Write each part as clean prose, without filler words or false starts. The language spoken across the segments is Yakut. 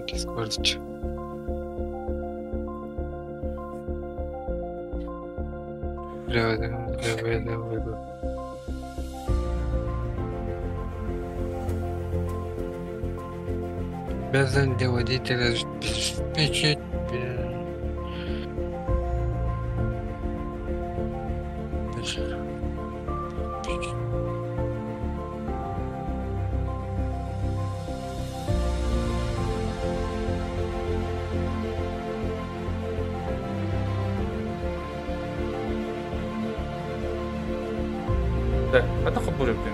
Дискордч. Обязан для водителя обеспечить. Так, это хоббуры этим.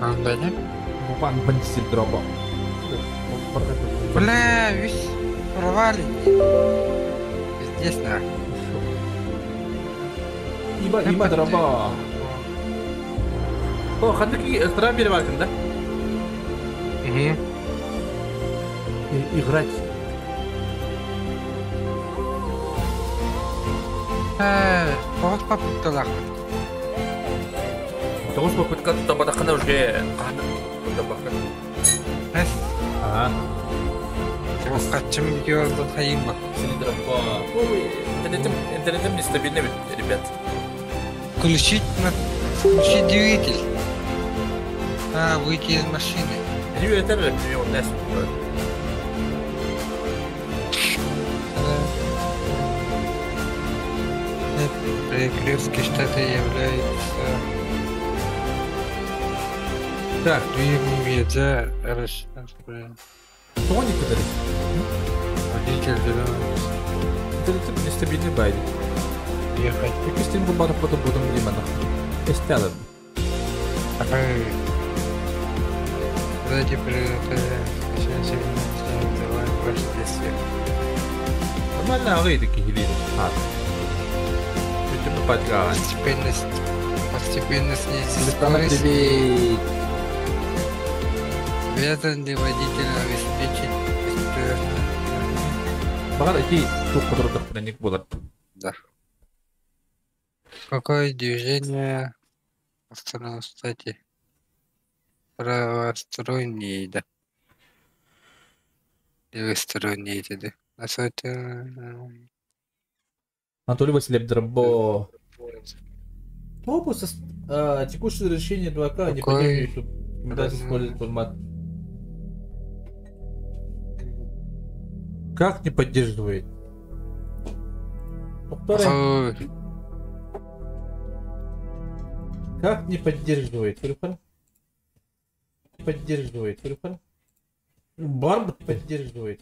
Андане? Бан бандит дроба. Бля, весь порвали. Пиздец нахуй. Иба, иба дроба. О, ханныки стран переваркин, да? Угу. Играть. Тоғыз попыткалах. Тоғыз попытка табадақына уже. Эс. Ага. Качым видео хайым ба. Интернетим, интернетим нестабильный, ребят. Включить на включить двигатель. А, выйти из машины. Это у нас. Перекрестки штаты являются. Так, Двигатель. Тоник это. Водитель Интернетим нестабильный байд. ехать. Кристин бумага потом будем лимана. Эстелем. Сзади действия. Нормально агай такие хилин. А. Постепенно, постепенно снизить скорость. Привет. Обязан ли водитель обеспечить беспрерывно? Багар эти тук которых болар. Да. Какое движение кстати, правосторонний, да. Левосторонний, да. Анатолий Васильев Дробо. Опус, текущее разрешение 2К не поддерживает YouTube. Рекомендация использовать формат. Как не поддерживает? Повторяй. Как не поддерживает? Поддерживает. Барб поддерживает.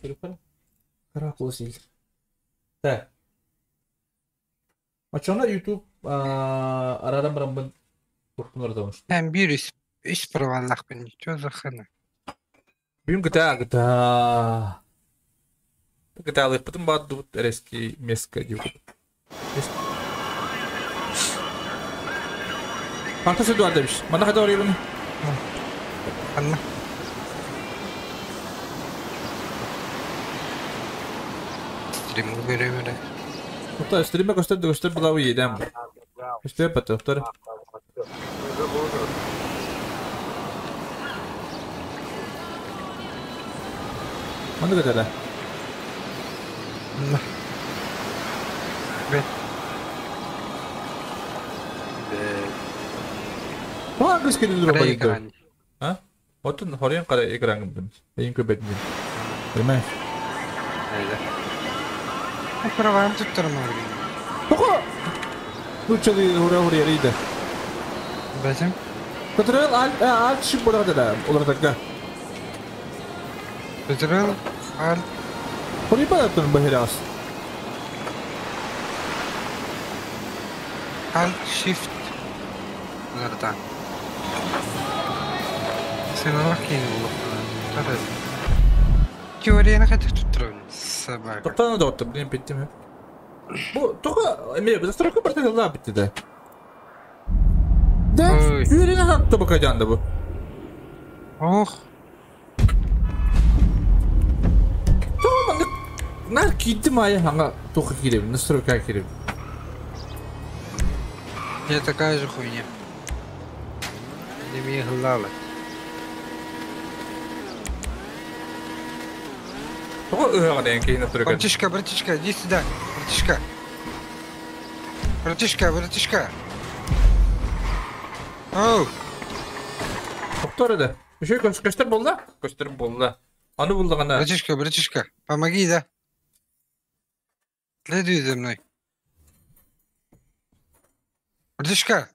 Каракулс. Так. А что на YouTube арарам рамбан куркунар? Там бирюс из провалах, ничего за хана. Бим GTA GTA. GTA потом баду резкий меска дивку. Анта сюда дальше. Мана хотел ребен. Анна. Стрим уберем, да. Тоқтар, стриме көстер көстер бұлауы едем. Көстер бәті, тоқтар. Маны көтәрі? Бет. Оған көз келді дұры байды. А? Отын хорен қарай экран кімдім. Ең көп бәтін. Понимаешь? Айда. Правам тут тормозим. Тоқо! Ну чалы хура ярыйды. Бәтім? Көтөрөл альт шип болады да, олар такка. Көтөрөл альт. Хури ба тон бахирас. Alt Shift. Олардан. Сен кейін olur. Теорияны қайта тұттырам. Собака. Тоқтаны да отты, блин, беттім. Бу тоқа эме застройка бар да битти да. Да, үйрене хатты бу кайданды бу. Ох. Тоға на кидим ай ханга тоқа киреп, настройка киреп. Я такая же хуйня. Не мне глала. Тоҕо ыһыаҕын эн киһини турган? Братишка, братишка, иди сюда. Братишка. Братишка, братишка. Оу. Тоқтор да. Еще көстөр болла? Көстөр болла. Аны буллаҕына. Братишка, братишка, помоги, да. Следуй за мной. Братишка,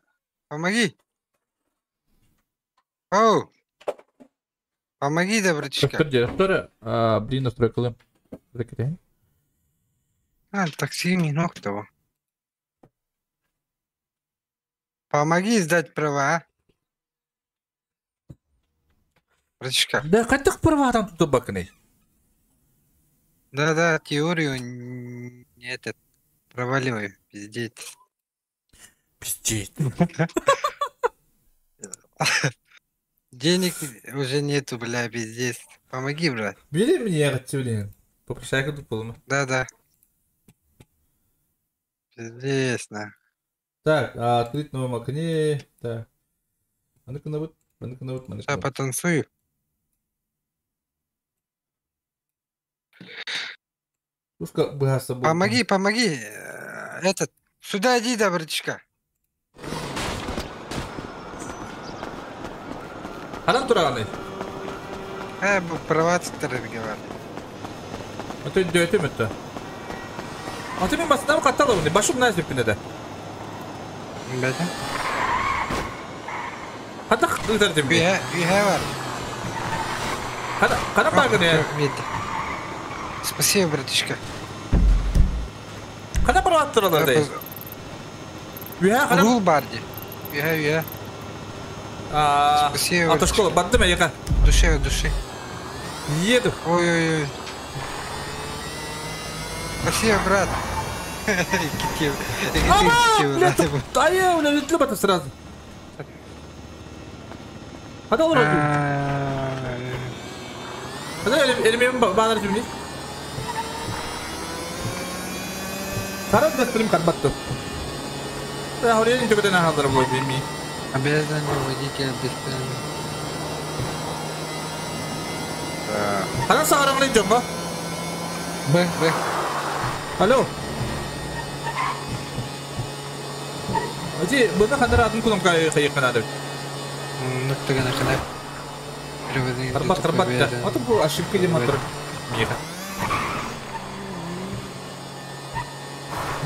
помоги. Оу. Помоги, да, братишка. Көстөр директор, блин, настройкалым. Закитай. А, такси не ног того. Помоги сдать права, а? Братишка. Да, хайдах праватан тутубакыный? Да-да, теорию не этот проваливаю, пиздец. Пиздец. Денег уже нету, бля, пиздец. Помоги, брат. Бери мне, я блин. Попрощай-ка тут полно. Да-да. Пиздец, на. Так, а, открыть новом окне. Так. А ну-ка, ну а ну-ка, ну а Сейчас потанцую. Помоги, помоги. Этот, сюда иди, да, братишка. Ханан тураны. А, права говорили. А ты дөтүм это. А ты мен басынан каттала уни. Башым наз деп да. Бәдә. Хата ыдар деп. Үйә, үйә бар. Кана кана багыны. Спасибо, братишка. Кана права туралар да. Үйә кана. Рул бар ди. Үйә, үйә. А, Спасибо. Автошкола бардым я. Души, души. Еду. Ой-ой-ой. Спасибо, брат. А я, бля, летлю это сразу. Hadi olur olsun. Hadi elim, elimi bağlar şimdi. Karat göstereyim karbattu. Да, oraya не только на хазар бой бими. Обязан водитель без Хана саараңлы жонго. Б, Б. Алло. Ати, бұны хандар атын кунамка кайыкканады. Нуктагана ханап. Карбат, карбат да. Аты бу ошибка дем атыр. Миха.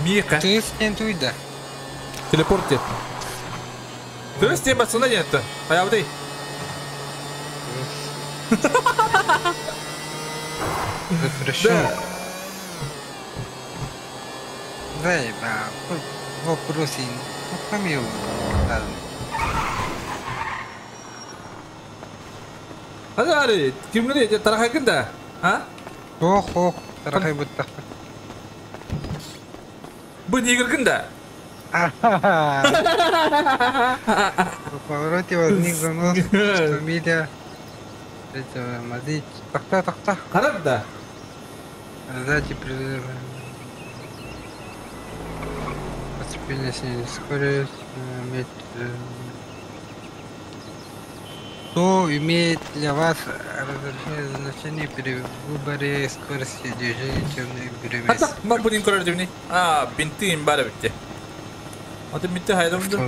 Миха. Ты с ним туйда. Телепорте. Ты с тем басына нет. Аябды. Запрещен. Да, да, вопросы помилуй. Hadi kim ne diye tarafı da? Ha? Ох, ох, тарахай бутта. Bu nigir да? В повороте возник занос, фамилия. Это мазить. Тахта, тахта. Харап да. Сзади призыв. Постепенно снизить скорость. Иметь, что имеет для вас разрешение значение при выборе скорости движения темной перемес? Hatta bak bu kadar cimni. А, бинты им бара битти. Аты бинты хайдамды.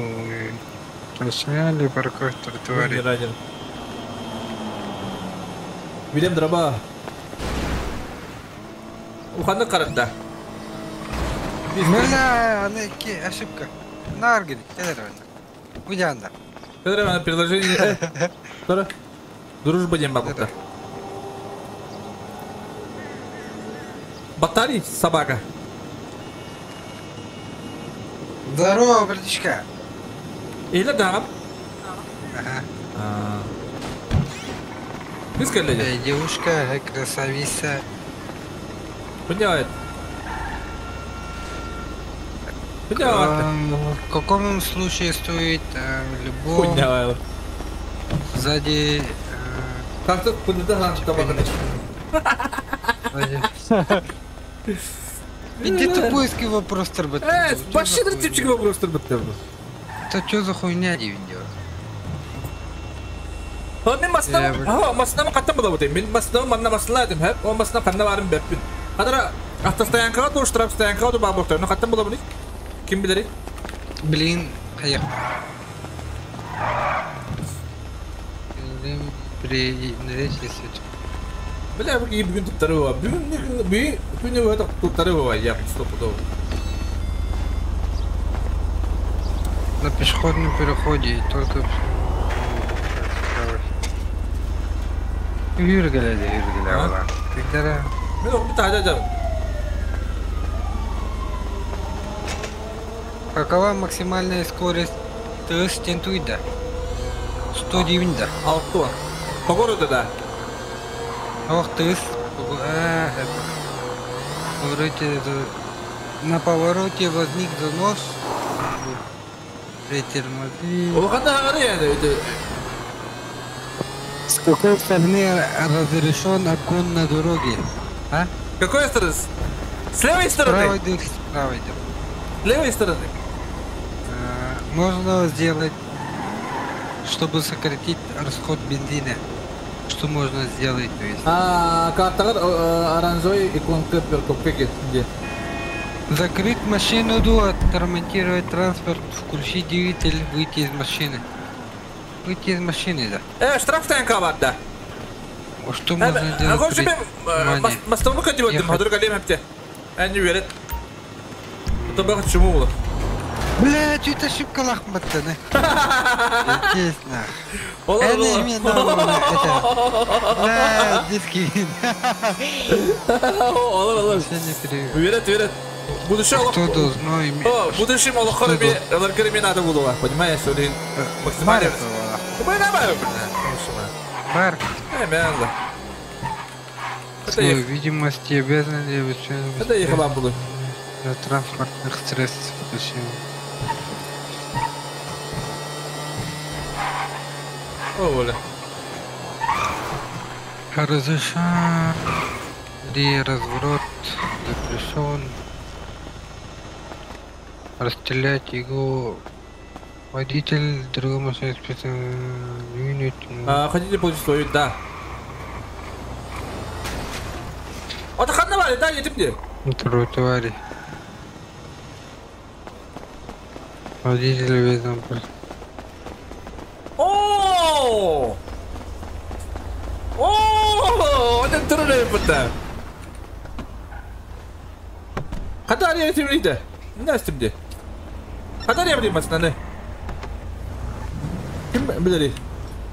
Точнее, парковка тротуаре. Билем драба. Уханны каратта. Бля, она ошибка. На аргель, Уйдянда. Когда приложение... Дружба дем бабута. Батарей, собака. Здорово, братишка. Или да. Ага. Ты сказали? Девушка, красавица. Что делает? В каком случае стоит в любом сзади. Как тут куда-то Иди ты поиски вопрос торбат. Вообще типчик вопрос торбат. Это что за хуйня делает? Мин массыынам хаттан булабытый? Мин массыынам манна массыына этим, хэп. Ол массыына ханна баарын бэппин. Хадара автостоянкаҕа дуу, штрафстоянкаҕа дуу баар буолуохтар. Ну хаттан булабыный? Ким билэрий? Блин, хайа. При Бля, бу киһи бүгүн туттары буолар. Бүгүн бүгүн күнү быһа туттары буолар, я стопудово. На пешеходном переходе только Үргеледи, үргеле була. Тигдere. Мен оқып тағда жам. Какова максимальная скорость ТС Тентуида? 109 да. Алты. По городу да. Ох, ТС. Повороте, на повороте возник занос. Притормози. Улаханна хагары yani. С какой стороны разрешен обгон на дороге? А? Какой стороны? С левой стороны? С правой, с правой. С левой стороны. Можно сделать, чтобы сократить расход бензина. Что можно сделать? То есть? Картагар оранжевый иконка парковки где? Закрыть машину, отремонтировать транспорт, включить двигатель, выйти из машины. Выйти из машины, да. Штраф стоянка бар, да. Что можно сделать? Бля, что-то ошибка лахматта, да? Естественно. Бля, диски. Уверен, уверен. Будущее должно иметь... Будущее аллахар надо было, понимаешь, максимально... Бар. Свою видимости обязаны Это ехала буду. На транспортных средств. О, воля. Разрешен ли разворот запрещен. Расстрелять его водитель другой машины специально. Хотите получить свою, да. Вот ханна да, едем где? На тротуаре. Водитель обязан. О! О! Это трудно это. Когда я этим лиде? Не с где? Когда я буду машина? Ким билери?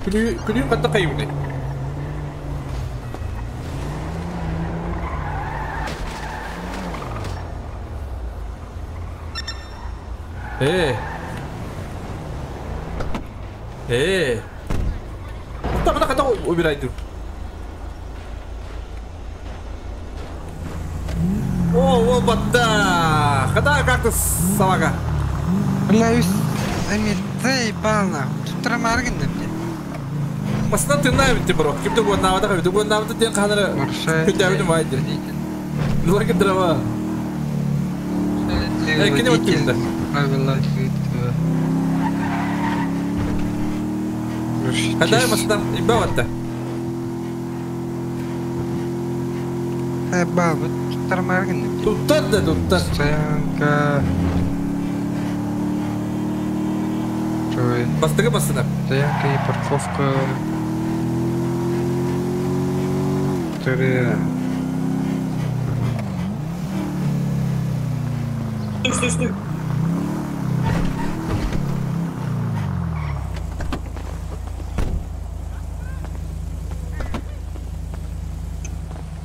Күлүм катта кайыбыны. Там она когда убирает. О, о, бата! Когда как-то собака? Бля, заебал нахуй. Тут трамаргин на мне. Масна ты на ведь бро. Кем ты год навода, ты год навода, ты ханера. Хотя бы мать. Лаки дрова. Водитель правила. Когда я масна ибавата? Заебал, вот трамаргин. Тут да, тут да. Стоянка. Бастыгы басына. Стоянка и парковка. Которые... Стой, стой, стой.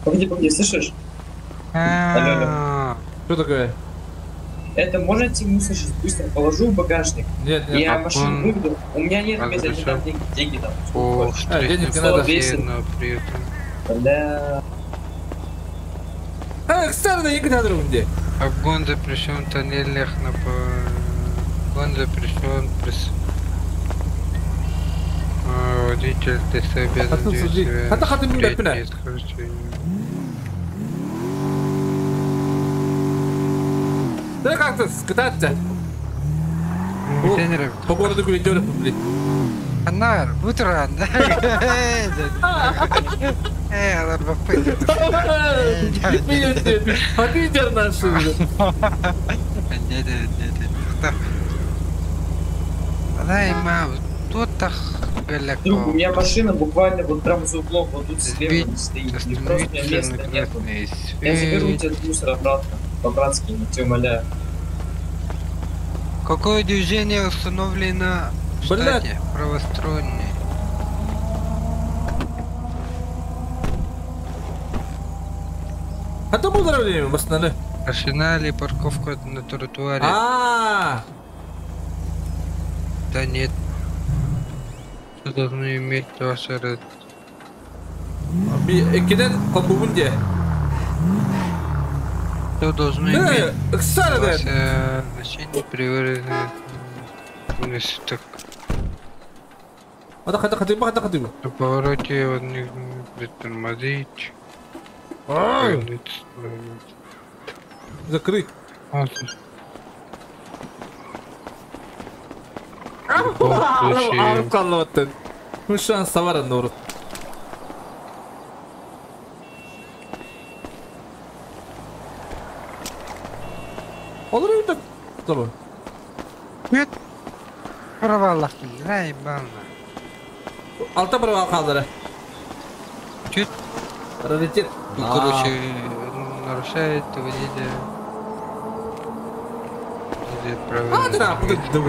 Погоди, погоди, слышишь? Алло, алло. Что такое? Это можете мусор сейчас быстро положу в багажник? Нет, нет. Я машину выведу. У меня нет места, не дам деньги там. О, денег не надо. Да. А, кстати, деньги надо где? Обгон запрещен в тоннелях на обгон запрещен прис. Водитель ты обязан действовать. Да как-то скататься. По городу гулять, блин. Анаар, бу туран. Э, аларбаппын. Хатыйдер наши. Друг, у меня машина буквально вот прям за углом, вот тут слева стоит. И просто у меня места нету. Я заберу тебя этот мусор обратно. По-братски, я тебя умоляю. Какое движение установлено в штате? Правостороннее. А то был время восстановили. Машина или парковка на тротуаре? А. Да нет. Что должны иметь ваши Экинен колбубун де. Что должны иметь ваше значение при выражении так. На повороте он не притормозить. Закрыть. Шанс савара нурут. Olur öyle Tamam. Нет. Проваллахтым. Ай, бална. Алта провал қалдыры. Чуть. Раритет. Ну, короче, нарушает водителя. А, да, куда ты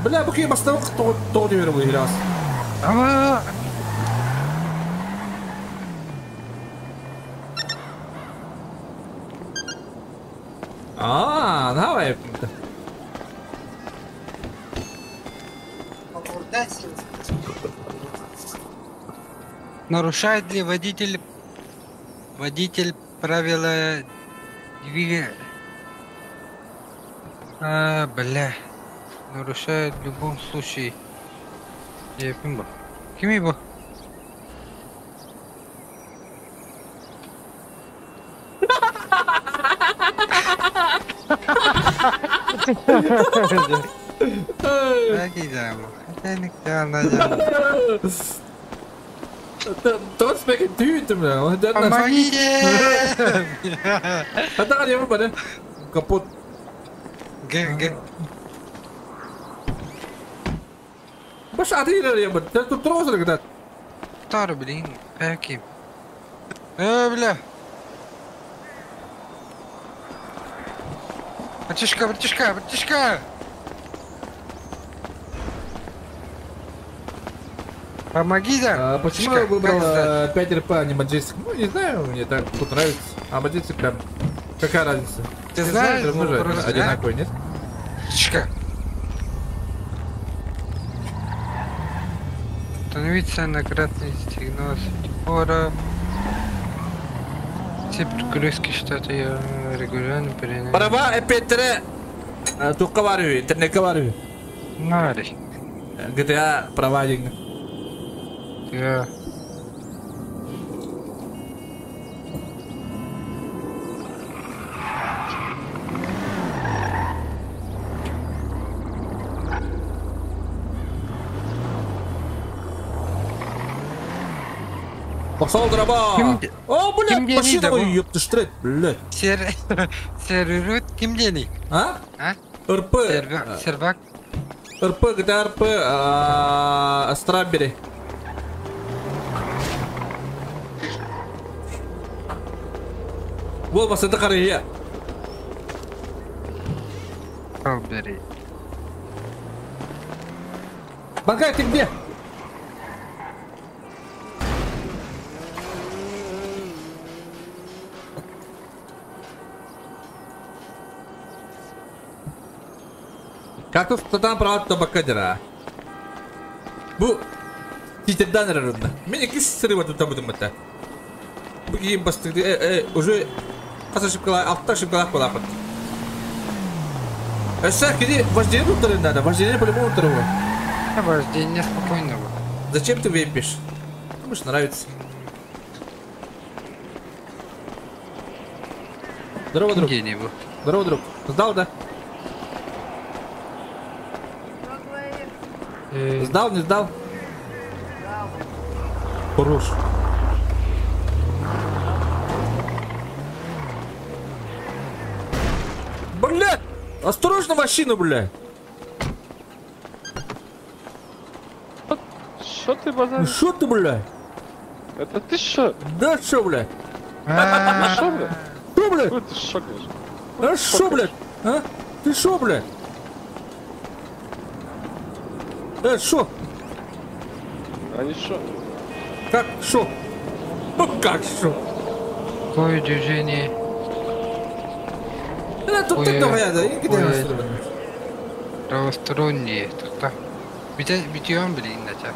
Бля, bu kıyım aslında doğru diyorum bu biraz. Ama А, давай. Нарушает ли водитель правила двигания? А, бля. Нарушает в любом случае. Я пимба. Ким его? Don't speak it to me. Помогите! Это я выпаду. Капот. Г. Баш атыйлар я бит. Тут трозер когда. Тар, блин, каким. Бля. Братишка, братишка, братишка! Помоги, да? А почему я выбрал 5 РП, а не Majestic? Ну, не знаю, мне так тут нравится. А Majestic прям... Какая разница? Ты знаешь, все равно же одинаковый, нет? Братишка! Остановиться на красный сигнал светофора. Все перекрестки штата я регулярно переносил. Права опять-таки только варю, интернет варю. Нари. GTA права деньги. Да. Пошел дроба! О, блядь, машина мою, ёпта штрет, блядь. Сервер ким дени? А? А? РП. Сервак. РП, GTA РП, Страбери. Вот, вас это карьера. Страбери. Банкай, ты где? Как тут там права табакадера? Бу титердан рарудна. Меня кис срыва тут будем это. Бугим басты уже каса шипкала, алта шипкала была под. Эсса, где вождение тут надо, вождение по-любому второго. Вождение спокойного. Зачем ты вейпишь? Потому что нравится. Здорово, друг. Здорово, друг. Сдал, да? Сдал, не сдал? Хорош. Бля! Осторожно машину, бля! Что ты Ну базаришь? шо ты, бля? Это ты что? Да шо, бля? Ты шо, бля? Шо, бля? Какой ты шокаешь? А шо, бля? А? Ты шо, бля? Шо? Они шо? Как шо? Ну как шо? Какое движение? Да тут ты давай, да, и где Правосторонние. Тут Битьем, блин, начал.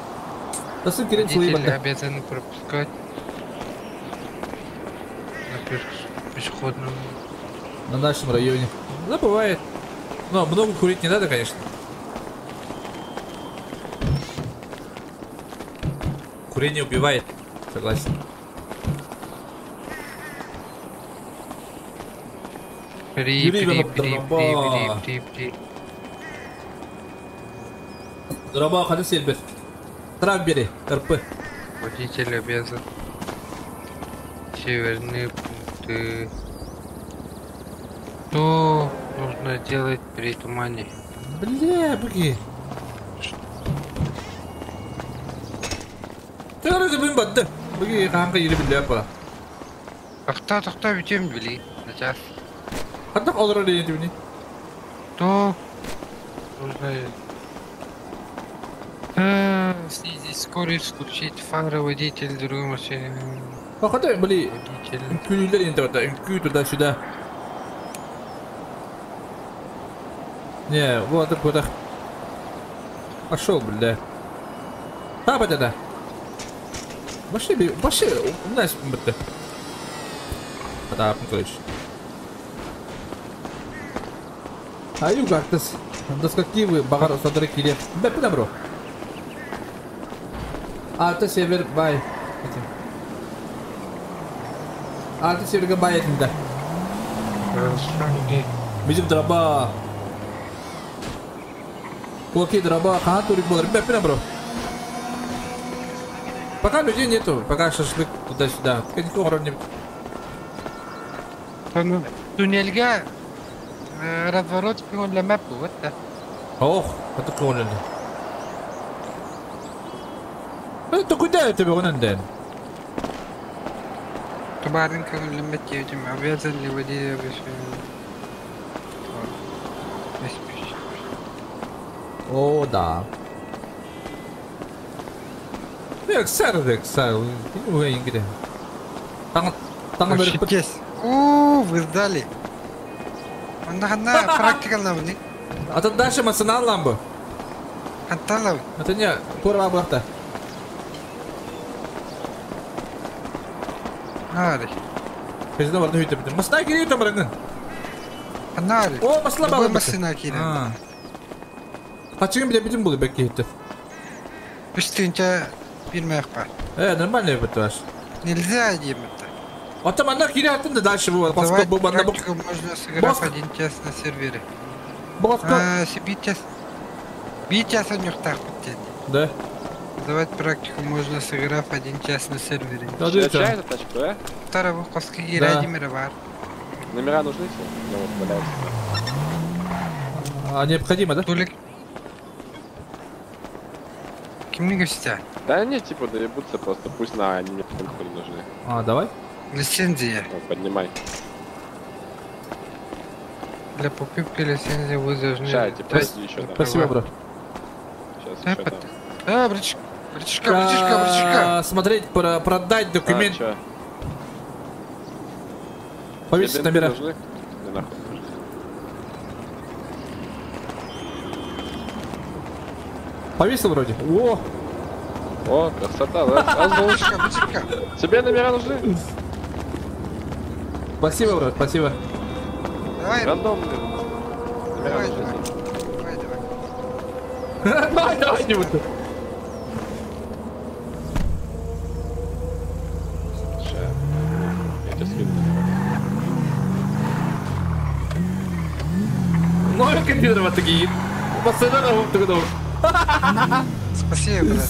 Да сын Кирилл Водитель обязан пропускать на пешеходном. На нашем районе. Да, бывает. Но много курить не надо, конечно. Курение убивает. Согласен. При, при, при, при, при, при. Дроба, ходи сельбер. Трав бери, РП. Водитель обязан. Северные пункты. Что нужно делать при тумане? Бля, буги. Ты вроде бы бадды. Буги, ханка или бля па. Тохта, тохта, битем били. Сейчас. А так олрали не Что нужно снизить скорость, включить фары, водитель другой машины. Походу, были инкю туда-сюда. Не, вот так вот. Пошел, бля. А, да. Вообще, вообще, у нас бля. Да, короче. Аю как-то до скольки вы багар содры киле. Бля, добро. А, это север, бай. А, это север, бай, да. Видим дроба. Кулаки дроба, ха, турик был. Ребят, бро. Пока людей нету, пока шашлык туда-сюда. Никакого не. Туннельга разворот для мапу, вот так. Ох, это поняли. Это куда это он ден? Тубаренко обязан ли водитель О, да. Сэр, там О, вы сдали. На практика нам не. А тут дальше эмоционал ламбу. Это не курва борта. О, масла Машина. Почему я бедим буду бекки? Нормально это. Нельзя один это. А там она херя дальше было. Можно сыграть один час на сервере. Битчас у них так. Да. Давать практику можно, сыграв один час на сервере. Да, да. Тачку, да? Второго коски да. Номера нужны все? Ну, вот, валяются. А необходимо, да? Тулик. Кем не гостя? Да нет, типа доебутся просто, пусть на они мне нахуй не нужны. А, давай. Лицензия. Вот, поднимай. Для покупки лицензии вы должны... Сейчас, типа, еще, да. Спасибо, бро. Сейчас еще дам. А, братишка, братишка, братишка, братишка. Смотреть, продать документ. А, Повесить номера. Да нахуй. Повесил вроде. О! О, красота, да? Братишка, братишка. Тебе номера нужны? Спасибо, брат, спасибо. Давай. Рандомные. Давай, давай. Давай, давай. Давай, давай, не буду. Я тебе скину. Новый компьютер вот такие. Постоянно вот такой. Спасибо, брат.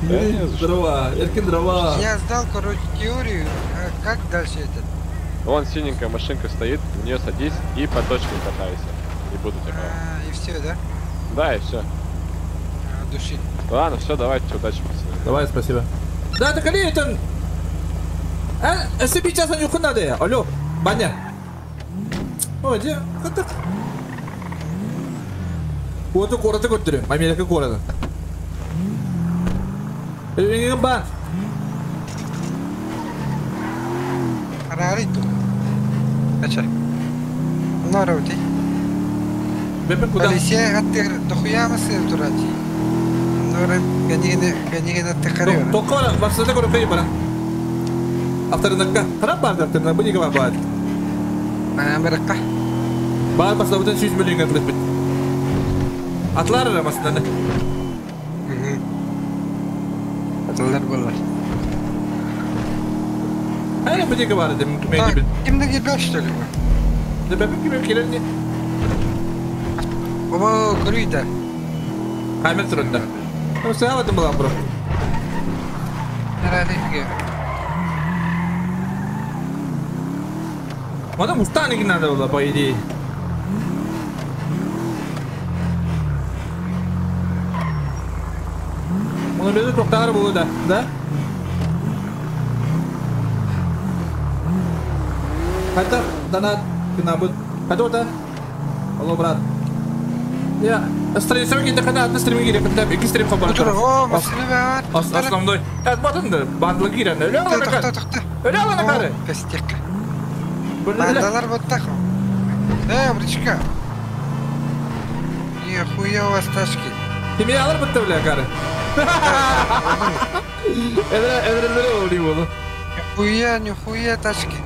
Да не за что. Здорово, Эркин, здорово. Я сдал, короче, теорию. А как дальше этот? Вон синенькая машинка стоит, в нее садись и по точке катайся. И буду тебя. А, и все, да? Да, и все. А, души. Ладно, все, давайте, удачи, пацаны. Давай, спасибо. Да, так али, это... А, себе сейчас не надо. Алло, баня. О, где? Как так? Вот и город и Америка города. Ба. Рариту. Ача. Народи. Бепен куда? Алисия, а ты дохуя мы дурачи. Норен, ганигene, ганигene тахари. Токора, баста кору кай бара. Авторынокка. Харап бар авторынок, бу неге бар. Америка. Бар баста бутан 100 миллионга кылып бит. Атлар рамасынан. Атлар булар. Хайра бу неге бар дим, мен бит. Кимде келбеш что ли? Да бепен ким келер не? Оба көрүйдө. Камер турында. Ну, сәләм була бро. Раритге. Мада мустанг надо было, по идее. Он без токтар было, да? Да? Хотя, донат, кынабыт. Хотя, Алло, брат. Я, стрим ките кана, аты стрим кире, кында, iki стрим хабар. О, машина бар. Основной. Эт батынды, бандлы кире, өлө алана кар. Өлө алана кар. Костяк. Бандалар вот так. Бричка. Нихуя у вас тачки. Ты меня алар бытты, бля, кары. Это было. Нихуя, нихуя тачки.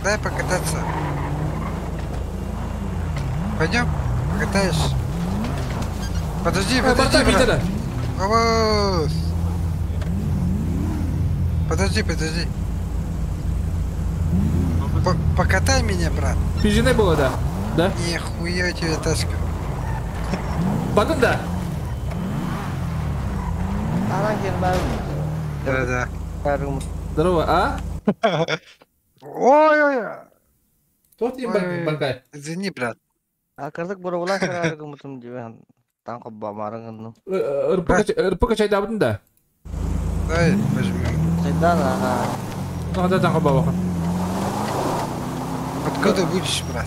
Дай покататься. Пойдем, покатаешь. Подожди, подожди, брат. Подожди, подожди. Покатай меня, брат. Пижины было, да? Да? Нихуя у тебя тачка. Потом да. Да, да. Здорово, а? Ой-ой-ой. Кто ты банкай? Извини, брат. А казак буравла караргымытым дибен танк бамарыгын. РПК чайда абдын да. Дай, возьмем. Чайдан, ага. Ну, да, танк бабаха. Откуда будешь, брат?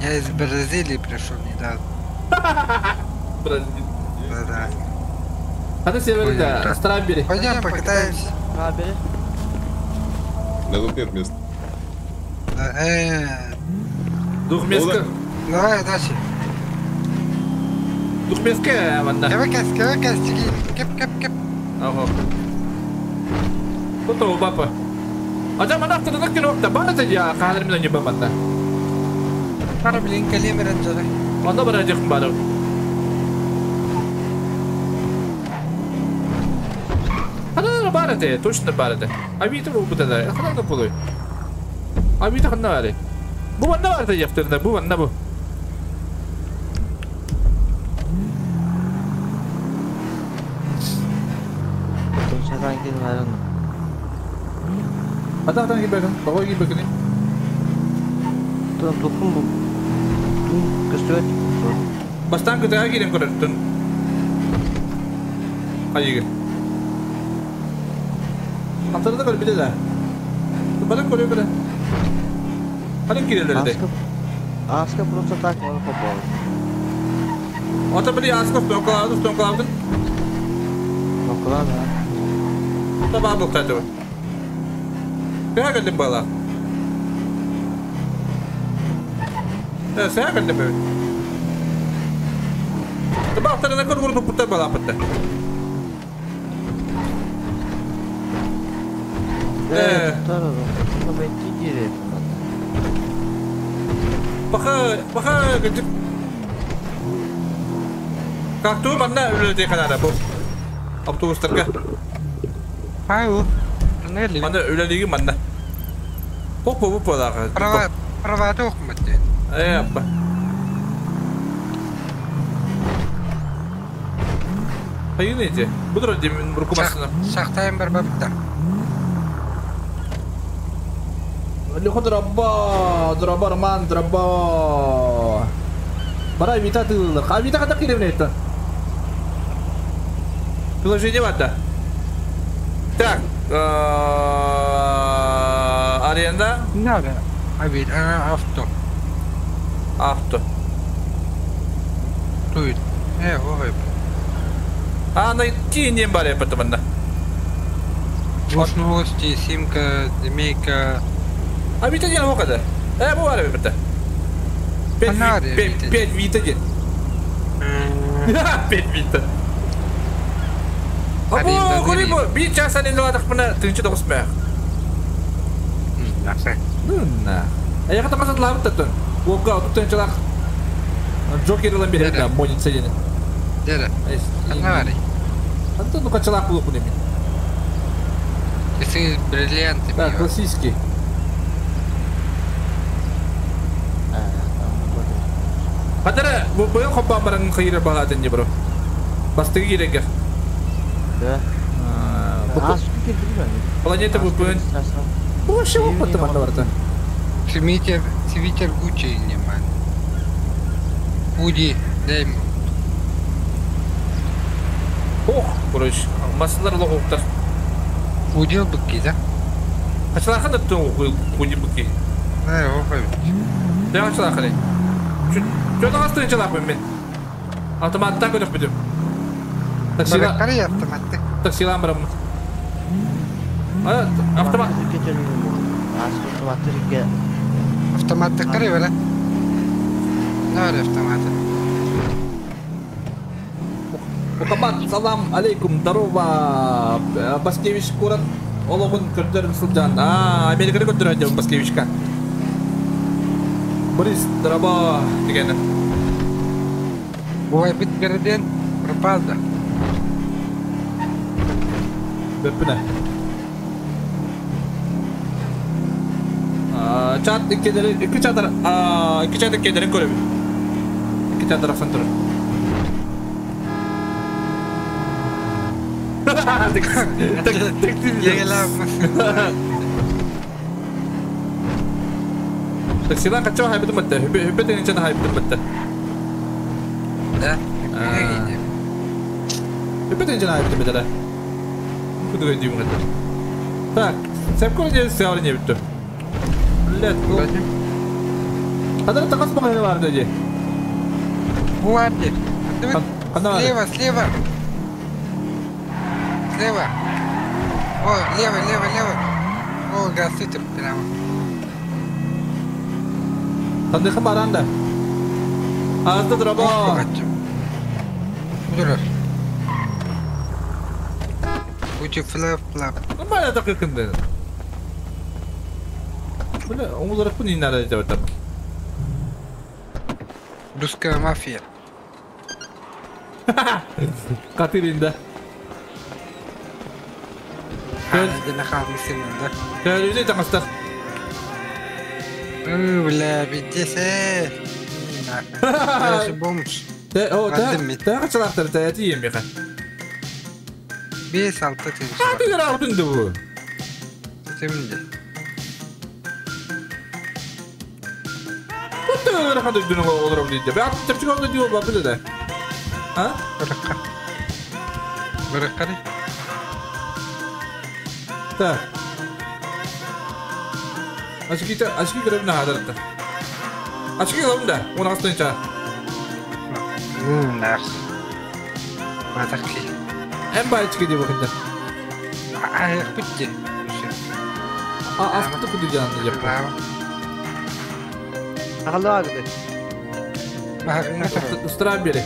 Я из Бразилии пришел недавно. Бразилия. Да, да. А ты север, да, Страбери. Пойдем покатаемся. Страбери. Да тут нет места. Двухместка. Давай, удачи. Двухместка, ванда. Кеп, кеп, кеп, кеп, кеп. Ага. Тут у папа. А там она второй кило, да бана я, кадр меня не бамата. Пара блин, калимерен жара. Анда бара жакын бары. Хана бары те, точно бары те. Абиты бу бутада, хана да полой. Абиты хана бары. Бу банда бар те яптырда, бу банда бу. Ата ата кибеген, бабай кибеген. Тун тукум бу. Тун көстөт. Бастан көтәгә килен күрер тун. Айыгы. Антарда көр биле да. Балык көрө көрө. Халык килелер де. Аска просто так можно попал. Ата били аска стонкалады, стонкалады. Стонкалады. Таба буктаты. Сәгәлдем бала. Э, сәгәлдем бе. Таба автарына көр гурду путта бала путта. Э, Баха, баха, как ту манна үлелде канада бу. Автобустарга. Ау. Манна үлелеги манна. Поп поп поп Права, права тохмат. Э, аппа. Хайын эти? Бұдыр деймін рукомасына. Шахтайым бар бабытта. Лехо драба, драба, Роман, драба. Бара Вита тылылар. А Вита қада керемне это? Приложение бар да. Так, аренда. Надо. А ведь, авто. Авто. Тует. Ой. А, найти не баре потом да. Вот новости, симка, змейка. А Вита не могу да. Бу бар бит. 5 5 Вита ден. 5 Вита. Або, көрі бу, bir час арендаладық мына 39 мә. Жақсы. На. Аяғы тамасат лабыт таттын. Оққа, тұттан чалақ. Джокер илан береді, да, монит сені. Дері. Қана бар. Антон, ну качалақ болып немен. Если бриллианты. Так, классический. Хатара, бу быйыл хоппан баран кыйры багатын не бро. Бастыгы керек. Да. Планета бу быйыл. Бу вообще опыты бар барда. Цветер, цветер Гуччи не ман. Уди, дай ему. Ох, короче, масалар лоғуқтар. Удил быки, да? Качалахан да тон уди быки. Да, опа. Да, качалахан. Чё там астын чалак мен? Автоматтан көтөп бүтүм. Таксила. Карай автоматты. Таксилан барам. А, автомат. Автоматты карай, бала. Давай автоматы. Мухаммад, салам алейкум, здорово. Баскевич курат, ологун көрдөрүн сылжан. А, Американы көрдөрөн деп Баскевичка. Борис, здорово, деген. Ой, бит берден пропал да. Бөппүнэ. Чат иккелери, iki чатар, iki чат иккелерин көрөбүн. Iki чатар аксан турur. Таксилан кача хайбытым бітті. Хүбет енчен хайбытым бітті. Да? Хүбет енчен хайбытым бітті. Куды деймін қайта. Так, сәп көрін сәуір не бітті. Блядь, Қадар тақас бағаны бар деді. Бар Слева, слева. Слева. О, лево, лево, лево. О, гасытыр прямо. Қандайқы баранда. Азды драба. Дурар. Учи флап флап. Нормально так кында. Бля, оңларак бу не надо деп атам. Русская мафия. Катыринда. Да? Төлүзей таңастар. Бля, битесе. Я же бомж. О, та качалактар та тием беха. Бес алты тен. А ты гара бу. Теминде. Кутты гара ханды дүнү олором дейди. Бе ат тепчик алды дио ба биле. А? Быракка. Быракка. Так. Очки очки көрөм на хадарта. Очки алам да. Оны астынча. Нах. Матакли. Эм бай очки деп окунда. Аяк битти. А асты куды жанны деп. Ағалы ағды. Устра бери.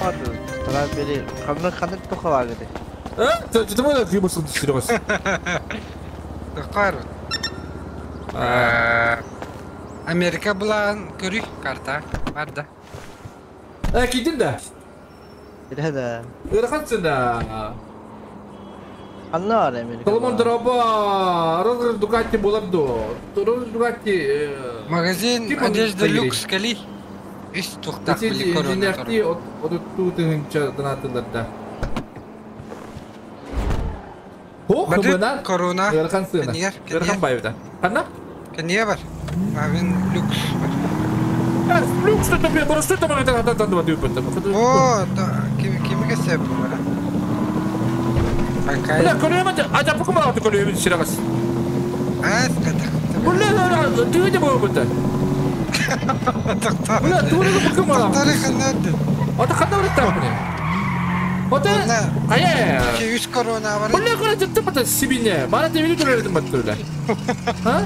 Хады, устра бери. Қанды қанды тоқал ағды. А? Ты мой күйбосың түсірі Тоқар. Америка булан көрүк карта бар да. Кидин да. Да. Ырахатсың да. Ханна Америка. Соломон дороба, розыгрыш Дугатти булар до. Розыгрыш Дугатти. Магазин одежда люкс кали. Үс тухтах били корона. Динерти от тутыгынча донатыларда. О, хыбына. Корона. Эрхан сына. Эрхан байбыта. Ханна? Кенье бар. Мавин люкс бар. Люкс это бе, просто это магазин хатан два дюпта. О, да, кимге сеп бар. Бля, көрөмө, а жапы кым алды көрөмө сирагас. А, ската. Бля, түйде болбута. Бля, тууру кым алды. Тарих нерде? Ата кандай барат міне? Ота, кая? 3 корона бар. Бля, көрө жытты бата сибине. Бара тебили көрөдүм бат бля. А?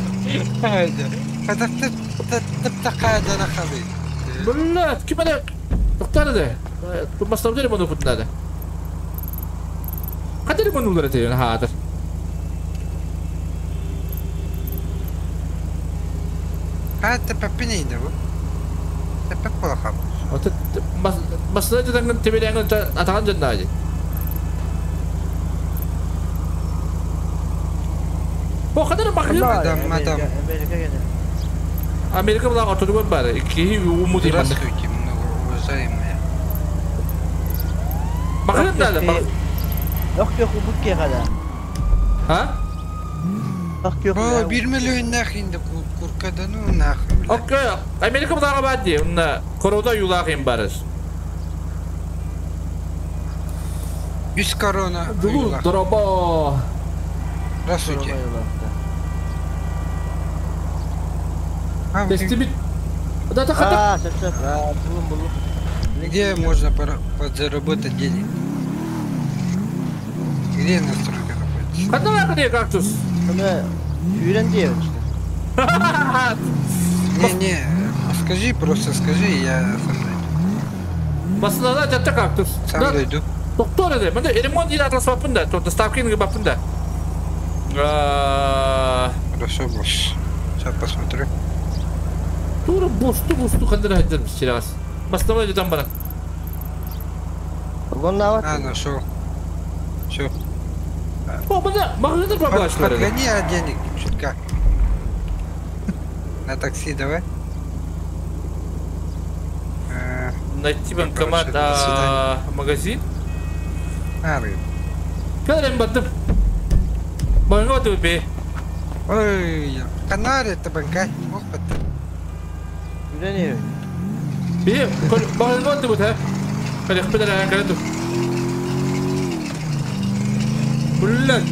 Ката тып тып тақада нахали. Бля, ким ана? Токтарды. Тумастап жере муну кутнады. Кадыр муну улар этен хаатыр. А тепепини бу. Тепеп болахам. Ота басына жадангын тебелеңин атаган жандааji. О, кадыр махлюк. Мадам, мадам. Америка була отурган бар. Ики уму дейм. Здравствуйте, многоуважаемые. Махлюк надо. Ох, када. А? О, 1 миллион нахрен да куркада, ну нахрен. Окей, Америка була бади, унна корода юлагын барыс. 100 корона. Дулу дроба. Здравствуйте. Тестибит. Да, да, да. Где можно подзаработать денег? Где настройка находится? Когда где кактус? Юрен девочка. Не, скажи, просто скажи, я сам найду. Басында жатта кактус. Сам дойду. Доктор эде, мында ремонт или атлас бапында, то доставка инге бапында. Хорошо, босс. Сейчас посмотрю. Тура босту босту кандыр хаджар бисирас. Бастама жутан бара. А, нашел. Все. О, мында магазин бар башлар. Подгони денег чутка. На такси давай. Найти банкомат, магазин. А, Кәрем баттым. Банга бе. Ой, канаре это банкай. Ох, баттым. Үйрене. Бе, банга баттым та. Кәле хпедер кәле. Блядь.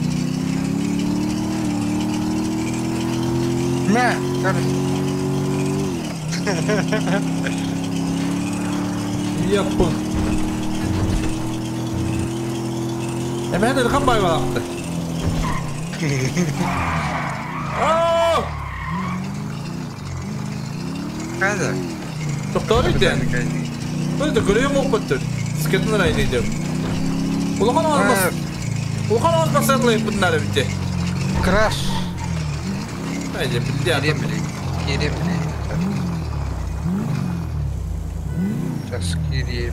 На, короче. Я понял. Hemen ırkan bay var. Hadi. Doktor idi. Böyle de görüyor mu patır? Sıkıntı nereye diyeceğim. Ulakan almaz. Ulakan almaz satlayıp bunları bitti. Crash. Haydi bitti ya. Geri bile. Сейчас geri.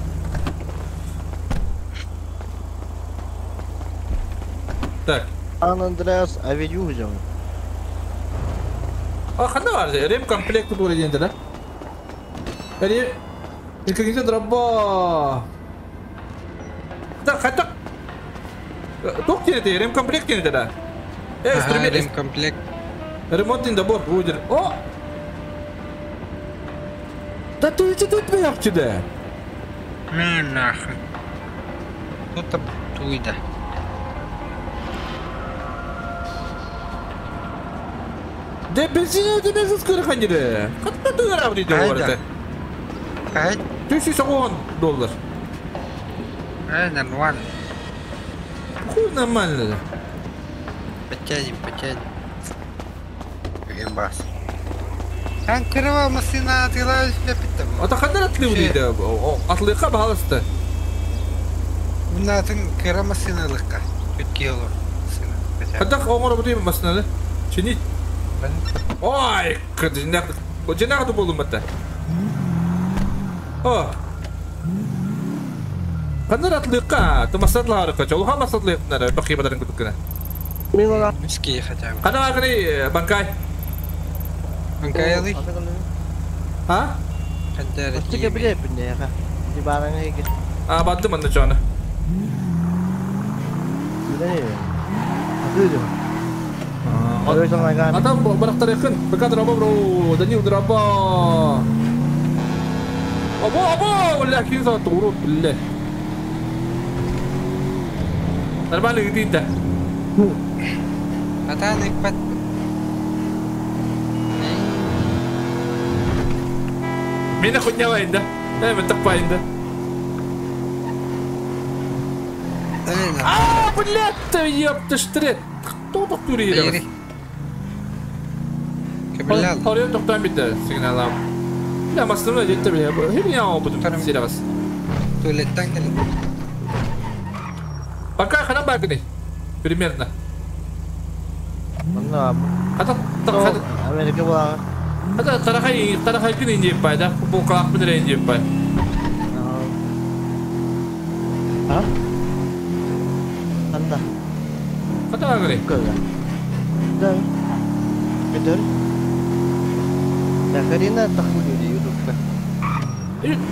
Так. Сан Андреас Авеню взял. А, хана var. Ремкомплект bu arada да? Рем... Какие-то дроба. Так, хотя... Ток тебе, ремкомплект не да? Ага, ремкомплект. Ремонтный добор будет. О! Да ты тут мягче, да? Ну нахуй. Тут туйда. Да бензин это бензин скоро ходили. Как ты доллар идет, говорит? Ай. $1010. Ай, нормально. Хуй нормально, да. Потянем, потянем. Гембас. Анкырова машина отъелась для питом. А то хандар отлили, да. Отлыка баласта. На ты кыра машина лыка. Кило. Когда оңор бутый машина, чинить. Ой, жинақ болдым бітті. О! Қандар атлыққа, тымасатлы арыққа, жолға масатлы бақи бадарың күтіккіні. Миские хотя бы. Хана бааргыный Банкай? Банкайлый? А? Хандар А, бардым манна чоны. Адам барахтарыкын. Пока драба бро. Данил драба. Або, або, бля, кин за туру, бля. Нормально где да. Атан икпат. Меня хоть не лайн, да? Э, топайн, да? А, блядь, ты, ёпта, штрет. Кто тут турирует? Орел тоқтан бітті сигналам. Бля, масыны жетті бля. Хем я буду сериал. Туалеттан келет. Пока хана багны. Примерно. Хата Америка була. Хата тарахай тарахай күн инде бай да. Бу калак бир инде бай. А? Анда. Хата багны. Да. Бедер. Нахрена тахули ютубка.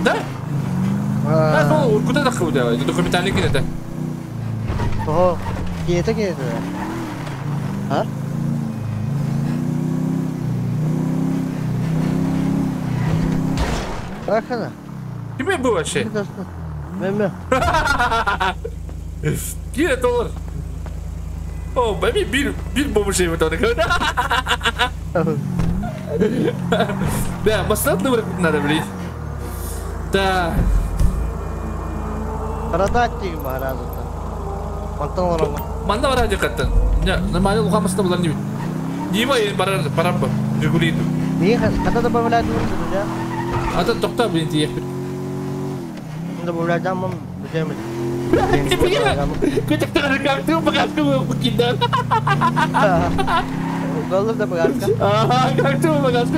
Да? А, ну, куда тахули? Документальный кино это. О, это это. А? Ахана. Тебе был вообще? Меме. Кире доллар. О, бэби, бир, бир бомжей вот он. Да, маслат надо, блин. Да. Продать их маразу-то. Манна барады каттан. Нормально лухамасына булар не. Дима барар барар бу. Жигули. Не, когда добавлять нужно, да? А то токта, блин, тиек. Добавлять дам, зачем? Как ты багажку покидал? Голубь да багажка. Ага, как ты багажку?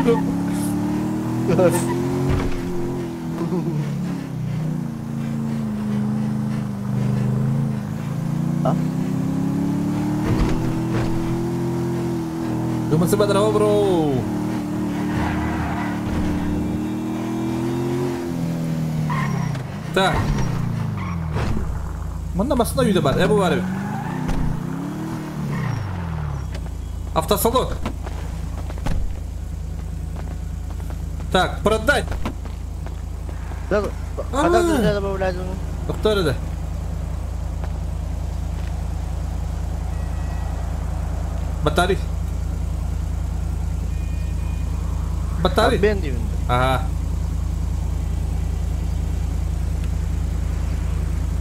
А? Думаю, себя здорово, бро. Так. Манна басына үйде бар, bu бар. Автосалон. Так, продать. Да, когда добавлять? Доктор, да. Батарей. Батарей. Ага.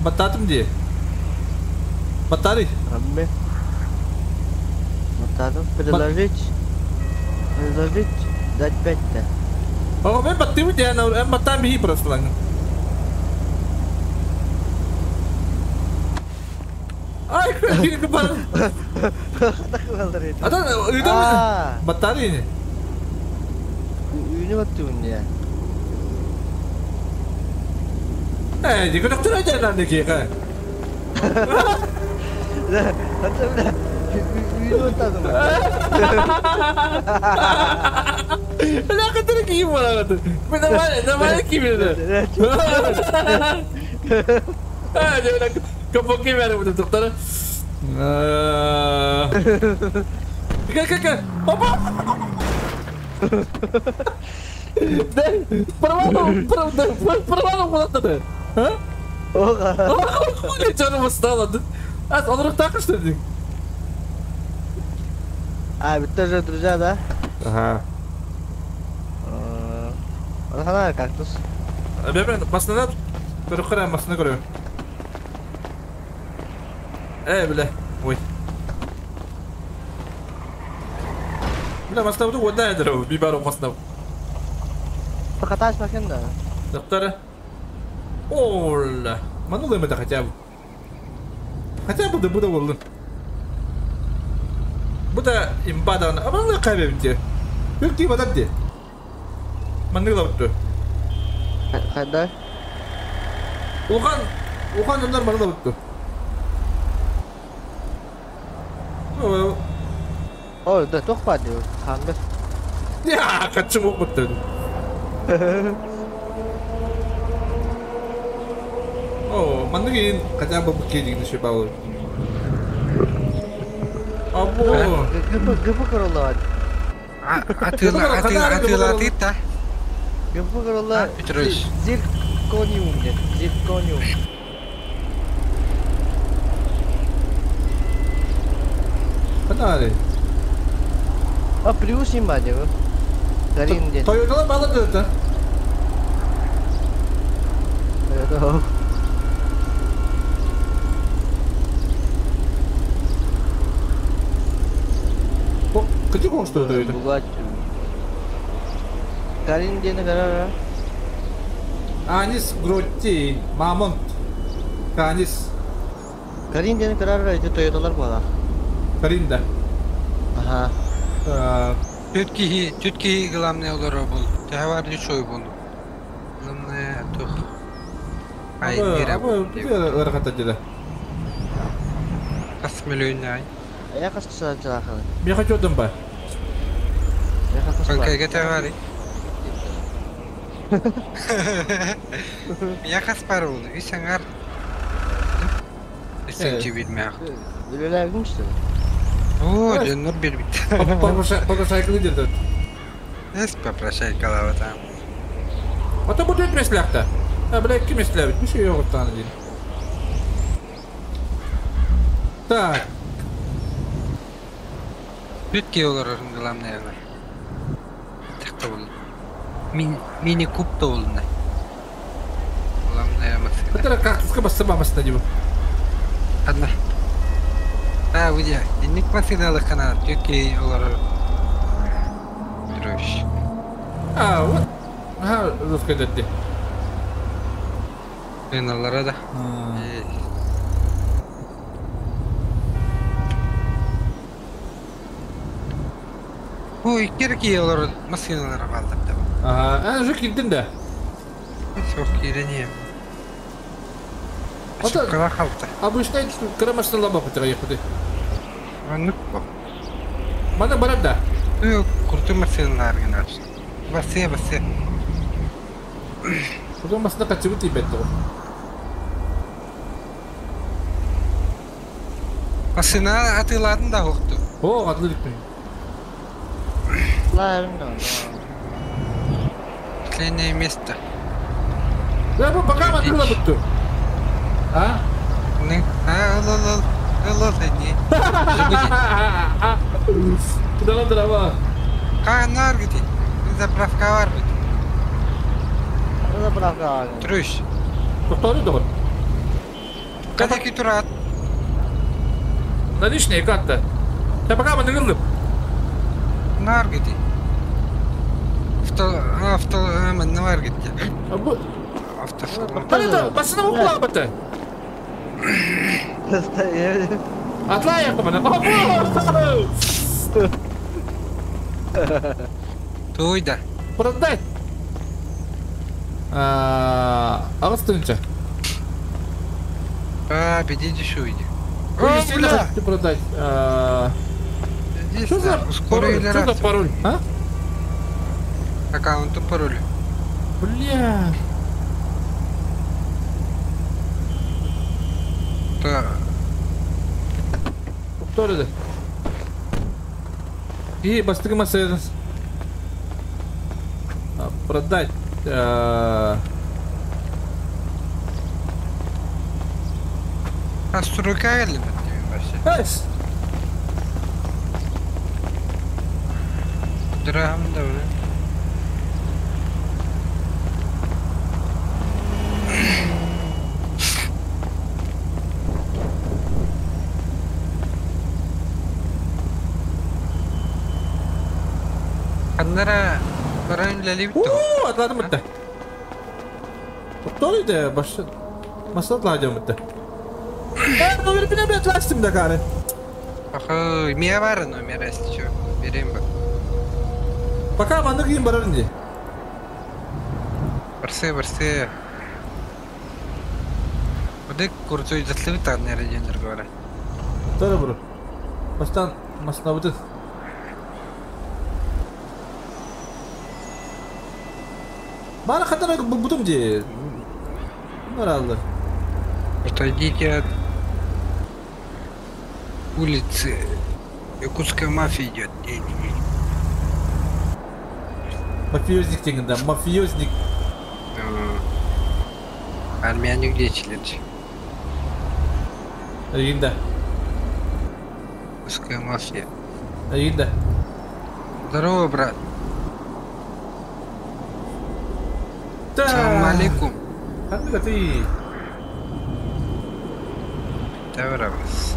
Бататым где? Батарей. Бататым. Предложить. Предложить. Дать 5 да. О, мен баттым где, я батам бихи просто ланг. Ай, какие бар. А, батарей. Үйне баттым не? Эй, не доктор айда надо ки, ка. Да, это үйне баттым. Ла катыр ки болады. Мен нормально, нормально ки билди. А, не капоки бере бу доктор. Ка ка ка. Опа. Да, порвало, порвало куда-то. А? Хули черного стало? А, он так что ли? А, ведь тоже друзья, да? Ага. Ага, кактус. Бебе, басына көріп басына көріп. Эй, бля, ой. Бля, басына буду, вот да, я бибару басына. Покатаюсь машина. Доктора. Оля, манула это хотя бы. Хотя бы да буду волны. Буда имбадан, а манула кабебте. Юрки бадатте. Манула вот. Хайда. Ухан, ухан ондар манула вот. Ой, да туох баар дии, хааммыт. Хаччы буолбуттар. О, маннык иин хотя бы букетик еще баллы. Або! ГП, ГП короллаат. Атыыла, атыыла, атыылаатыыр да. ГП королла. Петрович. Зиркониум диэн, зиркониум. Канари. А плюс им баар дии. Карин диэн. Тойоталар баалар да. Тойота. Кыжы коңсто Тойота? Бугатти. Карин диэни көрөр. Анис Гротти, Мамонт, Канис. Карин диэни көрөр, ити Тойоталар буолар. Карин да. Ага. Түт киһи главное олоро был. Төһө бар дешевый был. Главное тух. Ай, мира. Абы, ырахата деді. Хас миллион ай. Я хас кысаачылаахын. Мен хочу одам ба. Я хас Конкайга төһө бар. Я хас бар был. Үс аңар. Үсүнчү билмээх. Үлэлээбитим что ли? О, дьоннор биэрбит. Попрошайкалы деді. Эс попрошайкалаба там. Ата бу төрт меслэхтэ. Бля, икки меслэбит. Бу şey yok tane değil. Так. Бүт киһи олорорун главное. Тахта был. Мини куб да булна. Главное машина. Это кактуска басса бамасына диbu. Одна. А, выйди. Инник машина лыкана түт киһи олорор. Петрович. А, вот. Ага, русская деді. Ыналлара да. Бу икки киһи олорор машиналара бааллар да. Ага, а, уже кирдин да. Суох киирэниэм. Ата- Шокола халта. Обычно кыра машиналар бапытыра ехати. Оннук бу. Мана барар да. Курту машиналар гынар. Басыя басыя. Курту машина качыбы тиибет тоҕо. Машина атыылаатын да хоқту. О, атлы дикпин. Лаарым да. Последнее место. Я бу пока матыла бутту. А? Ну, а, ыл ыл ыл. Ыл ыл не. Куда дрова? Канар где? Заправка бар бит. Заправка. Трүш. Тоқтары доғыр. Кадaki турат. Наличные карта. Я пока мы не Нар где? Авто, авто, манна где? Автосалон. Hadi basına mı kulağıbatı? Atla ayakkabını. Туйда. Продать. Ағыз тынча. А, беди дешевый. Вы действительно хотите продать? Что за пароль? Что за пароль? А? Аккаунту пароль. Бля. Да. Кто это? И бастыгы масса продать. А струка или вообще? Драм, давай. Аннара баран лалиб то. Уу, атладым бітті. Тоқтар башы. Масат ладем бітті. Э, номер біне бет ластым да кары. Ахы, мия бар номер, если что. Берем бы. Пока маны кийин барар инде. Барсы, барсы. Куда курцой заслывы там, наверное, говорят. Тары бұры. Бастан маснабытын. Бары хатара булбутум дии. Нораллар. Отойдите от улицы. Якутская мафия идет. Мафиозник деген да, мафиозник. Армяне где чилит? Ринда. Якутская мафия. Ринда. Здорово, брат. Да. Салам алейкум. Ханныга ты. Таврабас.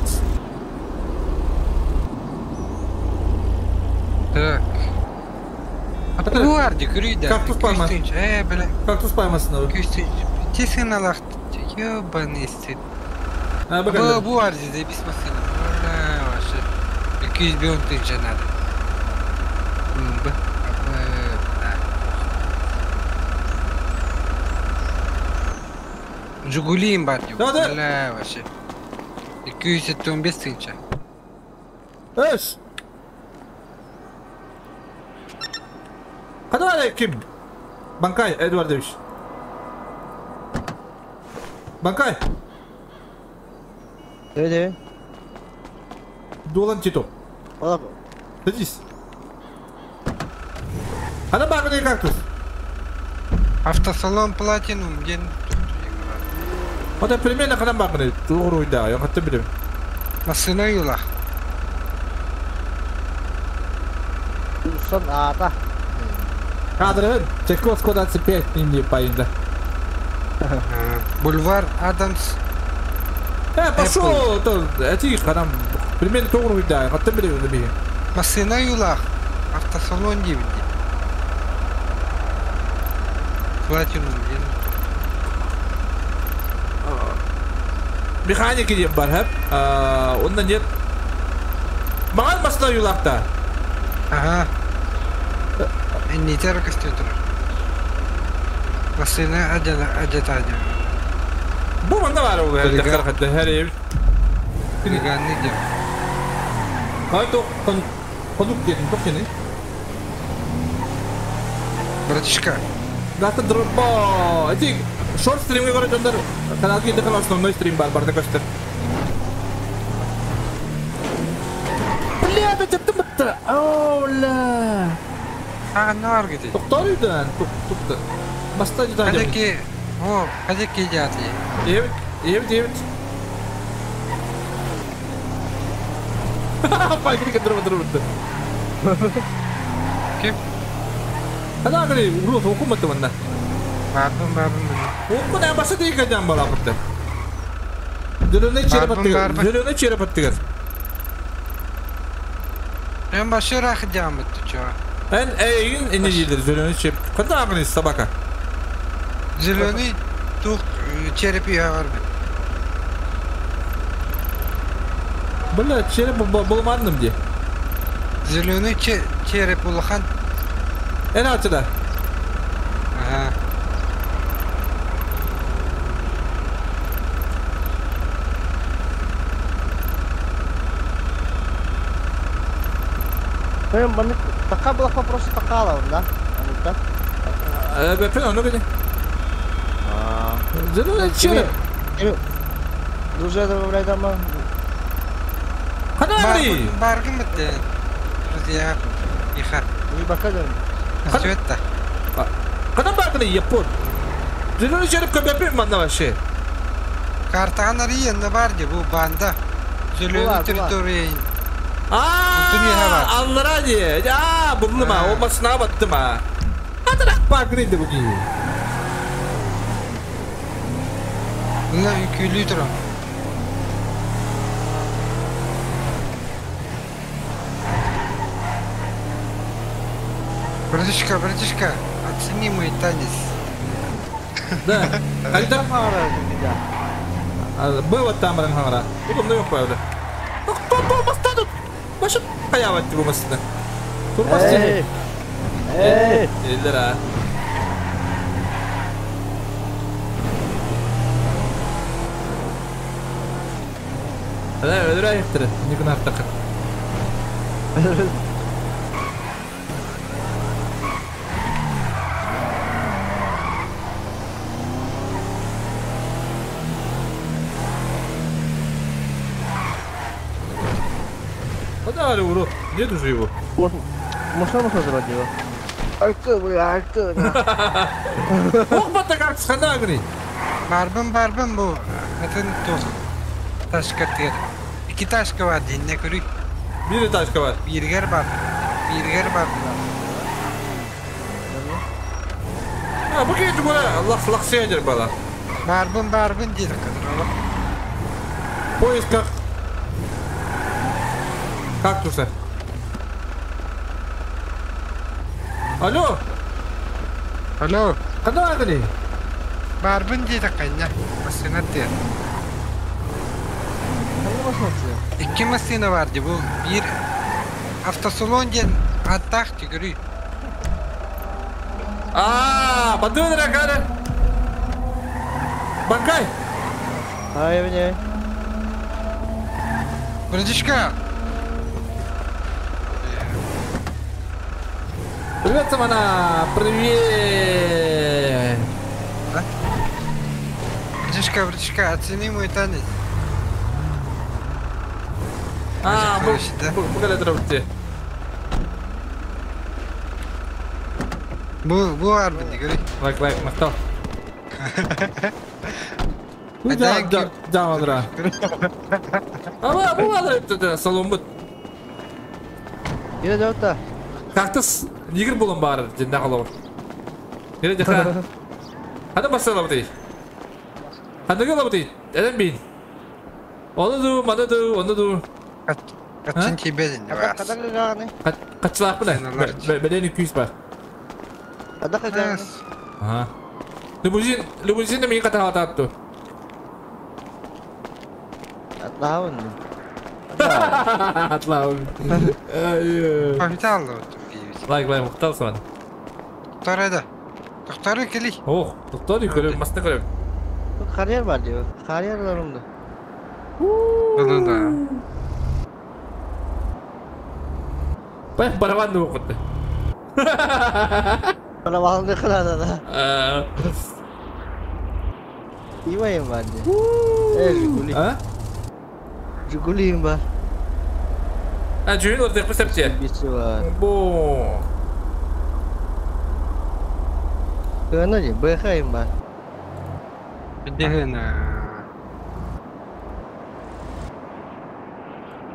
Так. Атыр. Гвардия, крыда. Кактус пальма. Бля. Кактус пальмасына. Күстүнч. Тесен алах. Ёбаный стыд. А, бакалар. Гвардия, заебись машина. Бля, вообще. 200 тысяч надо. Б. Жигули им бар. Да, да. Бля, вообще. 275 тысяч. Эш. Када ким? Банкай Эдуардович. Банкай. Да. Дулан Тито. Садись. Ана баганы кактус. Автосалон Платинум, где? Вот примерно кана баганы. Тугру да, я хотел бы. Машина юла. Сон ата. Кадры, Чайковского 25 не поинда. Бульвар Адамс. Пошел, то, эти ханам, примерно тугру да, я хотел бы. Машина юла. Автосалон дивди. Платинум, где? Механики не бархат, он на нет. Маған машина юлақта. Ага. Не теркостью. Машина один. Бу манда бар ол дәхәр хәр. Хулиганы дем. Ай то конук дедим, тоқ кені. Братишка. Гата дропа. Эти шорт стримге көрө жандар. Каналга кенде основной стрим бар, барда көстөр. Бля, это тымытты. Ола. А, нар где? Токтор үйдөн, тукты. Баста жада. Хадеки, о, хадеки жады. Evet, evet, evet. Пайгы дұрып. Ким? Ана гри, уру окуматы мында. Бардым. Окуна башы дейген жан бала бітті. Зеленый череп аттыгар. Зеленый череп аттыгар. Мен башы рахы жан бітті, чо. Эн эйин эне жейдер зеленый череп. Қанда ағын собака? Зеленый туқ череп ия бар бит. Бля, череп болмадым де. Зеленый череп улахан. Эн ачыда. Ага. Така была просто такала, да? Да? Бепен, оно где? Зеленый череп. Друзья, добавляй дома. Ханари! Баргым бітті. Друзья, иха. Что это? Кана баргыны япон. Зеленый череп көбепен манда вообще. Картаны рийенне бар де, бу банда. Зеленый территория. Ааа, аллара де. Ааа, бұлы ма, о машина батты ма. Атырақ баргыны де бұги. Бұны үкілі тұрам. Братишка, братишка, оцени мой танец. Да. Когда? Было там ранхара. Удобно его правда. Кто бастадут? Ваша хаявать его машина. Турбастин. Эй! Элдера. Да, öldüre ayıktırı. Ne günah takı. Куда урод? Нет уже его. Машина забрать его. Арты, бля, арты. Ох, бата как сханагри. Барбын барбын бу. Атын тух. Ташка тер. İki taşka var dinle көрүй. Bir тачка бар. Биргер бар. Биргер бар. А, bu келді бұра. Лақ лақ сендер бала. Барбын барбын дейді kadar oğlum. В поисках кактуса. Алло, Алло. када агри? Барбын дейді қайна. Машина тер. İki машина vardı bu. Bir автосалон ден аттах көрүй. А, бадын ракара. Банкай. Ай, мне. Братишка. Привет, Самана. Привет. Братишка, братишка, оцени мой танец. А, bu, Хороший, да? bu, bu kadar bitti. Bu, bu var mı görey. Лайк, лайк, мақтал. А Да, thank да, you. да, Андра. А, bu, bu var это салон бут. Кире жауапта. Кактус нигер болон бар, жинда қалау. Нере жақа? Хана басала бути. Хана гала бути. Эден бин. Оны ду, маны ду, оны ду. Kaçın ki bedin var. Када каганы. Качылақ біле. Белени күйіс бар. Када каганы. Ага. Лимузин, лимузин мен қатар ататты. Атлауын. Атлауын. Капитал Лайк, лайк, мақтал саған. Doktor da. Doktoru keli. Ох, доктор көрем, масты көрем. Карьер бар диyor. Карьерларымды. Bunu da. Бай барабанды оқытты. Барабанды қылады да. Имайым бар диyor. Э, Жигули. А? Жигулиим бар. А, жүйін ордық пісіпте. Бисі бар. Бо. Кына же, БХ-им бар. Дегена.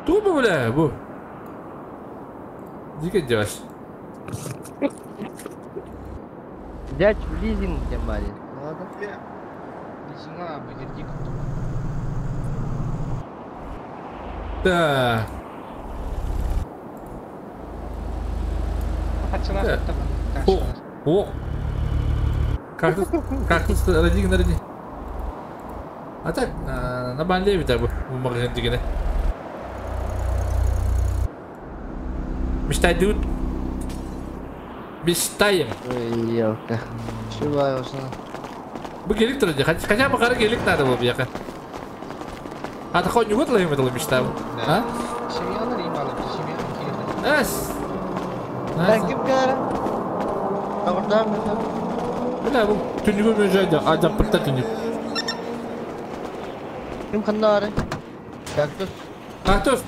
Тупо, бля, бу. Дике делаешь. Взять в лизинг тем более. Ладно. Лизинга, багердик. Да. Хачылақ О, о. Кактус, кактус, ради, ради. А так, на банде ведь бу магазин дегене. Мечтай дуд. Мечтаем. Ой, елка. Чего осыны? Бу келик турады. Хотя бы қара келик надо было бияка. А такой не вот лайм это мечтал. А? Семьялар им алып, семья келеді. Эс. Ben kim kadar? Oradan mı? Бля, бу түнүгө мөжөйдө, ажап бирта түнүк. Ким кандары? Кактус. Кактус.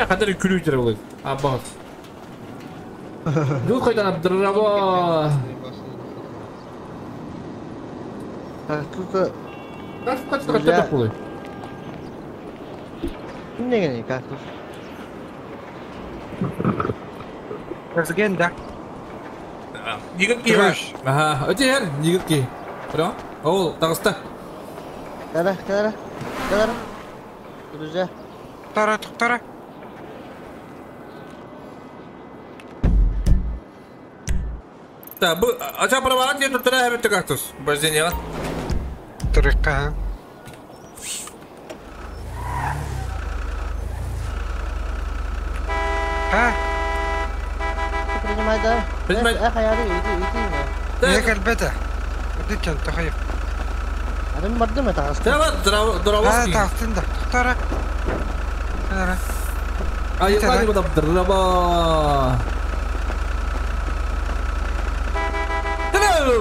Кадыр күлүү жүрө болот. Аббас. Жол кайдан Абдырраба. Кактус. Кактус качты качты болот. Ким деген кактус? Özgen да. Нигер ки. Ага, өте ер, нигер ки. Бро. Ол, тагыста. Кара, кара. Кара. Друзья. Токтора, токтора. Да, бу ача правалар не туттара хәбетте кактус. Баждение. Турыкка. А? Принимай, да. Принимай. Эх, я иди, иди. Не калбета. Иди тахайып. Адам барды ма тагыс? Давай, дровоски. А, тагыстын да. Токтора. Токтора. Айылҕа бадаптырба.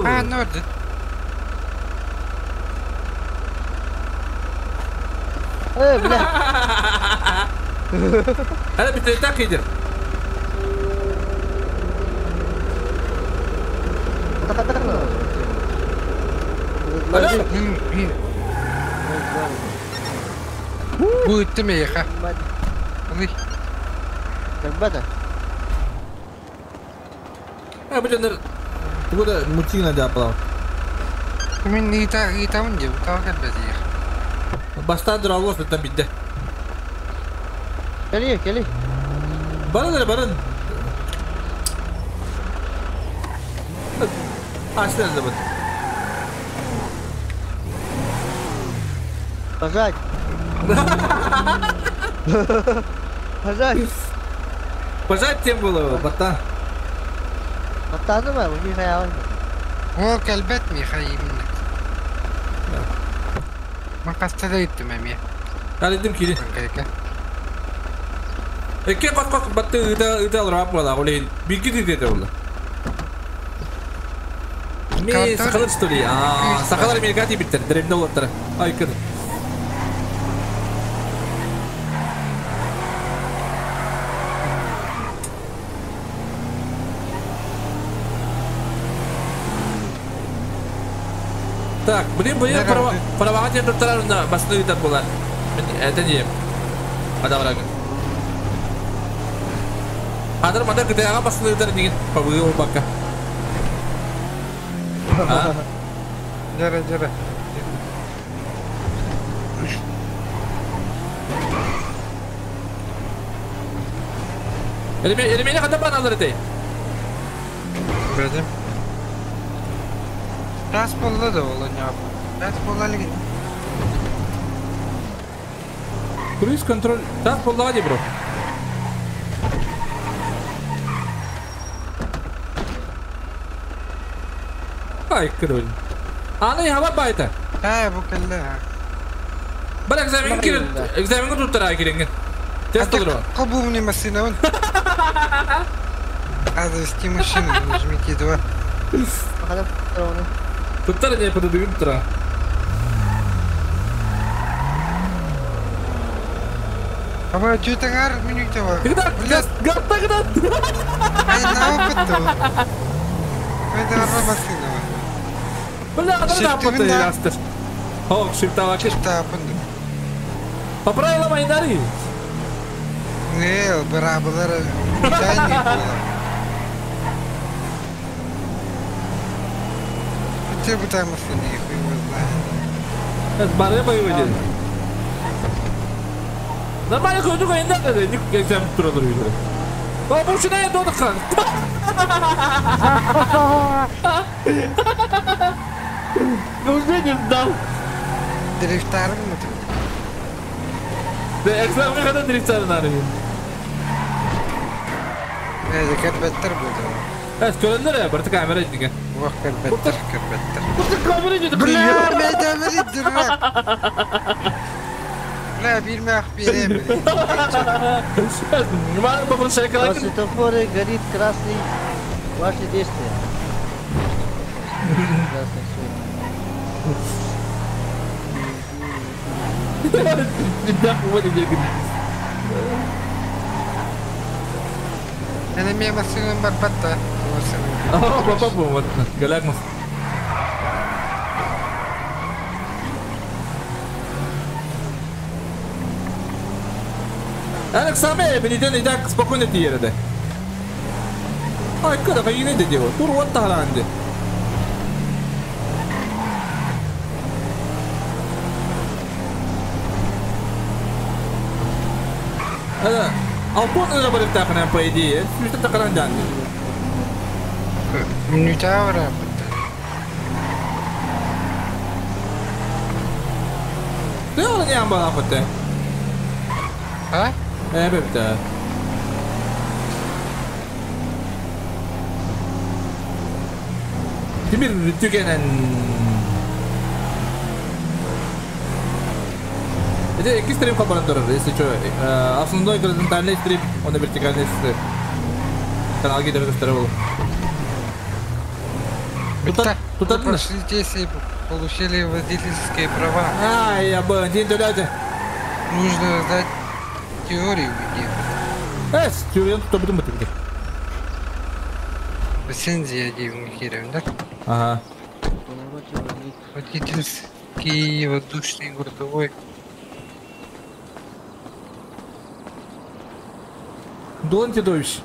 А, нордит. Бля. Hadi bir tak iyidir. Алло. Будет меха. А, блин, куда мутина дяпал? Мен итаун деп, таугар бәдиях. Бастан дұралос бітті бітті. Кели, кели. Барın барın. Açtı da bak. Пожать. Пожать. Пожать тем было, бата. Бата mı? Bu bir hayal. О, кэлбэт Михаил. Ма кастада иттим эми. Алидим кири. Эке кот кот батты ыта ыта алрап була, олей бигги диде олла. Ми сахалар что ли? А, сахалар Америкати биттер, дремде олаттар. Ай кыр. Так, блин, блин, права тебе тут на басны там была. Это не. Адамрага. Адар мада кытаяга басны ыдар деген побыл бака. Жара, жара. Элемени ката бан алыр этэй. Бедим. Раз болла да ола не Раз болла лигин. Круиз контроль. Так болла ди бро. Ай, кроль. Аны хава байта. Ай, бу келле. Бар экзамен кирен, экзамен туттара киренген. Тест толдура. Кабу мне машина вон. А завести машину, нажмите 2. Туттара не подадым туттара. Аба чутагар минутова. Когда? Гата гата. Ай, на опыт. Это машина. Бля, да да О, шифтава. Шифтава. По правилам Айдари. Не, барабалар. Не было. Те бы там машины, хуй его знает. Это бары боевые. Нормально хожу, когда не экзамен туралар үйдө. А бу шуна енді одыққан. Уже не сдал. Дрифтарым mı? Да, экзамен когда дрифтарым надо. Ne, кәлбәттер булды. Әс, көрәндер ә, бір камера деген. Вах, кәлбәттер, кәлбәттер. Бір камера дейді. Бля, мәйдәмер дурак. Бля, бирмә бирем. На светофоре горит красный. Ваши действия. Красный свет. Әнә мия машинам бар батта. Папа вот, галякмас. Алекс, саме, бенитен и так спокойно ти ереде. Ай, када кайны деди о. Тур вот таранды. Ада, Алтон öyle барып тақынан по идее. Сүрті тақынан данды. Минутавра. Ты оны не амбала фотте? А? Evet. Тимир түгенен. Это икки стрим хабаран если что. Основной горизонтальный стрим, он и вертикальный стрим. Канал гидро второго. Тут прошли здесь и получили водительские права. А, я был один дурак. Нужно сдать теорию. Теорию тут обдумать. Лицензия один, да? Ага. Водительский воздушный грузовой. Дон Титович.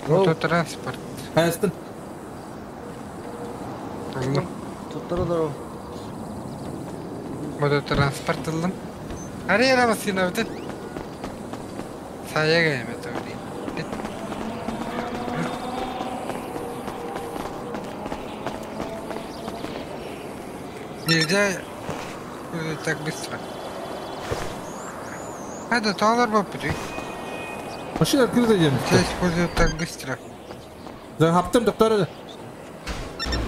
Мототранспорт. Астон. Мототранспорт алым. Арена машина вот. Саяга это. Нельзя так быстро. А да доллар попади. Машина открыта идем. Нельзя использовать так быстро. Да, хаптым, доктор.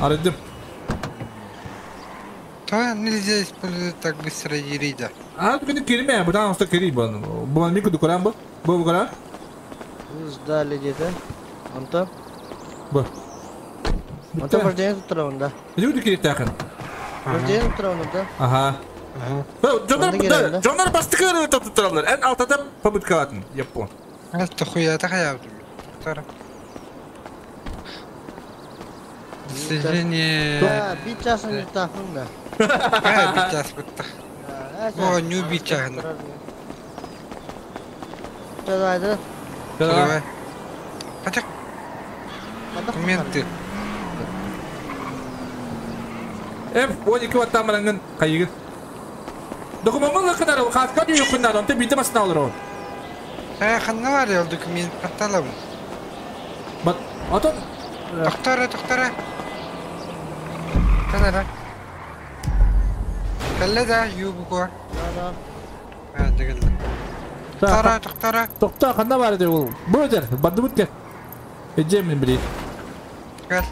Арыдым. То нельзя использовать так быстро ерида. А, ты не керме, потому что кериба. Бу мику дукарам бу. Бу бугара. Сдали где-то. Он-то. Бу. Он-то вождение тут да. Люди керитахан. Вождение тут да. Ага. Джонар бастыкы тут туралар. Эн алтада попыткалатын. Я понял. Это хуя такая. Сожаление. Да, бить не так, да. А, бить вот. О, не убить. Давай, да. Давай. Хотя. Документы. F12 там рангын кайыгын. Документын кадар, хаска юкундар, онта бите басына алыр ол. Ханна бар ел документ патталам. Бат, атын Токтора, токтора. Канара. Калле да, юбуко. Да, да. А, дегелде. Токтора, токтора. Токта, ханна бар ди ул. Бу дер, банды бутке. Эжемин били. Гел.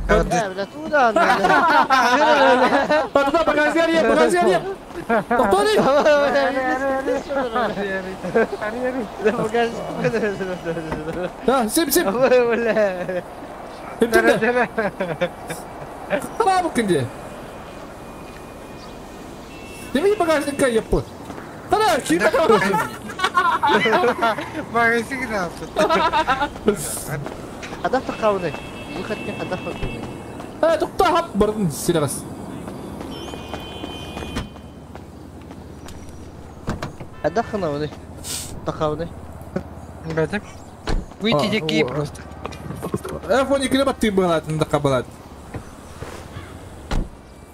Да, туда. Туда багажер, багажер. Токтори. Да, сип, сип. Бабу кинде. Деми багажника япы. Тара, ким Багажник да. Адам тақауны. Выход не адам тақауны. Токта хап бардын сирагас. Адахнауны. Тақауны. Ребята, выйти дикие просто. Фони клебат ты была, ты дакабалат.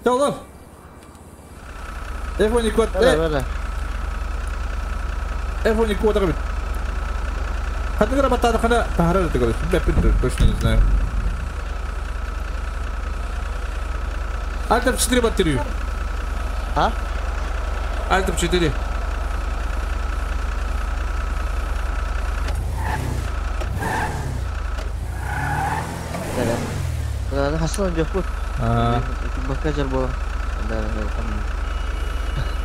Толов. Эфони кот. Эфони кот. Хадыгра батата хана тахара ты говоришь. Я точно не знаю. Альт F4 батарею. А? Альт F4. Да, Хасан жопут. Бакажар бола. Да, да,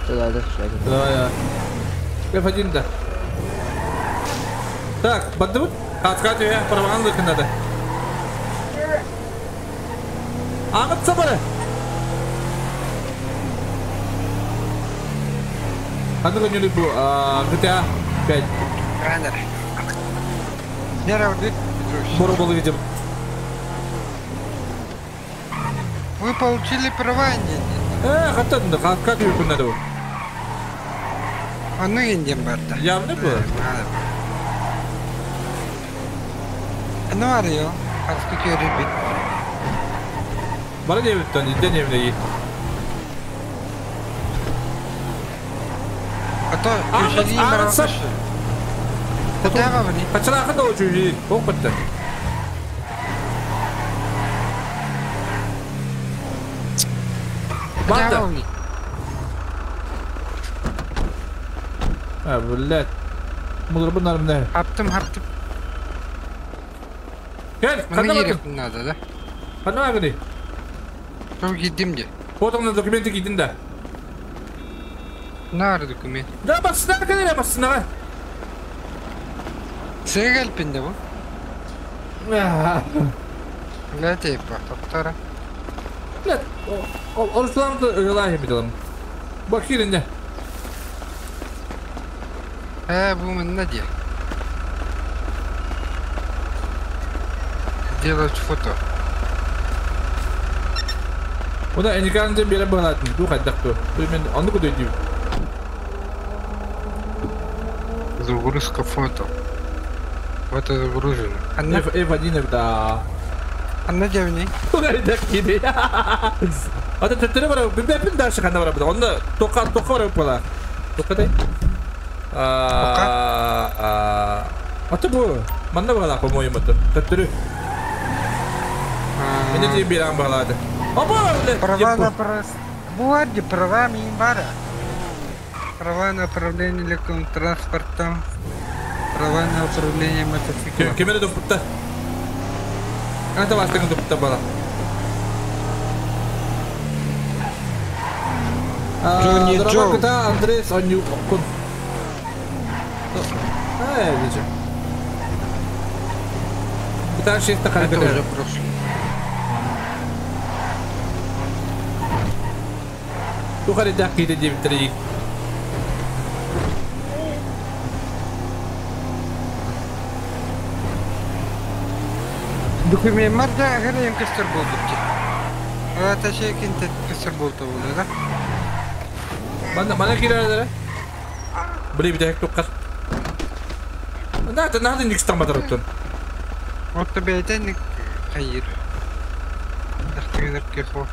да. Давай, F1 да. Так, бандут? Откат я пропаганду надо. Аңыт сабыры. Ханды не люблю, GTA 5. Ранер. Я работаю, Петрович. Бору видим. Вы получили права, нет? Хаттан, хат юкун надо. А ну индем барда. Явно было. Ну арыё, хаски көрүбүт. Бара дебиттен, иден евнеги. А то көшелейин бара көшө. Тадама бани. Качыракын да очу, ок битти. Банда. А, блядь. Мудр bunlar ne? Хаптым, хаптым. Gel, Маны керек надо, да? Ханна гыны. Çok gittim de. Фотоңда документы кийдин да. Нар документ. Да бассына кэлэрэ бассынаҕа. Сыгальпин да бу. Ла типа, топтара. Нет, Орусулам да ылааһы билем. Бакиринде. Бу манна дии. Делать фото. Ода эникаанты бере быһалаатын ду хайдах ду. Мен онну көдөйдүү. Загрузка фото. Фото загружено. Анна F1 да. Анна дявни. Тугайдак киди. Ата төттөрө бара биппин дальше ханда бара. Онда тока тока бара була. Тока дай. А Ата бу манна бала по-моему это. Төттөрү. Мене ти биран балады. Опа, Права на Буарди, права ми бара. Права на управление легким транспортом. Права на управление мотоциклом. Кемере допутта. Ата бастыгын допутта бала. Джонни Джо. Кыта Андрес оню кун. Ай, видишь. Кыта шесть Это уже прошло. Тухари дак ките девтри. Документ марда агар кестер болду ки. Ата шекин кестер болду болду да. Мана мана киралары. Били бит туккар. Да, та нахды никс таматар оттон. Отто бейтен хайыр. Тахтыгыныр кехо.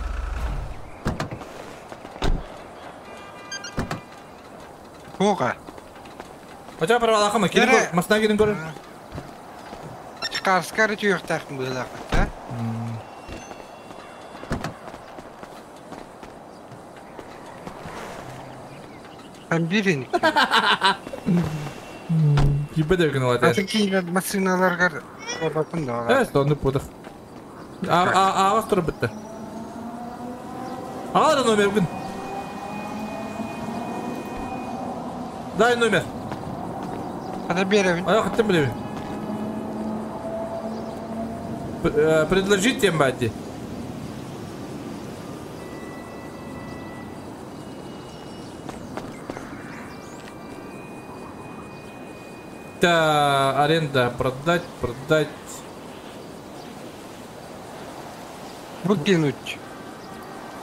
Хога. Хотя правалахама кирин көр, масна кирин көр. Чыкарскары түйөктакын быылакыт, да? Там бирин. Кибе дегин алат. Аты кейлер машиналарга баратын да. Э, сонды пудах. А а а туруп битти. Ала номер бүгүн. Дай номер. Ада беребин. Ая хаттым билебин. Предложите бади. Да, аренда продать, продать. Выкинуть.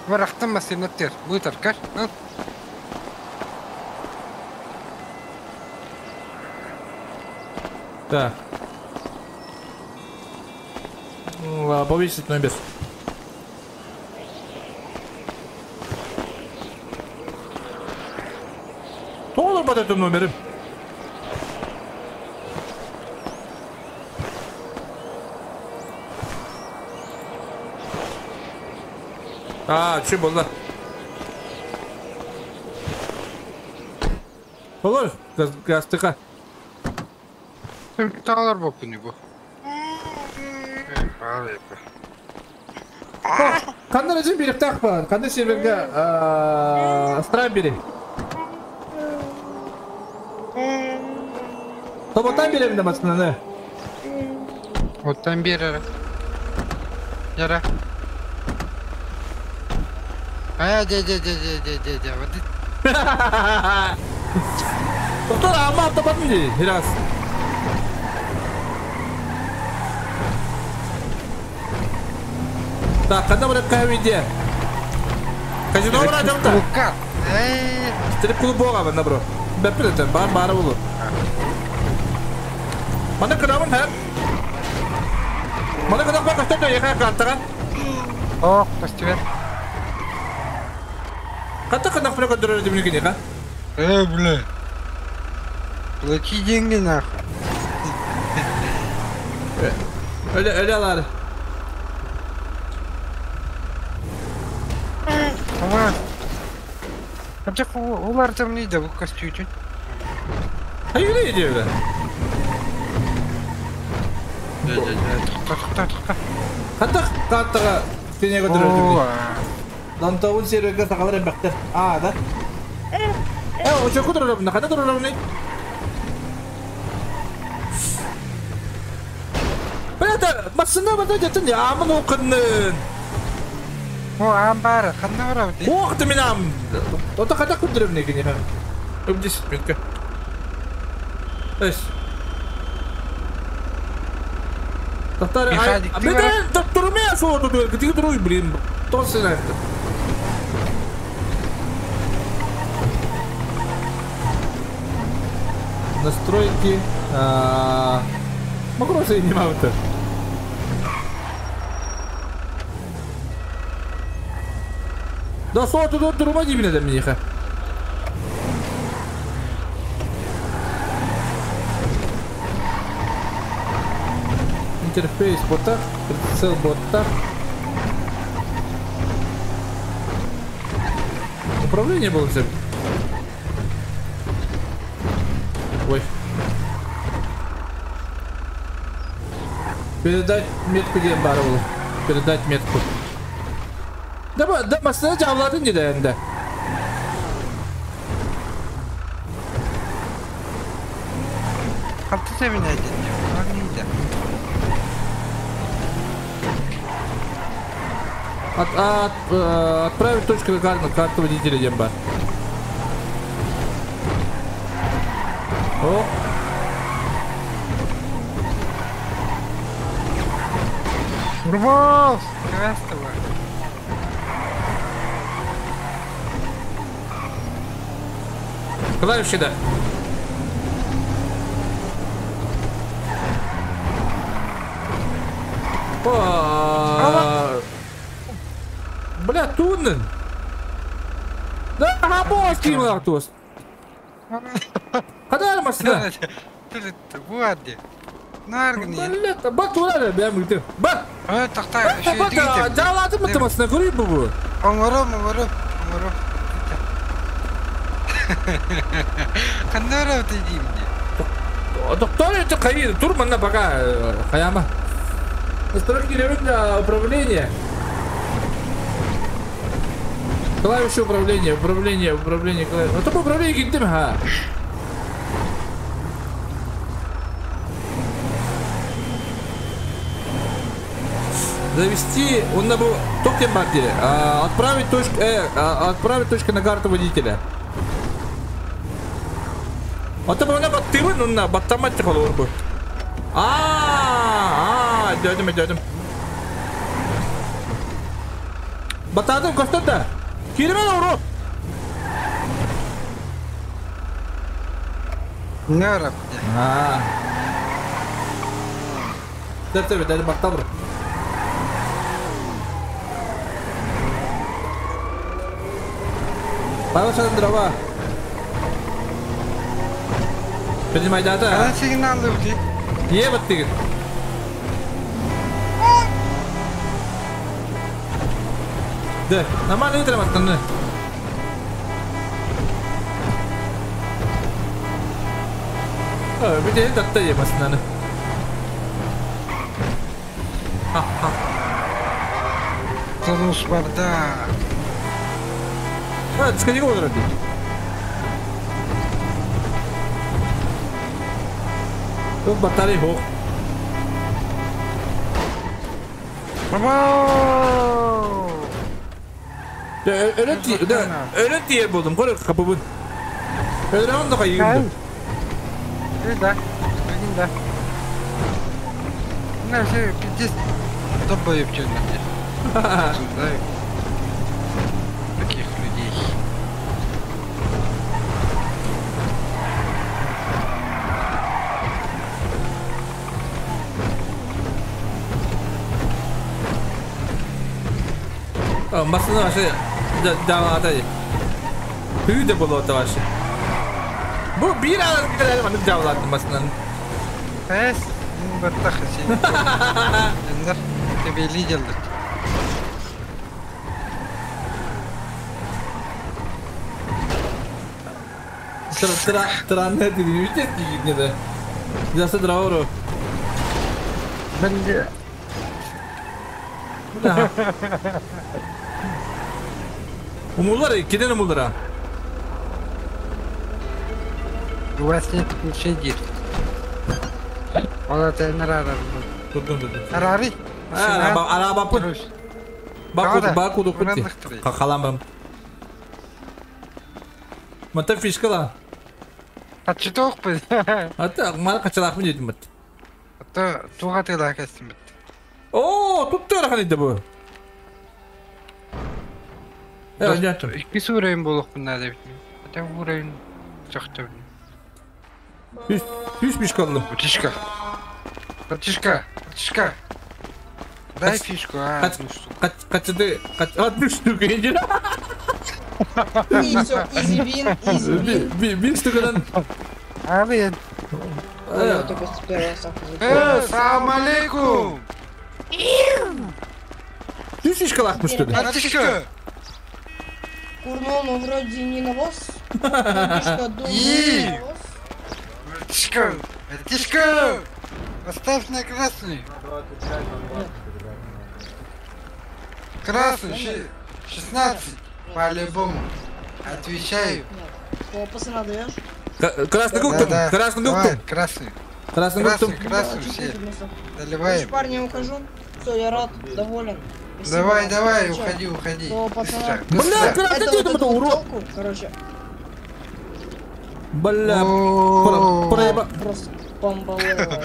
Варахтан машина тер. Будет аркар. Да. Повесить номер. Тоғыз под этим номером. А, что было? Olur, gaz, gaztıka. Тағалар болып күні bu. Қандай режим беріп тақпа? Қандай серверге страйп бери? Тоботан беремін да басынаны. Оттан бері. Яра. А, де, де, де, де, де, де, де. Вот Доктор, ама автомат дейді, раз. Так, қанда бір кавиде? Казино бар жамта. Клубка. Стрип клуб болға банда бро. Бәпір бар бары болу. Мана кырамын хәп. Мана кыдақ бар кастап яқа картаға. Ох, костюмер. Қата қынақ бір көндірер демін екен ха? Бля. Плати деньги нахуй. Öyle öyle алар. Ама. Апчак олар там не да bu костюм. Hayır ne diyor öyle? Тоқта, тоқта, тоқта. Қата картаға сене көндірер демін. Дантауын серверге сақалар әмбәқтер. А, да? Очоку турарабын, хана турарабын. Бля, массына бата жатын ямын оқыннын. О, амбар, ханна барабыт. Ох ты минам. Ота хата күндүрөм неге не. 10 минутка. Эс. Татар, беден доктор меня со тут, где другой, блин. Тосы на это. Настройки. Могу не могу. Да со тут дурума дибине де миха. Интерфейс вот так, прицел вот так. Управление было все. Ой. Передать метку Дембарову. Передать метку. Да, да, masına cavladın giderinde. Altı sevine Отправить точку на карту, карту водителя Демба. О! Рвов! Здравствуй. Клавиши, да. О, бля, туннель. Да, рабочий Мартус. Када машина? Буади. Наргни. Бля, бак тулар, бля, мы Бак. Тохтай, Бак, жалады мы машина, көрүй бу. Оңором, оңором, оңором. Кандара ты димди. Доктор, это хайыр, тур манна пока хаяма. Настройки для управления. Клавиши управления, управление, управление, клавиши. А то управление киттим, ха. Завести, он на был токен барде. Отправить точку, отправить точку на карту водителя. А то она баттырын, он на баттамат холорбу. А, идем, идем. Батадым костата. Кирмен урок. Нерап. А. Теп, дәл баттабыр. Павел дрова. Принимай дата. А сигналы ути. Не вот ты. Да, нормально утром остальное. А, видели, так-то я машина. Ха-ха. Тонус барда. А, сходи го ради. Тут батарея хо. Браво! Öyle diye buldum. Koru kapımın. Öyle onu da kayıyım. Да, да. Ну все, пиздец. Долбоеб чё Осуждаю таких людей. Masına вообще davada. Hüde bulu вообще. Bu bir an kadar bana davlattı masının. Es, баттах сен. Тебе лидер. Тра тра не ты не да. Я с драуру. Бля. Умулар, киден умулара. У вас нет ключей, дед. Ол это нарара. Арари. Ара баппыт. Бакуду, бакуду кутти. Хахалам. Мата фишкала. Качыток бы. Ата мана качалах мен дедим бит. Ата туга тыла кестим бит. О, тут тыра иди бу. Икки уровень болук надо бит. Ата уровень жакты. Үс фишка алдым. Братишка. Братишка, братишка. Дай фишку, а. Качыды, одну штуку иди. И все, easy win, easy win. Бир штукадан. Али. Я только с первого ставку. Салам алейкум. Үс фишка лакмыш что ли? Братишка. Курнул, но вроде не навоз. Братишка, думаю, навоз. Братишка, братишка. Поставь на красный. Красный, 16, по-любому. Отвечаю. О, пацана даешь? Красный гуктум, красный гуктум. Красный. Красный гуктум. Красный, все. Доливаем. Парни, я ухожу. Все, я рад, доволен. Давай, давай, уходи, уходи. Бля, красный это урод. Короче. Бля, проеба. Просто бомбалова.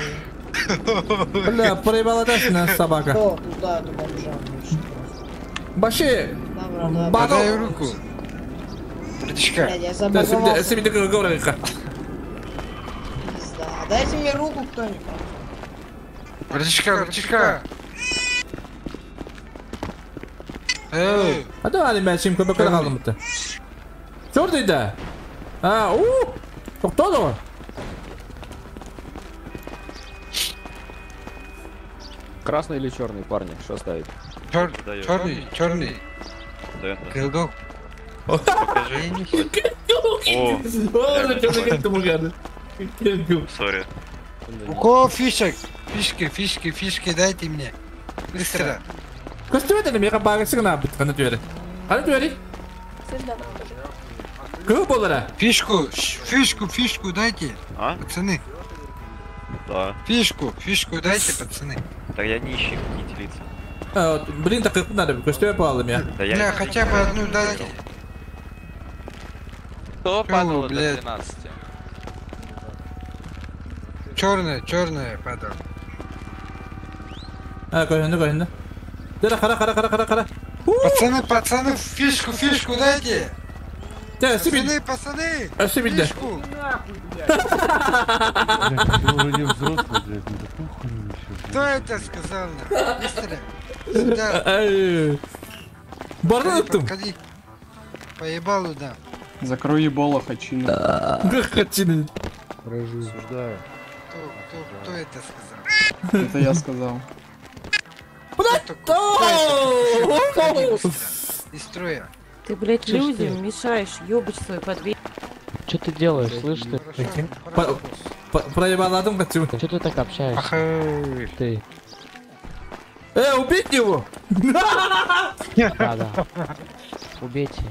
Бля, проебала на собака. О, туда, эту бомжа. Баши! Подай руку. Братишка. Дайте мне руку кто-нибудь. Братишка, братишка. Эй. А давай мяч им куда калым-то. Черный да. А, у! Кто то? Красный или черный, парни? Что ставить? Черный, черный. Кылгок. Покажи. Сори. У кого фишек? Фишки, фишки, фишки дайте мне. Быстро. Костюм это мега багасы на бит кана түәри. Кана түәри? Кого болара? Фишку, фишку, фишку дайте. А? Пацаны. Да. Фишку, фишку дайте, пацаны. Так я нищий, какие лица. Блин, так как надо, костюм попал меня. Да я. Бля, хотя бы одну дайте. Кто падал до 13? Черная, черная падал. А, кое-что, кое-что. Да, хара, хара, хара, хара, хара. Пацаны, пацаны, фишку, фишку дайте. Пацаны, пацаны, фишку. Кто это сказал? Быстро. Сюда. Барнутым. Поебалу, да. Закрой ебало, хачина. Хачина. Осуждаю. Кто это сказал? Это я сказал. Из строя. Ты, блядь, людям мешаешь, ёбач свой подвиг. Что ты делаешь, слышь ты? Проебал адам хочу. Что ты так общаешься? Ты. Убить его! Да, да. Убейте.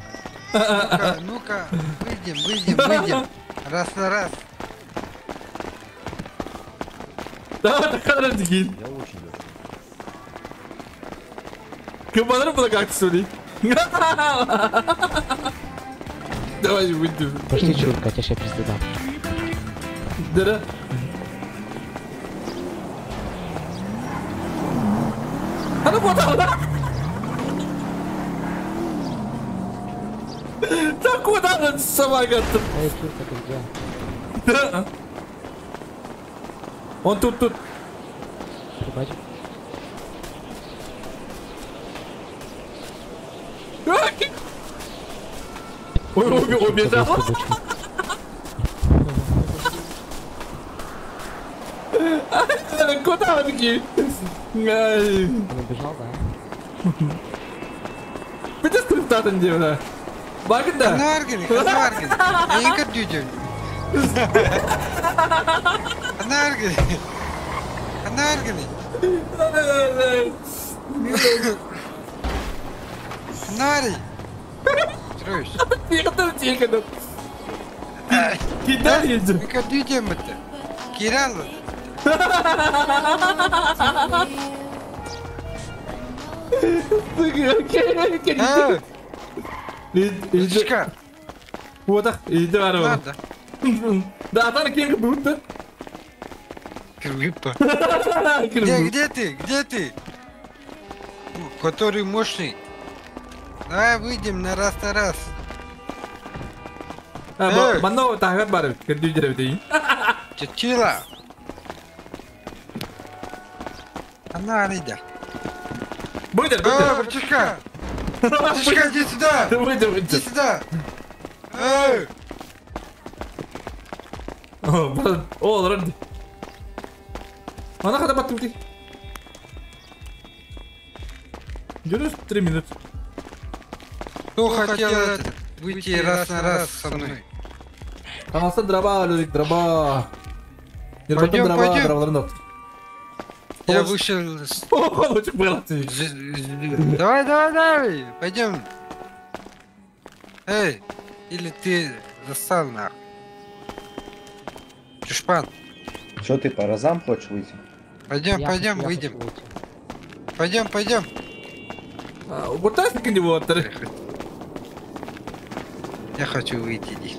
Ну-ка, ну-ка, выйдем, выйдем, выйдем. Раз на раз. Да, так хорошо. Я очень люблю. Кабаныр было как сули. Давай выйдем. Пошли, чурка, я тебе сейчас пизды дам. Да-да. А ну вот она! Да куда она собака-то? Эй, чурка, ты где? Да. Он тут, тут. Ебать. Ой, убежал. Куда он такие? Он убежал, да? Где скриптатан делает? Багда. Наргин, наргин. Я не дюдю. Наргин. Наргин. Нари. Трусь. Тихо, тихо. Кидай едем. Кадидем это. Киралл. Иди. Вот так, иди вару. Да, там кем будто. Киргипа. Где ты? Где ты? Который мощный. Давай выйдем на раз на раз. Мано тахар бар, кирдүү жеребит. Чечила. Она арида. Выйдем, выйдем. Братишка! Братишка, иди сюда! Выйдем, выйдем. Иди сюда! Эй! О, рад. Она когда батут. 93 минут. Кто хотел выйти раз на раз со мной? Каналсан дроба, Людвиг, дроба. Пойдем, пойдем. Дроба, Я вышел. Давай, давай, давай, пойдем. Эй, или ты засал нахуй. Чушпан. Что ты по разам хочешь выйти? Пойдем, пойдем, выйдем. Пойдем, пойдем. Вот так не вот. Я хочу выйти.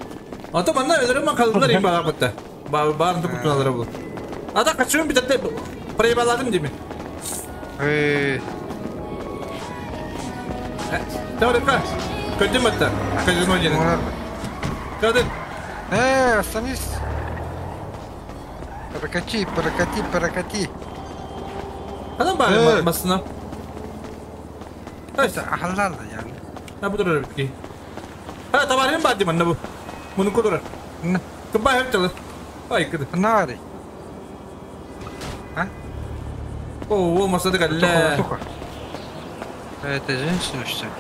А то манна ведерем калдылар им бага бутта. Барын тукуп бу. А так хочу бит проебаладым деме. Эй. Давай, давай. Көдүм атта. Казино дени. Көдүм. Эй, остановись. Прокати, прокати, прокати. Адам бар масына. Это ахаллал yani. На буду рыбки. А, товарым бар дейм, на бу. Муну кудура. Кымбай хептеле. Ай, кыды. Нари. А? О, о, масада калла. Это женщина, что ли?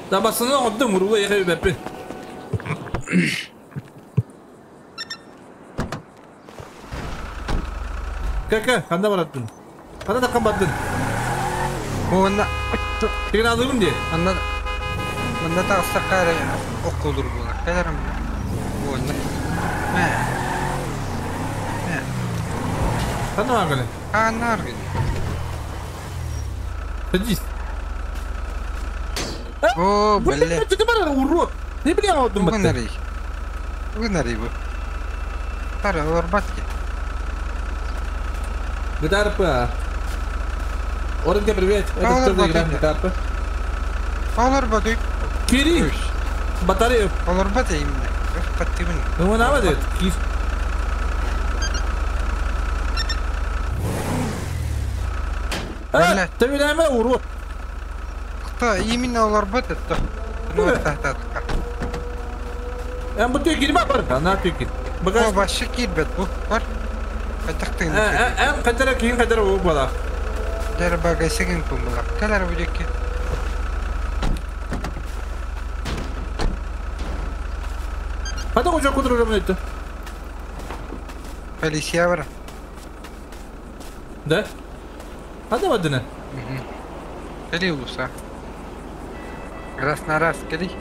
Да, басына отдым, урула ехай беппи. Кака, канда бараттын? Канда таккан баттын? Онна. Деген алдым де. Онна. Мында тагы кары окулур була. Каларым. Онна. Мә. Мә. Канда аргылы? Ана аргылы. Садись. О, блядь. Ты бар урод. Не бля алдым батты. Вынари. Вынари бу. Тара орбатки. ГТРП. Оренке, привет. Это кто за игра ГТРП? Олар баты. Кири. Батарею. Олар баты именно. Ну, она вот кир. А, ты меня урод. Кто именно олар баты, то. Ну, это. Я буду кирма бар. Она ты кир. О, вообще кир бет бу. Бар. Эм кадара кийин кадара уу бала. Дер багасигин кумбала. Калар будеки. Хата кожо кудуру это. Полиция бара. Да? Хата бадына. Кали улуса. Раз на раз кали.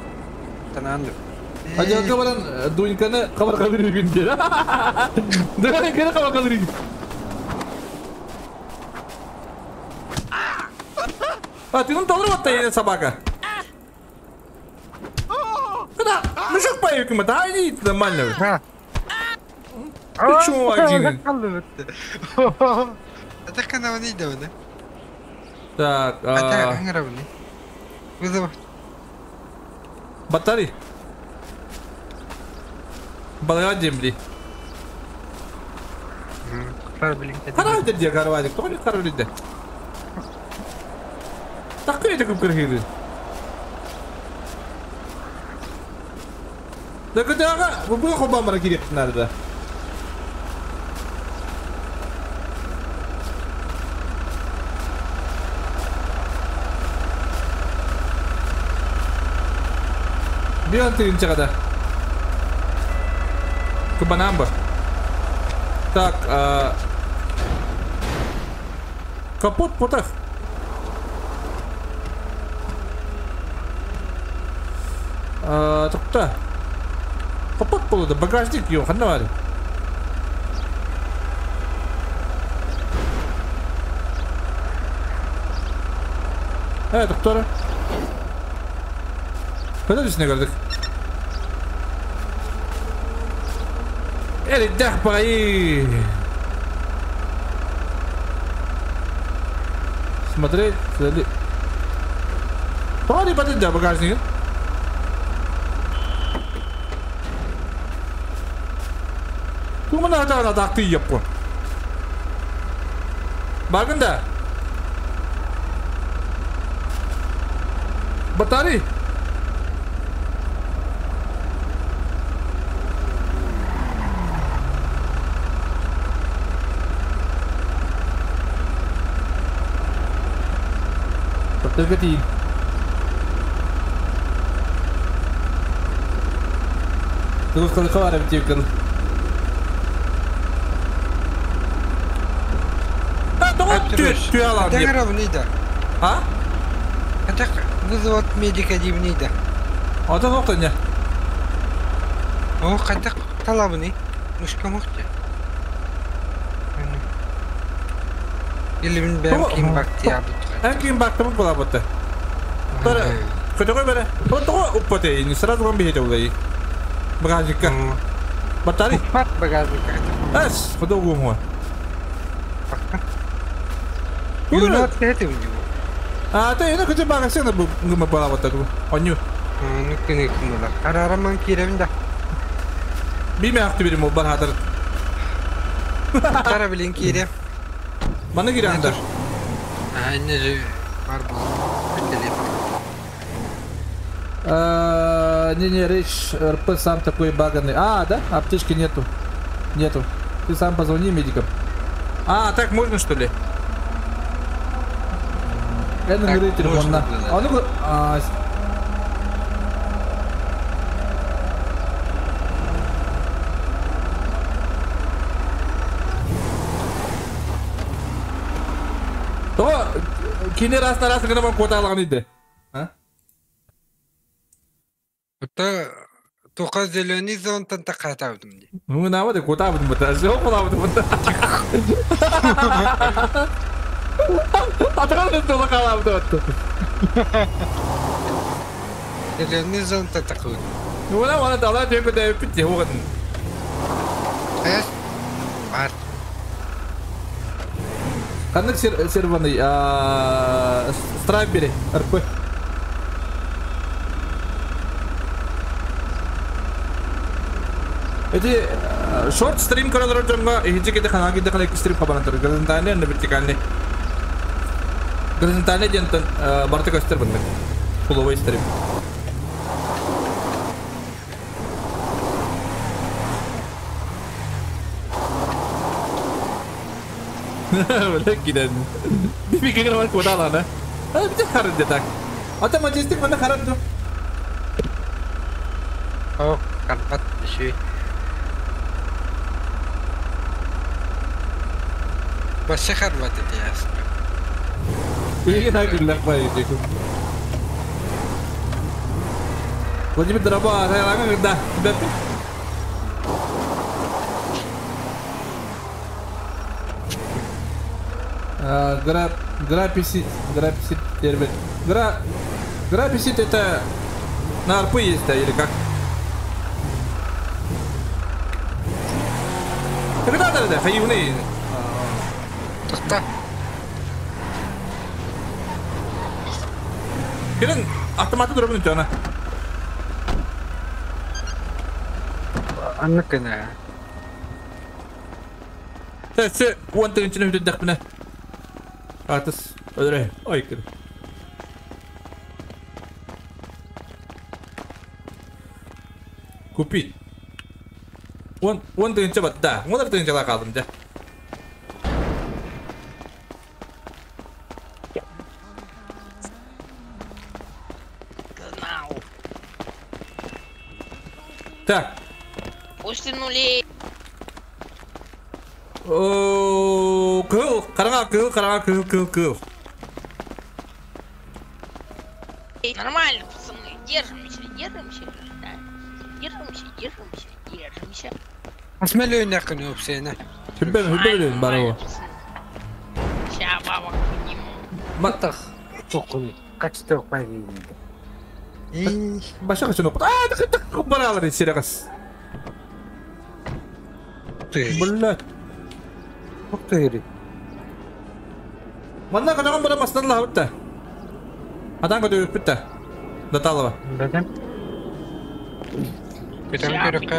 Тананды. Ажалга баран Дуньканы кабарга берген де. Дуньканы кабарга берген. А ты ну вот та собака. Куда? Мужик поехал, да иди нормально. Ты чего один? Это канал не идет, да? Так, а. Вызов. Батарея. Балага земли. Каравай де каравай, кто не каравай де? Такой это как красивый. Да когда вы были хоба маркире надо. Бион ты инчагада. Кубанамба. Так, капот потах. Токта. Капот болду, багажник yok, ханна бар. Evet, doktor. Kadar üstüne gördük. Эрдэх баи. Смотреть, зали. Тони подойди, багажник. Тумана да да ты епку. Багында. Батарей. Только. Ты сказал, что А? Это вызовут медика дивнида. А то нохта не. О, хотя талабны. Мушка мухте. Или мен бәм ким бакты ябыт. Эн ким бакты була бутта. Көтөгө бере. Отого уппате, не сразу вам бейте улай. Багажника. Батарей. Пат багажника. Эс, по-другому. Юнот это у него. А, ты это хотя бы на гума была вот такую. Оню. Ну кыны кыны. Арараман кирем да. Биме акты берем ол бар. Кара билин кирем. Баны кирем да. А, не же бар был. Не-не, речь РП сам такой баганный. А, да? Аптечки нету. Нету. Ты сам позвони медикам. А, так можно что ли? Это говорит телефон на. А ну а. То кине раз на раз гына кота алган иде. А? Это тока зеленый зон тантакатабдым ди. Ну на вот котабдым бата. Жок болабдым бата. Атырау тола калабды отты. Зеленый зон тантакы. Ну на вана дала төкө дә бит огын. Эс бар. Каннык серваны Страйбери РП. Эти шорт стрим көрөлөр жонго эхиджи кете хана кете хана стрим хабарантыр. Горизонтальный, на вертикальный. Горизонтальный дентен барты костер бындык. Пуловой стрим. Бля, киден. Биби кегер куда лана. А бите хард так. А там мажестик мана хард. О, карпат ши. Вообще харват это ясно. И так легко. Владимир Драба, да, да. Гра писит, термин. Гра писит это на арпы есть, да, или как? Когда да, хаивные. Тоқта. Келін, автоматы дұрабын өте ана. Анны кіні. Сәтсі, он тігіншіні өте дәқпіні. Атыс, өдірі, ой кіді. Купить. Он тігінші бат, да, он тігінші ала қалдым, да. Так. После нулей. О, кыл, карага, кыл, карага, кыл, кыл, кыл. Нормально, пацаны, держимся, держимся, да. Держимся, держимся, держимся. Осмелю нахуй опсена. Хүббе барабы. Ща бабок подниму. Матах. Токуй. Качество пойди. Баша хочу. А, так так баралар серегас. Блядь. Ух ты. Манна кадаган бара мастан лабытта. Атан көтө бүттэ. Даталова. Да. Питам көрөккө.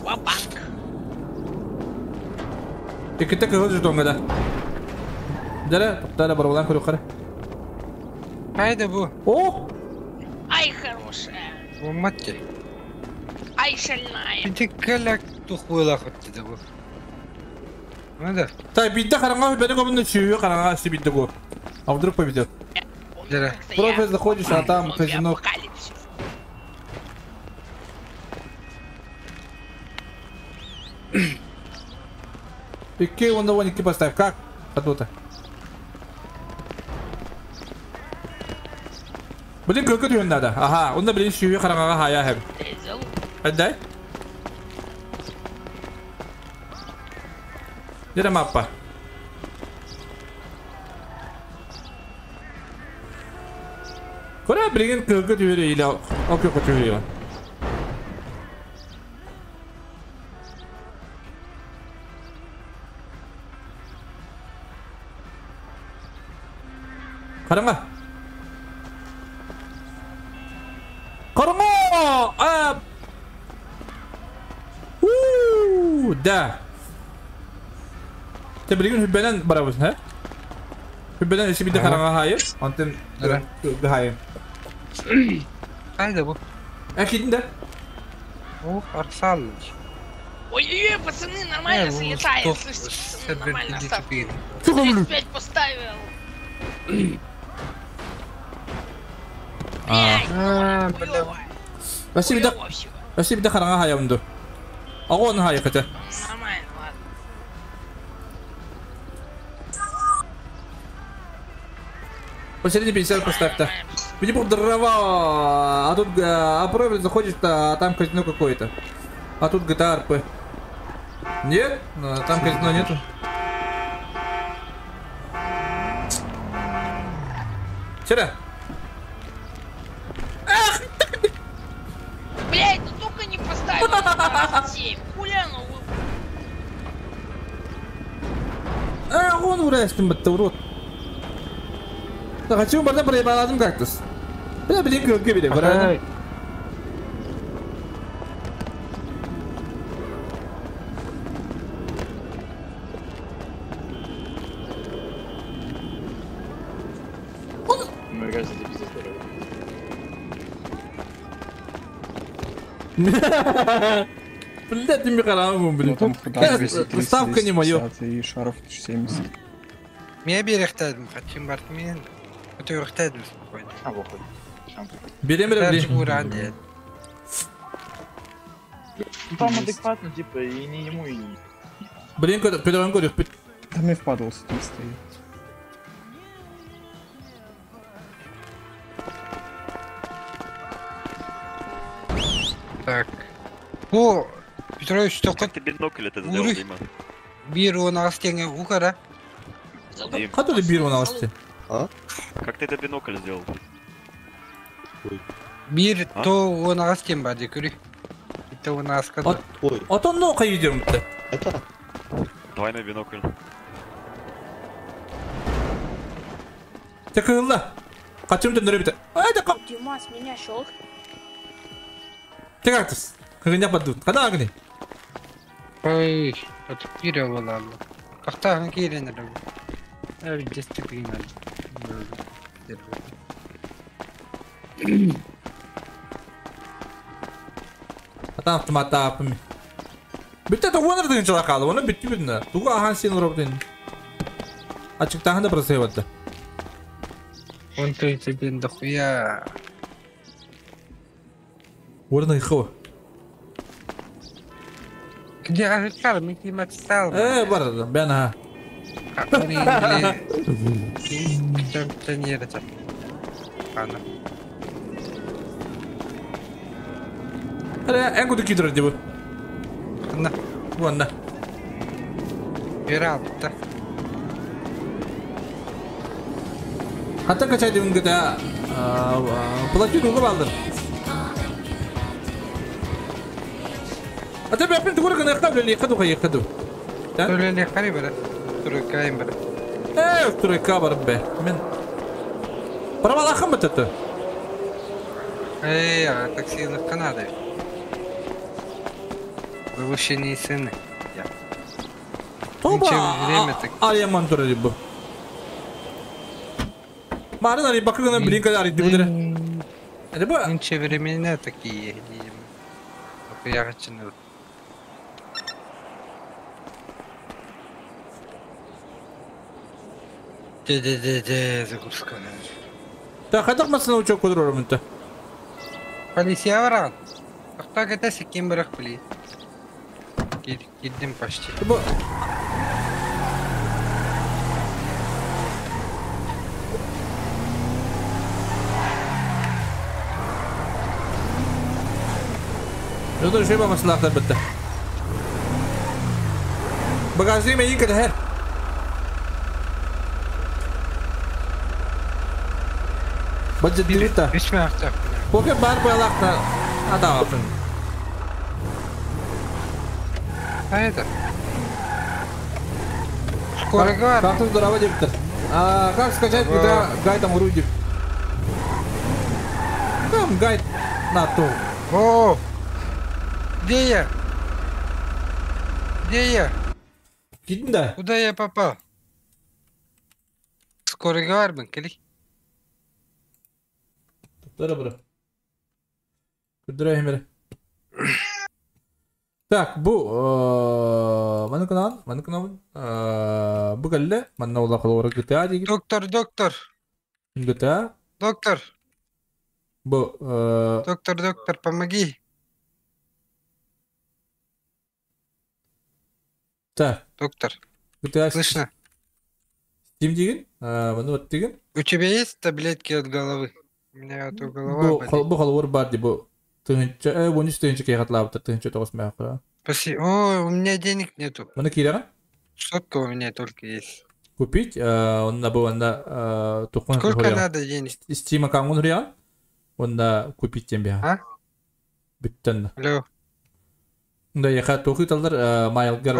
Бабак. Икките кыһыл жетонга да. Дәрә, тоқтара барбалан көрөк Хайда бу. О! Ай, хорошая. Бу матте. Ай, шальная. Ити кэлек тухула хотты бу. Надо. Так, бидде караңга бери көбүнө сүйүү караңга си бидде бу. А вдруг повезет? Дәрә. Профиль заходишь, а там казино. Икки, он давай никки поставь. Как? Откуда-то. Блин, как это надо? Ага, он на блин сүйүү караңга хая хэм. Отдай. Где мапа? Куда, блин, как это или окей, как это? Караңга. Караңга! А! У, да. Ты блин хүббенен барабыз, ха? Хүббенен эси бидде караңга хайыр. Антен хайыр. Хайда бу. Әкидин да. О, арсал. Ой-ой-ой, пацаны, нормально залетает. Слушайте, пацаны, нормально ставки. 35 поставил. А, Спасибо, да харанга хаямду. Агон хай хотя. Нормально, ладно. Посередине 50 поставь-то. Мне был дрова, а тут а профиль заходит, а там казино какое-то. А тут GTA RP. Нет, там казино нету. Вчера. Ах! Блять, ну только не поставил 27. Хули оно выпало? А, он урастым бітті, урод. Так, хочу барда проебаладым кактус. Бля, блин, кылгы бере, правильно? Блядь, ты микрофон, блин. Ставка не моё. И шаров 1070. Меня берехтадым, хотим бартмен. Өтөрөхтәдим спокойно. Берем, берем. Там адекватно, типа, и не ему, и не. Блин, когда он говорит. Там и впадался, там стоит. Так. О, Петрович, что как ты бинокль это сделал, Дима? Биру на стене укара. Как ты биру на стене? А? Как ты это бинокль сделал? Бир то он астем бади кури. Это у нас когда. А то ну-ка идем-то. Это? Давай на бинокль. Так ла. Качем ты нребите? А это как? Димас, меня щелк. Ты как ты? Когда падут? Когда огни? Ой, это кирилл ладно. Как-то кирилл. Дисциплина. А там автомата. Бит это вонер деген чалакалы, оны битти бидне. Туга ахан сен урап ден. Ачыктагын да просто ебатты. Он ты тебе дохуя. Орны хо. Где офицер, Микки Матстал? Бар, бен ха. Эн куду кидер дибу. На. Вон на. Пиратта. Хата качай дибин гыта платину уга балдыр. Ата бэппин тугура гына хабла ли хаду хай хаду. Төлели хари бара. Турукайым бара. Э, турукка бар бе. Мен Правала хам бытты. Эй, а такси надо. Завышение цены. Тоба. Время так. Аяман туры бу. Марын ари бакыгына блинка ари дибудere. Это бу. Нынче времена такие, видимо. Хуярчины. Де-де-де-де, загрузка. Та хадак масына учок кудур мынта. Полиция варан. Тоқта кетесі кем бірақ білей. Киддим почти. Бу. Жодор şey бамасылақтар бітті. Багажник мен екі хер. Баджет дивита. Поке бар байлақта адавапын. А это? Скоро говорю. Как тут здорово диптер. А как скачать GTA гайд там Руди? Там гайд на то. О! Где я? Где я? Кидин да. Куда я попал? Скоро говорим, кели. Туттара бра. Күдүрэ хемере. Так, бу маны канал, маны канал, бу калле, манна ула холора GTA диги. Доктор, доктор. GTA. Доктор. Бу Доктор, доктор, помоги. Так. Доктор. GTA. Слышно? Steam деген, маны вот деген. У тебя есть таблетки от головы? У меня от голова Бу бу холор бар ди бу. Тыгынча, 13 тыгынча кайгатлабыт, тыгынча тогуз мә. Спасибо. Ой, у меня денег нету. Маны кирәгә? Сотка у меня только есть. Купить, онна бу онна тухман. Сколько надо денег? Steam аккаунт хуря. Онна купить тембе. А? Бүттен. Алло. Да яха тухы талдар майлгар.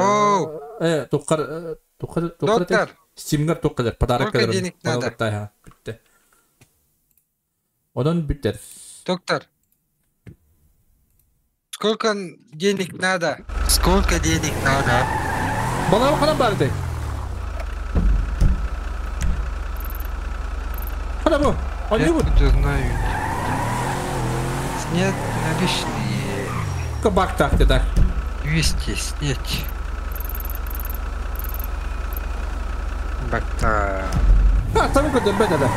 Тухкар тухкар тухкар. Доктор. Steamгар тухкар подарок Сколько денег надо? Бүтте. Онон бүттер. Доктор. Сколько денег надо? Сколько денег надо? Бала канан барды. Хана бу. Я откуда знаю. Снять наличные. Кабак так ты так. 200 снять. Бакта. А, там куда беда да.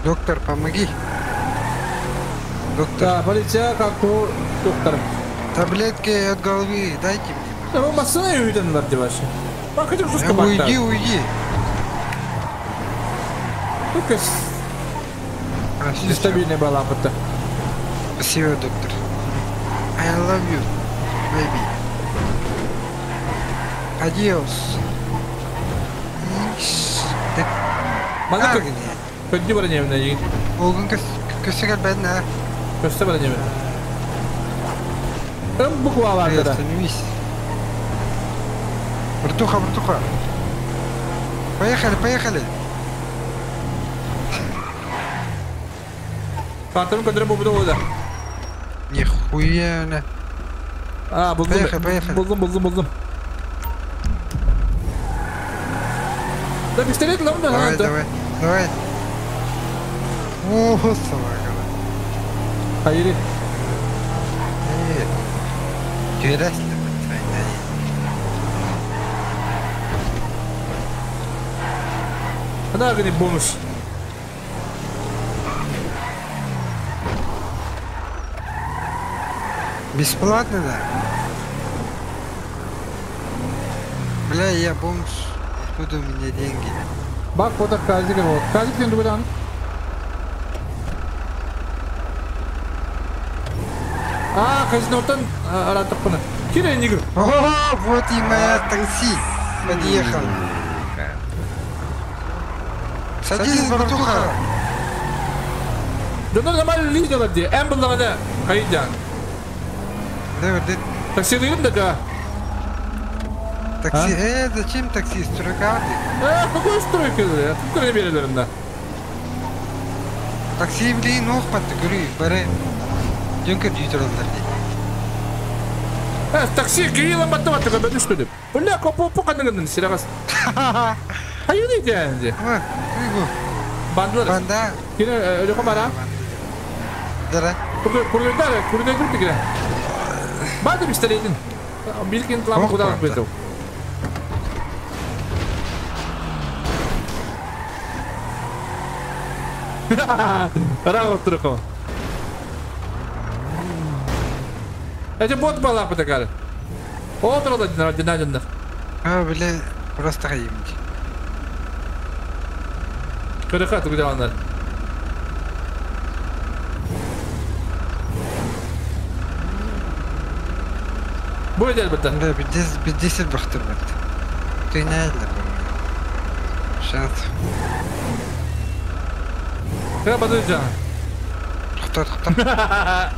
Доктор, помоги. Доктор. Да, полиция, как то, доктор. Таблетки от головы дайте мне. Да, вы машина үйден бар деп вообще. Бак, это жестко Уйди, уйди. Только нестабильная была опыта. Спасибо, доктор. I love you, baby. Adios. Мана Көдді бар неміне егін. Оғын көсігер бәдін, а? Көсті бар неміне. Ым буква бар да. Остановись. Братуха, братуха. Поехали, поехали. Картамы көдірі бұл бұды олды. Нихуя, бля. А, бұлдым. Поехали, поехали. Бұлдым, бұлдым, бұлдым. Да пистолет лам да. Давай, давай, давай. О, собака. Hayır. Интересно. Она говорит бомж. Бесплатно, да? Бля, я бомж. Откуда у меня деньги? Bak o da Kazik o. Kazik sen duran. А, казинотан аратыппына. Кире нигр. О, вот и моя такси подъехала. Садись, братуха. Да ну нормально лидер где. Эм был на хайдян. Такси дыйым да Такси, зачем такси? Стройка? Какой стройка? Откуда не берелерин да? Такси блин, ох, паттыгыры, баре. Дюнкер дүйтералдар ди. Такси кирилла математика бәді что деп. Бля, копу пуканыңын сирагас. Hayır değil Бандлар. Банда. Кире өлөкө бара. Дара. Кургайдар, кургайдар тигре. Барды пистолетин. Билкин тлам куда бету. Рагы турыко. Это бот бала потакары. Отыр да динадиндар. А, бля, просто хаим. Кырыка тугдаландар. Бу дел битте. Да, 50 бахтыр битте. Ты не айдыр. Шанс. Кыра бадыжа. Тоқта, тоқта.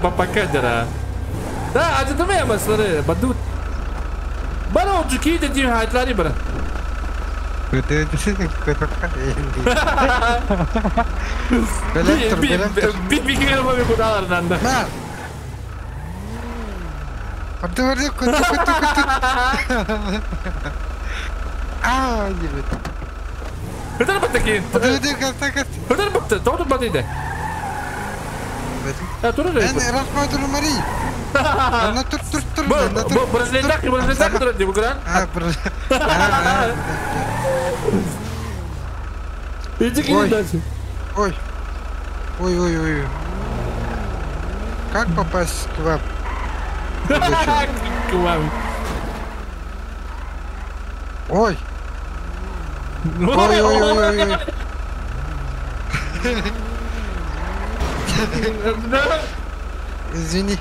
Папакадера. Да, а ты меня смотри, бадут. Бара отжуки ты дим хайтлари бара. Ой, ой, ой, ой. Как попасть к вам? К вам. Ой. Ой, ой, ой, ой. Извини.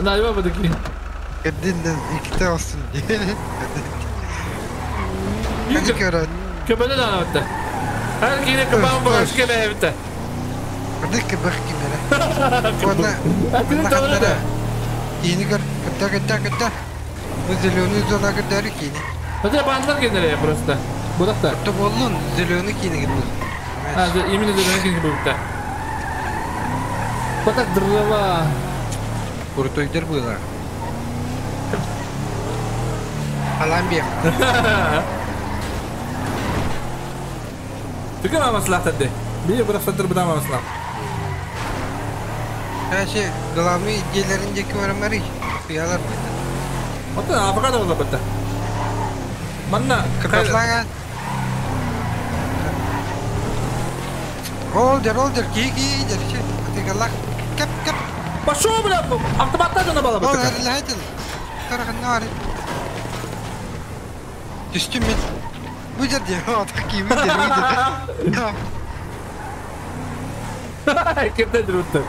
На, его такие. Просто. А, именно зеленый кине был да. Вот так дрова. Крутой дер было. Аламбе. Ты кем маслах тогда? Би бұрақта тұр бұдан маслах. Әше, главный идеялеріндегі барамары. Құялар бітті. Ота, авокадо бола бітті. Манна, Кырдаслаңа. Ролдер, ролдер, ки-ки, держи. Атыгаллах. Кеп, кеп. Пошел, бля, автоматта жана бала бітті. Ол, әділ, Тарахын нары. Түстім мен. Выдер, такие, выдер, выдер. Кем-то друг-то.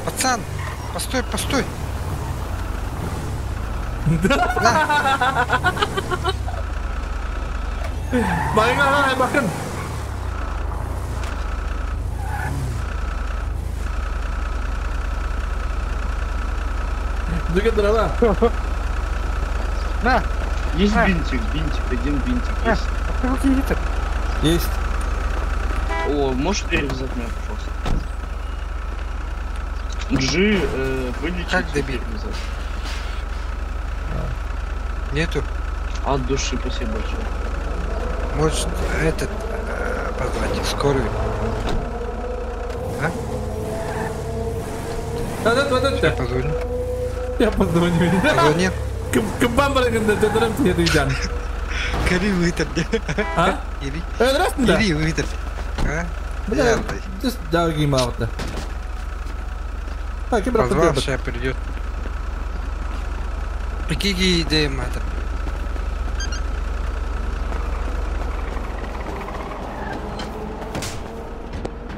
Пацан, постой, постой. Да. Bakın, bakın. Dur дрова. На. Есть бинтик, бинтик, один бинтик есть. Есть. О, можешь перевязать меня, пожалуйста? Джи, вылечить. Как добить? Нету. От души, спасибо большое. Может, этот позвать, скорую. А? Да, да, да, да. Я позвоню. Я позвоню. Позвонил. Кыбам барагында жадырам тиеди жан. Кери вытер. А? Ири. Здравствуйте. Ири вытер. А? Бля, дорогие мавты. Позвал, сейчас придет. Какие идеи мата?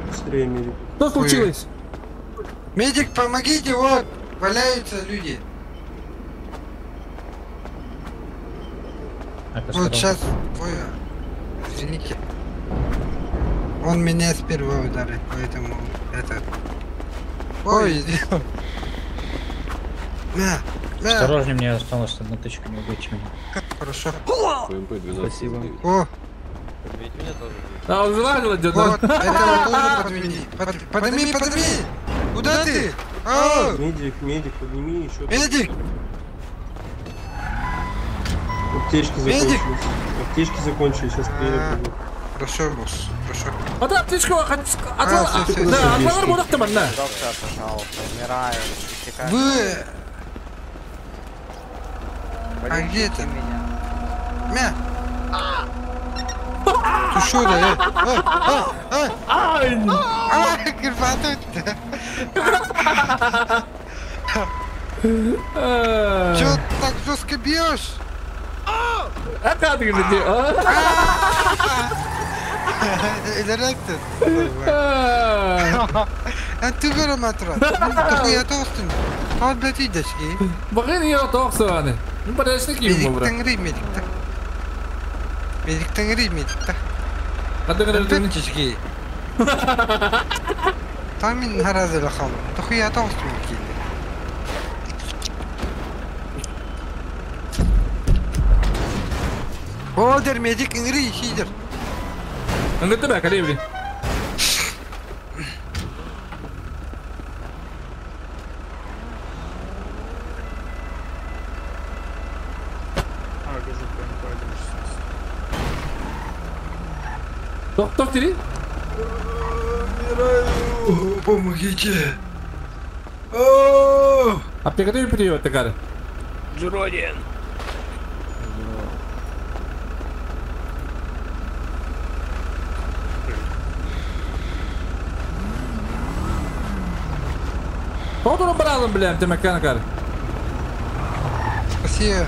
Быстрее, медик. Что случилось? Медик, помогите, вот, валяются люди. Вот сейчас, ой, извините. Он меня сперва ударит, поэтому это... Ой, на, на. Осторожнее, мне осталось одна тычка, не убейте меня. Хорошо. Спасибо. О! А, он желание идет, да? Вот, этого тоже подвини. Подними, подними! Куда ты? А! Медик, медик, подними еще. Медик! Аптечки закончились. Аптечки закончились, сейчас приеду. Хорошо, босс, хорошо. А ты аптечку да, отвал на. Доктор, пожалуйста, умираю. Вы... А где ты? Мя! Ты шо, да? А, Чё так жестко бьешь? А как ты где? А ты говори, матрас. Ты я толстый. А блядь, идешь и. Багин я толстый, Ну подожди, кем брат. Медик медик. Медик тангри, медик. А ты говоришь, Там мин харазы лахал. Ты я толстый кин. О, медик ингри сидер. Ну тебя, калибри. Доктор, ты? Помогите! Аптека ты привет, такая. Джуродин. Todo bravo, блядь, ты меканикар. Спасибо.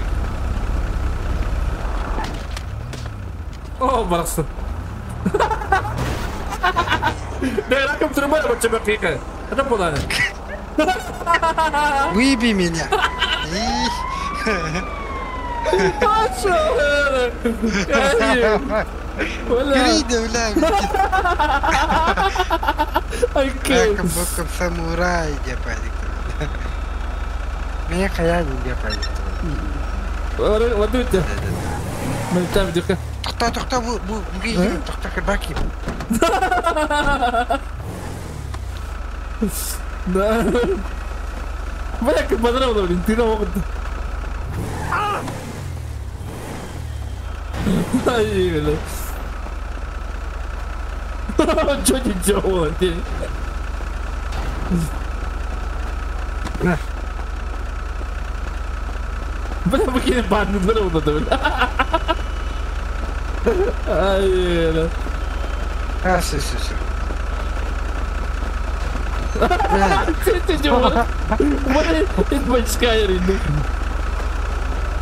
О, барса. Да, раком труба, вот тебя пика. Это куда? Выеби меня. Грида, бля. Раком боком самурай, где палик. Меня хаяли, где палик. Ладуйте. Мы там где-то. Тохта, тохта, тохта, кабаки. Да. Бля, как подробно, блин, ты на опыт. Ай, бля. Что ты делал, ты? Бля, выкинь парни, здорово, бля. Ай, бля. А, все, все, все. Ты чего? Вот это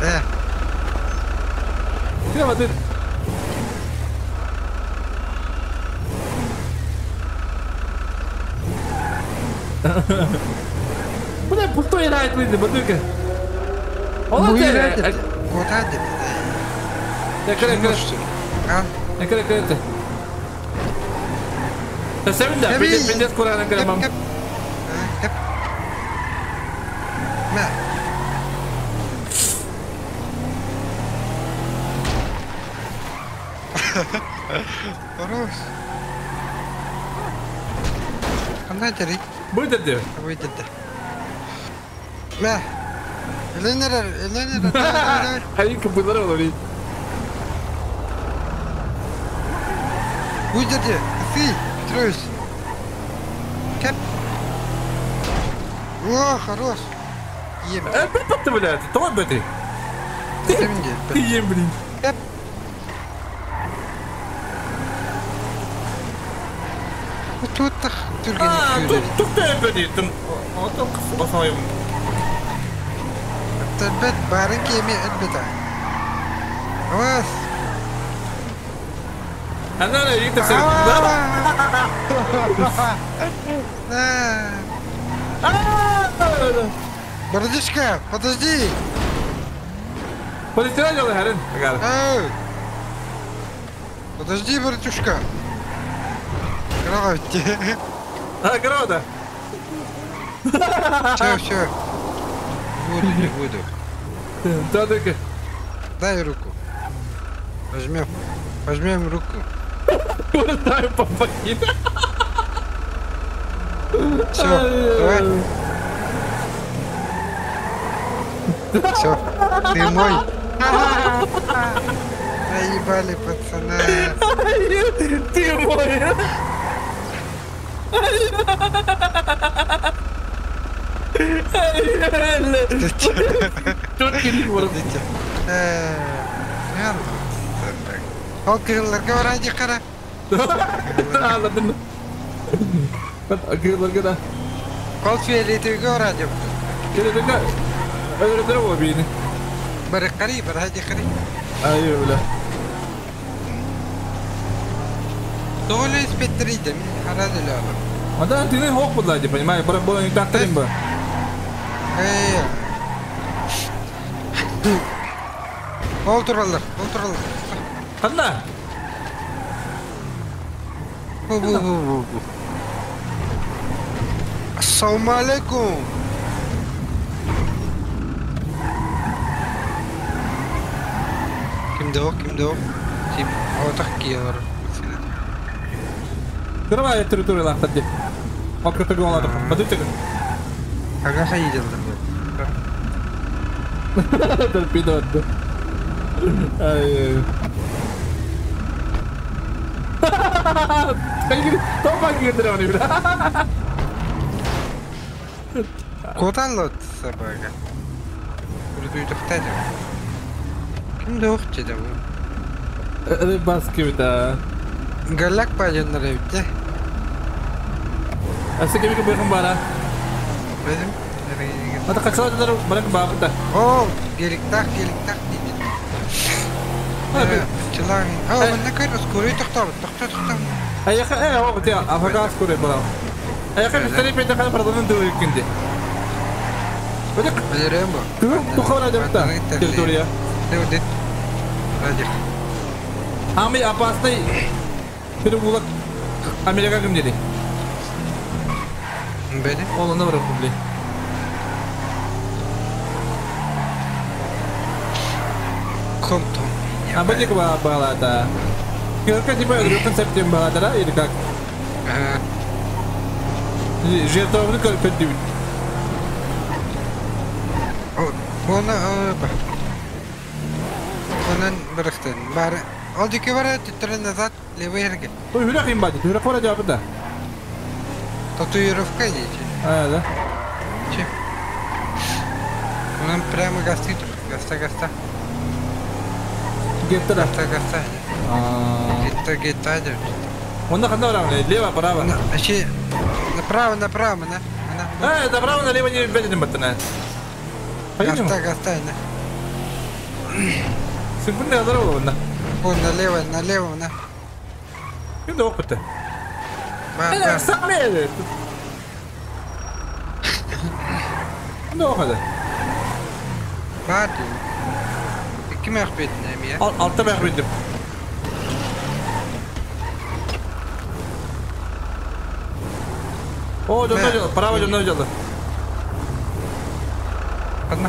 Э. Прямо ты. Бля, пустой играет, выйди, бадыка. Он это. Куда ты? Я кры, кры. А? Я кры, кры, ты. Да, пиздец, куда на кры, мам. На. Хорош. Она теперь. Будет где? Будет. На. Ленера, Ленера, давай. Алинка поздравила, блин. Будет где? Ты, Петрович. Кэп. О, хорош. Ем. Ты, блядь, твой бы ты. Ты ем, блин. Кэп. Туттах түргэнник күүрэр. Тук төйбөдүтүм. Отон осойум. Тэлбэт баарын киэми элбэтэ. Авас. Ана ийик тахсар. Братишка, подожди. Полетела делай, Харин. Подожди, братюшка. Кровати. А, города. Все, все. Буду, не буду. Да, только. Дай руку. Возьмем. Возьмем руку. Дай помоги. Все, давай. Все, ты мой. Заебали пацана. Ты мой. Ол кырылларга баради қара. Кырылларга да. Кол фиолетовыга баради. Фиолетовыга. Өлөрдөр бу бийини. Бары қари, баради қари. Ай, бля. Тоғылы инспекторы харады лялы. Ада ты не хок подлади, понимаешь, бара было не так бы. Эй. Ол туралар, ол туралар. Ханна. Бу бу бу бу бу. Ассаламу алейкум. Кимде о, кимде о? Ким? Отақ киялар. Кырва территория лахтады. Открытый голодок. Подойдите. Ага, хайдел. Торпедо. Ай. Топа гидрони, бля. Куда лот собака? Куда Кимде ох деді bu? Рыбаски да. Галак пажоннар эбитте. Асы кемик быхым бара. Benim. Ата качалар барак бабыта. О, геликтах, геликтах дейди. Чылан. О, мында көр, скорый тоқтап, тоқта, тоқта. Аяка, о, бите, афака скорый бара. Аяка мистери пейте кана продадын дуу икинди. Бөдек. Билерем бу. Тухара депта. Территория. Дет. Радик. Ами опасный переулок Америка ким деди? Беди. Ол оны бар бли. Комтон. А бедик ба балата. Кирка типа концептем балата, да или как? Ага. Жертвовны көдү. Оны Онан біріктен. Бары. Ол деке бары түттірі назад, левый ерге. Ой, хүрек им бади, хүрек бара жабы да. Татуировка дейді. А, да. Че? Онан прямо гасты тұр. Гаста, гаста. Гетті да. Гаста, гаста. Гетті, гетті деп. Онда қанда барамын? Лево, право. Ащи, направо, направо, на. Направо, налево не беден баттына. Гаста, гаста, на. Секунды здорово, на. О, налево, налево, на. Кимде опыты? Ба, ба. Сам Кимде оқыды? Ба, Ким ақ бетін әме? Алты бәқ беттім. О, жонда жолы, право жонда жолы. Одна.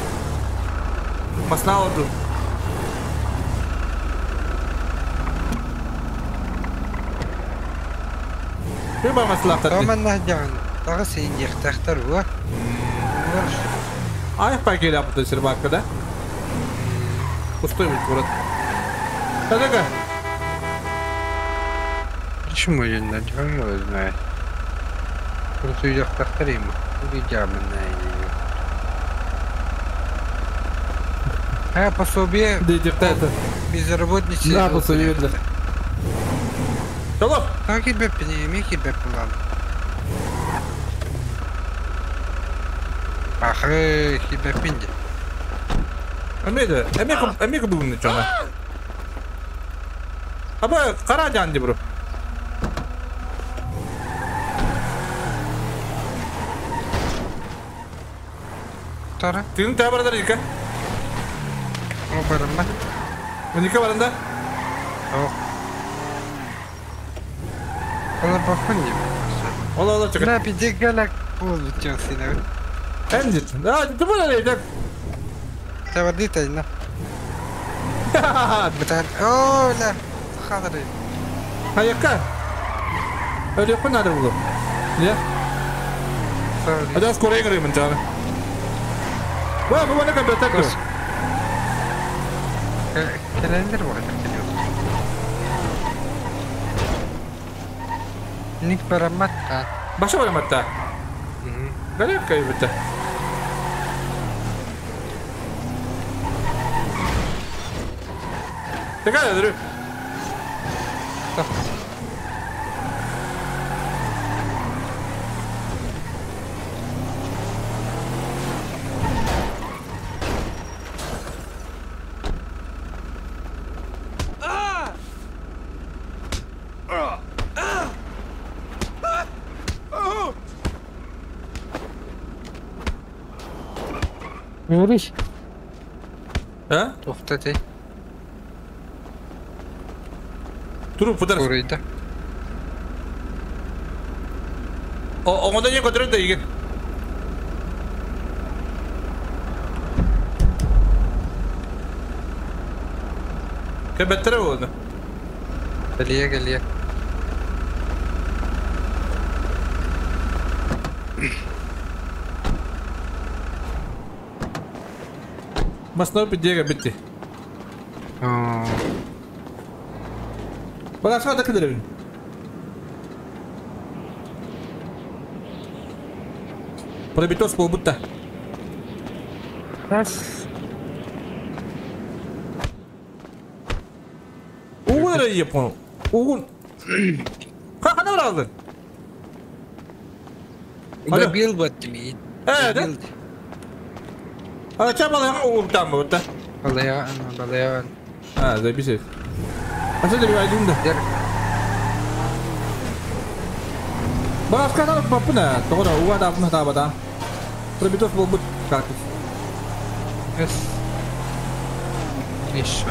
Масна oldu. Bir bar masla Tamam нахжан. Тағы сен ехтахтар буа. Ай пакет yaptı Şırbak'ta da. Пустой будет город. Да-да-да. Почему я не знаю? Просто ехтахтар ему. А, пособие. Безработницы. Да, пособие, да. Алло. Так и беппи, не имей беппи, ладно. Ахы, хибепинди. Эмиэ эмиэ бүгүн чона. Аба кара жанды бро. Тара. Тын та бардар ика. О барымба. Уника барында? О. Ола бахунди. Ола ола чык. На пиде галак болду сина. Эмдит. Да, ты бара лейдек. Тавардита на. Бетар. О, ла. Хадри. Аяка. Öyle надо было. Не? А да скоро игры ментана. Ва, мы на компьютер. Календарь вот Ник бараматта. Баша бараматта. Галерка ибитта. Такая, друг. Юрий. А? Тухтати. Туруп подарок. Курыйда. О, оңода не көтөрөт да иге. Кебеттере болду. Галия, галия. Масна битеге битти. Бага да кедеребин. Пробитос полбутта. Раз. Угун я понял. Угун. Как она разы? Добил бы ты. Да? А чем она угун там вот? Балаян, балаян. А, записывай. А что ты говоришь, да? Бага сказал папына, тогда угада апна табада. Пробитос был бы как. Эс. Еще.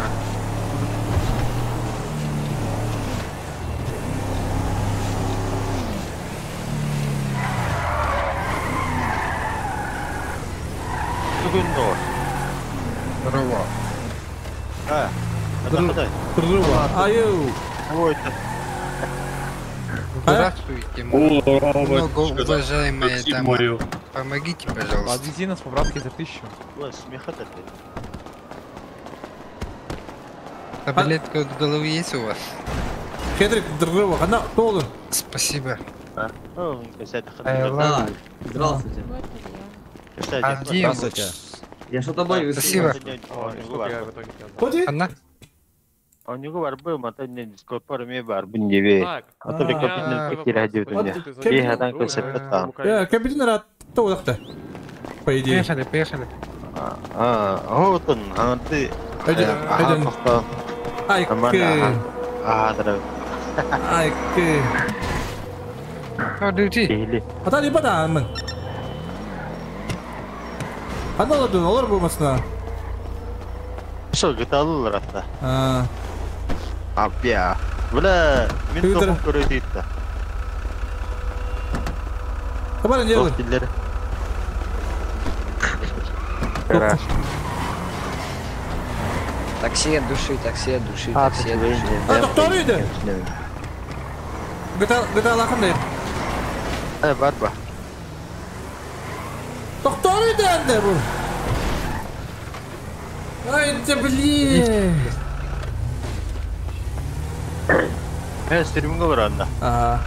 Здорово. А, Здорово. Аю. Здравствуйте, многоуважаемая дама. Помогите, пожалуйста. Подвези нас по-братски за 1000. Ой, смеха-то ты. Таблетка от головы есть у вас? Хедрик, здорово. Она должен. Спасибо. Здравствуйте. Здравствуйте. Я что-то боюсь. Спасибо. Она? У него барбы, мотон скопор ми барбы не ве. А то капитан кира. Капитан рад то удахта. По идее. Поехали, поехали. А, вот он, а ты. Ай, Ай, А та не подам. Ана олар болмасына. Что, готовы рата? А. Апя. Бля, мен тоқым көрөйді. Табар не болды? Такси от души, такси от души, такси от души. А, доктор үйді. Гыта лақындай. Бар ба. Доктор үйді әнді бұл. Ай, да блин. Стриминг бар анда. Ага.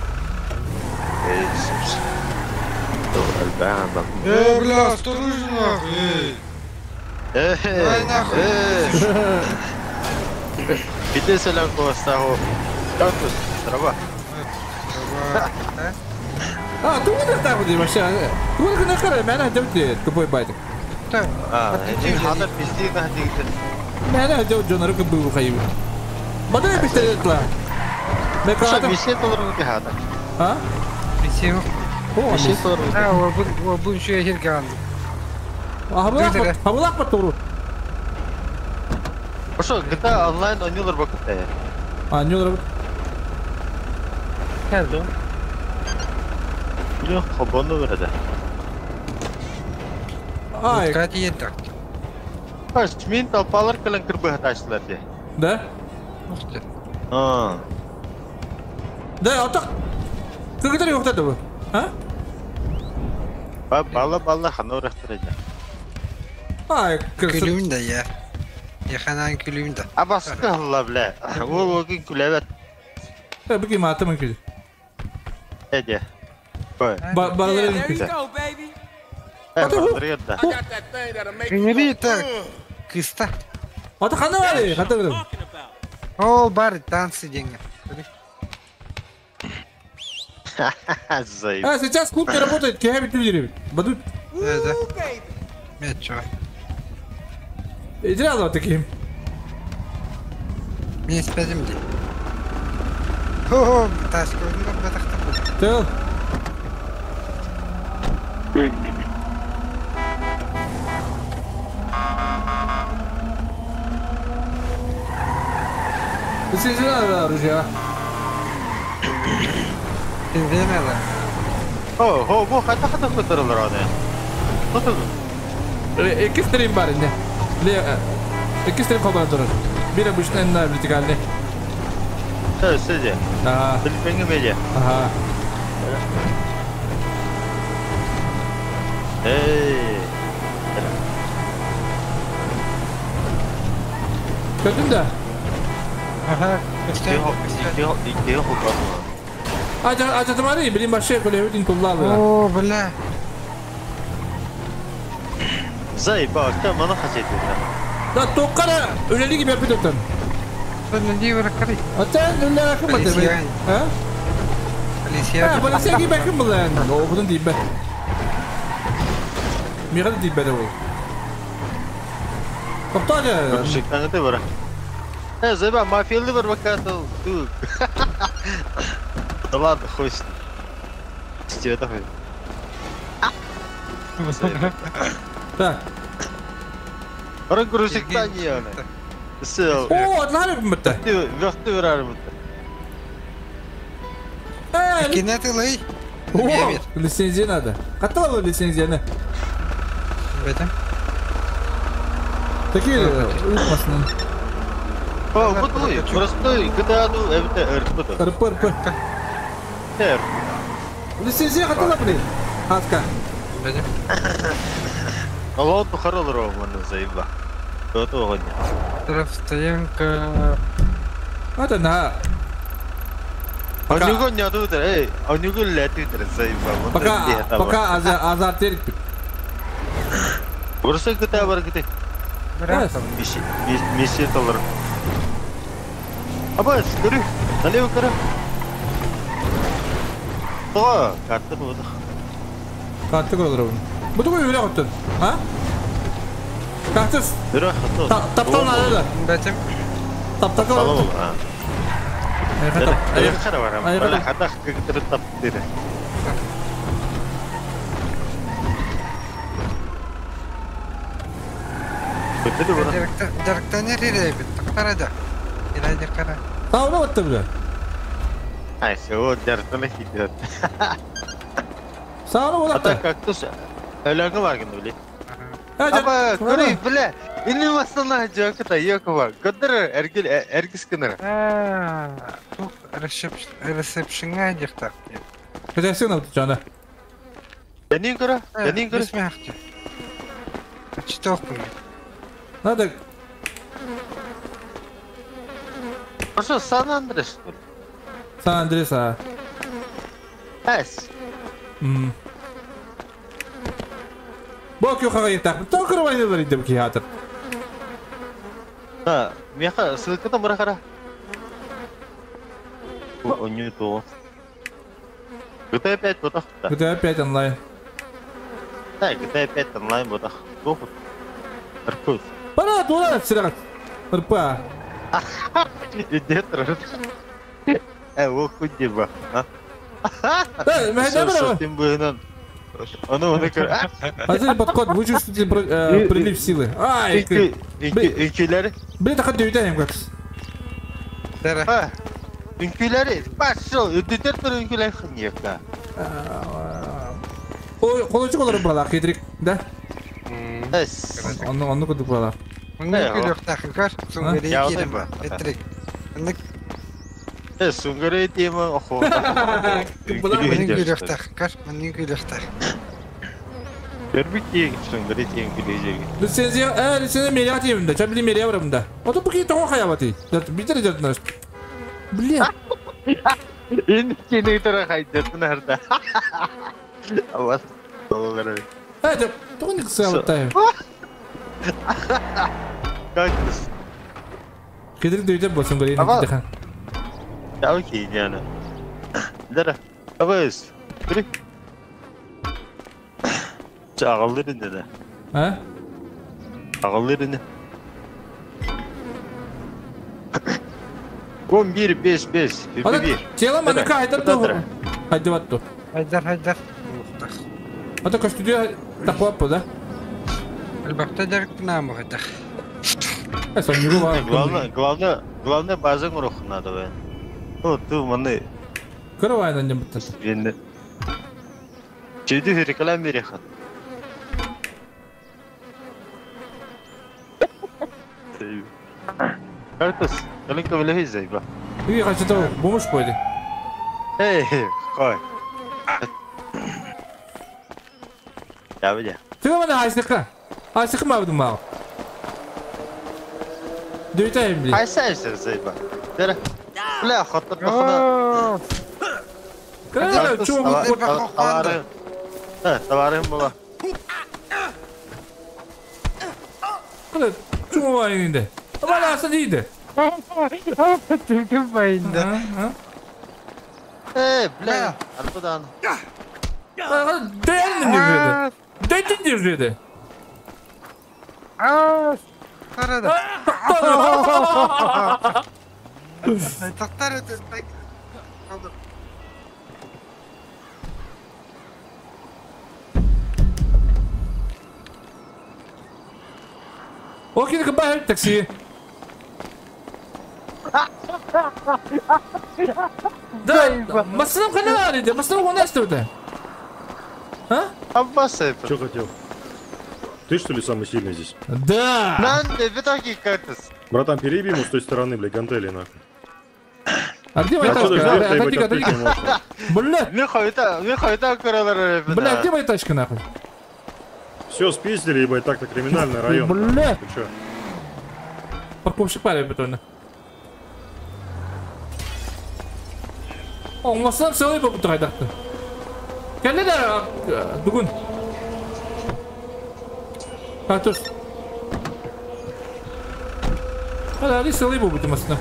Бля, осторожно, нахуй. Эй, нахуй. Иди селям костаху. Как тут? Трава. Трава, да? А, ты умер там, где вообще? Ты на хара, меня делать тупой байтик. А, хата пизди на дигде. Меня делать Джона рука был хайвы. Бадай пистолет ла. Что, висит руки хата? А? Висит. Висит руки. А, обун еще хирган. А была потуру. Что, GTA онлайн онюлар бакытай. А, онюлар. Hello. Блин, хабану верде. Ай. Кстати, так. Аш, мин толпалар кэлэн кырбыһатаачылар дии. Да? А. Да, а так. Кыргыттар юктады бу. А? Бала бала ханор ахтырыда. Ай, күлүм да я. Яханан күлүм да. А баскы алла бля. Ол огын күләбәт. Э, бу ким атымын күл. Эде. Балалар күл. Сеньорита, кыста. Ата хана бар, хата бер. О, бар, танцы деньги. А, сейчас клуб не работает, кем люди Бадут. Да, да. Нет, чё. Иди рядом таким. Мне спятим где. О, ташка, ну, Тыл. Лицензия оружие. Лицензия надо. О, о, бу хата хата көтөрөлөр аны. Көтөр. Эки стрим бар инде. Эки стрим кабар турар. Бир обычный на вертикальный. Все, сиди. Ага. Билбеңе медиа. Ага. Эй. Көрдүң да? Ага. Ачатымары, блин, вообще көлөбүтүн туллалы. О, бля. Заебал, там мана хотеть. Да токкара үлелиги берип өтөн. Үлелиги берип. Атан үлелиги ким бата? А? Полиция. А, полиция ким ким булан? О, бунун дейбе. Мига дейбе да ол. Токтоо. Шыктаңы бара. Э, заеба, мафиялы бар бакатыл. Да ладно, хуй с ним. Это хуй. Так. Баран грузиктан яны. Все. О, атлары бітті. Вяхты верары бітті. Кинеты лей. О, лицензия надо. Катала лицензияны. Бетем. Такие, unutmasın. О, вот вы, простой, GTA ну, это РП. РП, РП. РП. Лицензия катала, блин. Атка. Бетем. Аллах тухарал ровно заеба. Кто-то огонь. Штрафстоянка. Это на. А у него не оттуда, эй, а у него летит заеба. Пока, пока азарт терпит. Просто GTA баргты. Миссия доллар. Абас, көрү, налево көрү. То, карта буду. Карта көрү. Бу тугу үйрө коттун. А? Кактыс. Үйрө коттун. Таптан алды. Бетим. Таптак алды. Айга хата кыгытыр таптыр. Жарыктан эрире бит. Тактарада. Ираде кара. Тауна отты бля. Ай, всего жарыктан идет. Сауна А отты. так кактус Өлөңгө бар гын били. Аба, көрүй, бля. Инни масына жокта йокова. Көдөр эргил эргис кыныр. А, тух ресепшнга дихтак. Көтәсең алды жана. Янин көрө, янин көрө. Бисмәхти. Читок. Надо. Ошо Сан Андрес. Сан Андрес, а. Эс. Бок юхага ятак. Токыр вайнылар иде ки хатыр. Да, меха ссылка там барахара. О, не то. GTA 5 ботах. GTA 5 онлайн. Да, GTA 5 онлайн ботах. Дохут. РП. Пора, дура, Серега. РП. Иди, Ох, хуй ба. А подход, вы чувствуете прилив силы. Ай, ты. Блин, так отдаю, как. Үҥкүүлэри, пошел, үдүтэр тур үҥкүүлэр хыньяка. Ой, колочек олар балар, хитрик, да? Онну кудук балар. Онну күлүктах, көр, сунгары кирем, хитрик. Онну Сунгары тема, охо. Онну күлүктах, көр, онну күлүктах. Көрбүт сунгары тем күлүжеги. Лицензия, лицензия меря темде, чабли меря барымда. Ото буки того хаябати. Битер жартнаш. Блин. Инкини тура хайдатын арда. Авас. Доллары. Это тоник саботаю. Как? Кедрик дөйдө болсун көрейин дихан. Да окей, яна. Дара. Абыз. Бери. Чагылдыр инде да. А? Агылдыр инде. 11 5 5 1. Тело манка хайдар ту. Хайдыват ту. Хайдар хайдар. А то костюдия такуаппа, да? Албакта дәрк нам хайдар. Главное, главное база рух надо, бе. Ну, ты маны. Каравай на нем бутат. Чейди реклам берехан. Картус, Калинка влезай, ба. И хочу того, бомж пойди. Эй, кой. Я видя. Ты меня айсыка. Айсыка ма буду мал. Дөйтай блин. Айсай зайба. Дера. Бля, хаттар бахна. Кара, чё мы? Товарым была. Кара, чё мы инде? Бала садиде. Түгін байында. Эй, бля, арпадан. Дәлін деп жүрді. Дәлін деп жүрді. Қарады. Тоқтар өте. Окей, бай, такси. Да, машина канале, машина у нас тут. А? Аббас, что хотел? Ты что ли самый сильный здесь? Да. Братан, переби ему с той стороны, бля, гантели нахуй. А где моя тачка? Отойди, отойди. Бля. Бля, где моя тачка нахуй? Все спиздили, ебать, так-то криминальный район. Бля. Ты чё? Парковщик парень бетонный. О, машина целый был трайдахты. Кәлі бүгін. А, то есть. Али целый был будет машина.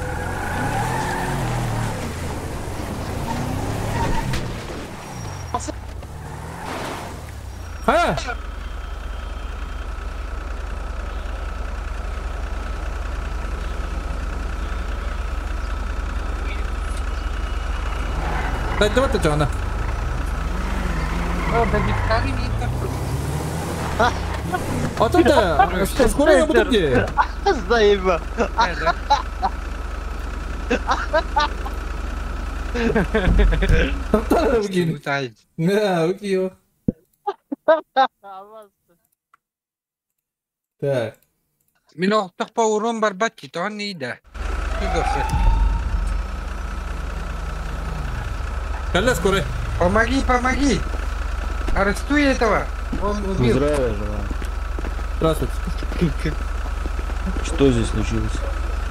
А! Дай, давай ты, Джона. А тут скоро я буду где? Заеба. Да, окей. Так. Мен оқтық урон бар бат он не Коля, скорый. Помоги, помоги. Арестуй этого. Он убил. Здравия желаю. Здравствуйте. Что здесь случилось?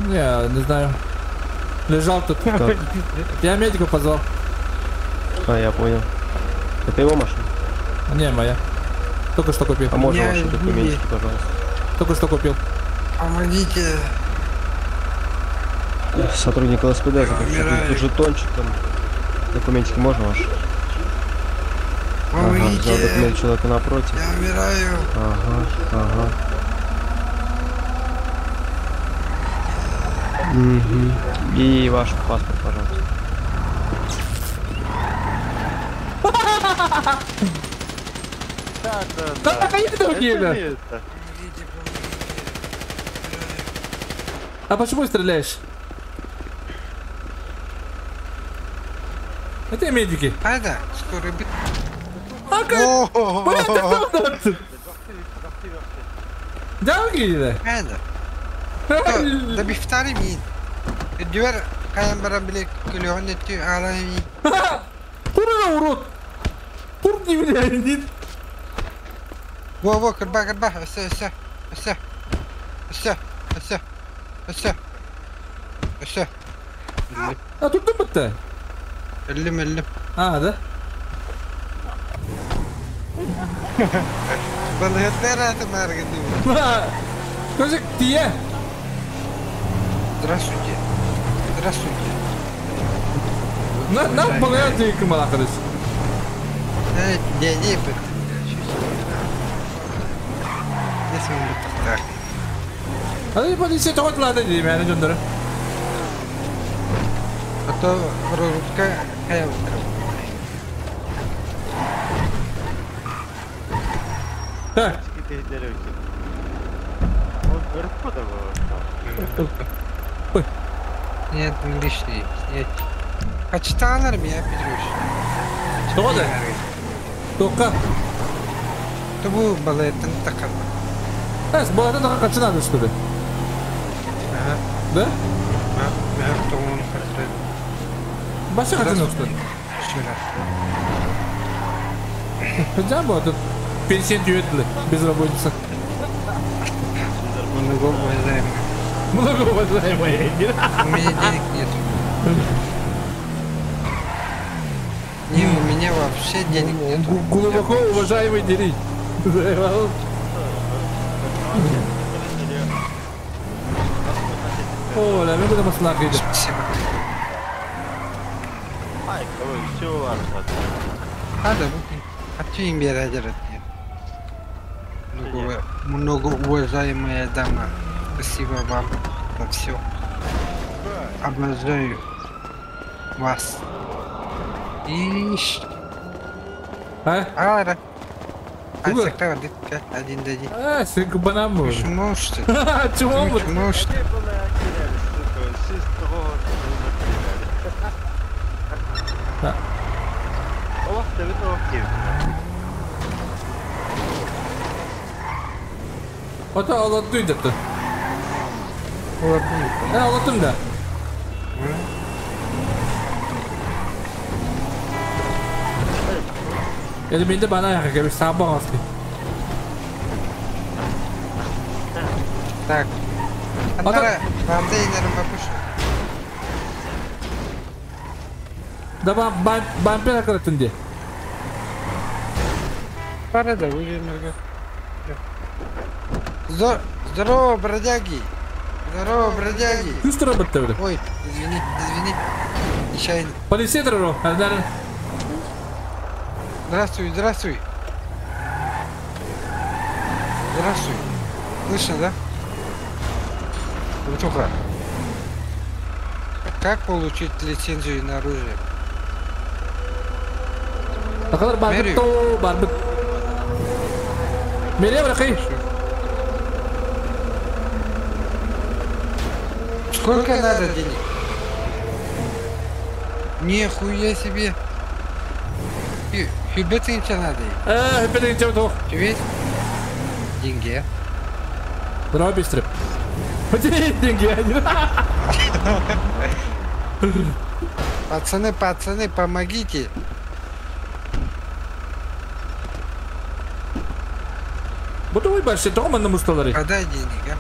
Я не знаю. Лежал тут. Как? Я медика позвал. А, я понял. Это его машина? Не, моя. Только что купил. А можно ваши документики, пожалуйста? Только что купил. Помогите. Сотрудник ЛСПД, тут жетончик там. Документики можно ваши? взял документ человека напротив. Я умираю. Ага, ага. Угу. И ваш паспорт, пожалуйста. Да, да, да. А почему стреляешь? Это медики. А да, скоро бит. А как? Да, да. Да бифтари ми. Дверь каямбара биле көлөһөн өттү алами. Курра урод. Кур не влияет. Во, во, кырба, кырба, все, все, все, все, все, все, все. А тут дымыт-то? Өллүм, өллүм. А, да? Балыктар аты маргы Козик, тие! Здравствуйте. Здравствуйте. На, на, балыктар малакырыс. Не, не, не. Hadi polise toqatladı diyeyim yani canları. А то русская kaya Так. Нет, лишний. Нет. Kaçta mı ya Петруш? Тоғады. Тоққа. Bu балеттен такар. Эс, балеттен такар качы надо, что ли? Ага. Да? Ага, Башы качы надо, что ли? Хотя бы тут пенсия тюетли, безработица. Многоуважаемый. Многоуважаемый. У меня денег нет. Не, у меня вообще денег нет. Глубоко уважаемый дерей. О, ля, мы будем ослабить. Спасибо. А, да, хочу Многоуважаемая дама, спасибо вам за все. Обожаю вас. Иш. А? А, один дадим. А, сынку банан можно. Почему что? Чему? Почему что? Ото алаттı da. He alattım da. Eliminde bana yakın bir sabah olsun. Так. Антара, бампер. Да бам бампер akıratın diye. Пора да выйдем. Здорово, бродяги! Здорово, бродяги! Ой, извини, извини. Нечаянно. Полиция. Здравствуй, здравствуй. Здравствуй. Слышно, да? Братуха. Как получить лицензию на оружие? Сколько надо денег? Нихуя себе. Хюбетинча надо. Хюбетинча надо. Тебе деньги. Здорово, быстро. Деньги. Пацаны, пацаны, помогите. Буду большой дома на мусталаре. Подай денег, а?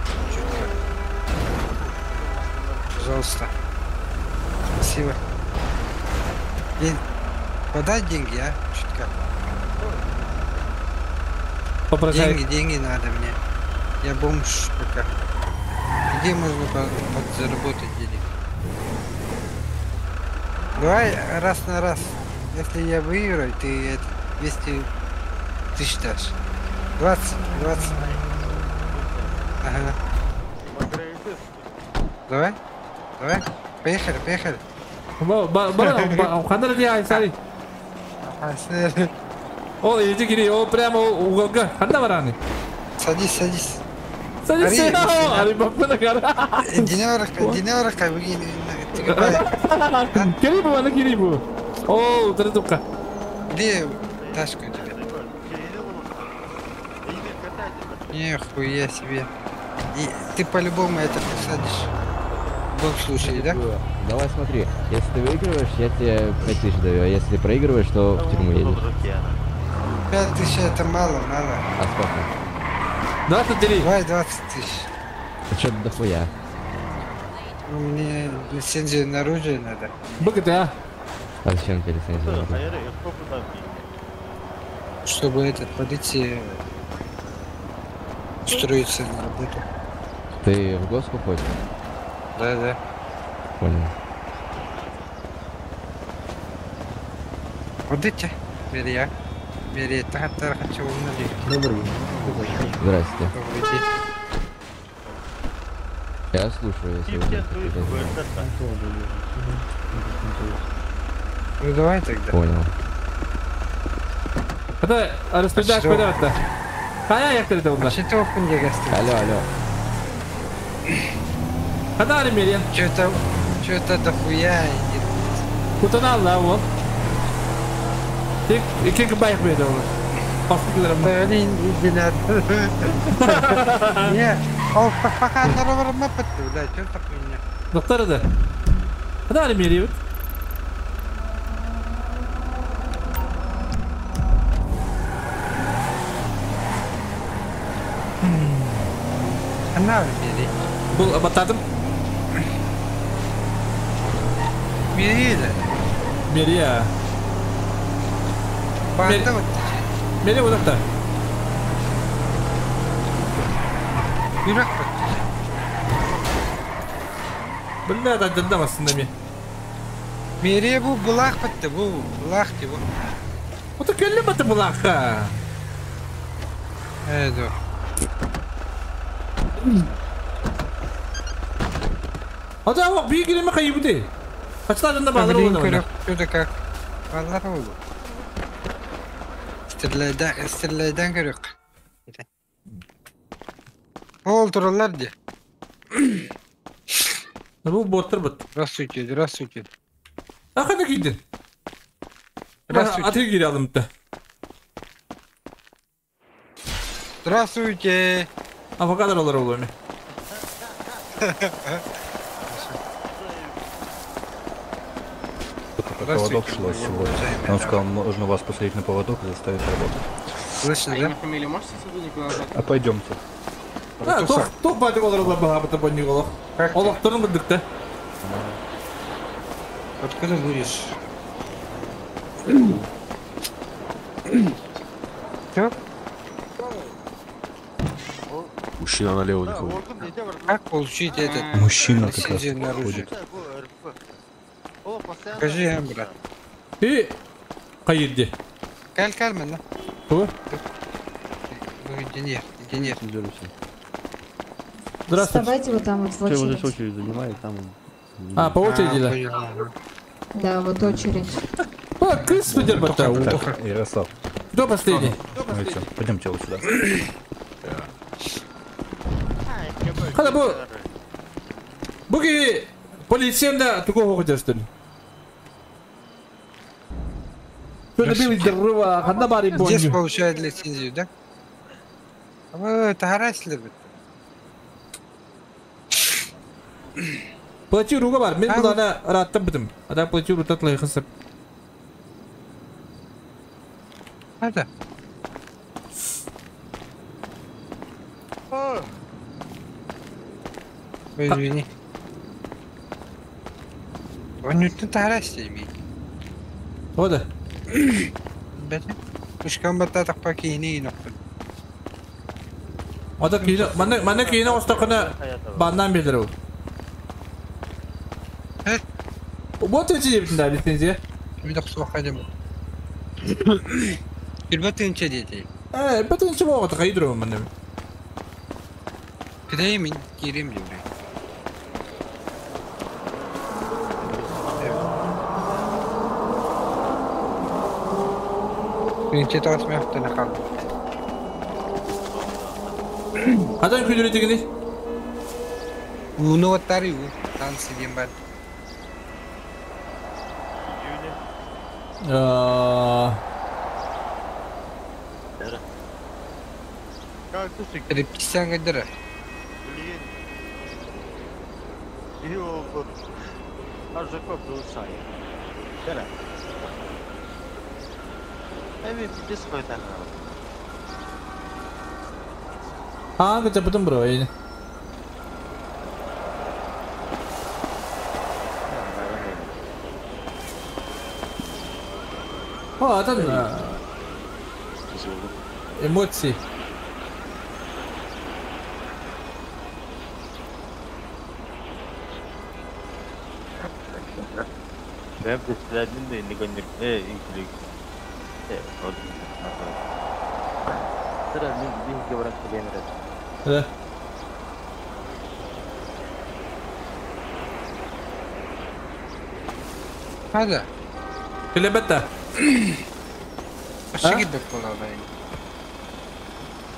Пожалуйста. Спасибо. Подай деньги, а? Чутка. Попросай. Деньги, деньги надо мне. Я бомж пока. Где можно подзаработать денег? Давай раз на раз. Если я выиграю, ты это 200 тысяч дашь. 20, 20. Ага. Давай, давай. Поехали, поехали. О, иди, Кирилл, о, прямо у уголка. Ханда бараны. Садись, садись. Садись, ари бапына кара. Диневрка, Кирибу, она Кирибу. О, утратука. Где тачка у тебя? Нихуя себе. И ты по-любому это посадишь. В любом случае, да? Давай смотри, если ты выигрываешь, я тебе 5000 даю, а если проигрываешь, то в тюрьму едешь. 5000 это мало, мало. А сколько? 23. Давай 20 тысяч. А что дохуя? Ну, мне лицензию на оружие надо. БГТА. А зачем тебе лицензию на оружие? Чтобы этот полиции устроиться на работу. Ты в госку ходишь? Да, да. Понял. Вот эти, Мерия. Мерия, Добрый день. Здрасте. Добрый день. Я слушаю, если вы. Ну давай тогда. Понял. Это распределяешь куда-то. А я ехали туда. Алло, алло. Хада Мерия. Что-то дохуя. Куда надо, вот. Кик байк бейді ол. Блин, иди надо. Не, ол пока нарварма пытты, да, что такое меня. Доктор да. Хада Мерия. Она Мерия. Был бататым. Мерия. Мерия. Мере вот это. Бля, да, да, да, с нами. Мере бу булах патты бу, булах ти бу. Вот так келлем это булаха. Эдо. А да, вот бигри мы хайбуды. Хачта да балар oldu. Что-то как. Балар oldu. Стерлайдан көрөк. Ол туралар де. Бу боттыр бут. Здравствуйте, здравствуйте. А кайда кийдин? Здравствуйте. Атыгы кире алдым да. Здравствуйте. Авокадо олар олар. Поводок шло сегодня. Он сказал, нужно вас посадить на поводок и заставить работать. Слышно, да? А имя, фамилию можете сотруднику назвать? А пойдемте. А, тох бадык олар олар баға бұта бонни олар. Олар тұрын күндік та. Откуда будешь? Что? Мужчина налево не ходит. Как получить этот? Мужчина как раз ходит. Покажи, брат. И кайырды. Каль, кальман, да? Кто? Инженер, инженер. Здравствуйте. Вставайте вот там вот в очередь. Что очередь занимает, там... А, по очереди, да? Да, вот очередь. А, крыс Так, Ярослав. Кто последний? Пойдемте вот сюда. Хада бу... Буги полициянда тугу ходжастын. Здесь получают лицензию, да? Вы это хараслер. Плати руга бар. Мен булана раттым битим. Адам плати рутат лайхысып. Hadi. Извини. Он не тут хараслер. Ода. مش كان بتاعتك باكيني نقطة. Ода кийин, мана мана кийин остакына бандан билдирүү. Вот эти да лицензия. Бир суох хадым. Бир батынча деди. Бэтин чего это хайдру мен. Кидей мен кирем дейм. Мен чета смехтен қалдым. Хадан күдүрү дегени? Уну оттары у, танцы дем бар. Репетиция кадыр. А, это потом бро. О, там эмоции. Да. هذا كلمته.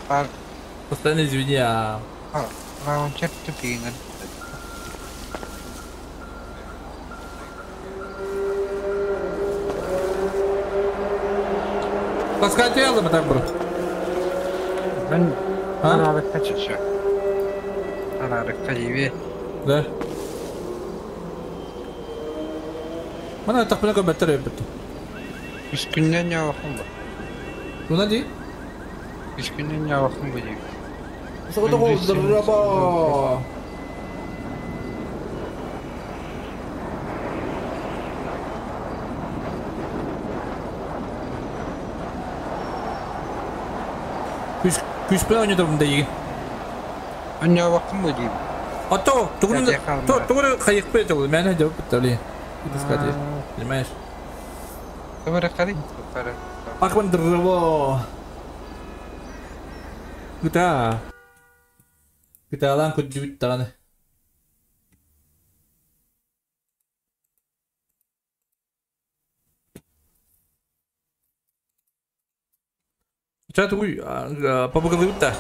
А? Постоянно извини, а... Лаунчер тупиный. Таскать я так, бро. А? Да. Мана тахпына беттер өпөт. Үс күннен явахым ба. Буна ди? Үс күннен явахым ба дейм. Согото голдырба. Күс күс пена ойнодум да еген. Явахым ба дейм. А то, то, тугуну кайык бе жол, мен жауап бітті, сказать, понимаешь? Добре, ходи. Ахман Куда? Куда лан кудют таны. Ча тугуй, папа Да.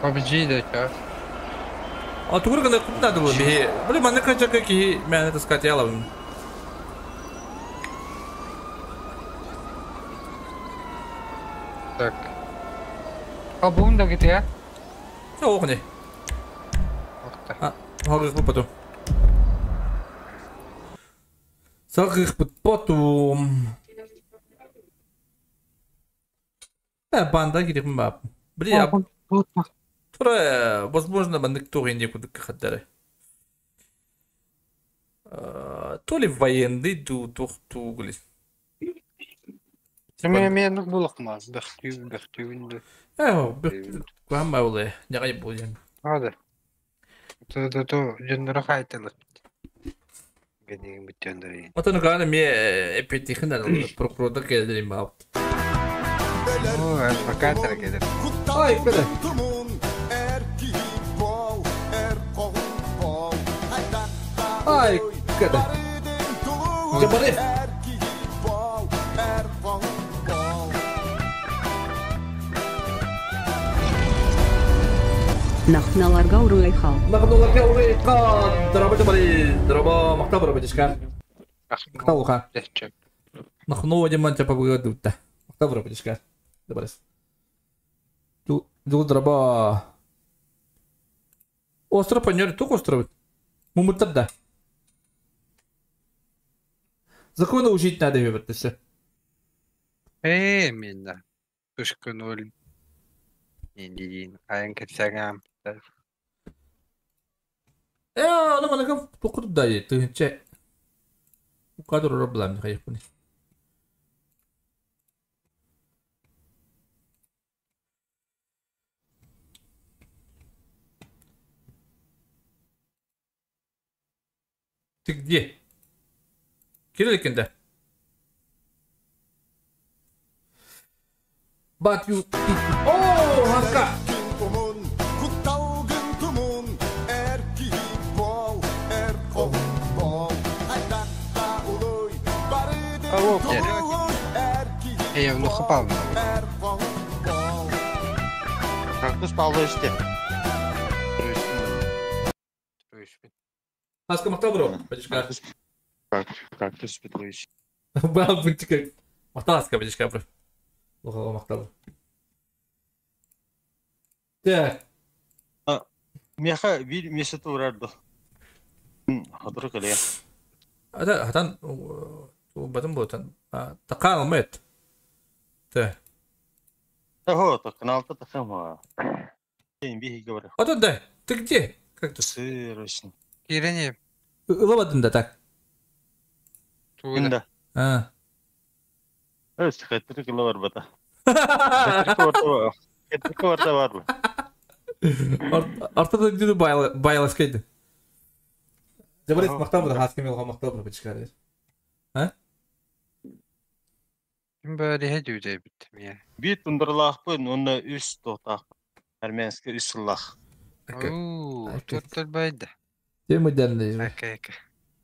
PUBG да ча. А тугур гына күп надо было бе. Блин, маны кача ки мен это сказать я лавым. Так. А бум да где? О, не. А, хагых потом. Сагых потом. Банда керек ма? Блин, Тура, возможно, маннык тугин кудык хаттары. То ли военный ду тухтугли. Мен мен булак маз, бахтю бахтю. Э, бахтю кама уле, нягай булен. Hadi. То то то жындыра кайтылык. Генең бүтөндөрөйүн. Отону кана ме эпетихин прокурорда келдим ма. О, адвокаттар келер. Ай, кеде. Ай, кеде. Жабары. Нахналарга уруйхал. Нахналарга уруйхал. Драба жабары. Драба мактабра бадишка. Мактабуха. Нахну вадиман тяпа бгадутта. Мактабра бадишка. Добрес. Ду драба. Остров паньор, тук остров. Мумутар да. Законы учить надо, ребята, все. Именно. Тушка ноль. Индиин. Аян кепсагам. Э, ну манака покур да, ты че. Кадр проблем, хайпуни. Ты где? Кирилл да? But you... Oh, Хаска! Я внуха Павлова. Кактус Павлович те. Хаска махтал бро, бачка. Кактус Петрович. Бал бычка. Махтал Хаска бачка бро. Лохо махтал. Так. Меха бир месяц урарды. Хадыр кале. Ата хатан батым ботан. Такал мет. Те. Ого, так канал-то такама. Бихи говорю. А тут да, ты где? Как ты? Сырочно. Кирене. Лабадын да так. Да. А. Өс хәтер кило бар бата. Хәтер кило бар. Артада дүнү байлас кейди. Жабырет мактап да хаскем елга мактап да бычкар. А? Ким бары хәдүдә бит мия. Бит ундырлаахпын, онна үс тотаах. Армянский үс сыллах. Оо, тоттор байда. Тема дәнде. Ака ака.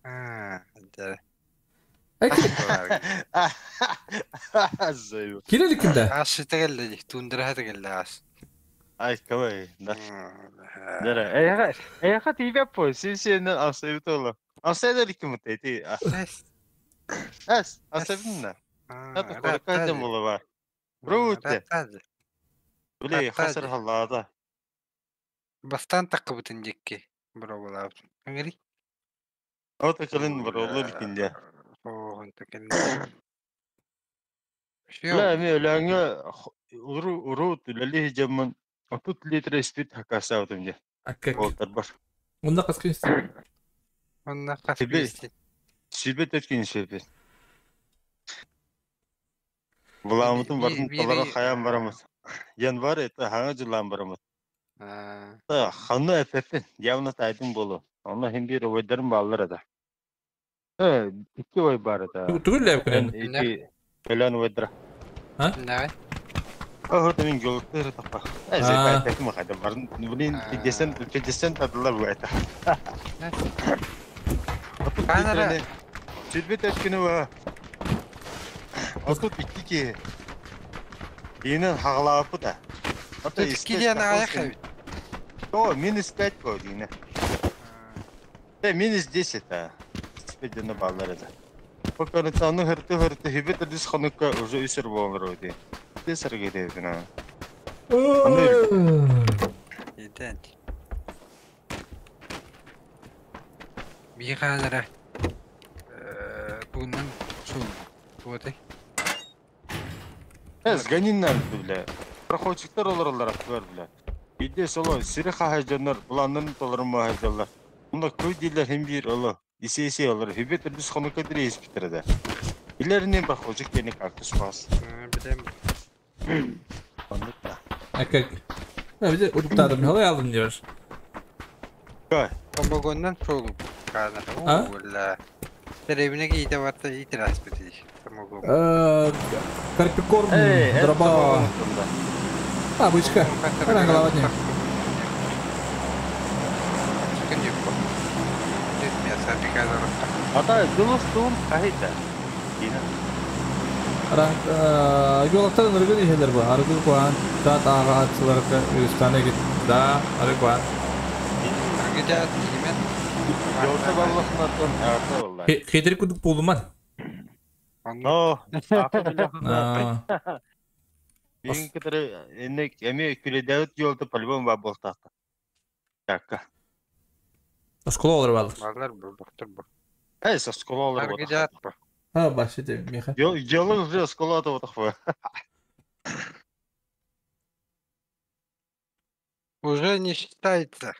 А, да. Кирелик кимде? Аш тегелде, тундыра тегелде аш. Ай, кабай, да. Дара, эй, эй, хат ибе по, син асайбытола. Асайда ким тети. Эс, асайбына. Это коркадым була. Бруте. Биле хасар халлада. Бастан такыбытын дикки. Бро була. Аңри? Ота кылын бро ликинде. О, онта кылын. Ла, ми өләңе уру уру түләли жаман 30 литр спирт хакаса отым же. Олтар бар. Онда каскын Онда каскын. Сүбет өткен сүбет. Буламытын барын талара хаян барамыз. Январь это хаңа жылан барамыз. Да, ханы эфефин, явно тайдын болу. Онна хим бир ойдарын баллар да. Iki oy бар да. Түгел ләп күнен. Iki өлән ойдыра. А? Давай. Ох, это мин жолуктыр тапа. Эзе кайтак ма кайда барын. Блин, 50 50 татылар бу это. Канара. Сүлбет өткені ба. Отут икки ки. Инен хаглаапы да. Ата икки аяк. О, минус 5 по дине. Да, минус 10 а. Спеден баллар это. Пока не тану херты херты хибет дис ханука уже үсер болар өте. Тесер кетеді на. Иден. Биханара. Бунан сул. Вот. Эс ганиннар бля. Проходчиктар олар бар бля. Иде соло сири хахажаннар буланнын толар махажалар. Мында көй дилер хим бир оло. Исе исе олар хибет дис ханука дирес битерде. Билеринен проходчик тени кактус бас. Билем. Акак. Ha bir de unup Halay aldım diyor. Кай. Помогоннан шолу. Кана. Ола. Деревне гейде варта итирас бити. Помогон. Карпикорм, дроба. А, бычка. Она голова не. Ата, дулус тун кахита. Дина. Yolaktan arıgı diyeler bu. Arıgı kuan, tat ağa atçılarka üstüne git. Da arıgı kuan. Arıgı da kimen? Yolda ballasın atın. Vallahi. Хедер кудук болуман. Но. Бин кытыры энек эми күледәүт жолда по-любому бар болтакта. Такка. Оскола олар балдар. Балдар бу, бактыр бу. Эс оскола олар Арыгы жаат бу. Ha başladı Миха. Жолы уже оскола да отак. Уже не считается.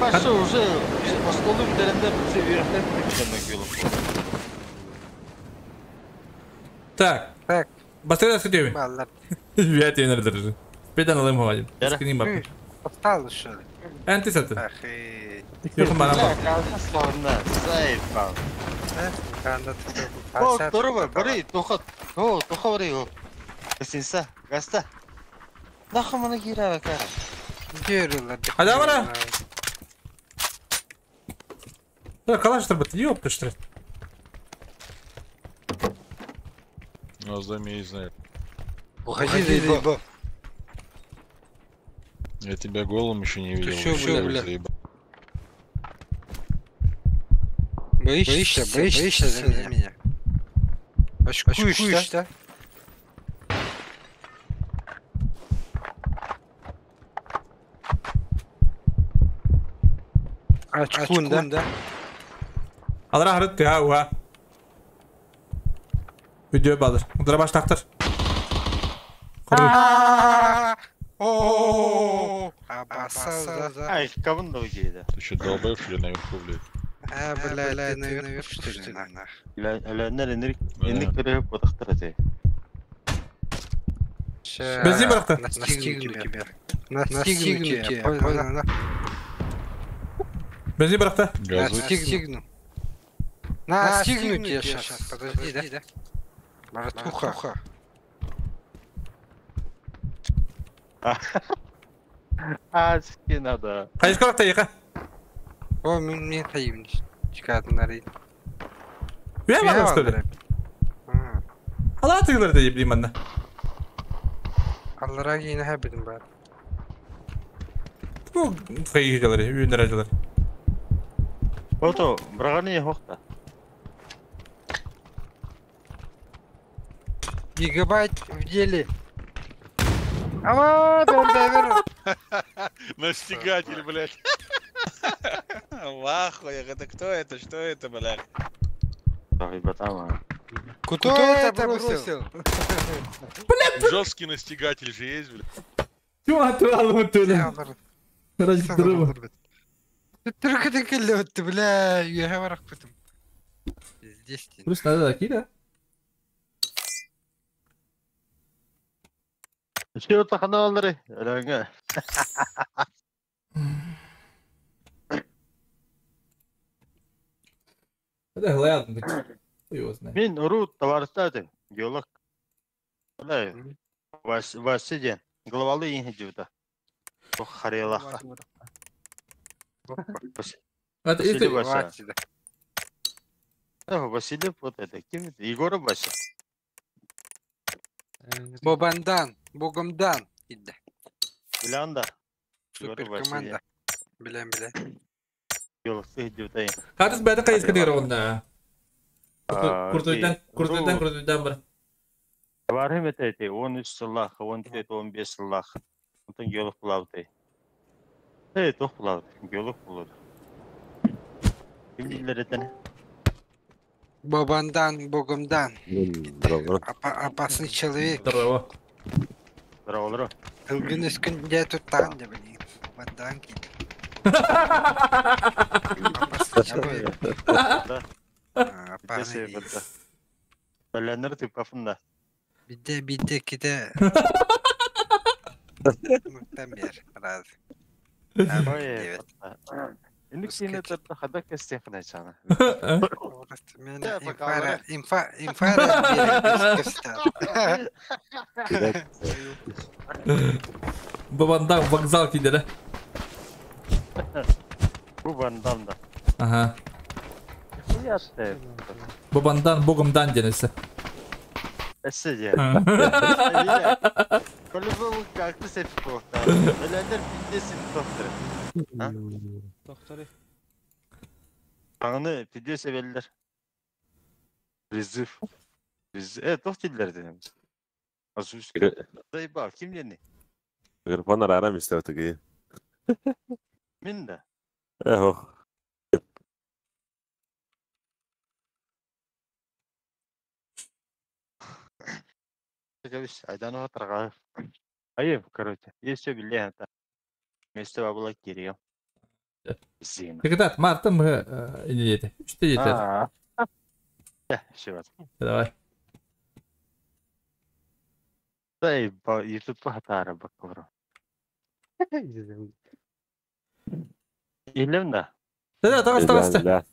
Паша уже осколу üzerinde bir yürekten bir yolu. Так. Так. Басты да Балдар. Я тебе надо. Педан алым хавадим. Скрин бап. Осталось что ли? Энти саты. Ах, и... Yok bana bak. О, здорово, бери, тоха, о, тоха бери, о. Гостиница, гаста. Нахуй мана кира ка. Hadi bana. Калаш бит, ёпта что. Ну, займи, знаю. Уходи, заебал. Я тебя голым еще не видел. Ты чё, бля? Заебал. Боишься, боишься за меня? Очкуешь, да? Очкун, да? Алра харыт тыа уа. Видео балыр. Удара баш тактыр. Ай, кого да уйди, Ты что, долбоеб, что ли, наверху, блядь? А, бля, ты наверху, что ли, нах? Энник переход потахтыр эти. Бензин быракты. Настигну тебя. Настигну тебя. Бензин быракты. Настигну. Настигну тебя сейчас. Подожди, да? Братуха. Адски надо. Кайсы быракты, ека. О, мне таим. Чикадын Уя бардым, что ли? Алла тыгылар да еблим анна. Аллара кейіне хәбідім бар. Бу кайы жалары, үйүнөр жалары. Ото, браганы хохта. Гигабайт в деле. Ава, бер. Настигатель, блядь. Вахуя, это кто это? Что это, блядь? Кто это бросил? Блядь! Жесткий настигатель же есть, блядь. Чего ты ты, бля, я говорю, потом. Здесь. Плюс надо такие, да? Что это каналары? Ранга. Это главное. Его знает. Мин урут товарыстады, геолог. Василий, главалы инхедюта. Ох, харелаха. Это Василий. Василий, вот это, кем это? Егор Вася. Бобандан, Богомдан. Билянда. Супер команда. Билям, билям. Хатыс бәді қайыз кідер онда. Куртуйдан, куртуйдан, куртуйдан бір. Барым это 13 сыллах, 14, 15 сыллах. Онтон геолог булабыты. Эй, тох булабыты, геолог булады. Ким билер этени? Бобандан, Богомдан. Опасный человек. Здорово. Здорово, здорово. Ылгын өскін де туттан деп, Бобандан кейді. Опасный человек. Да. Опасный. Бәләнер тип кафында. Биде, биде, киде. Муктамер, раз. Инник сине тартта хада кестен кына чана. Инфара, инфа, инфара Бабандан вокзал киде, да? Бабандан да. Ага. Бабандан богом дан денесе. Эссе По-любому как-то сепик тоқтар. Өләндер пидде сепик тоқтар. Тоқтары. Аңны пидде себелдер. Призыв. Тоқ дедім. Заебал, ким дені? Грифон арарам истеотыгы. Мен да. Эх. Айдан отрага. Айып, короче, есть все билета. Место бабла Кирилл. Зина. Когда марта мы не едете. Что едете? Да, все. Давай. Да, и тут похатара баквро. Илем да. Да, да, давай, давай.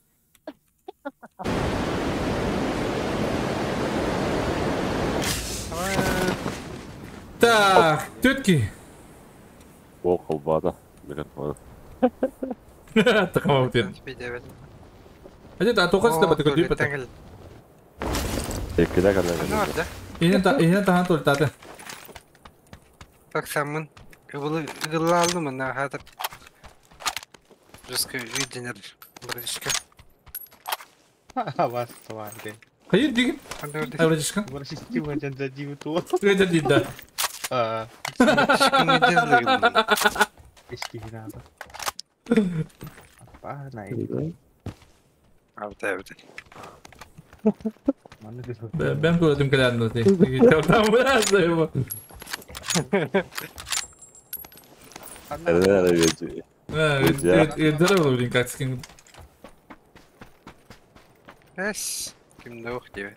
Так, тетки. О, колбада. Микрофон. Такого вот. А то хоть с тобой такой дипа. Инен тахан толтаты. Так самын. Гылалды мына хатыр. Жесткий виденер, братишка. Вас тварь. Hayır değil. Братишка. Братишка, да. А. Ben gördüm kadarını. Tamam biraz da bu. Здорово, блин, как с кем. Эс, ким да ух тебе.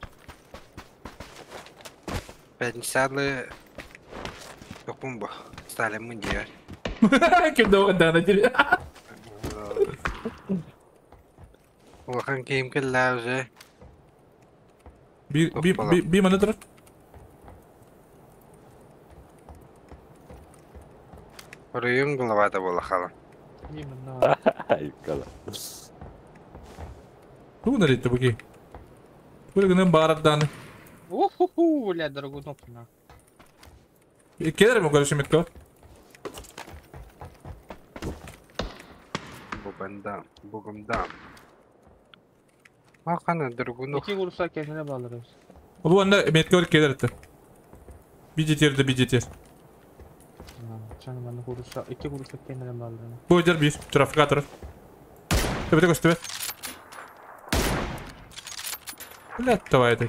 Пятницадлы токумба. Стали мы делать. Ким да ух, да, на тебе. Улахан ким келла уже. Би монитор. Район голова-то была хала. Ну, налить-то буки. Кулигным барат дан. Уху, бля, дорогую кнопку на. Кедр ему, короче, метко. Богом богом дам. Махана дорогую Iki vursa kendine bağlarız. Bu anda metko кедр это. Бидетер да бидетер. Canım bana vurursa, iki vurursa kendine bağlarım. Bu öder bir trafikatör. Тебе такой тебе. Блядь, давай это.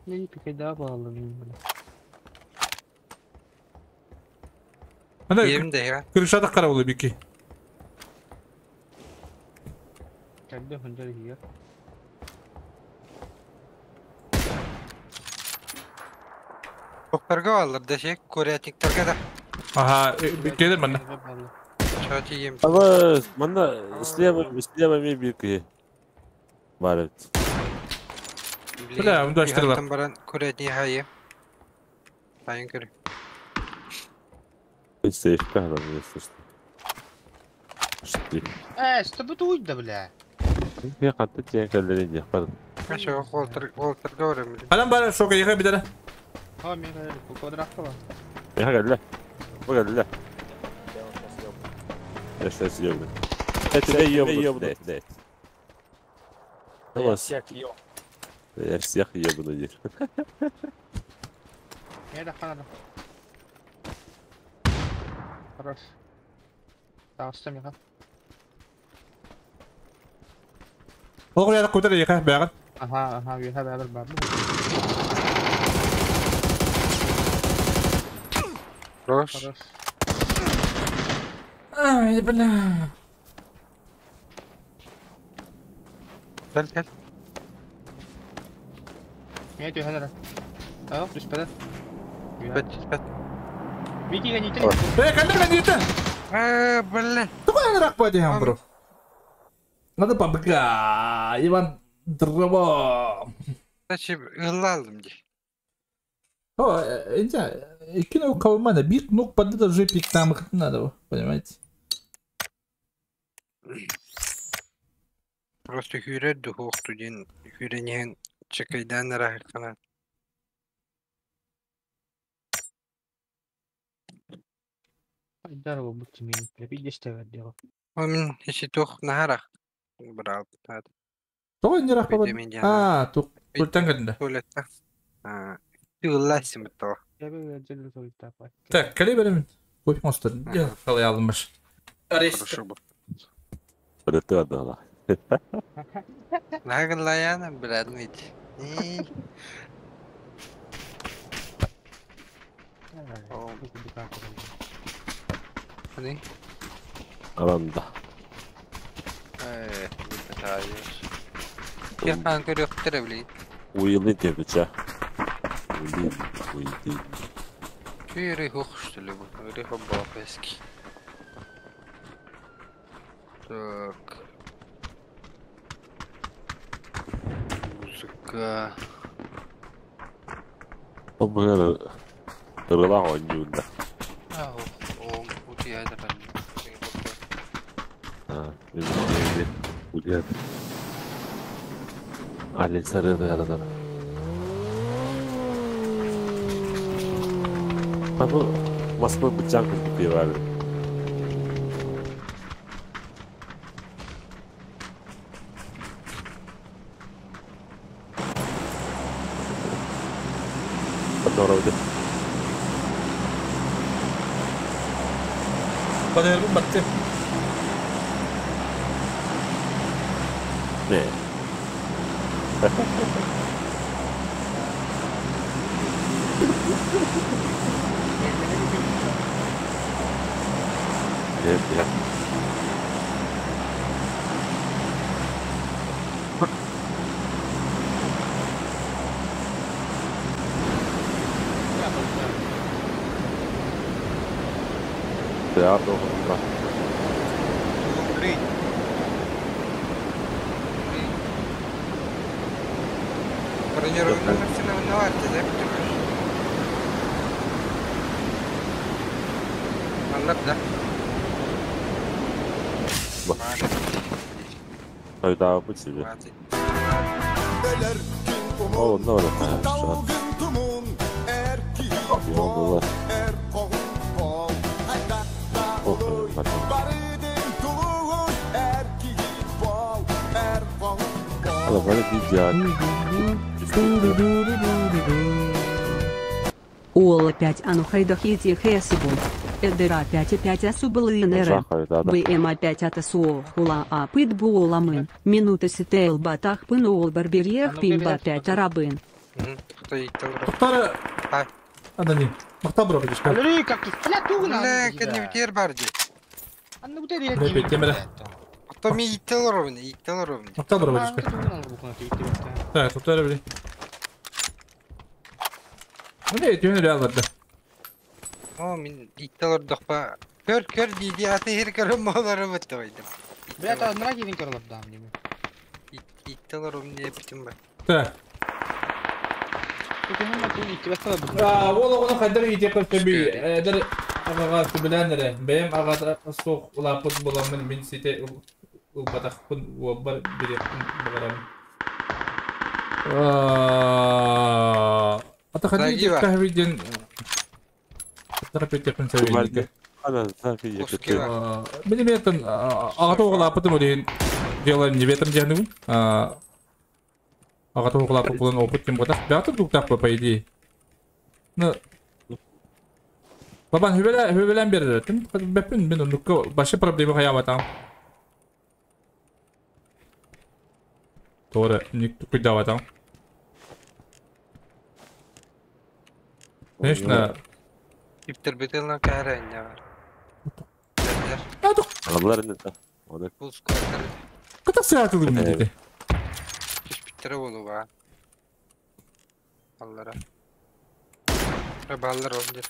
Ne bir daha bağladım bile. Ана Yerim de ya. Крышада караулы бики. Kendi hıncar yiyor. Токторга алыр да şey, курятниктерге да. Ага, кедр манна. Чати ем. Ама, манна, слева ми бики. Барыт. Бля, он дальше стрела. Баран курятник хайы. Сайын көрі. Сейф там, если что. Что? Что будет да, бля? Я хатты тебе коллеги, пардон. Хорошо, Волтер, Волтер, говорим. Адам бар, шока, ехай бидара. А, мне квадрат Я говорю, погоди. Я сейчас съебну. Я тебя ебну, блядь. Я всех ебну. Я всех ебну, здесь. Это хана. Хорош. Так, что мне? Оғыл яра көтер ехай бәғін. Ага, ага, ехай бәғін бәғін. Хорош. Хорош. Ай, бля. Gel gel. Ne diyor Henry? Aa, düşmedi. Бет, бет. Вики, не Эй, камера не это. Бля. Такой рак по бро. Надо побега. Иван Дрово. Зачем ылалым ди. О, не кинул калмана, бит, ну под это же пик там их надо, понимаете? Просто хюрер духов тудин, хюренен чекайдан рахкана. Здорово, будьте меня, видишь, что я делал. Он еще тух на горах брал. То не рах А, тут культанганда. А, ты ласим то. Так, калибр кофе монстр. Я қалай алынмыш. Хорошо бы. Притык отдала. Наглаяна, блядь, ныть. Аранда. Я көрөктөр блин. Уйлы деп ча. Уйлы, уйлы. Чуйры хух что ли, рыха бабески. Так. Музыка. Обгара. Ырылах ойнуунда. Бу Москва бычан күрдүк бар. Здорово. Подойду, батты. Не. Нет, нет. Да, да. Бронированная машина в Наварте, да, понимаешь? Аллах, да. Ой, да, будь себе. О, ну, хорошо. Было. Уола 5 ану хайдахити хэсибу. Эдера 5 5 асубалынера. БМ 5 атасуо хула а пыт буоламын. Минута сител батах пынуол барберьех пимба 5 арабын. Тоқтары... Аноним. Мақтан бұра бідішка. Мақтан бұра бідішка. Так, тоқтары біле. Міне түйін реаларды. О, мен иттелер дақпа. Көр-көр дейді, аты хер көрім олары бітті байдым. Блядь, а нра келін көріліп дам неме. Иттелер умне бітім ба. Так. Ол оғыны қайдар ете көптөбүй. Әдір ағаға түбіләнірі. Бәйім ағада соқ ұлапыт боламын, мен сете ұлбатақпын, уабар береппін бұғарамын. Ата қайдар ете кәхвейден тарапетеппін сәуелігі. Мені метін ағата оғылапытым өдейін дело не в этом дегенігін. Ағата оғылапы бұлын опыт кем қотақ. Бәті дуқтақ по идее. Ну, бабан хөбелен берді. Бәппін мен оныққа башы проблема қаябатам. Торы, ник тұқыдаватам. Конечно. Иптер бетелна кәрәйне бар. Адамлар инде. Ката сәтілі мен деді. Түспіттері болу ба. Баллара. Баллар олды.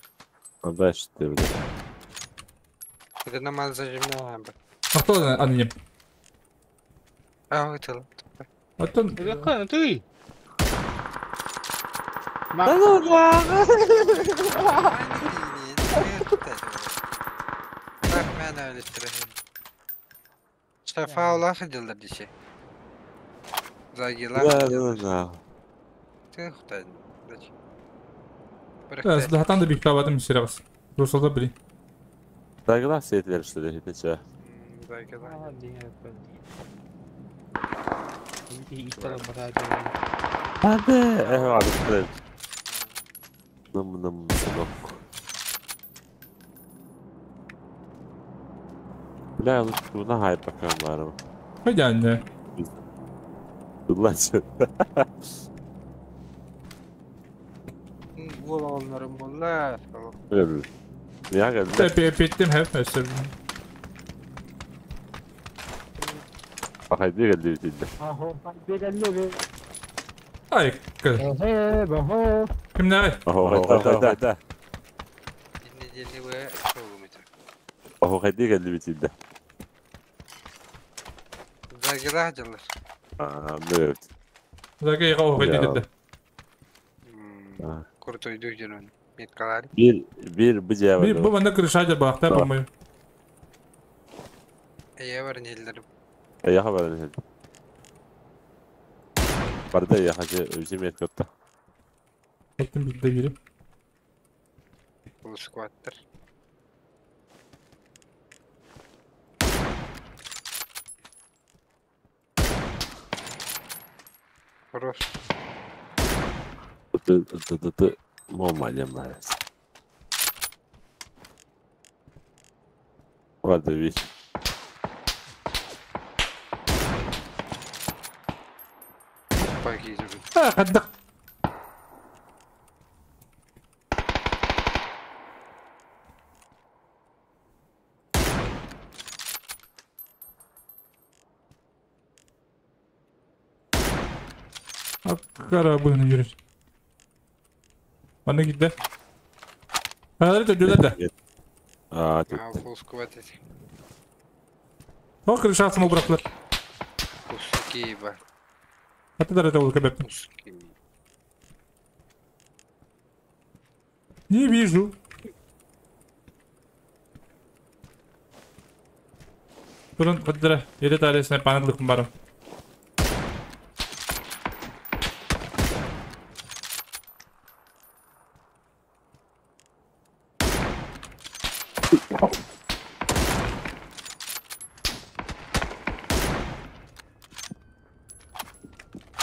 Анда ішті біле. Это намаз зажимна. Ақтал аноним. А, өтіл. Аттан. Ты. Bak ben öyle Şafa ola hıcıldır dişi. Загила. Да, да. Ты хутай. Сылахатан да биктабадым сирабас. Русалда били. Загила сетлер что ли, это че? Загила. Hadi. Evet. Nım nım сынок. Бля, лучше на гай пока мару. Пойдем, Ладно. Olanlarım bunlar. Ya geldi. Bittim hep mesela. Haydi geldi bitti. Ay, Kim ne? Да. Oho haydi geldi bitti. Загила дилер. Evet. Загила haydi geldi. Крутой дюдин. Меткалар. Бир, бир бу дьиэ Бир бу манна крыша дьарбаахтар, по-моему. Эйэ бар неллер. Эйэхэ баран иһин. Барда эйэхэ же үчү метка отта. Эттим билде бирим. Бул скваттар. Хорош. Ты ты ты ты мама не нравится. Ладно, весь. А, хаддак. Аккара быһыны yürür. Манна киирдэ. Хаалары төрдүлэр да. А, А, фул скват эти. О, крыша смог быраклар. Куски ба. Аты да это ол кебеп. Не вижу. Турun кыдыра, ере таресine панылыкым барым.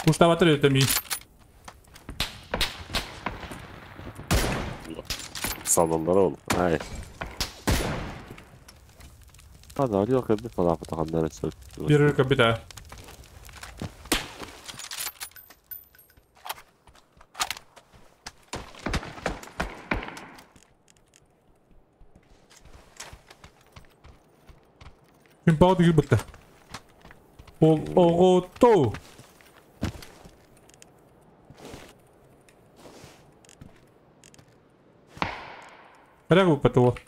Уставатыр өтөмүй. Салондар ол. Ай. Ладно, орел кэбит палапа таханнар сөп. Бир кэбит а. Ким пауды кирбитте. Ол огото. Рягу потолок.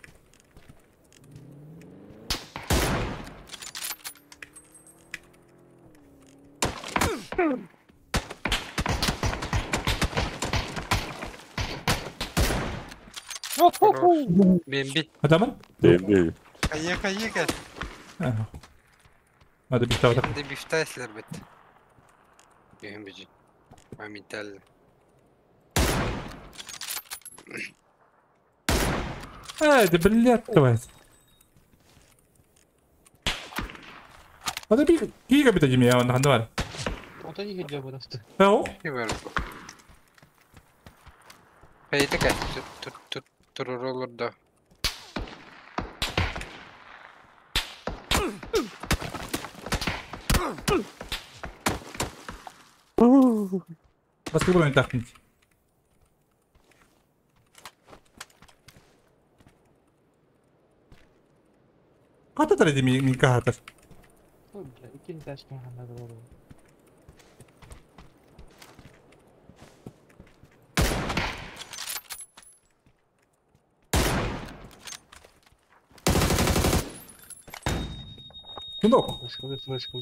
Бембит. Адамын? Бембит. Кайы кайы кел. Надо бифта вот. Енді бифтайсылар бит. Бембит. Моментально. Эй, да блядь, давай. Ада би кига бит дими я на хандвар. Ото не хеджа просто. Ау? Кайы такай. Тут тут туруролор да. Баскы бронь тахнить. Ката дими мин кахатар. Ой, бля, икки ташка ханда болду. Кунок. Başka başka.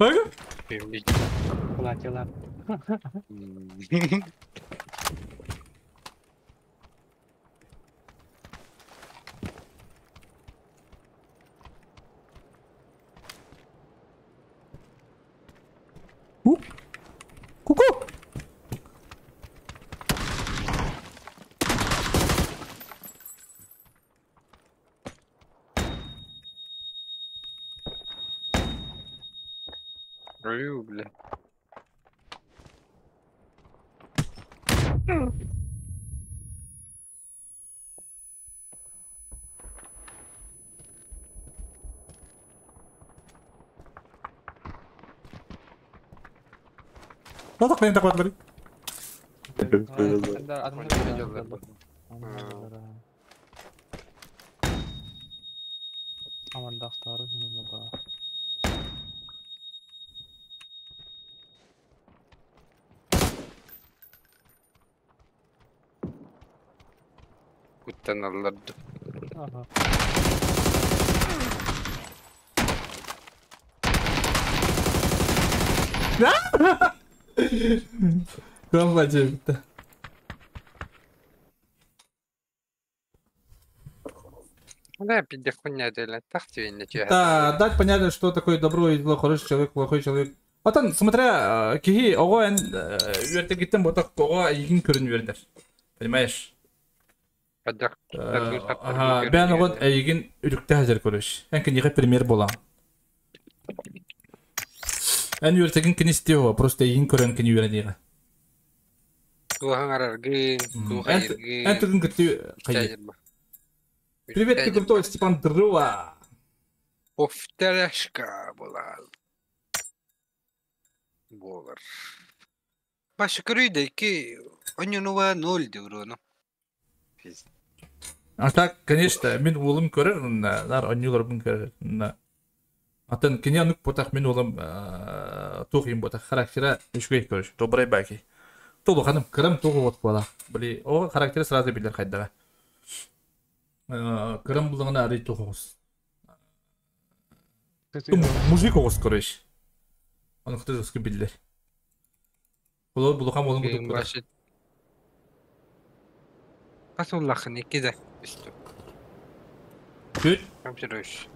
Bak. Бембит. Кулатила. Ку-ку. Рю, бля. Надо клиента хватали. Амандахтары ба. Аттаналлар ду. Ага. Ком бачыбыта. Да, пиздец, хуйня это, так тебе не чё. Да, дать понятно, что такое добро и зло, хороший человек, плохой человек. Отон, смотря, киһи оҕо эн үөртэгиттэн ботах оҕо эйигин көрүн үөрдэр. Понимаешь? Ага, бээн оҕон эйигин үрүктэ хазар көрүш. Эн киниэхэ пример буолаҥ. Эн үөртэгин кини истиэ просто эйигин көрөн кини үөрэниэҕэ. Туоһаҥ араргын, туох Эн айыргын. тыгын кытты хайы. Привет, ты крутой, Степан Дрова. Повторяшка была. Болар. Башы көрүйді ки, онюнуа ноль деврону. А так, конечно, мин уолум көрөр, нар онньуларбын көрөр. Атын кини анук ботах мин уолум туох им ботах характера үчүгэй көрүш. Добрый байки. Толу ханым кырым тугу вот буола. Били, о характера сразу билер хайдага. Кырым булыңына арый тугугус. Мужик огус көрүш. Аны кыты жоску билер. Булу булукам уолум кутук Башы. Асуллахын икки да. Үстü. Түт. Камчырыш.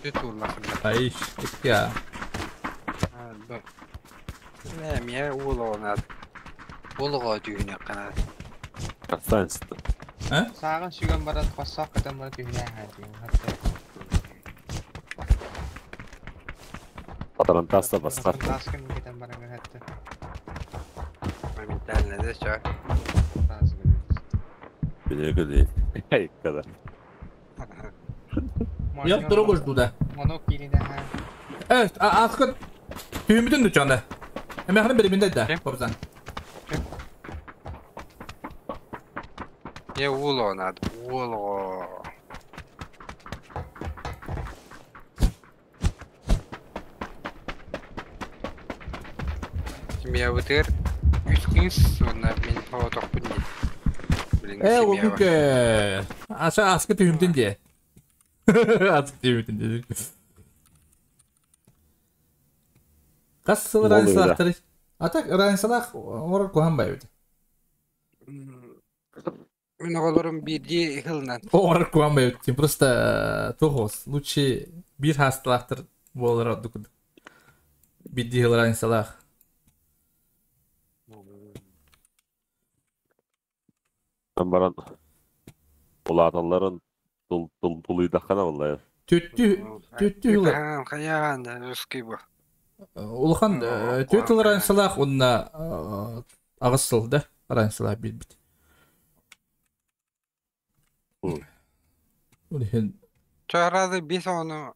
Түт уллахын. Ай, я. Не, мне улоғанат. Улоға түйіне қанат. Останься. А? Сағын сүйген барат, қоссақ қытан барат түйіне аңа. Патронтаста басқар. Таскын кетен бараңа хәтті. Моментально, да, чё? Бенеге Эй, когда. Я дорогу жду, да. Монок келеді ха. Аскы түймүтүн да чонда. Эме ханы бериминде да, кобзан. Не улоғанат, улоға. Семья ВТР. Үс кыз, онна мен паватақпын дейді. Блин, семья Ол күнке. Аша аскы түймүтүн де. Аскы түймүтүн де. Кас сыл Болду раньсалахтар. А так раньсалах орар кухан байбыт. Мен оғаларым бірде хылынан. Орар кухан байбыт. Тим просто тухос. Лучше бир хасталахтар болар дукуд. Бидди хыл раньсалах. Баран улааталларын тул тул тулуйдахана боллай. Түттү түттү хыл. Хаяған да, русский бу. Улахан түт хыл раньсалах онна агыс сыл да раньсалах билбит. Улихин Чарады бес оны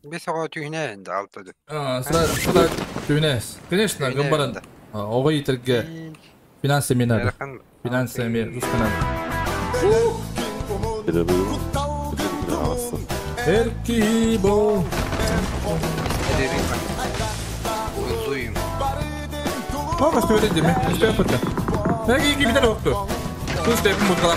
бес оға түйіне енді алтыды. Сразу сразу түйнес. Конечно, гымбаран оға итерге финансы мен надо. Финансы мен руссканан. Эркибо. Ага, что это деме? Что я пока? Эги ги битер окту. Тус деп муткала.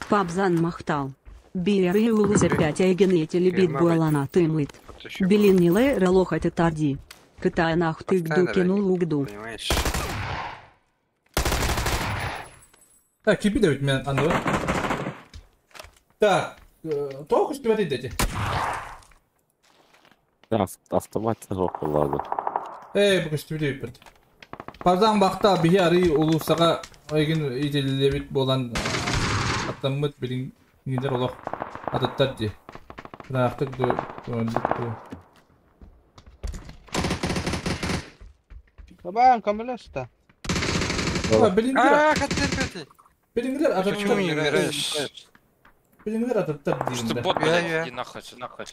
Пабзан махтал. Билеры улуза 5 айгенетели бит буалана тымыт. Белиниле релохати тарди. Китай нахты гду кинул угду. Так, кипи да ведь меня андо. Так, только что это дети. Автомат окулады. Эй, bu кішті біле бит. Пабзан бақта бихи ары улусаға айгын ителебит болан аттаммыт билин нидер олох ататтар ди. Рахтык ду ду. Бабам, камылашта. Билингер. А, хотел Билингер ататтар. Почему не умираешь? Билингер ататтар Что деймін. бот, блядь, иди нахуй, нахуй.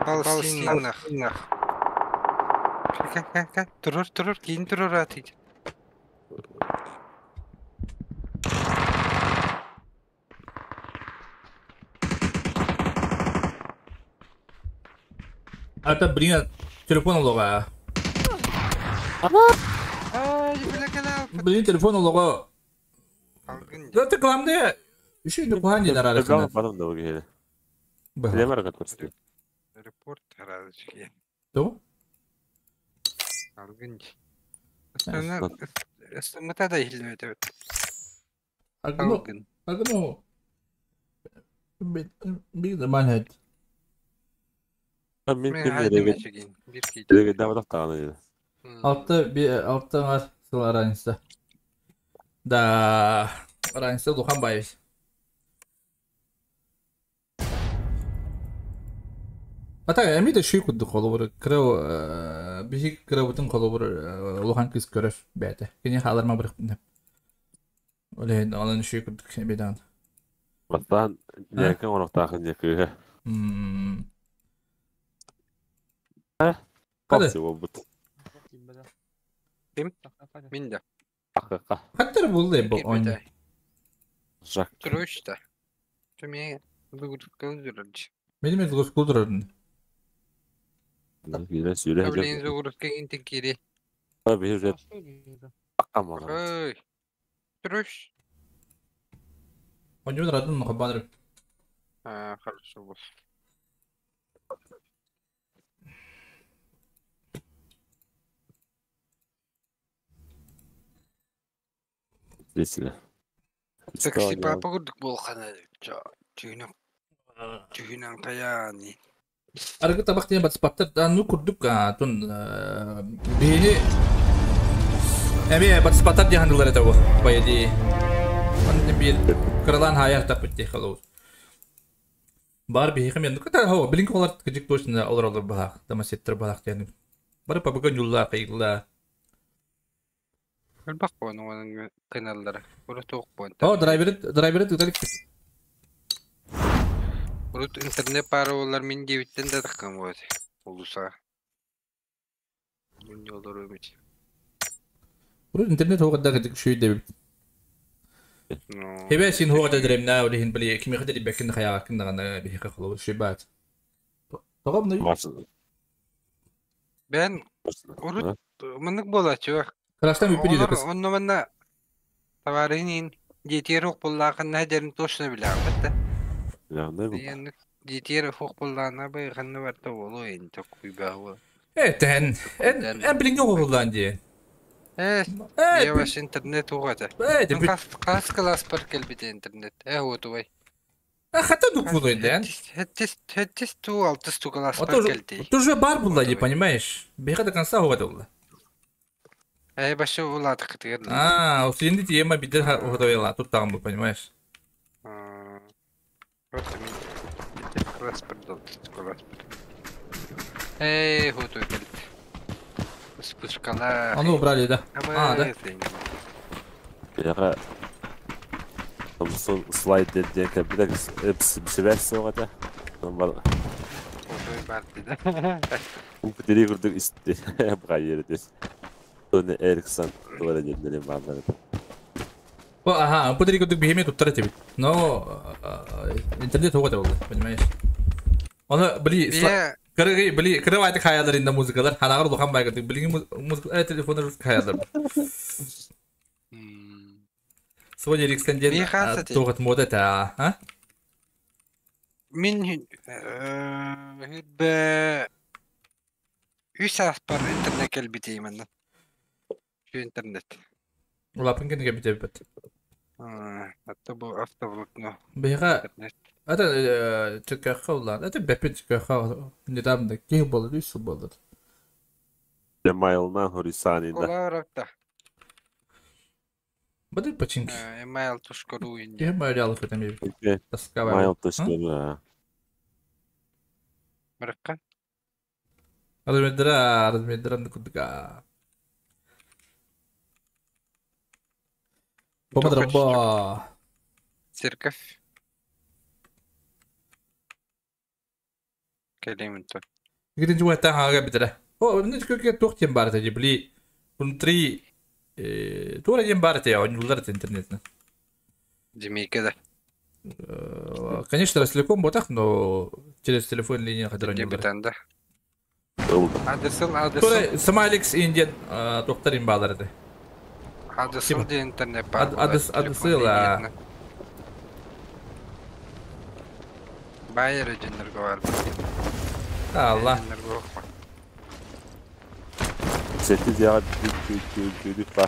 Ползти нах. Турur турur кейін турur атыйды. Ата блин, телефон олоға. Блин, телефон олоҕо. Да, главное, еще не кухан не нарары. Потом да выглядели. Репорт харазычки. То? Алгын. Астана да иһиллибэт. Алгын. Алгын. Биг нормально. Мен Алты алты сыл разница. Да, разница улахан баайбыз. Ата эми да шүй курдук холобур кыра биһи кырабытын холобур улахан кыз көрөр бэйэтэ. Кини хааларма бырыхпын. Оле алан шүй курдук эбедан. Бастаан ньээкэ оҥоруохтаахын дьэ кыыһа. Хады. буолбут. Ким? Мин да. Хаттар булды бу ойын. Жак. Тройшта. Түме загрузка жүрөч. Менин загрузка турарын. Киирэн сүүрэ Блин, загрузка интен кири. Биир аккам Ой. Тройш. Ойын радын хабар. А, хорошо бос. Действительно. Такси папа курдук болхана. Чүнүк. Чүнүн каяни. Аргы табак диэн батыспаттар ну курдук тун биһини эми батыспаттар диэн хандылар этэ бу байди. Онны бир кыралан хаяр таппыт дии халау. Бар биһи мен ката хо билин колар кыжык точно олор олор баах тамасеттер баах диэн. Бары пабыга ньулла кыйла. Бак буону онун кыналлара. Урут тоок буон. О драйвер драйвер туталик. Урут интернет бары олар мин дебиттен да тахкан болот. Улуса. Мин олор өмүт. Урут интернет хоҕа кыжык шүй дебит. Хебе син хоҕа дедремна олихин били кими хадыр бекин хаяга киндагана биһи холобур шүй баат. Тоҕом Бен урут мынык болачы. Крастан үпү диде кыз. Онно манна товарынин детер окуллаахын нәдерин точно билээбит да. Яны детер окуллаана бай ханны барта болу эн токуйбаа. Э тен эн эн билинге окуллаан ди. Э, я интернет угата. Э, Кас класс бар келбит интернет. Э, отубай. Хата дук буду ден. Хеттис хеттис ту алтыс ту класс бар келди. Тоже бар булла ди, понимаешь? Беха до конца угата булла. Э, башы уладык тигер. А, осенди тема бидер угатайла тут там, понимаешь? Вот мен класс бар класс бар. Эй, готовый келди. Спускала. А ну убрали, да? А, да. Яга Томсон слайд диэн кэлбитэ сибээс суоҕа Бар Упутери курдук исти бҕайыр дес. Тони Эриксон туора диэннэрин бааллар. О, ага, упутери курдук биһиме туттара тебит. Но интернет оҕото болду, понимаешь? Оны били кыргый били кырыбайты хаялар инде музыкалар ханагыр улахан байгырдык билиги музыка телефондар хаялар. Соня Эриксон диэн тугат мода та, а? Мин бе үс аспар интернет келбитейм анна. Şu интернет. Улапын кенеге битебит. Атта бу автоволокно. Бега Это чекаха улан. Это бепит чекаха недавно ких болду, үс болду. Email'на хорисанинда. Оларапта. Бады починки. Email точка ру инде. Email это ми. Тоскава. Email точка ру. Баракка. Размедра, размедра кудга. Помадраба. Церковь. Кэлиминто. Где жуа та хага битре. О, не сколько тохтем барте бли. Внутри тура дем барте, а он уларт интернет. Димейка да. Конечно, Ростелеком ботах, но через телефон линия которая не Адесыл, адесыл. Тура Самаликс Индиан доктор имбаларды. Адысыл диэн интернет бар. Адыс адысыл а. Байер дьоннорго бар. Алла. Сети дьиэҕэ түүрүк ба.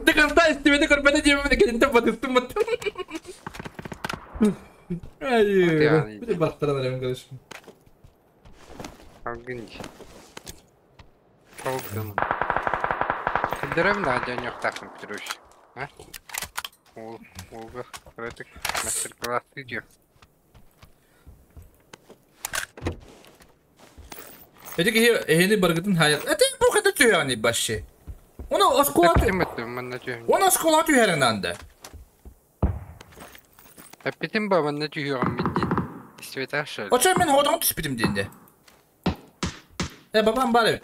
Дыкарда истибэти көрбөтө диэммин кэлинтэн батыстым баттым. Ай, bir баттыран эрэм көрүшүм. Алгын. Алгын. Кыдырым да дьоньохтаахпын Петрович. А? Ол, олга, кыратык мастер-класс видео. Эти киһи эһини баргытын хайар. Эти бу хата түһэҕиний башшы. Оны оскуола Оны оскуола түһэрин анда. Эппитим ба манна түһүөҕүм мин диэн. Истибэтэх шо. Очо мен хотоҕун түспүтүм диэнде. Э бабам бар эбит.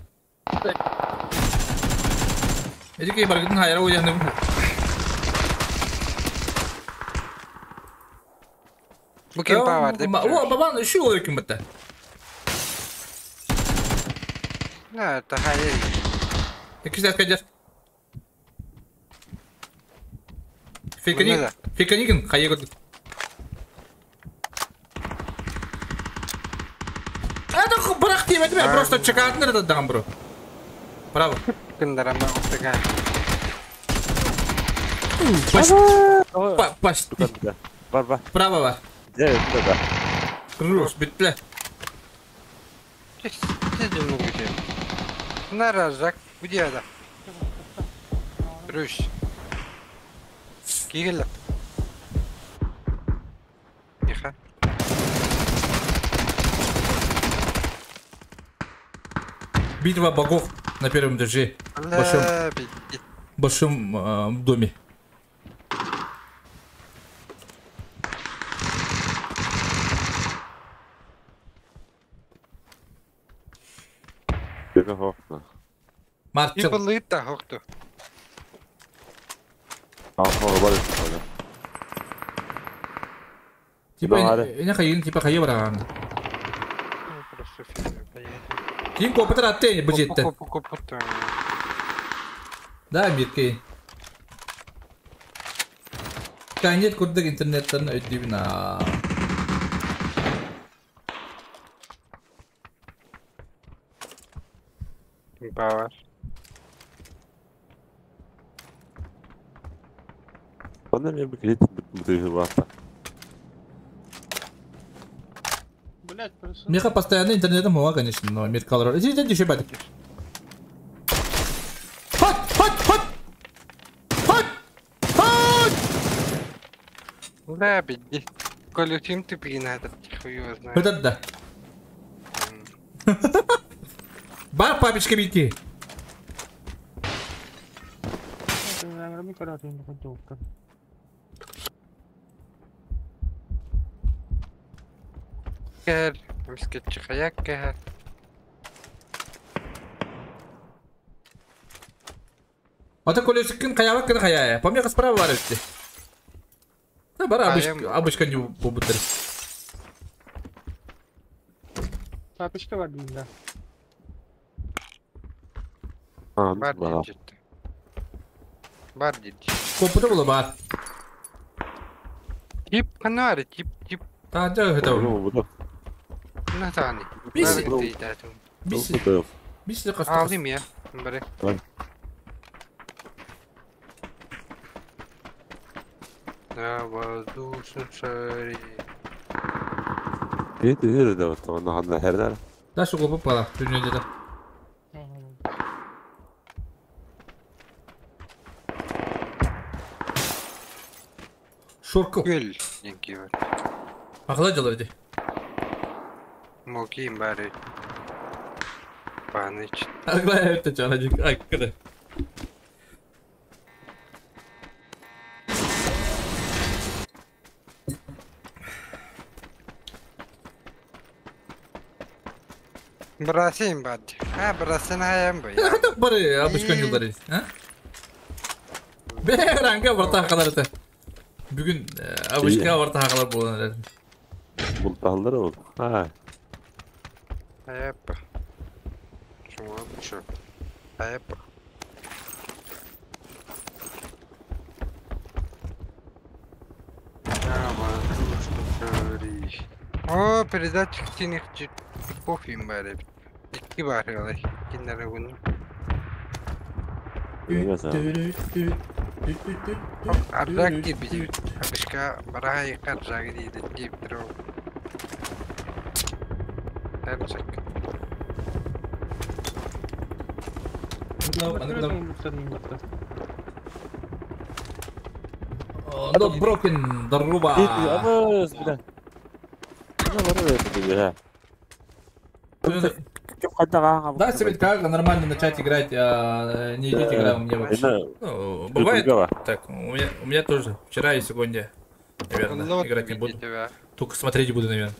Эти киһи баргытын хайара уйаныгым. Бу ким бар деп. О, бабан үші ол екен бітті. На, тахайы. Екі кәдер. Феканик, Феканикин хайы көрдік. Это бірақ тиемеді мен просто чекатын еді даған бұры. Браво. Кындарама оқтыға. Почти. Бар, бар. Право бар. Да. Крус, битле. Наражак, где это? Русь. Кигеле. Тихо. Битва богов на первом этаже. В большом, большом доме. Marcel. Ипполита хохту. Типа, я хайын, типа хайы бараган. Ким копытыр атты, бу жетти. Да, биркей. Кайнет курдук интернеттен өйдүбүн а. Бар. Bana ne bir kredi bitmedi varsa. Меха постоянно интернетом мова, конечно, но Миркалор. Иди, иди, еще бать. Хот, хот, хот! Хот! Хот! Да, беги. Колютим ты пина, этот хуй его знает. Вот это да. Бар, папечка, беги. Кэр, Ата колесикин хаябак кын хаяя. Помеха справа варите. Да, бара обычка не побытыр. Папочка бар дейм да. Бар дейт. Бар дейт. Компьютер было бар. Тип канары, тип, тип. А, да, это. Натани. Биси. Биси. Биси касты. Алым я. Бери. На воздушном шаре. Это да, вот он на хердар. Да, что попало, ты Шорку. Гүл, деньги. Охладил иди. Моким бары. Паныч. Это что, один, ай, когда? Бросим бад. А, бросим хаям бы. Это бары, обычно не ударить, а? Бе, ранга барта kadar это. Бүгүн абышка барта хакалар болан. Булталлар ол. Ha. Эп. Чума Эп. О, передатчик синих кофе им баар эбит. Икки баар ыалай. Кинилэр угун. Ардак киирбит. Абышка бараһай каржагы диэбит диэбиттэр ол. Тэрчик. Not broken, здорово. Да, себе как нормально начать играть, а не идет игра у меня вообще. Ну, бывает так, у меня тоже. Вчера и сегодня, наверное, играть не буду. Только смотреть буду, наверное.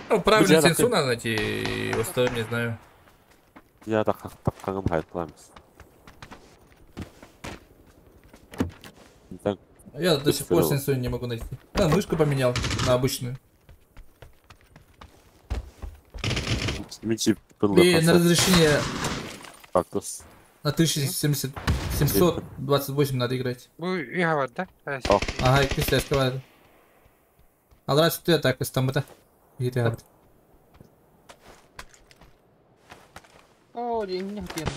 Ну, правильно сенсу надо найти, и остальное не знаю. Я так Я до сих пор сенсу не могу найти. Я мышку поменял на обычную. И на разрешение на 1728 надо играть. Ага, я А раз ты так из там это. О, я не хотел.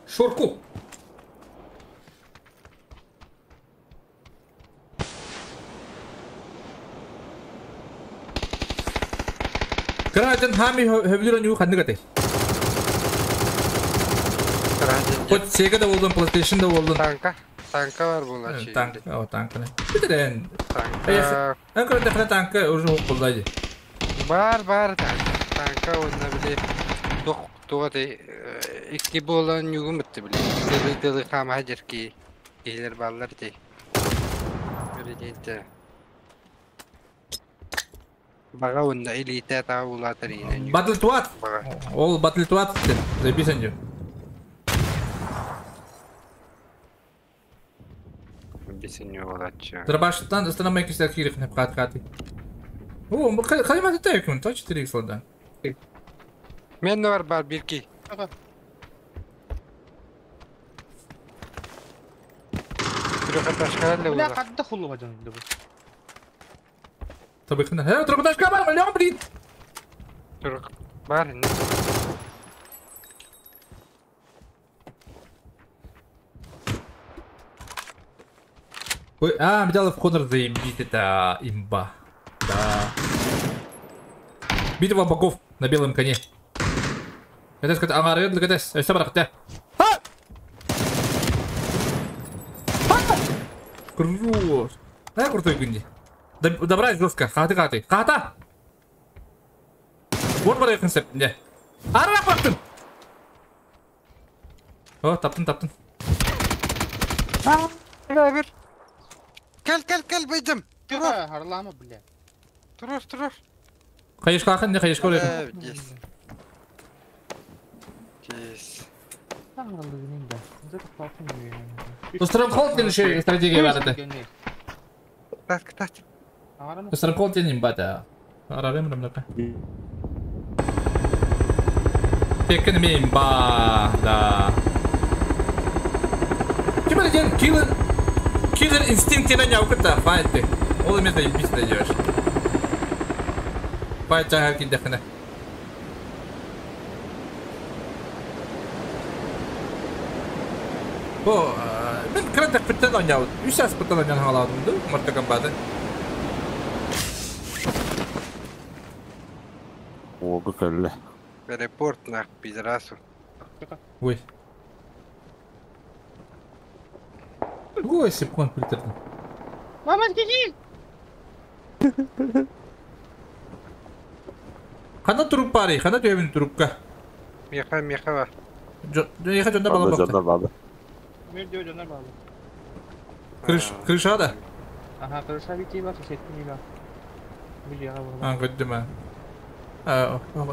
Шорку! Кратен хами хөвлөрөн юу ханнык этэй. Хоть Sega да болдун, PlayStation да болдун. Танка, танка бар була. Танк, о танка. Битерен. Танка. Анкра дахна танка уже болдайды. Бар бар танка. Танка онна биле док тугаты икки болан югум битти биле. Дылы дылы хама жерки. Илер баллар ти. Биле Бага онда элита таулатыр. Батл туат. Ол батл туат записан же. Дробаштан остановай кисер кирих не прат хаты. О, халима ты так, то 4 х да. Мен бар бар бирки. Бля, кадда хулу бажан. Табыхна. Э, трехэтажка бар, лям, блин. Бар. Ой, а, Medal of Honor заебись, это имба. Да. Битва богов на белом коне. Это сказать, ага, это это А! Круто. Да, крутой гунди. Добрать жестко. Хаты, хаты. Хата! Вот бар концепт, не. Ара баттым! О, таптын, таптын. А, Кел, кел, кел, бейдим. Тихо, харлама, бля. Турур, турур. Хайышка ахын, не хайышка олайын. Здесь. Здесь. Стронгхолд еще стратегия бар это. Так, так. Стронгхолд не имба, Арарым рымлыка. Теккен ми имба, да. Ким один киллер Киллер инстинкт на няуката, файты. Ол место ебись найдешь. Файт чахар кидахна. О, мен кратах пытан няут. Үсас пытан нян халадым, Mortal Kombat. О, какая. Репорт на пидорасу. Ой. Ой, сипкон фильтрный. Мама, скажи! Хана труп пари, хана тюбин трубка. Меха, меха. Меха жонда бала бакта. Крыш, крыша да? Ага, крыша ведь и сетки не А, годима.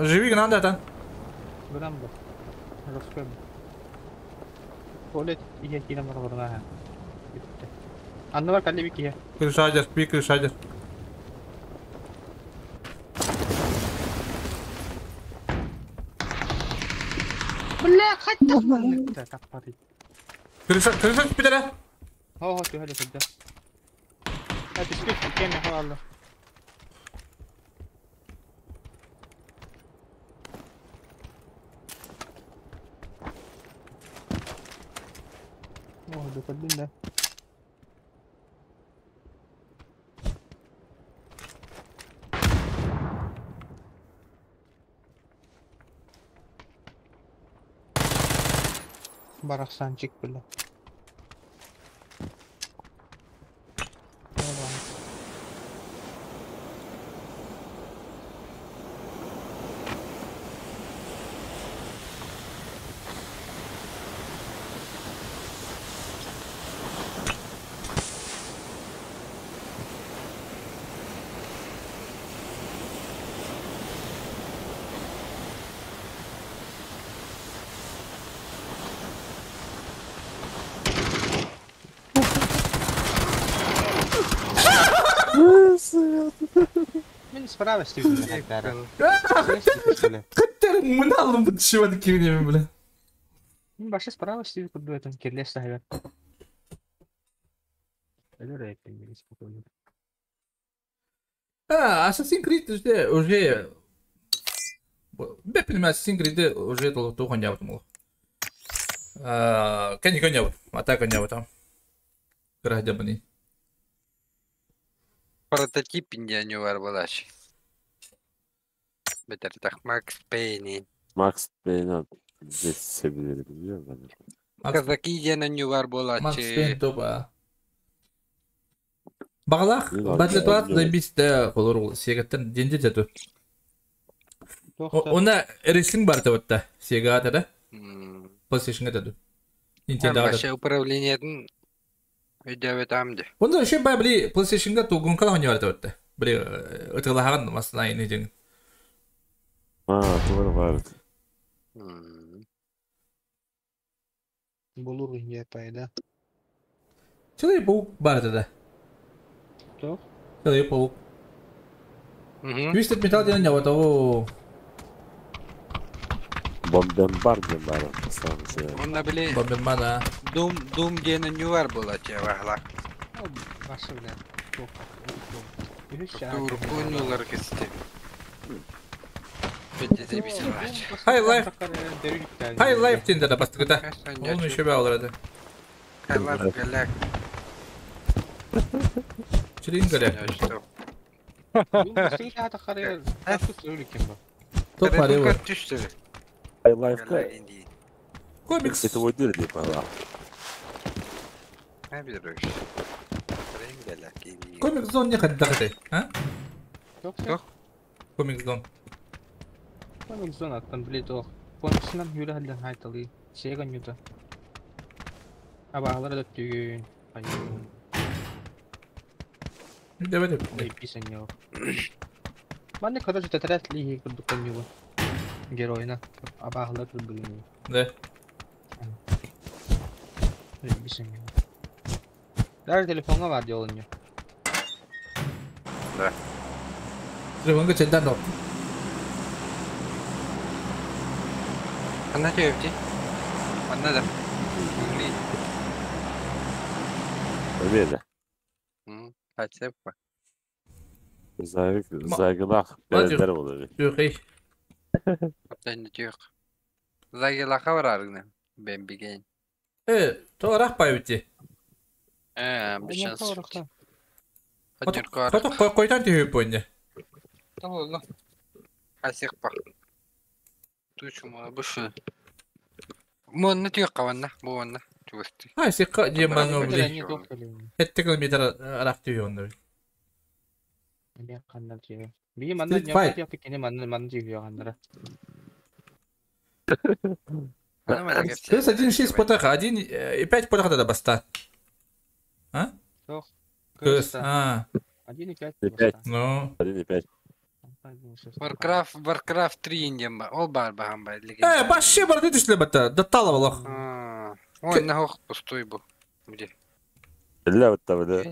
Живи надо, да? Туалет иһэ киирэн бараларына. Аннылар калли bir киһи. Крышадер, би крышадер. Бля, хотя таппады. Крыша, крыша түспүтэрэ. Хо-хо түһэ сылдьар. А түспүт, кем хаалла. О, докордун да. Барахсанчик, бля. Мен справа Стивен Хотя мыналым бу чего кирнеме, бля. Баша справа Стивен курду этом кирлес сахар. А, Assassin's Creed уже уже Бепин Assassin's Creed уже толку не было. А, кани коня, а так коня там. Граждане. Прототип не var булаш. Бетер так Макс Пейни. Max Payne'i здесь seviyorum biliyor musun? Казаки диэн var Макс буолааччы. Пейн тоба. Бағалақ, бәтлі туат да бисте қолыр сегеттен денде жату. Она рестлинг бар табытта. Сега да? PlayStation'га таду. Nintendo Вообще управлениетин өйдөбөт амды. Онда еще бай били PlayStation'га тугун кала бар табытта. Били ытылахан масына ини жең. А, doğru var. Булур не пайда. Человек-паук бар да. Что? Человек-паук. Twisted Metal диэн жабата о. Bombardier var. Онна били Bomberman а. Doom Doom диэн var буолааччы бахла. Башы бля. Туркунюлар кести. Бетте бисалаач. High Life. High Life диэн да бастыгыта. Ол еще бе алар High Life галак. Чирин галак. Топ арева. High Life'ка. Комикс. Это вот дыр деп ала. Комикс зон не хаддагытай, а? Комикс зон. Комикс зон аттан билет ох. Комиксынан хүрэ халдан хайталы. Сега нюта. Абаалар да түйін. Айын. Давай деп. Ой, писан yok. Манны короче тетрат лиги курдук конюга. Геройна. Абаалар курдук. Да. Ой, писан yok. Даже телефонга бар деланию. Да. Телефонга чендан доп. Анна төпти. Анна да. Öyle. Хатсеппа. Загылах берендер olur. Yok. Аптан түйөк. Загилаха бараргына. Бембиген. Э, то рах байбити. Э, бишанс. Кото койтан түйөп бойне. Толло. Асикпа. Тучума бушу. Монна түйөк каванна, буонна. Чугасты. Ай, сикка жеман били. Хетте километр арак түйөп онда. Би манна Street Fight. yapıp kene manna manna түйөк андара. Плюс 1,6 потаха, 1,5 потаха да баста. А? Тох. Көс, а. 1,5. Ну. 1,5. Warcraft, Warcraft 3 индем ба. Ол бар бахан ба. Э, башше бар деді түшле батта. Даттала балах. Ой, нахуй пустой был. Где? Бля, вот там, да.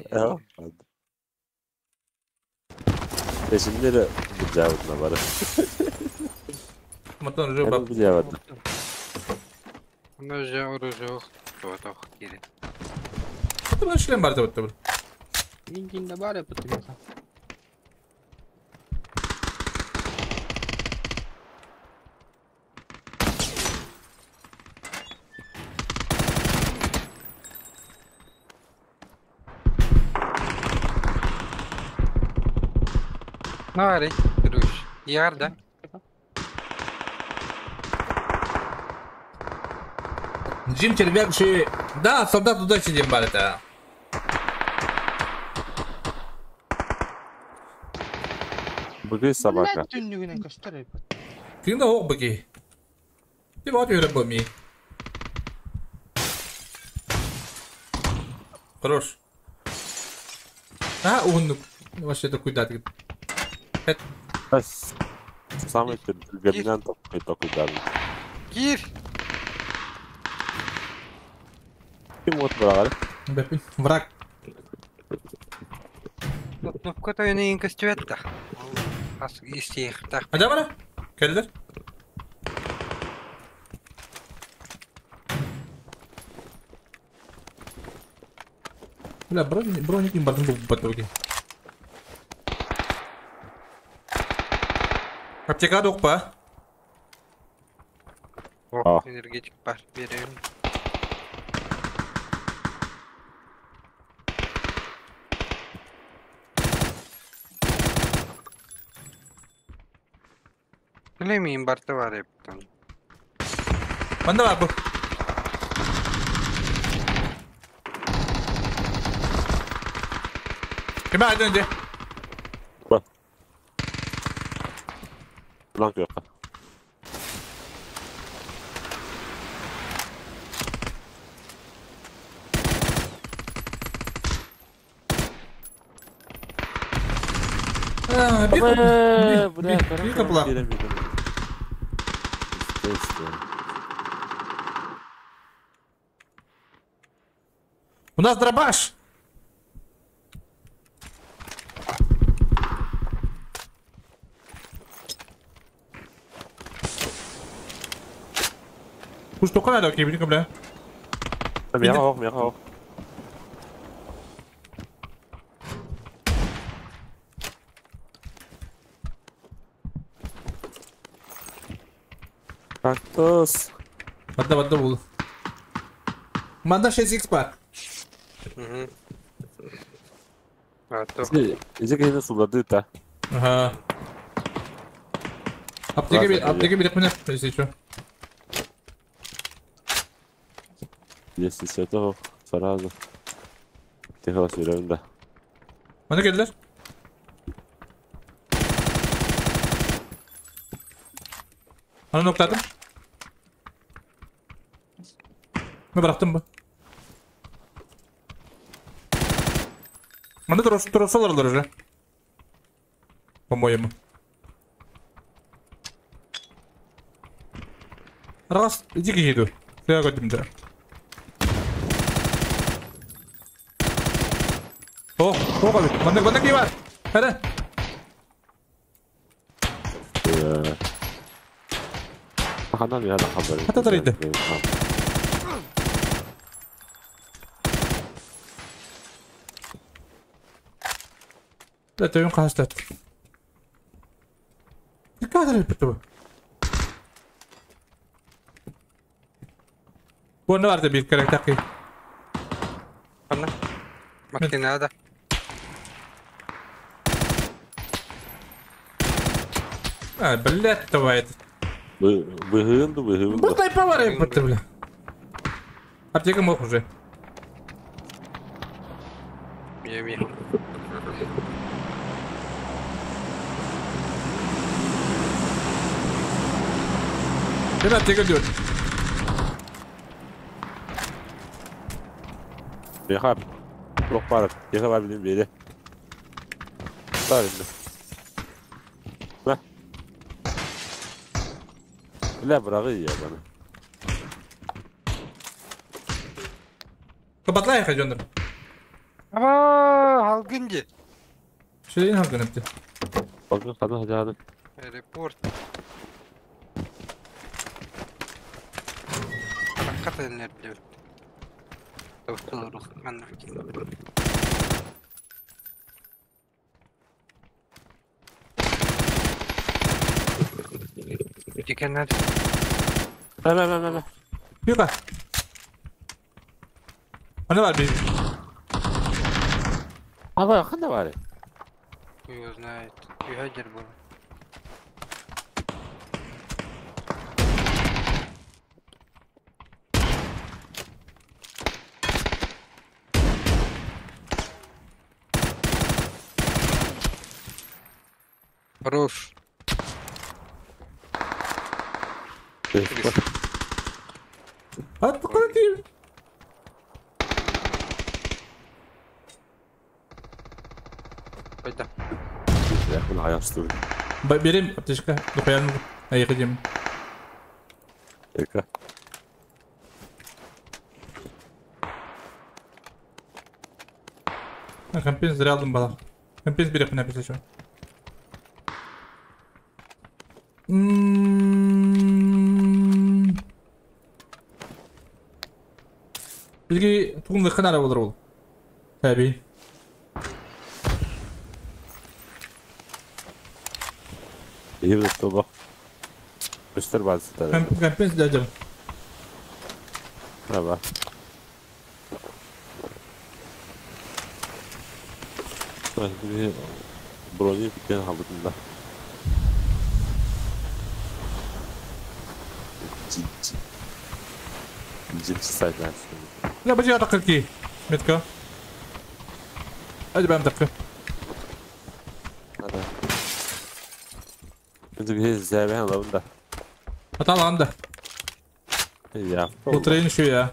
Peşinleri bulacağım bana. Мотон уже баб. Bulacağım. Уже оружие. Вот, кири. Это шлем бар деп отыр. Мингин бар потом. Нарый, короче. Яр, да? Джим червяк ши. Да, солдат удачи дем бар это. Быгы собака. Кимде ок быги? Ты вот юрэ боми. Хорош. А, он вообще такой да. Самый доминант такой да. Кир. Ким вот брал? Враг. Ну, в какой-то не костюм-то. А да, Келдер? Бля, броник не бардым был в итоге. Аптека док па? О, энергетик бар, берем. Билемейм барты бар ептен. Манда бар бу. Ким айдын де? Бланк yok. Bir kapılar. У нас дробаш. Пусть только надо, окей, блин, бля. Мега мега. Кактус. Одна был. Манда 6 х пар. Угу. Изи сулады та. Ага. Аптека берет меня, если что. Если с этого сразу. Ты голосуешь, да. Мана келдилер? Аны ноктадым. Мен bıraktım bu. Манда тросолар уже. По-моему. Раз, иди к еду. Я годим, да. О, о, манда, манда ким бар? Хара. Хата тарайды. Да, тойон қастат. Кадр бітті. Бұны барды bir керек тақи. Ана. Макинада. А, блядь, давай это. Выгынду, выгынду. Вот дай повары, бля. Аптека мог уже. Я. Ребят, аптека идет. Беха, плох пара, беха бар билин бери. Бар инде. Бә. Бля, бырагы я баны. Кабатлай хажондар. Аба, халгын ди. Шейін халгын эпти. Халгын хана хажаны. Репорт. Раката энергия. Дикенер. Мэ мэ мэ мэ. Юка. Ана бар bir. Ага, хана бар. Хуй его знает. Юхадер был. Хорош. At bakalım. Пойда. Берем аптечка, духаян, айгадим. Эка. Компенс зря алдым бала. Компенс берек мына бир еще. Бизге тугумду кынара болор бул. Таби. Ийбит тобок. Үстер базы. Компенс дядя. Аба. Брони битен халбытында. لا بجي ادق كي متكا اجي بام دقه هذا انت بهي الزابه هذا ده طلع عنده يا وطرين شويه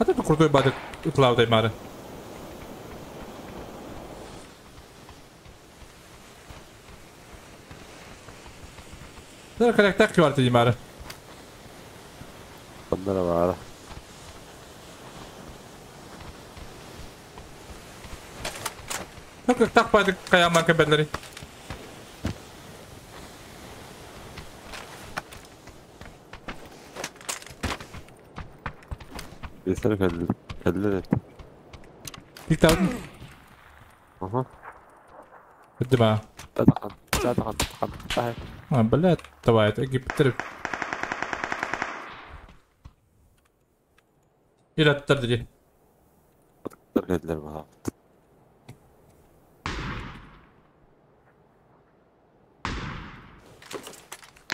هذا крутой бадик клаудай мары. Да, как так кварты мары. Onlara var. Так так бадик каямар кабелleri. Yeter kaldı. Kaldı. Diktat. Aha. قدمها. تدخل تدخل تدخل. بالله تبعت اجيب ترب. إلى التردي. تردي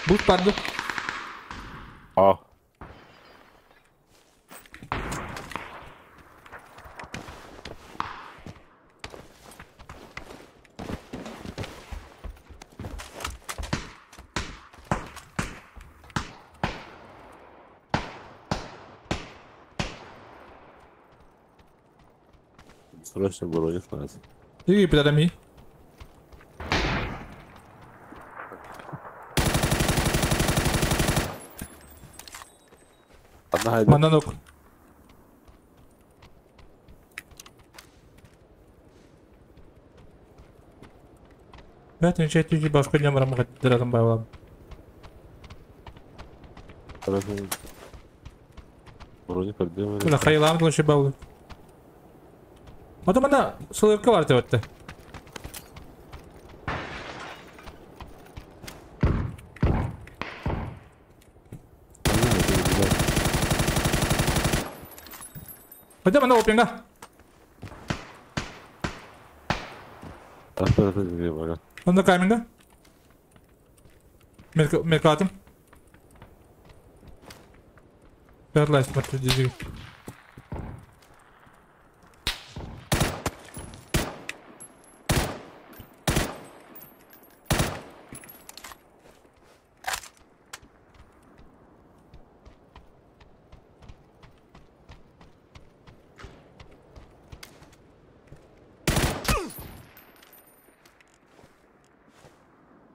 بوت برضه. اه. Срочно броник надо. Иди, подожди. Мананок. Ben önce başka numaramı kattıralım bayılalım. Броник хайламды лучше баулы. Потом она сылырка бар деп өтті. Пойдем на опинга. Онда каменга. Меркатым. Перлайс, смотри, держи.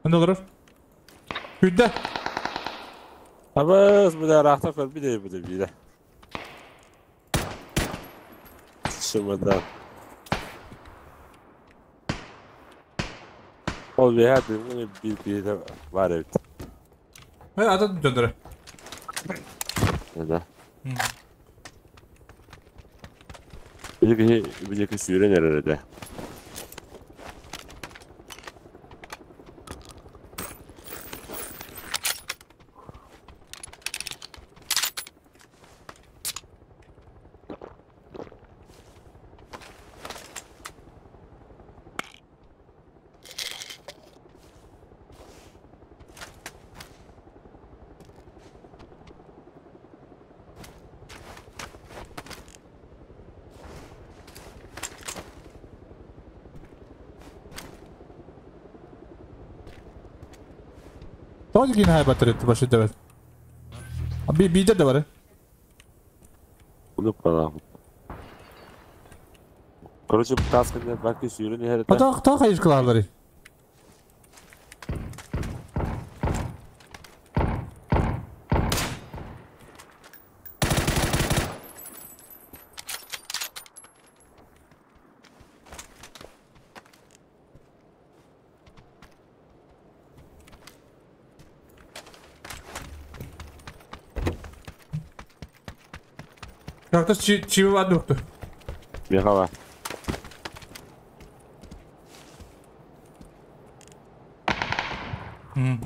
Аны олорор. Күдді. Абыс, бля, рахта көрбі де буде бире. Чемодан. Ол бэйэ дымгын bir var evet. Ата döndürü. Да. Bir сүйрен эрэрде. Тоҕо киин хайбаттар башы дэбэр. Би биде де бар. Bunu bana. Короче, таскында баки сүйрен эрэрде. Ата та хайыр кылалары. Как-то чиви вадукту. Бегала.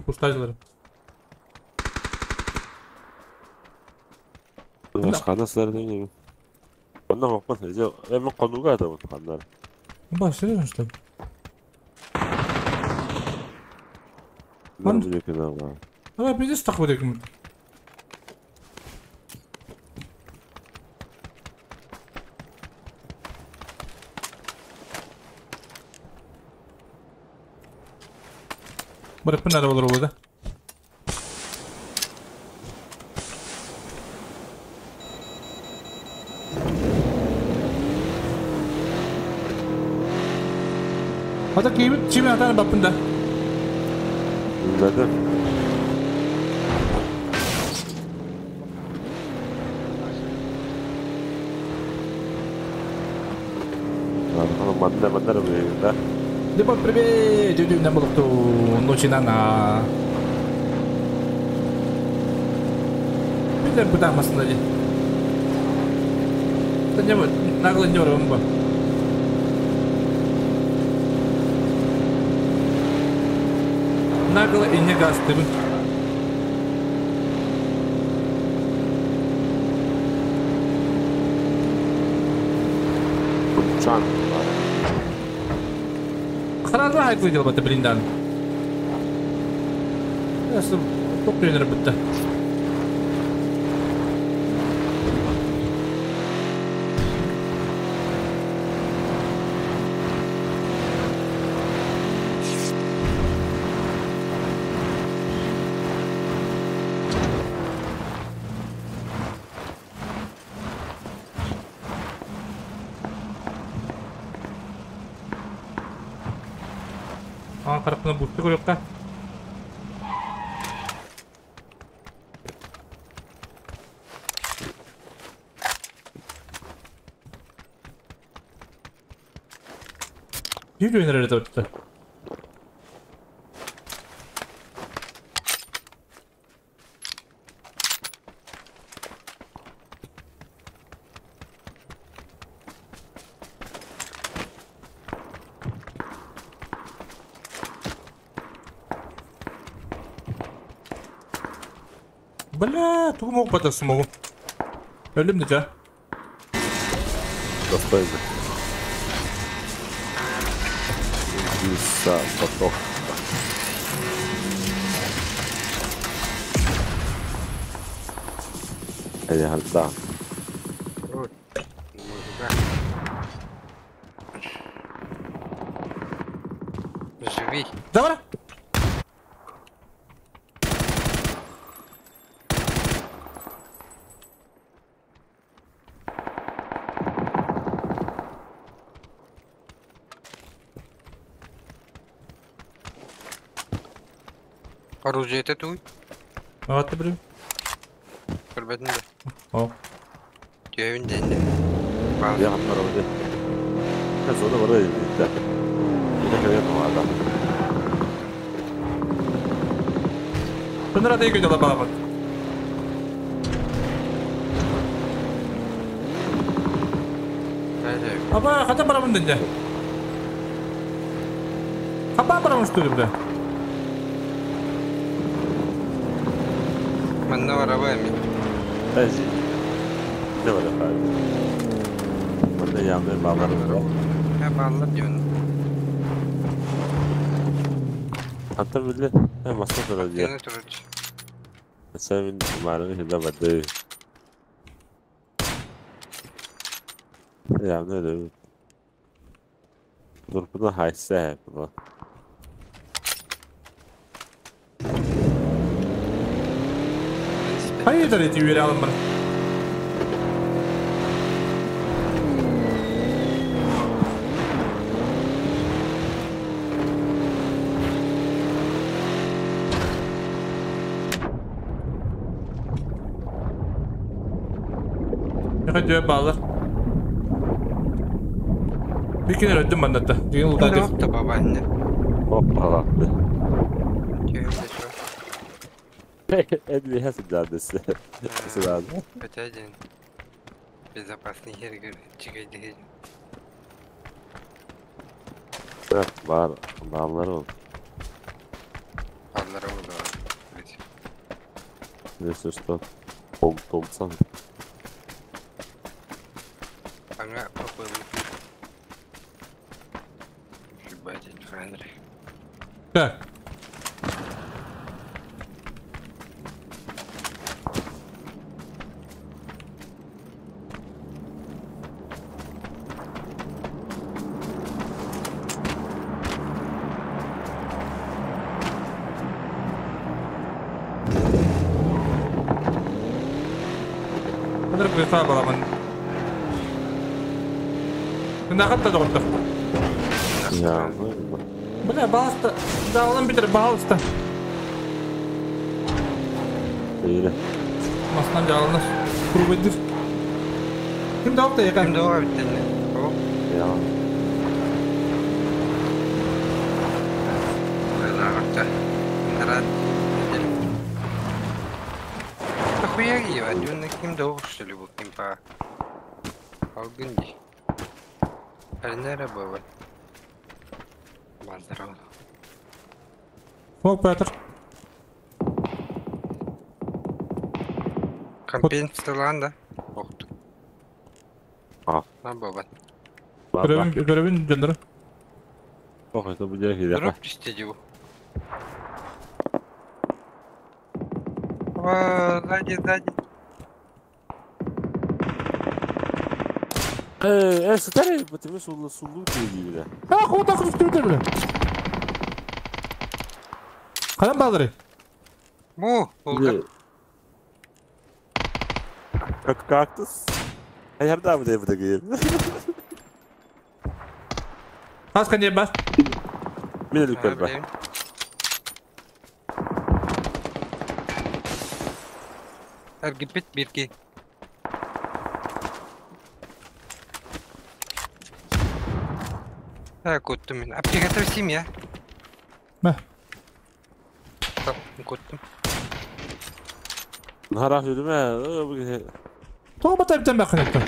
Пустажылар. Başka сылар не? Онна хоппас, эми конуга да вот хандар. Ба, серьезно, что ли? Он бекена. Ана пиздец так вот этим. Барыппын ара болор болду. Ата кийбит чимен атаны баппын да. Да. Манна манна да. Депо привет, дюдю на болукту ночинана. Билер бутамасында ди. Да не нагло не ба. Нагло и не газ ты. Чан. Харарла хайкы дел бата блиндан. Ясы тоқ тренер бітті. Aa, tarafına buttu koyup da. Bir döner arada Бля, тугу мог бата смогу. Өлүм да. Достойно. Иса, поток. Или да. Живи. Давай. Оружие это туй. А ты блин. Көрбөтүн да. О. Түһэбин дэнде. Я барабы. Зона бара да. Это кэлэн баада. Тынра дейгі жала бағабат. Аба, қата барамын дэнде. Хаба барамын что ли, бля? Манна барабы эми. Әзи. Не бар хай. Манна ямны балар. Ха баллар дион. Ата биле. Э маса турар дия. Кене турар. Сен марын хида бады. Ямны да. Дурпуна хайса бу. Hayırdır eti üyeri alın bana. Yakın bağlar. Bir kere öldüm ben de. Düğün ultadı. Yok da babaanne. Hoppa. Түһэбин да шо. Эдви хасыдадысы. Сразу. Өтәден. Безопасный хергер чигәйде. Бар, баллар ол. Баллар ол. Если что, пол толсан. Аңа попылы. Ебать, Андрей. Так. Андрей прислал баламан. Нахатта доғырды. Я, Бля, балыста. Dağılın bitir, балыста. Öyle. Masından dağılır. Kuru Kim dağıldı da yakar? Kim dağıldı bitti? Ya. Нахуя ебать, он ким дağıldı что ли был ким по Алгынди. Арнера бывает. Базаров. О, Петр. Компенсациялан да. Охту. А. На баба. Görevin döndürü. Ох, это будет хида. Дроп түстеди бу. Ва, сзади, сзади. Старый, потому что он сулу бля. А, куда ты бля? Кадан балдыры? Бу, булды. Как кактус? А я да, бля, буду Аз кане бар? Мен үлкен бар. Әргіпет берке. Так, көттім мен. Аптека семья. Мә. Так, көттім. Нарах жүрме. Тоға батай бітен бақын етті.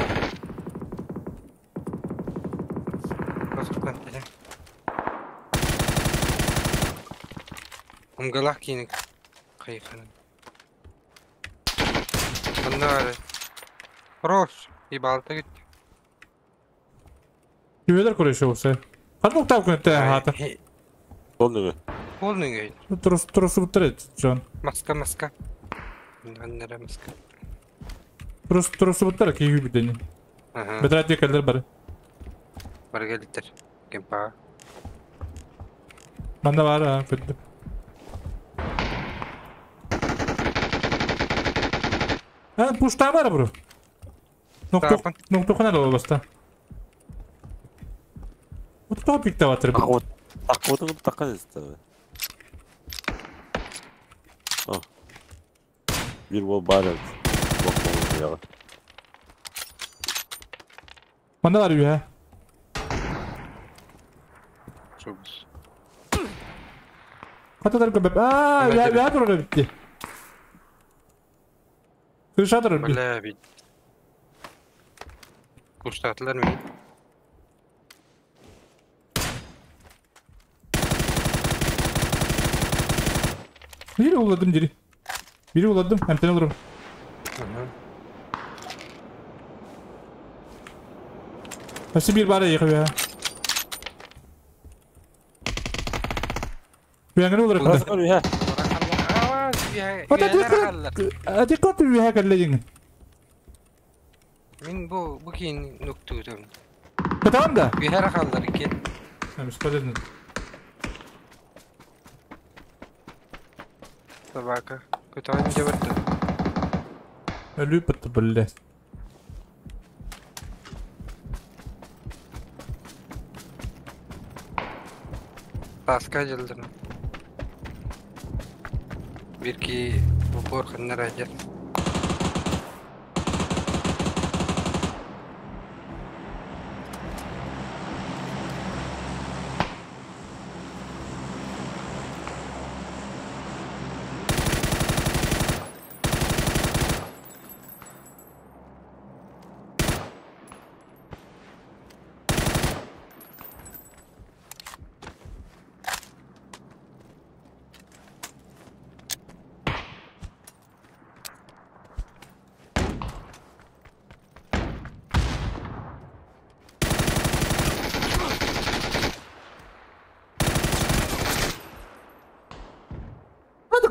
Умгалах кейінік. Қайқаным. Онда бары. Хорош. Ебалта кетті. Күбелер көреші болса. Қарды ұқтап күнетті аты. Полный. Полный. Тұрысы бұттыр ет, Джон. Маска, маска. Аннара маска. Тұрысы бұттыр, кейгі бітені. Бітір әтек әлдер бары. Бар келдіктер. Кемпаға. Манда бар, күтті. Пушта бар бұру. Ноқтоқын әлі ол баста. Отто пикте батыр. Таққотың таққан есті. Bir wall бар. Бок Манна бар үйе. Чубус. Катадар көбеп. Аа, я я турар битти. Крыша турар бит. Бля, бит. Куштатлар мин. Biri uladым diri. Biri uladым, hemten olurum. Nasıl bir bari yıkıyor ya? Bir olur. Dikkat bir hakerleyin. Min bu bu kiin nuktuutum. Tamam da. Bir her kallar iki. Tamam, бесполезно. Собака. Көтөҕүн дьабырды. Өлүү бытты билле. Таска жылдым. Бирки упор ханнар ажар.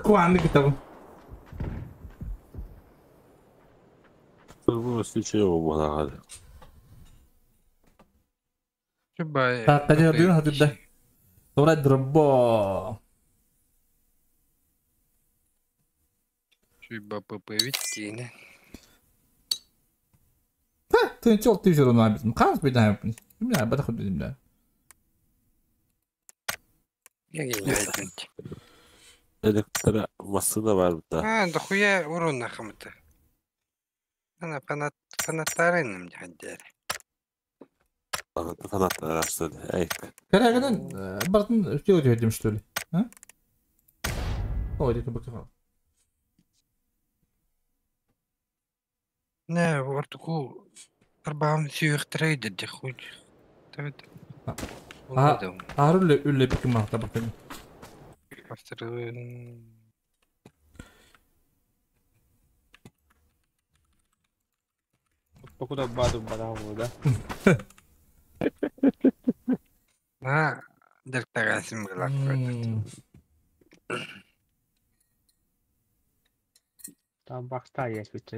Куанды китабы. Bu случае була. Чубай. Таққа дүйін хатыда. Тура дробо. Чуба ПП виттине. Ты чел ты же равно обязан. Хас беда. Бля, бада худ бля. Электро машина бар да. А, дохуя урон нахамта. Ана фанат фанаттарыным жандер. Фанаттар что ли? Эй. Караган бартын что делать что ли? А? Ой, это бакафал. Не, ортуку арбаам сүйөх трейдер де хуй. Тавит. А, аруле үле бикма табакын. Покуда баду бадагу, да? А, дертагасым гылак. Там бакста есть ведь.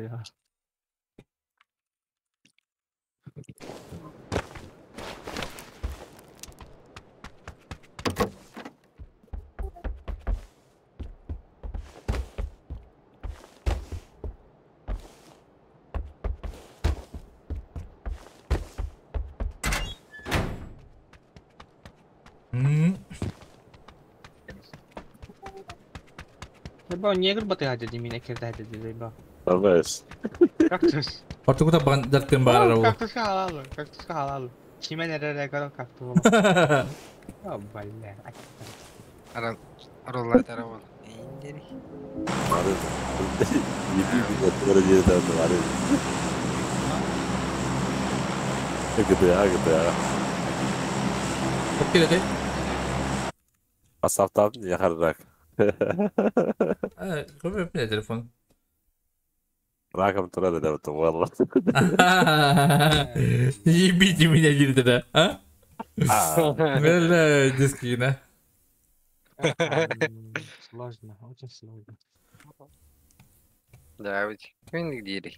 Ба, негр баты хадя меня кирда хадя ба. Давай. Кактус. Ортуку бан дартын барар. Кактус халал, кактус халал. Чимен эре горо кактус. О, бля. Арал аралла тарабол. Индери. Бары. Еби би отвора жерде бары. GTA, GTA. Окей, Асаптан яхаррак. Көбөп не телефон. Раком турады деп валла. Ебите меня, говорит, да, а? Бля, диски, да? Сложно, очень сложно. Да, ведь күн дири.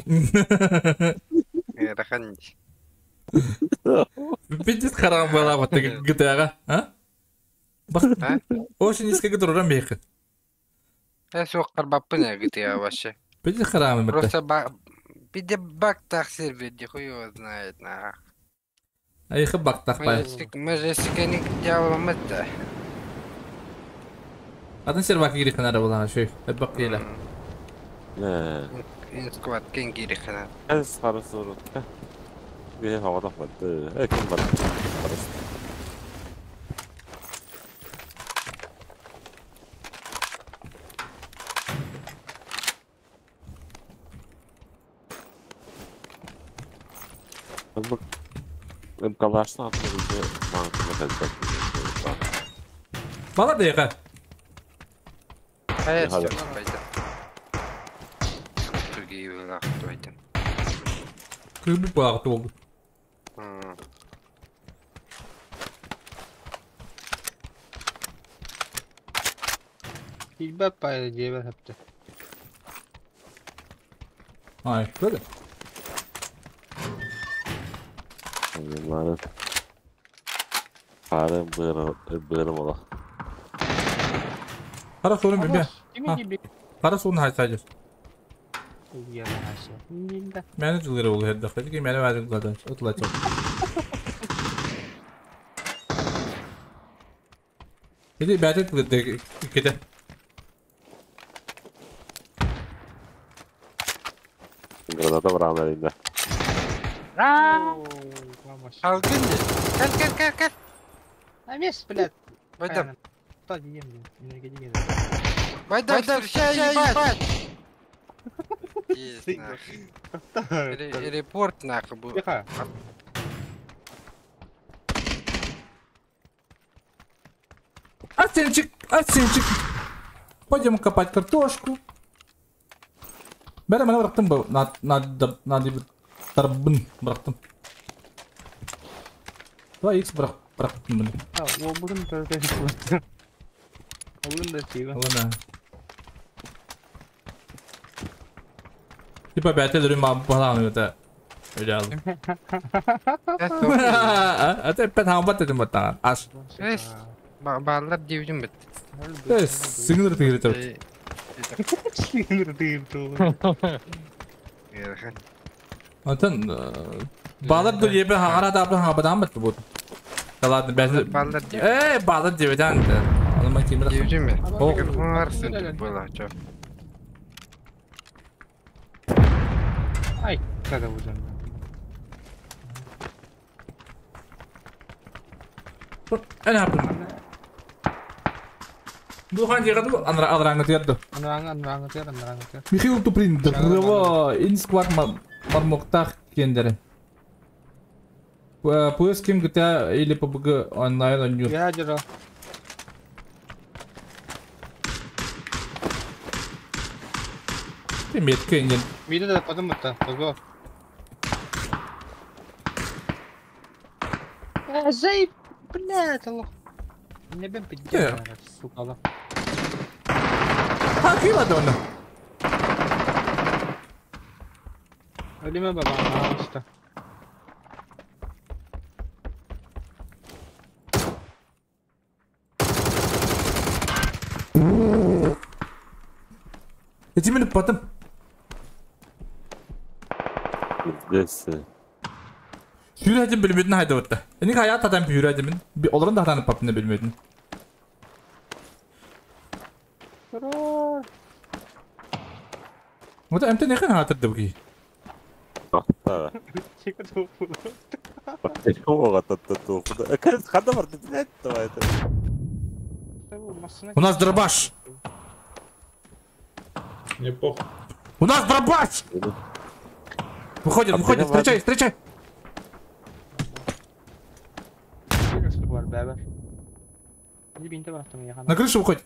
Раханч. Пиздец харам была вот GTA, а? Очень низко турам бехет. Я суق قربаппын GTA вообще. Пиздец харам Просто биде бак так сервер, хуй его знает, нах. А их бак так пай. Мы же сикеник дьявола мытта. Атын сервак кири ханара булан шөй. Бак кила. Инсквад кенгири хана. Эс харасурутка. Бие хавадах барды. Э ким бар? Харас. Бу Калашна атырды. Маңкына кэлбэт. Бала дейга. Хайа пайда. Туги лахтуайтын. Күбү багыты болду. Билбэт пайда диэбэр хэпте. Ай, böyle. Bunları Харым бырым ола. Кара суун бе. Кими Кара суун хайсайдыр. Уяна хаша. Минда. Мени жылыры болду хердак. Деки мени баары кылады. Отулачак. Иди бәтет кылды кете. Граната барам элинде. Алгын. Кел кел кел кел. Амес, блядь. Байдам. Та дием, энергетик. Байдам, встречай, ебать. Есть, нахуй. Репорт нахуй был. Тихо. Арсенчик, Арсенчик. Пойдем копать картошку. Бәрі мына бырақтым бұл. Надо тарбын бырақтым. 2х бырақтым бұны. Ол бүгін көрген. Ол да тигі. Ладно. Типа бәте дүрін баланы өте. Öyle aldım. Ата пәт хамбат дедим баттаган. Аш. Эс. Баллар дивдим бит. Эс, сиңдир тигири тур. Сиңдир тигири тур. Атын баллар ду ебе хагара да апла хабадан бат бу. Да ладно, бәсе. Баллар див. Э, баллар дивден. Аны кимер. Дивдим. Микрофон арсын было, чё. Ай, когда уже. Ana yaptım. Bu hangi adı? Anra alrangı diyordu. Anrangı anrangı diyor, anrangı diyor. Михаил Туприн, дрова, инсквад мармоктах кендері. ПС кем GTA или PUBG онлайн ойнуур. Я жыро. Ты метка инген. Миде да потом бутта. Ого. Зай, блядь, аллах. Не бен пиздец, сука, аллах. Ha, ким ады оны? Ölüme bak işte. Эти минут потом. Здесь. Сүүрәдин билмедин хайда бутта. Эни хаят адам бүүрәдин. Оларын да хатанып папны билмедин. Вот эмте нехен хатырды буги. Ахта. У нас дробаш. Мне похуй. У нас дробаш! Выходит, выходит, встречай, встречай! На крышу выходит.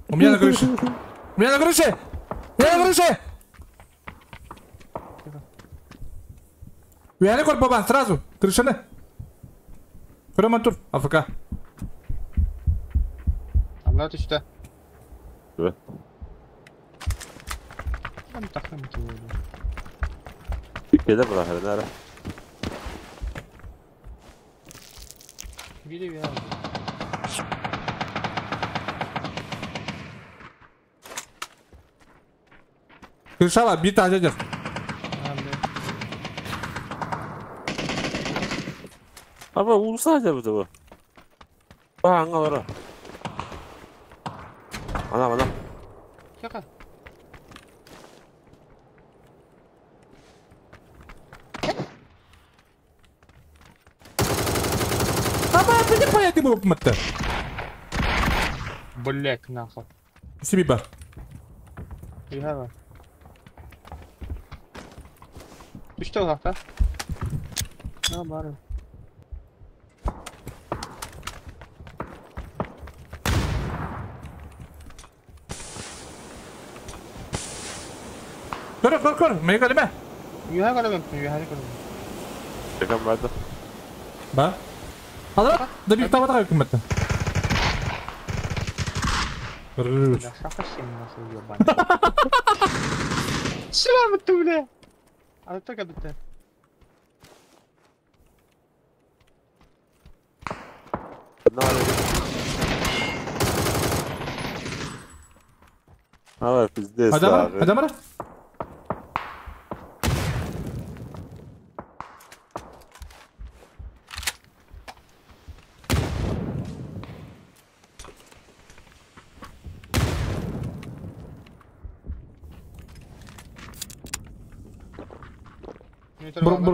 У меня на крыше. У меня на крыше! У меня на крыше! Уяны корпабан, сразу! Крышаны! Хроматур, АФК. Алла түштө. Да. Там тахым тулду. Кеде була нара. Бири бия. Крышала, бита ажадыр. Аба урса ажабы бу. Ба аңа бара. Ана, ана. Тихо. Аба, ты не поедем его помогти. Блять, нахуй. Себе ба. Тихо. Ты что, завтра? На, бары. Көр, көр, көр, мені көлеме. Юха көлеме, юха көлеме. Кем барды? Ба? Алра, да бик таба тагы киммәтте. Да шаха сен нахуй ебаный. Чего ты, бля? А ты как ты? Ала, пиздец. Адам, адам,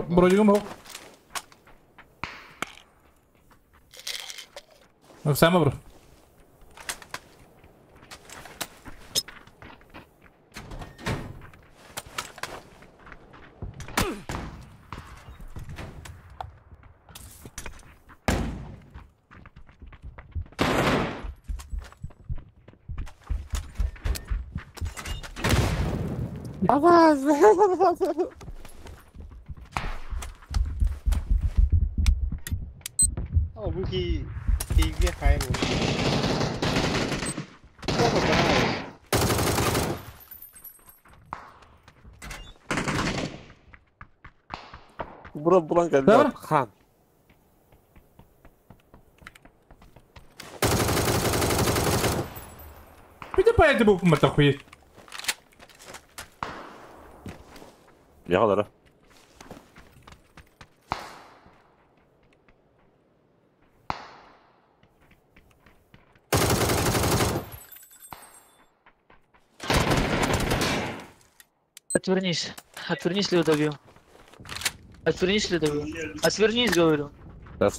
Бронигум хо. Сама бро. О, bu ki keyifli kayboldu. Çok bravo. Бро, булан Добро. Хан. Пиде поедем его помогти хуй. Я Отвернись. Отвернись, или добью. Отвернись, или добью. Отвернись, говорю. До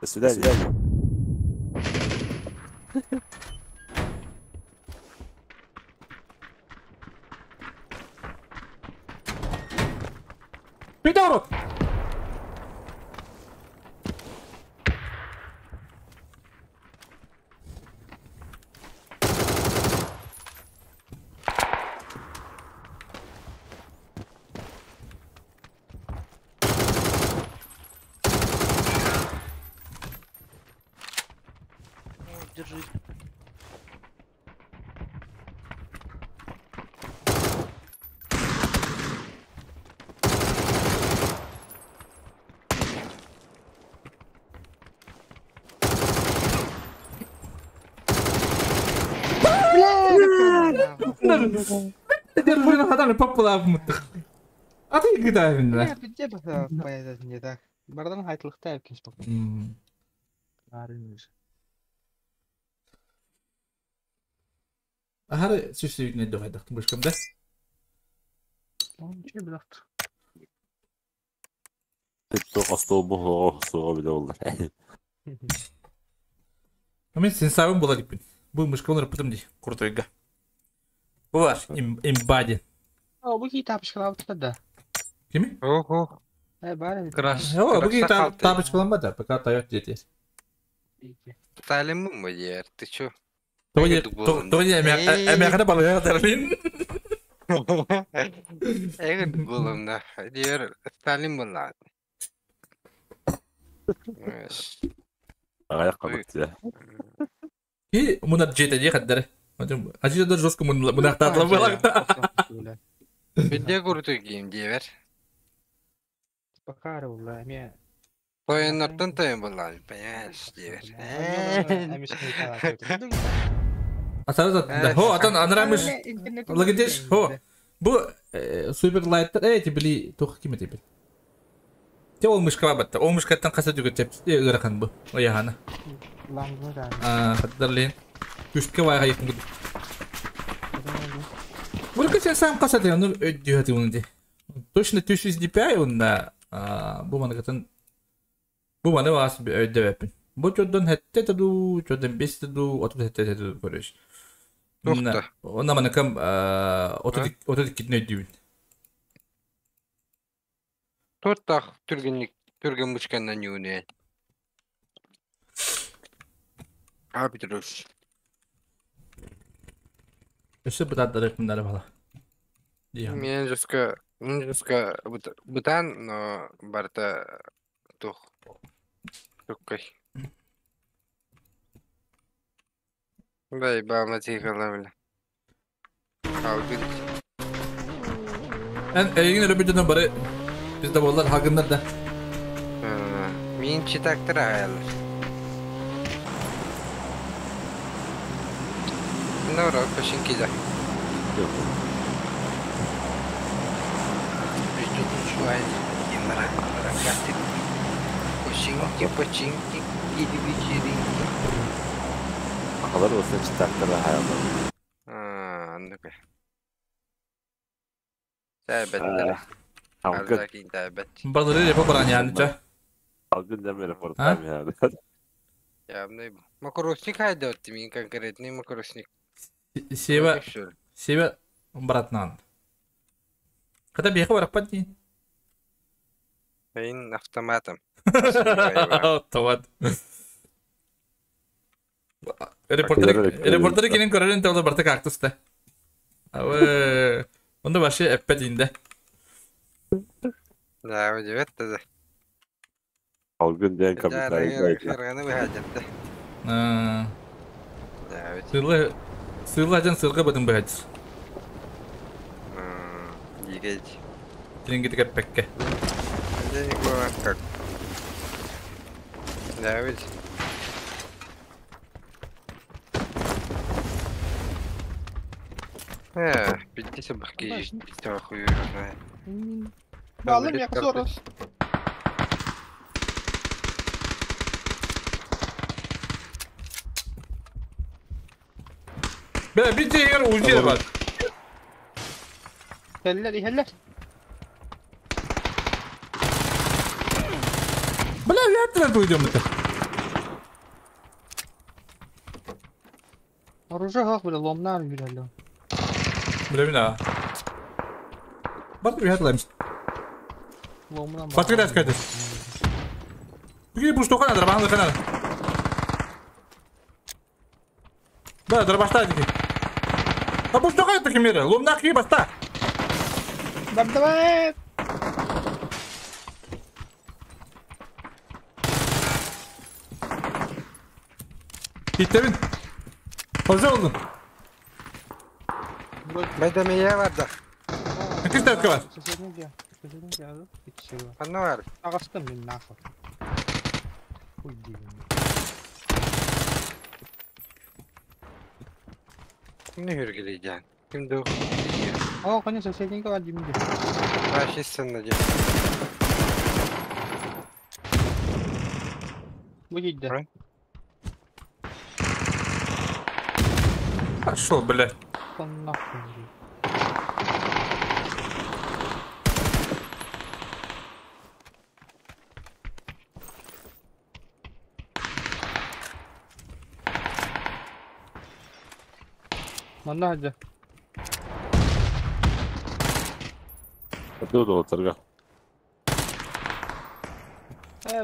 свидания. Пидорок! Держись. Держи на попала в мутах. А ты когда Не, где бы не так. Бардан хайтлыхта кеш бак. Ахары сүсүйүнө дохайдак бышкам да. Че билакт. Мен сенсабын бола диппин. Бу мышкалар пытым ди куртойга. Бу бар имбади. О, бу ки тапышкалап да. Кими? Ого. Э, бар. Крас. О, бу ки тапышкаланба да, пока таяк дети. Сталин мыр, ты чё? Тоня эмяхана балая дарлин. Эгер булым да. Дер Сталин була. Аяк кабыт. И мунат жете же хаддар. Ажи да жестко мунактатлы была. Беде курту кийим дебер. Бакары була, эме. Тоеннартан тоен була, понимаешь, дебер. Асара хо атан анрамыш. Лагидеш хо. Бу супер лайттер эти били тох ким эти бил. Те ол мышка батта. Ол мышкаттан хаса түгө чеп ырахан бу. Ояхана. Хаддарлин. Күскө вайга якын гуд. Бурка сен сам каса те, ну өйдү хати уну. Точно 1000 DPI онда бу манагатын бу маны вас өйдөбөппүн. Бу чодон хетте таду, чодон бес таду, оту хетте таду көрөш. Онна манакам оту китне өйдүбүн. Туттах түргенник түрген мышкандан юне. Апитрус. Өсө бутаттары кымдары бала. Мен жеска, мен жеска бутан, но барта тух. Туккай. Бай, бама тихала била. Алгын. Эн эйгин өрөбүтүнө бары bizde bollar hagınlar da. Мин читактыр аялар. Нора пошинки да. Починки, починки, или вечеринки. Ахалар olsa читактыр аялар. Аннык. Тәбәттер. Алгын. Тәбәт. Базары репо баран яныча. Алгын демери портам yani. Явный. Макросник хайда отты мин конкретный макросник. Сева, Сева братнан. Когда беха бараппат не? Мен автоматом. Автомат. Репортер кенен көрөрүн тогда барта кактуста. Абы, онда башы эппет инде. Да, удивет да. Алгын ден капитал. Карганы бахадетте. Сырлы сырлы ажан сырга бадын бахадис. Егеч. Тирингити кеппекке. Как? Да, ведь. Пиздец, бахки, хуй знает. Балым я сорос. Бля, бите егер узи бар. Хеллер, хеллер. Бля, вятра уйдем это. Оружие хак, бля, ломнар жүрелі. Бля, мина. Бат вятлаймыз. Ломнан. Батыры да скайды. Бүгін бұл штука надо, бағанды канал. Да, дробашта деки. А бұл штука это кемері, ломнақ ки баста. Давай. Gitti Hoca oldun. Байдамия бар да. Кім тәткі бар? Қанна бар? Ағастым мен нахуй. Хуй деймін. Кімді хүргілейден? Кімді О, конечно, соседненько бар деймін де. Фашистсың деп. Бұл дейді. Пошел, бля. Нахуй. Манна hadi. Dur oturga.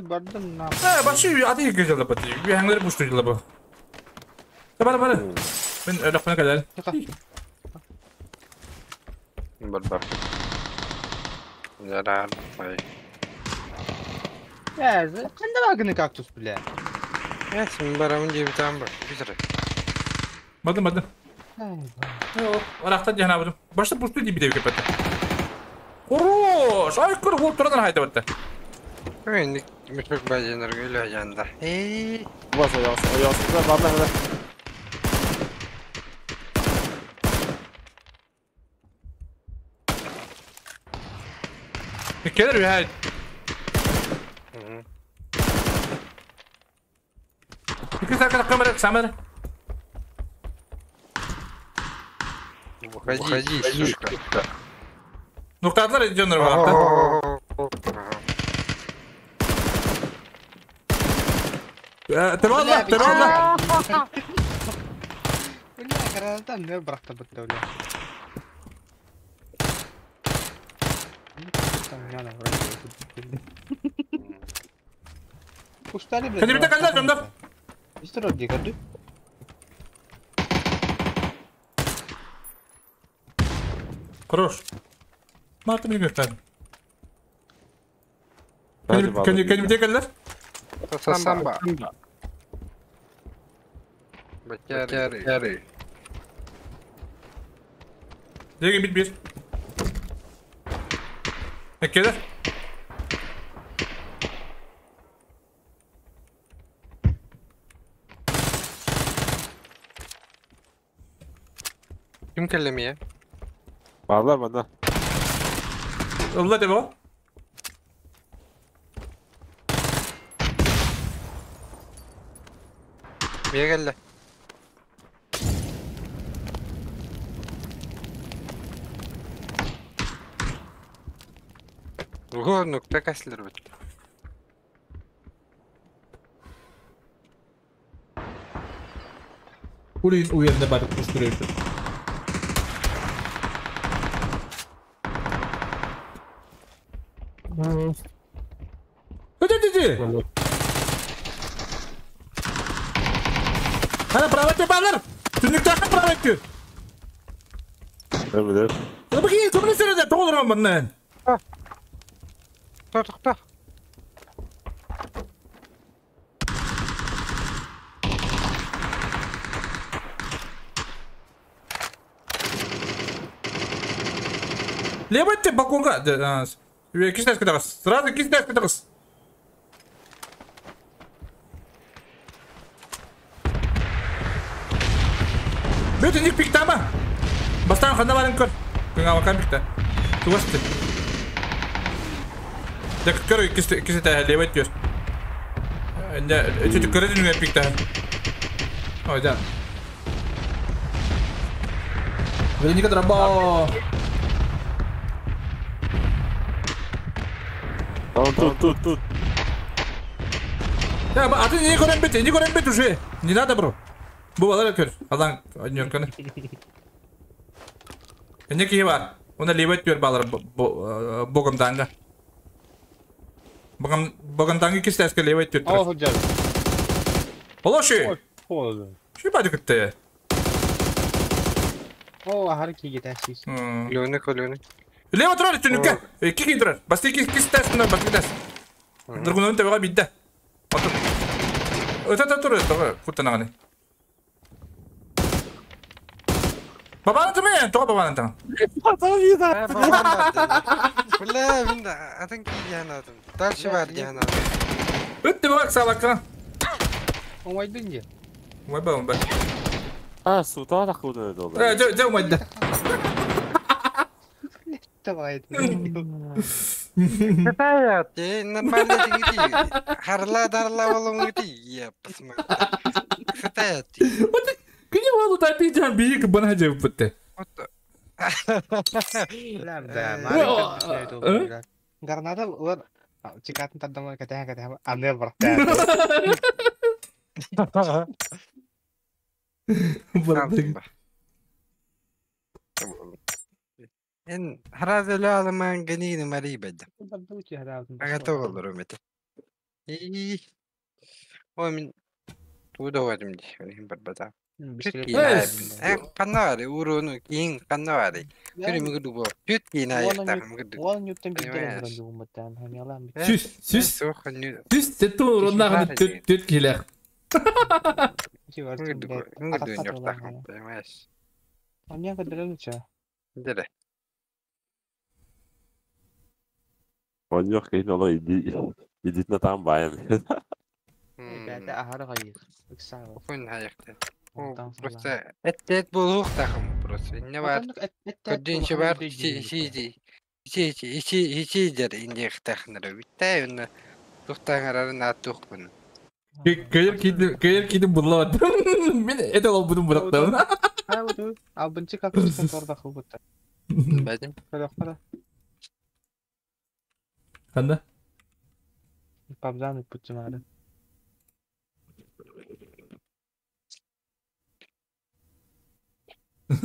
Бардым на. Башы аты güzel бат. Үйәңләр буш түгел бу. Бар бар. Мен өлөкмө кадәр. Бар бар. Зарар. Ай. Канда багыны кактус, бля. Син барамын деп там бар. Битер. Бардым бардым. Орақта жана бардым. Башта буш түгел битеп кепетте. Хорош! Ай көр бол турдан хайда батты. Мен мүшік бажанар гүл ажанда. Эй. Баса ясы, ясы, бар бар. Келер бі. Киса камера, камера. Выходи, сушка. Ну кадлар идён нормально. Тырвалла, тырвалла. Бля, гранатан не бырахта бытта, бля. Устали, бля. Кадибите калла жондар. Истер ди кади. Хорош. Маты мне говорит. Кадибите калла? Самба. Батяры. Деги бит бир. Эккелер. Ким келлемие? Барлар мана. Ылла деп о. Мие келле. Ого, нукта кәсілер бітті. Улин уверенно барып кустурыйбы. Өтө Hadi право тебе балар. Түнүктө право өттү. Ömür. Бу ким сенде тоголормон мындан. Тоқта, тоқта. Левый ты балконга. Кистәс кытагыз. Сразу кистәс кытагыз. Бөтен ник пиктама. Бастан ханда барын көр. Күңа вакан пикта. Тугасты. Да көр кисте кисте левый тёс. Не, чуть көрөдүн мен пикта. Ой, да. Вероника Драба. Тут, тут, тут. Да, а ты не көрөн бит, не көрөн бит уже. Не надо, бро. Бу балар көр. Алан нөрканы. Не ки бар. Уна левет бер балар богом данга. Богом богом данга кистәскә левет бер. О, худжар. Олоши. Холодно. Ши бады күтте. О, ахар ки гетәсиз. Лөне көлөне. Лево турар түнүккә. Ки турар. Басты ки кистәс басты кистәс. Дургунун тебега бидде. Отур. Өтө тур, өтө куттанаганы. Бабаны тымы, тоға бабаны тың. Бля, мен атын ки янадым. Дальше бар янадым. Өтті бак салакка. Оңайдың де. Ой, ба, ой, ба. А, суда да куда долго. Э, жо, ой, да. Давай. Какая ты нормально ты Харла дарла волом ты. Я посмотри. Какая ты? Кини валу та ти жан бийик бана жеп битте. Да, да. Граната улар чикатын тардамай катаа катаа анер барта. إن هذا لا ما قنين مريبد. أغتغل رمته. إيه. هو من تودو هدمدي يعني بربطة. قناري ورونو كين قناري. كل مقدو بيت كينا يفتح مقدو. Сүс, сүс. Сүс тету роннагы төт төт килер. Дере. Оньох кейн оло иди идитна там баям. Фун хайыкты. Просто эттет болух тахым просто. Не бар. Көдүнче бар си си си си си дер индих тахныр. Битте уны тухтаңарарын атухпун. Көйөр киидин булла. Мен это ол будум бырактым. Албынчы какы торда хылбытта. Бәдим. Көрөккө. Канда? Пабзан үппүтчү.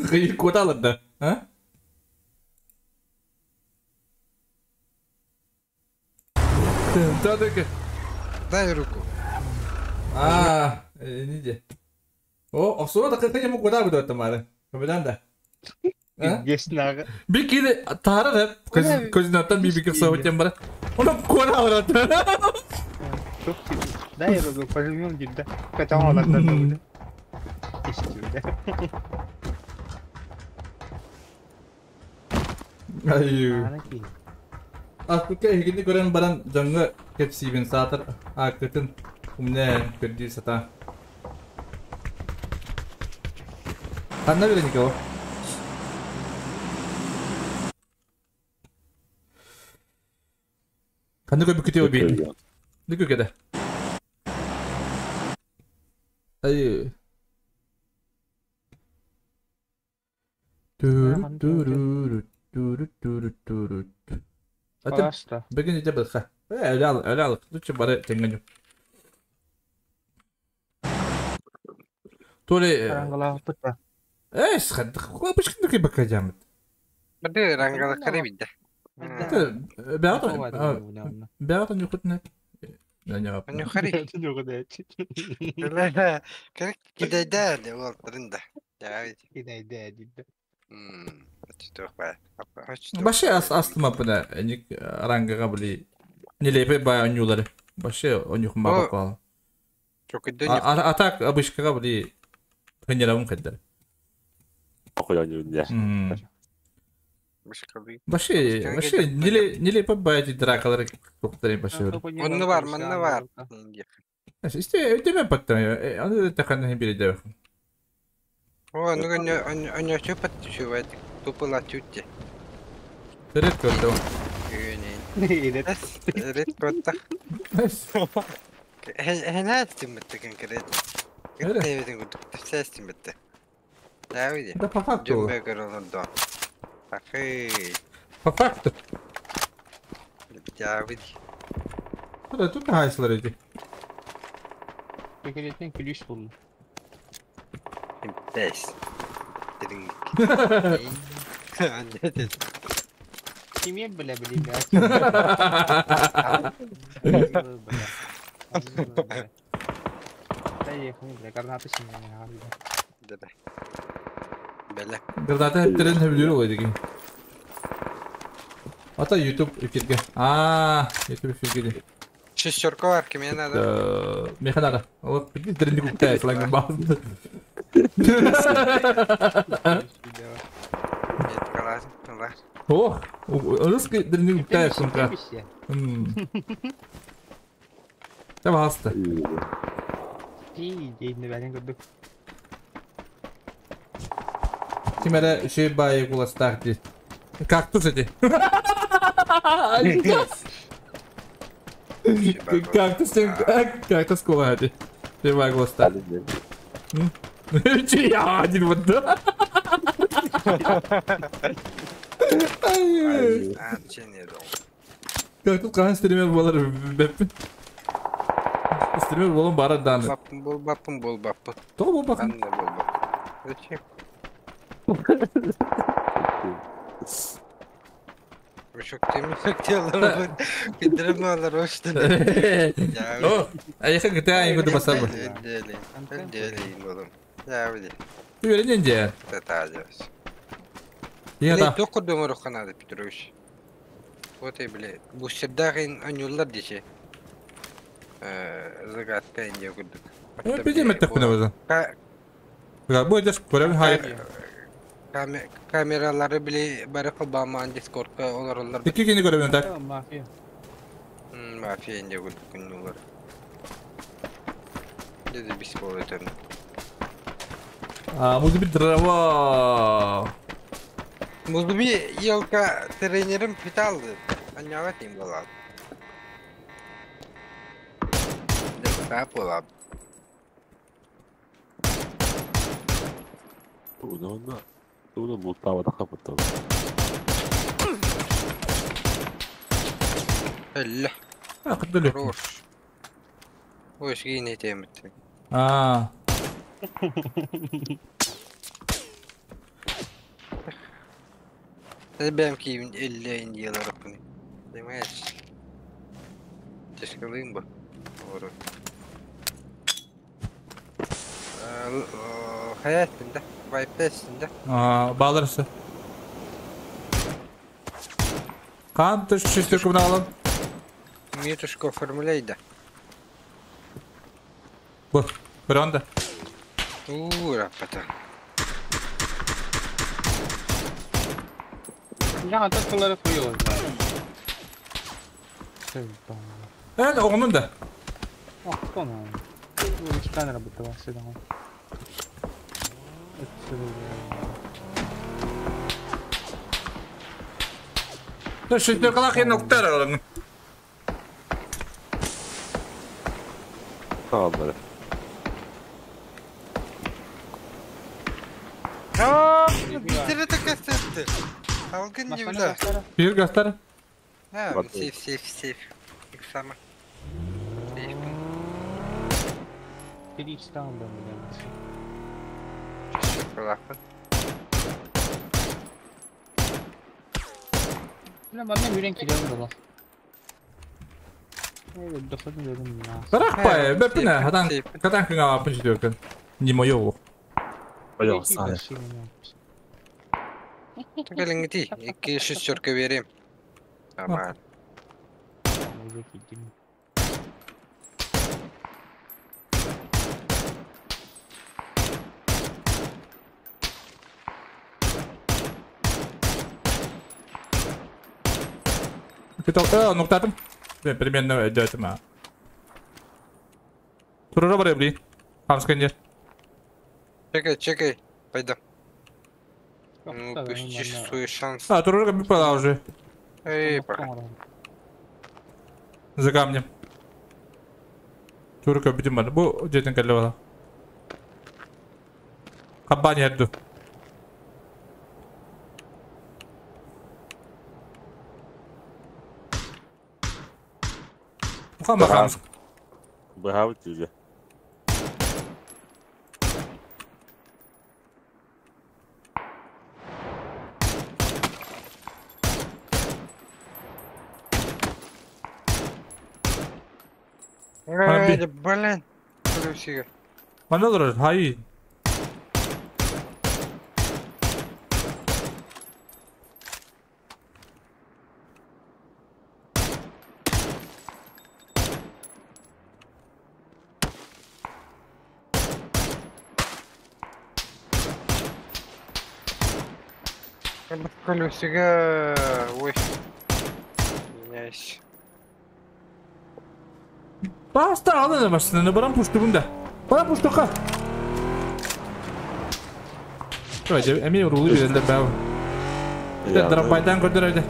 Кыйыр кота алырды. А? Тадык. Дай руку. А, не де. О, оксура да кыркы жамы кота буду оттамары. Көбедан да. Еснагы. Bir kere тары да көзүнөн аттан bir бикир соғып бара. Оны кота алырды. Дай руку, пожмем дейт да. Качан алат да. Ай. Акыка хигини көрөн баран жаңы кепсибин саатыр акытын умне көрдүү сата. Канна бере Николо? Канна көбү күтө бейин. Нүкү кеде. Ай. Туру туру туру туру туру. Пожалуйста. Бүгін ете бұлқа. Öyle al, öyle al. Lütfen bana tengenю. Толи. Рангала пытта. Эс, бышкын кый бакажамыт. Бады рангала карабидда. Бягат, бягат нюхутна. Нюхари. Ла, как кидайда ол трында. Кидайда дейт. Башы астыма бына ник рангага били нелепе бай онюлары. Башы онюхун баба кал. Атак обычкага били хынерабым кеддер. Башы, башы нелепе бай дракалар токтары башы. Онны бар, манны бар. Исте өтеме паттан. Аны таханны бире дәв. О, ну они все подтушивает, тупо тютте. Ред көрдү. Ред көрдү. Хенәстим битте конкрет. Кеттебедин күтүп сәстим битте. Давиди. Да по факту. Жөмбе көрөлөндө. Ахы. По факту. Давиди. Да тут хайслар иди. Көкелетен күлүш болду. Бес. Киме биле биле. Граната хептерин хөбүлүр олай. Ата YouTube эфирге. А, YouTube эфирге. Шестерка бар, киме надо? Меха надо. Вот, дерни куктай, сланг базды. Ох, русский дерни куктай, сумка. Там хаста. Кимере şey bayı kulastар ди. Кактус эти. Кактус кактус кулады. Ты байы куластар. Я один вот да. Кактус кан стример болар беппин. Стример болон бара даны. Баппын бол баппын бол баппын. То бол баппын. Зачем? О, а я как ты буду басабы. Уверен, де. Я да. Только дома надо, Петрович. Вот и, блядь, бусердагын анюллар десе. Загадка инде күрдүк. Билем эттек күнө база. Бу эдеш көрөм хай. Камералары биле бары кылбаман Дискордка олар. Эки кини көрөм так. Мафия. Мафия инде күрдүк күнү олар. Деди бис болот өтөм. А, музы бир дрова. Музы бир елка тренерим питалды. Аняга тем болот. Апула. Уна уна лутава хапыттан. Элле. Акыдылы. Хорош. Ой, шгине темет. А. Бэм киин элле индиялар апны. Понимаешь? Тешкалым бы. Хаятында, вайптесинде. А, балырсы. Кан түш шестерка алам. Митушка оформляй да. Бу, бір анда. Ура, пата. Я тут кылары хуёво знаю. Эн, оғынын да. Ох, кто нам? Камера бытовая сюда. Шестеркалах енді ұқтар алым. Tamamdır. Битері тәкәсетті. Алгын не білі. Bir göster. Ha, сейф, сейф, сейф. Иксама. Сейф. Шоколадпын. Бірақ бай, бәпіне, хадан, хадан кыңа апын жетеркен. Не мое ол. Кәліңгіти, екі шестерка берем. Аман. Нуктатым. Примерно өйдөтүм а. Турура бар эбри. Хамскенер. Чекай, чекай. Пойду. Ну, пустишь свой шанс. А, турура бипала уже. Эй, пока. За камнем. Турука бүтүн бар. Бу жетин келе бала. Кабан ерду. Ухама хамск. Бахабыт же. Эй, блин. Плюсига. Манылыр, хай. Колесига. Ой. Извиняюсь. Баста alın başını. Барам пушту бunda. Барам пушту ха. Давайте, эми рулы берелер бау. Дрампайдан көрдөрөйдө.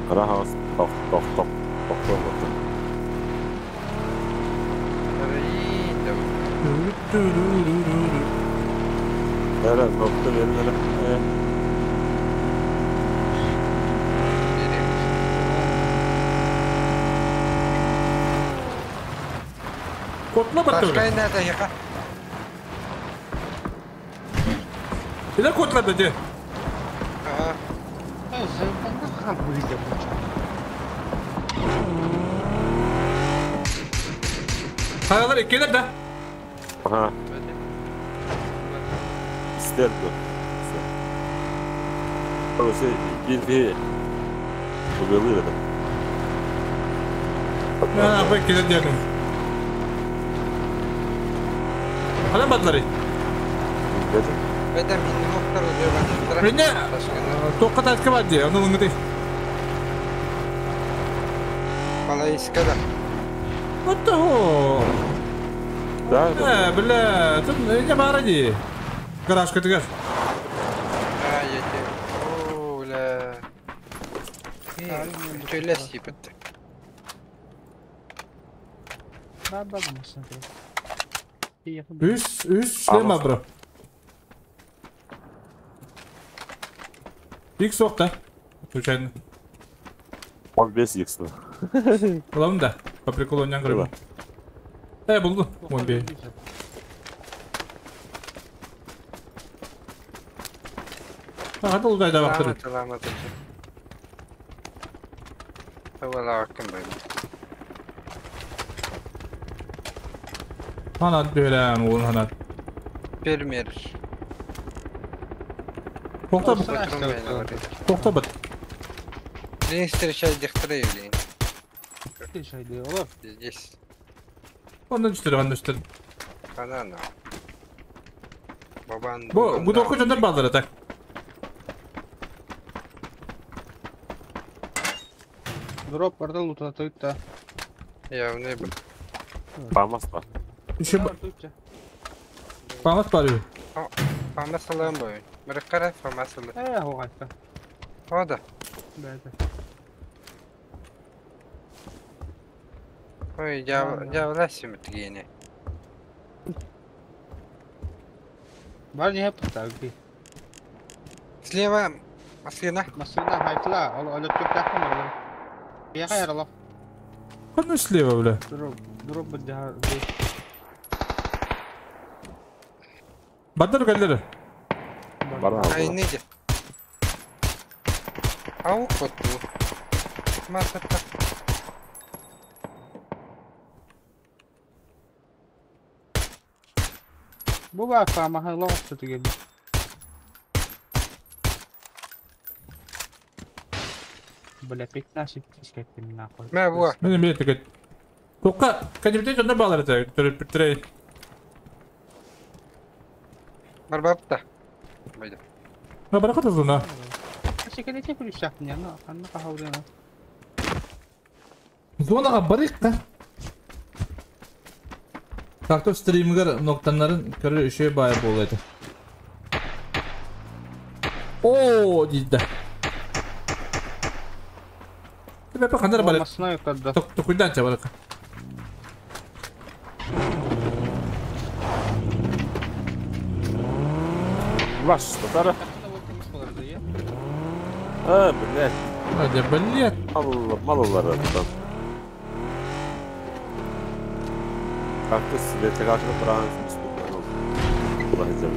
Рахас, тох, тох, тох, тох, тох, тох. Evet, nokta verin hele. Kotla battı Başka nerede yaka? Ile kotla dedi. Aha. Kayalar ekkeler de. Aha. İster bu. Orası bir Bu böyle dedim. Ha, bak gelir diyelim. Hala batları. Beden minni muhtar oluyor ben. Beni tokat atkı var diye, onu bunu değil. Bana iskada. What the hell? Да, бля, тут не бара ди. Гаражка тигер. А, я тебе... О, бля. Төлес типа. Үс, үс шлема, бро. Икс оқта. Случайно. Он без икс. Главное, да. По приколу не говорю. Э, был, он бей. А, это лутай давай, второй. Ханат бөләм, ул ханат. Фермер. Тоқта бит. Тоқта бит. Блин, встречай дехтрей, блин. Здесь. Ондан үстер, ондан үстер. Банана. Бабан. Бу, бу тоқы жондар балдыр так. Дроп барда лутатык та. Явный был. Памас бар. Еще Памас бар. Памас алам бой. Мырыккара памас алам. Э, оғайтта. Ода. Да, да. Ой, я власим тгене. Бар не хепта, Слева машина. Машина хайтла, ол олып төп тақым. Я хайрала. Каны слева, бля. Дроп, дроп бдя. Бадар каллары. Ай, неде. Ау, коту. Масата. Бу ба фама лоғ түгел. Бля, 15 тискеттим нахуй. Мә буа. Мені мен тегет. Тоққа, кәдімде жондар балар это, түріп бітірей. Барбапта. Байда. Ма барақат азына. Шекелете күлүшәк не, ну, анна кахаудына. Зонаға барык та. Трактор стримгер ноктаннарын көрі үше бай болады. О, дейді. Бепе қандар бар. Машина yukarıda. Токуйдан чабарык. Ваш, татара. А, блядь. Hadi, блядь. Мало, мало там. Как-то себе karşına bırakın. Kullanacağım.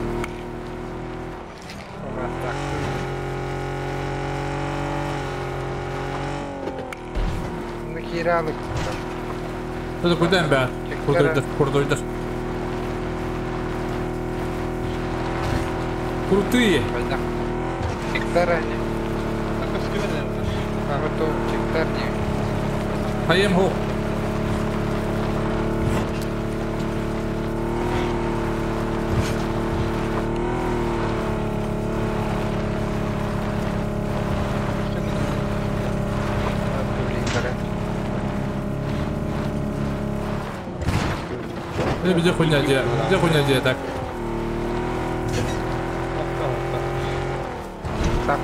Kiralık. Hadi kudayım be. Kurduydur, kurduydur. Крутые. Чектарани. Хаем хо. Где хуйня где? Где хуйня где так? Так,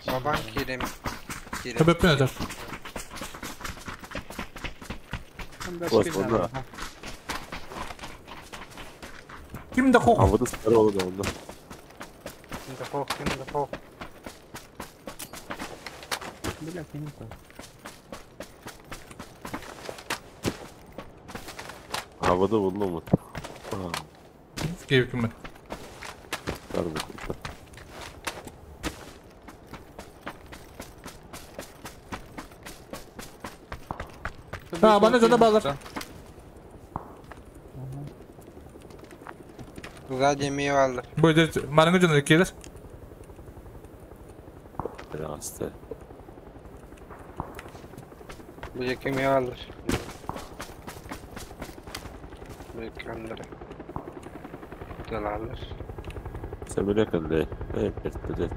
Бабан кирем. Төбөппүн өтөр. Ким да хох? А вот здорово, да, да. Ким да хох, ким да хох. Бля, я не знаю. А вот вот ну. Киев ким? А, бана жана балар. Сзади ми алды. Бу өтөр марыңы жана келер. Bu kimi alır. Bu ekranları. Dolarlar. Sömürü Evet, evet.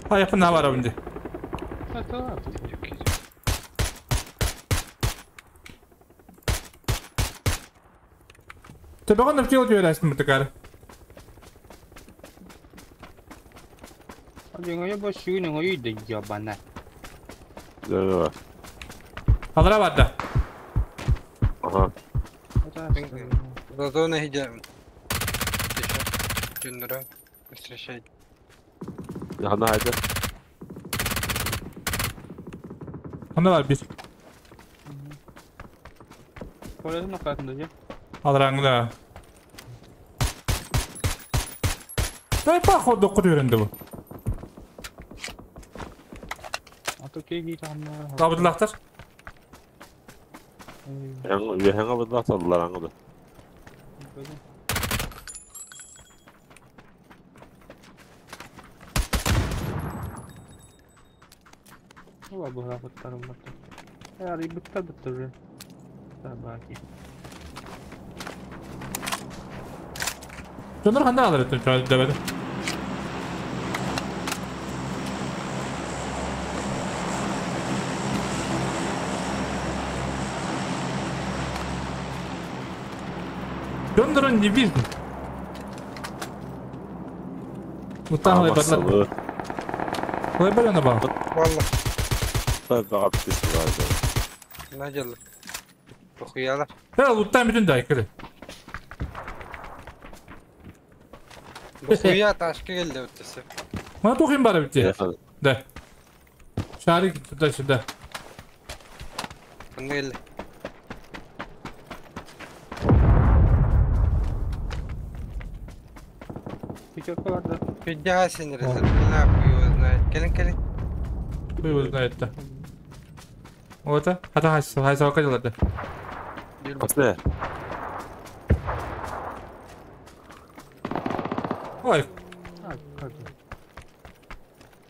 Ha yakın ne var abi? Tabii onu bir diyor aslında mutlaka. Hadi bu suyun oyu da yabana. Да. Alra var da. Aha. Зато не идем. Джуннера. Встречай. Ana haydi. Onda var bir. Koyalım noktasında ya. Alrangda. Дай поход до кудырынды bu. Табыдылақтар. Үөһэҥэ быдылахталлар аңыды. Ла быһаахыттарым баттар. Арыйбыттар быттыр. Табаки. Дьоннор ханна алар өттүн дэбэди. Дьоннорун не видно. Вот там лайбарлар. Лайбарлар бар. Валла. Бага битис бар. Надел. Похуяла. Да, луттан бүтүн да кире. Похуя ташка келди өттөсө. Мана тухин бар битти. Да. Шарик туда-сюда. Кандай келди? Пятерка бар да. Пидя сен резер. Нахуй его знает. Келин келин. Хуй его знает-то. Вот это. Хата хайсы, хайсы вакадиларды. После. Ой.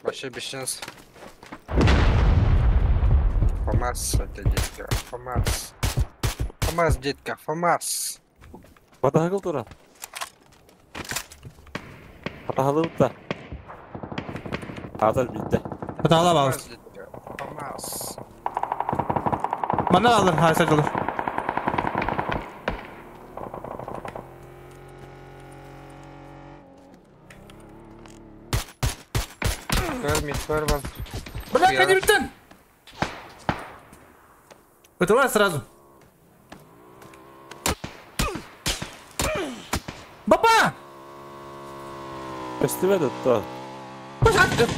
Вообще без шансов. ФАМАС, это детка, ФАМАС. ФАМАС, детка, ФАМАС. Батагыл тура. Батагыл да. Атар битте. Батагыла балыс. ФАМАС. Мана алыр, хайсы алыр. Көрмей, көрмей. Бля, кадибиттен! Вытывай сразу. Баба! Кестибет отто.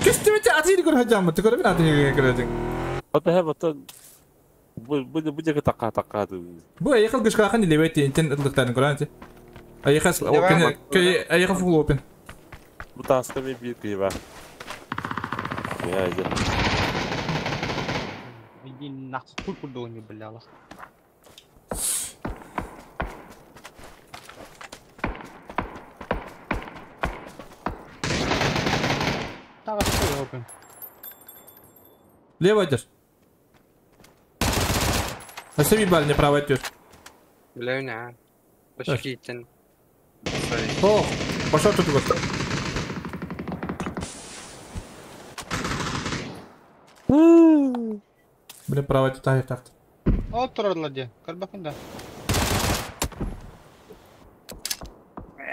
Кестибет атыйды көр хажамы. Ты көрбін атыйды көрөдүң. Ата хем ата бу бу такка такка. Бу айхал гышкахан лебет интен ыдлыктарын көрәнти. Айхас опен айхал фул опен. Бу таска ми бир кыйба. Я иди. Иди нахуй куда не бляла. Так, что опен? Лево идешь. А семи барни право идешь. Бля, не. Пошли. О, пошел тут вот. Блин, право идет, так, так. О, турарла де. Карбакында.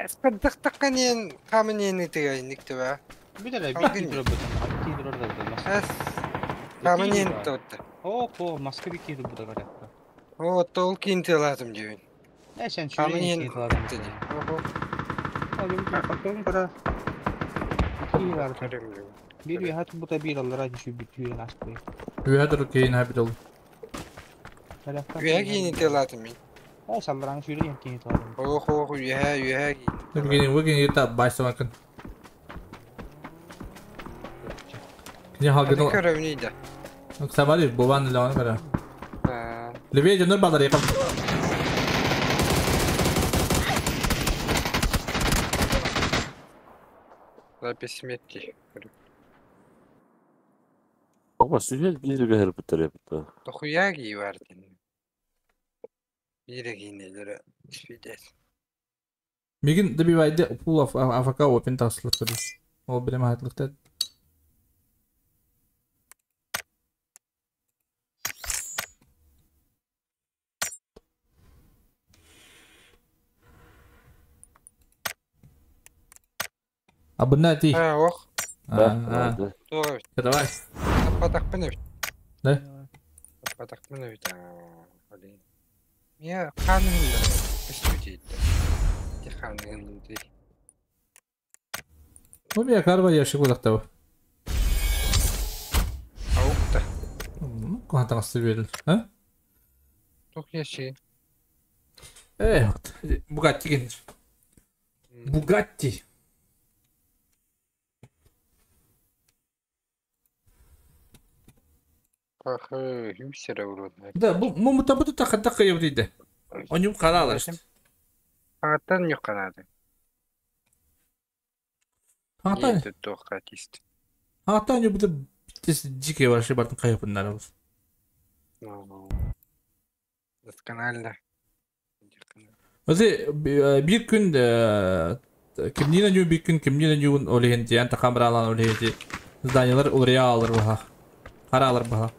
Спаддактаканен каменен итигай никтеба. Биле, бити турабыт. Ати турарда. Каменен тот. О, о, Москве кири буда гаракта. О, толкин телатым дебин. Э, сен Каменен чүрен Ого. Потом кара. Бир яхат бута бир аллара түшүп бүтүн аспы. Үһәдер кейин хабидол. Үһә кийин телатым мин. Э, саллараны сүйрен кейин телатым. Ого, ого, үһә, үһә кийин. Кейин выгин юта байсамакын. Кини халгын. Көрөмнейді. Сабали бобан лаван кара. Левее жонор балар якын. Запись метки. Ама сүйел биир үгэһэр буттар эбит. Дохуя кии бар дин. Биир киинелere спидес. Мигин добивайды пул АФК опен тасылыктыр. Ол билем хатлыкта. Абына ти. А, ох. А, Да. Туга. Давай. Патакпын эбит. Да? Патакпын эбит. Блин. Я ханым да. Көстүтейт. Ти ханым ти. Ну, я карва ящик удақтабы. Аукта. Ну, кухантаңасы берил. А? Тух яши. Э, Бугатти ген. Бугатти. Пахы, юсера уродная. Да, бу мумута бу та хатта кыйып диде. Онюм каралар. Аттан yok канады. Аттан. Тух катист. Аттан бу дикий вообще бартын кайыпыннар ол. Досконально. Ози bir күн кимнин ню bir күн кимнин нюн олehen диэн такамралан олehen зданиялар улрия алыр баха. Кара алыр баха.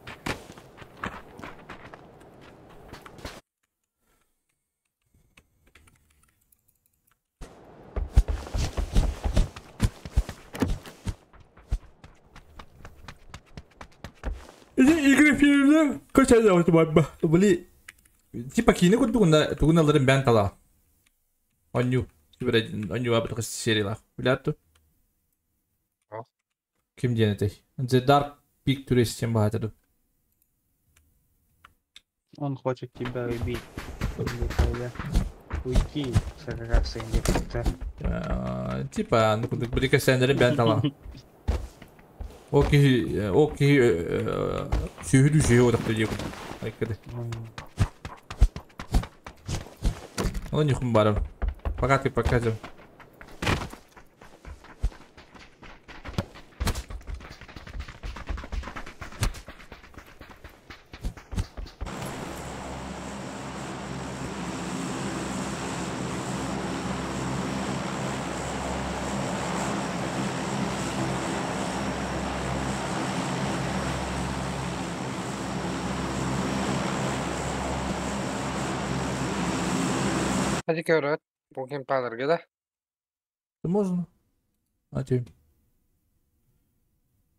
Иди игры фильмде качай вот бабба. Бли типа кине курдугунда тугуналарын бән тала. Оню. Оню абы сериялар. Билатту. Ким диэн этэй? The Dark Pictures диэн баһатыр. Он хочет тебя убить. Уйти, сражаться или Типа, ну кудук сендери бән тала. Окей, окей, сүйүлү сүйү одакты диэк. Айкыды. Оны нихум барым. Пока ты показывай. Hadi көрөт. Бу ким палырга да. Можно. А тебе?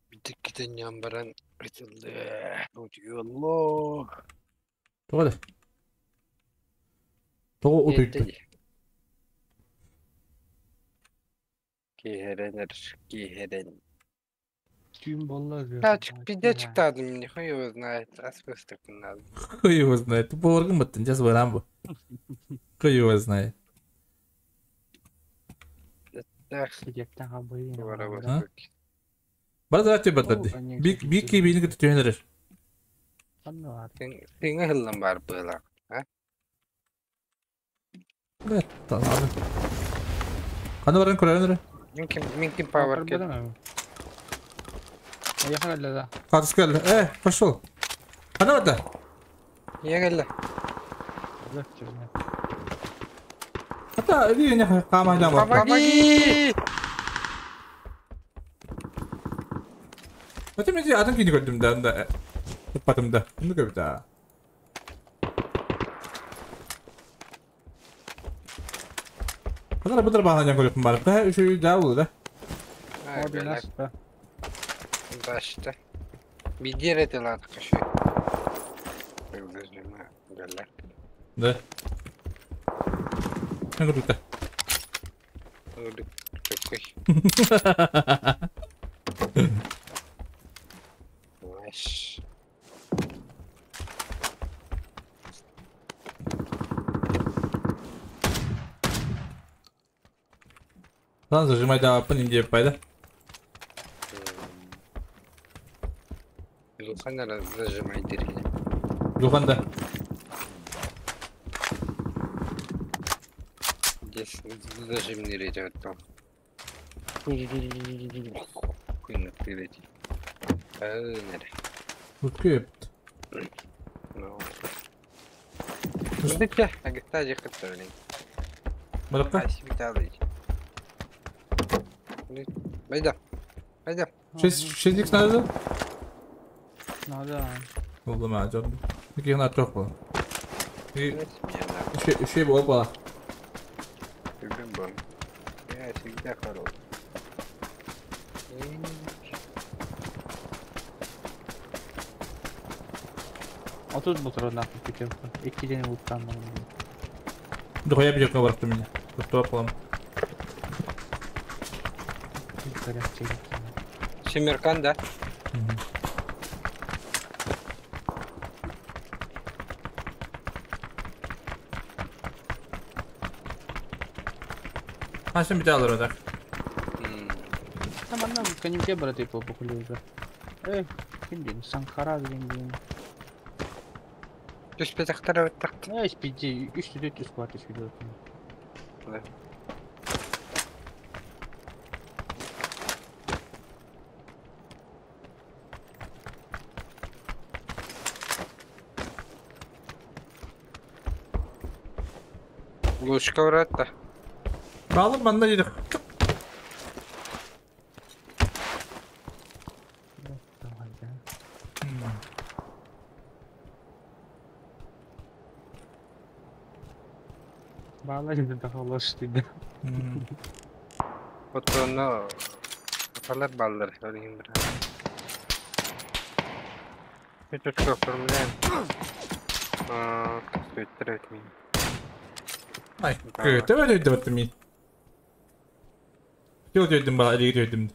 Битик китен баран ытылды. Утуйолло. Тоҕо Тоҕо утуйду. Киһеренер, киһерен. Тюм болла. Пиздец чыктадым, нихуя его знает. Аспыстык надо. Хуй его знает. Ты поваргын баттын, сейчас барам бу. Хуй его знает. Бар да тебе баттады. Бик бик ки бини кытты түйенер. Тыңы хыллан бар была. А? Да, танады. Каны баран көрөнөр. Минкин пауэр кет. Поехали, да. Катыскал. Пошел. Каны барда? Егеле. Ата, иди не камайдан бар. Помоги! Ата мен атын кийини көрдүм да, анда. Туппатым да. Эми көрбүт а. Кадar бұдыр бағанан көрөпүн барып. Да, үшүй да болду да. Башта. Бидер этелат каши. Да. Не көрдүк да. Такой. Lan зажимай да пын деп пайда. Зухана зажимай деревья. Зуханда. Здесь зажим не идет там. Хуйна ты. Үткөпт. Битте, агитта жекет төлөң. Баракка. Байда. Байда. 6 икс надо? Надо. Oldu mu acaba? Bir kere çok bu. Bir şey bu opa. Я всегда хорош. 30 motorundan пятерка. 2 день уттан Дохуя пятерка барып меня. Что план? Семеркан, да? А, sen bir daha alır o da. Tamam lan канимке браты по похули уже. Ким ден, Санкара деген ден. Түс петақтар өттіқты. Эй, спиди, үш түдет үш кварт үш видео. Лучка вратта. Балым манна дедік. Бала жерде тахалаш дейді. Вот оны аталар баллар өрген бір. Петушка оформляем. Өттірет мен. Ай, көтө өйдө баттым мен. Жол өйдüm бала, әлеге өйдüm.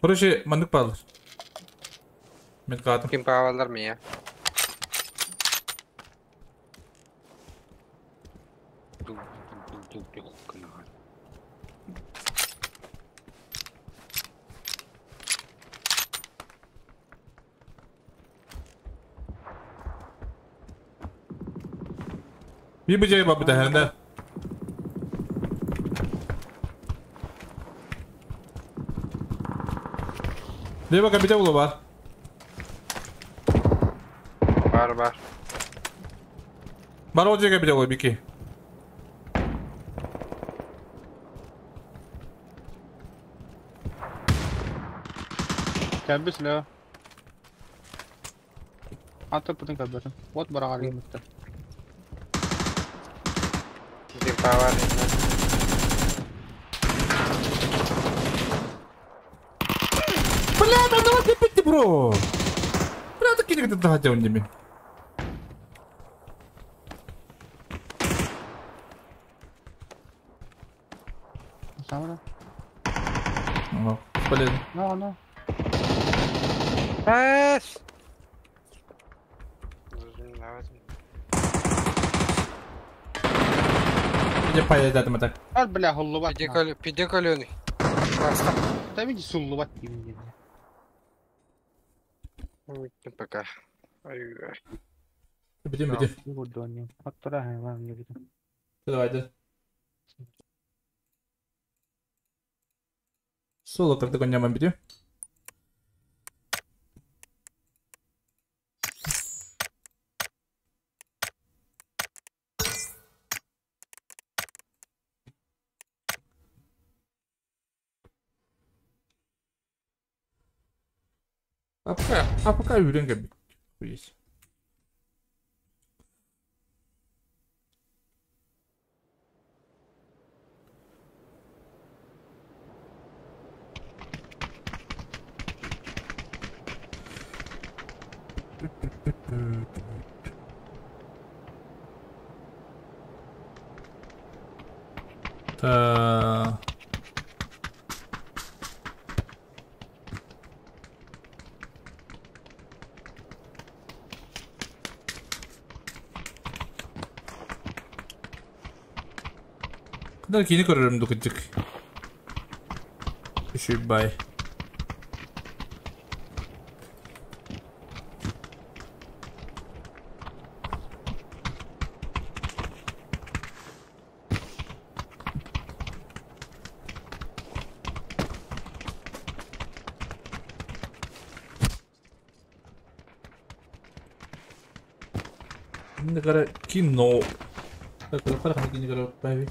Короче, мандык баллар. Мен катым. Ким павалар меня? Bir bıcaya bak bir tane. Diye bak bir de bulu var. Var var. Var olacak bir de bulu bir ki. Кәбіс лә. Аты пытын кәбірін. Вот бараға лимитті. Бля, да давай ты бро. Бля, ты кинь это хотел ними. Самое. О, блин. Ну, ну. Эс. Иди поедем так. Ал, бля, голова. Пиде коленый. Да види, сулловать не Пока. Бедем, бедем. Давай, да. Соло, как такой нямам беде. А пока үйренген есть. Та. Да, кини көрөрүм дукутик. Үшүй бай. Кинигара кино. Так, кинигара отправить.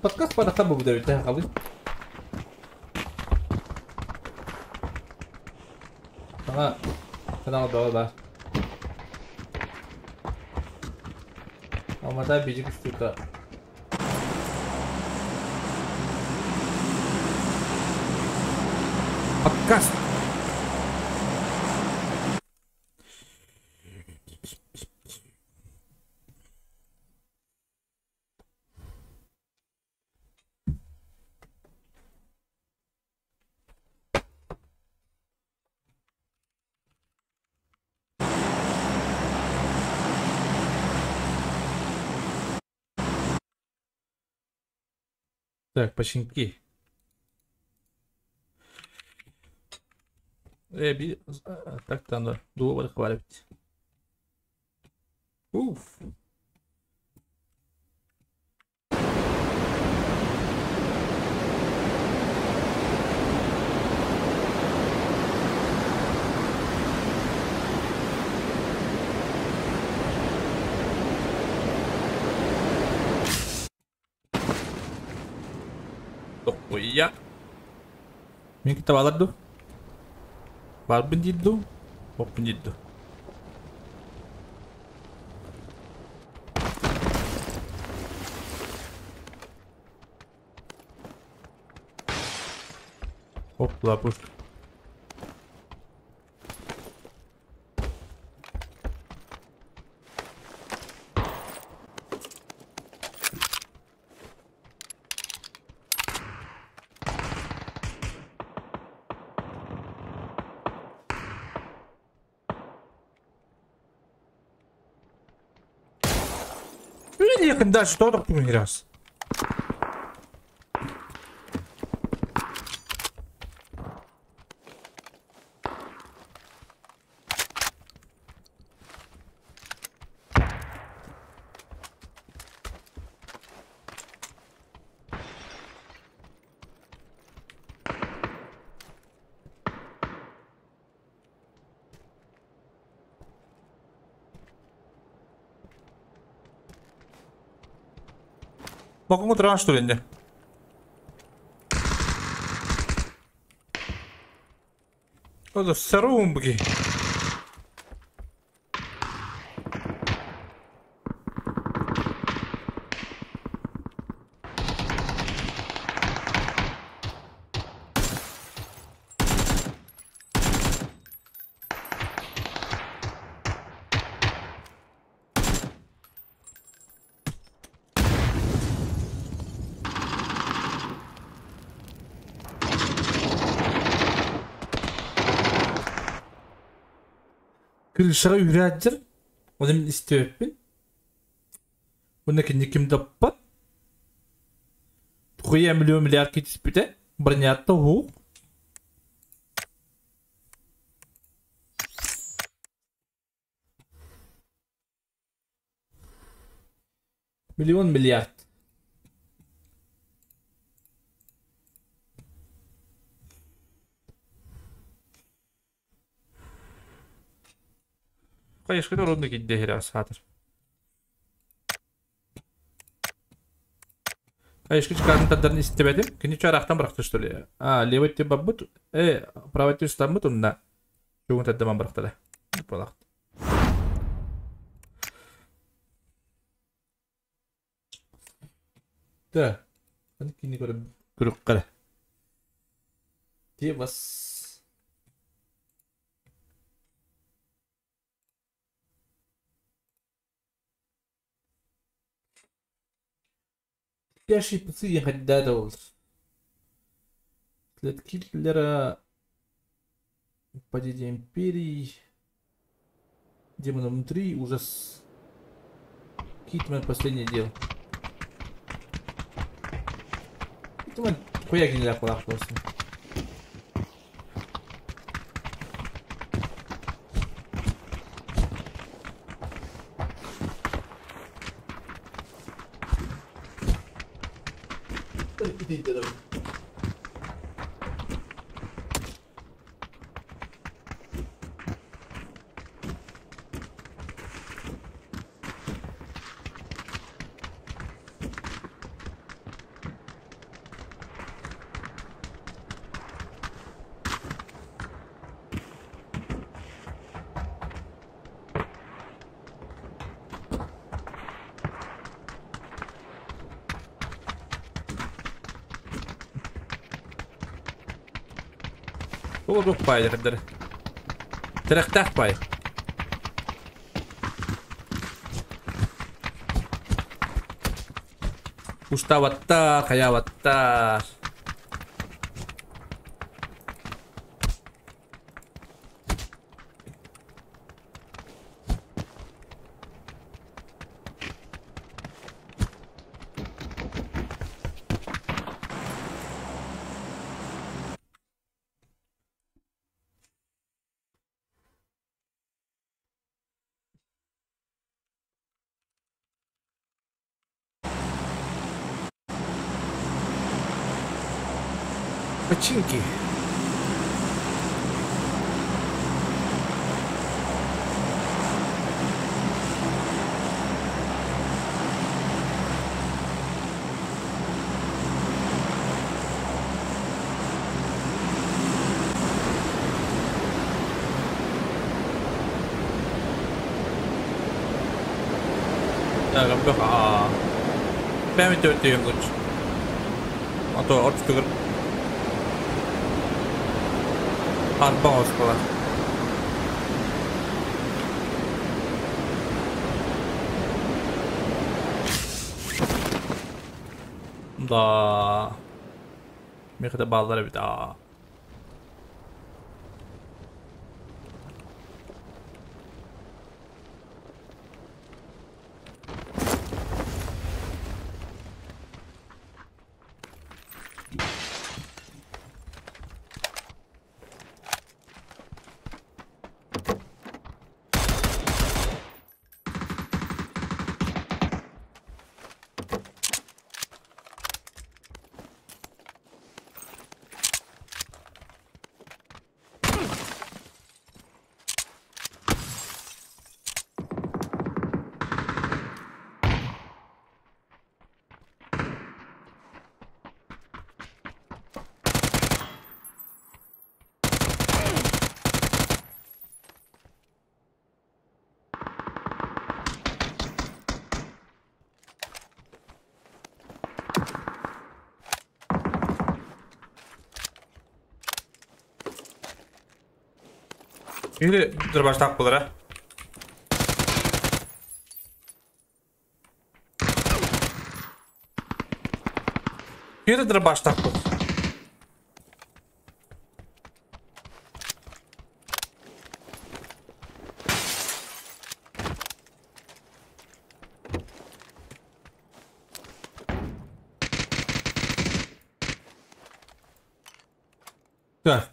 Подкаст падаха бу будет, да, халы. Ага, канал да, да. Алмата бежик штука. Подкаст. Так, починки. Так там доллар хвалить. Уф. Я. Мен китап аларду. Барбын дидду. Оппун дидду. Опла, пушка. Дальше что так раз? Bakın oturan что ли? Это сарумбги. Крышаға үрәджір. Оны мен істеуіппін. Оны кенде кім таппат. Тұқия миллион миллиард кетіспіті. Бронятта хуқ. Миллион миллиард. Конечно, родный киддехер сатыр. Конечно, чекарын тадарын истебедим. Кини чарахтан быракты, что ли? А, левый те баббут, правый те стамбут онна. Чугун таддаман быракты да. Балакты. Да. Аны кини көрүп көрүп кара. Те бас. Пяши пцы хаддада След Китлера, падение империи, демона внутри, ужас. Китман последнее дело. Китман хуя генерал просто. Итийдэ. Ол пай дэр. Тирехтах пай. Уставаттар, хаяваттар. Починки. Так, бэха. Пэмит өтөйм луч. А то ортугар. Арба оспала. Да. Мехде баллар бит. А. Или дробаштак булар, а? Или дробаштак был. Так.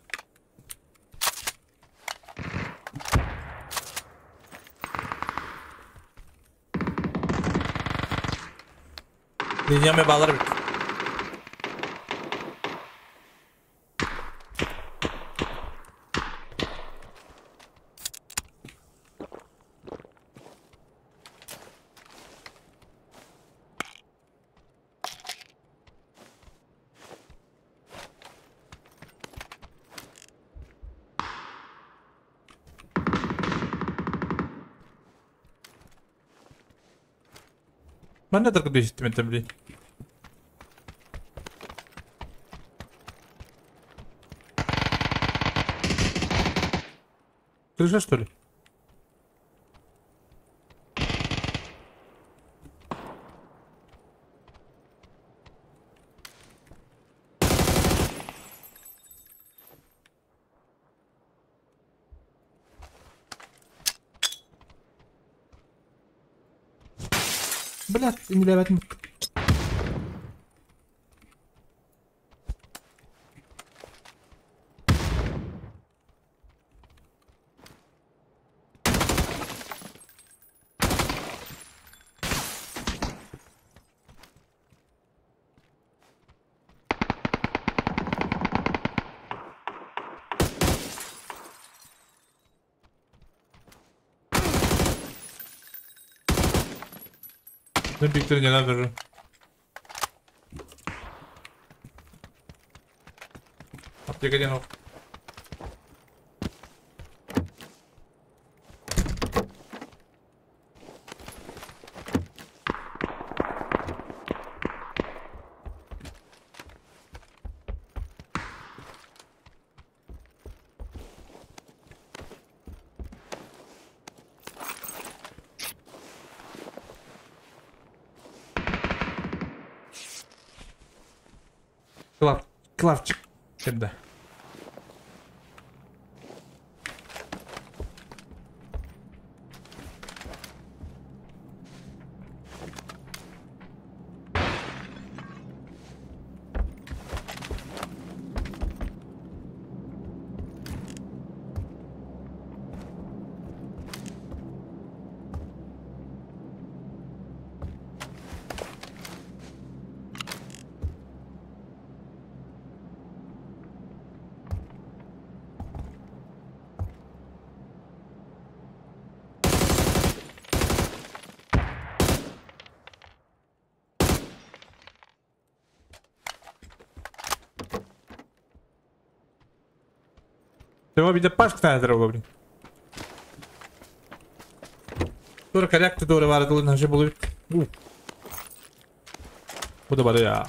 Dünya bağları bit. Ben ne kadar değiştirmedim bile. Крыша, что ли? Блядь, не давать. Ne büyüklerin neler veririm. Аптека диэн ох. Клавчик. Кірді. Его видя пашка на дорогу, блин. Тура коррект дура вара дулы на же булы. Буду бары я.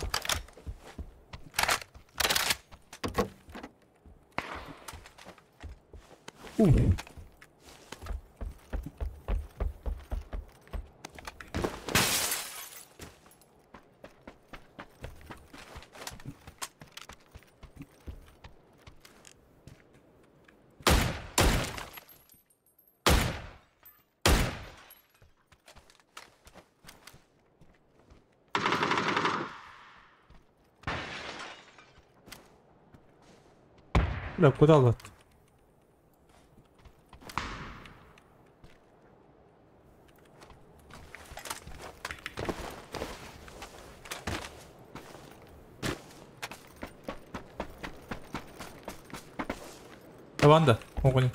Бля, куда лад? Ванда, огонь.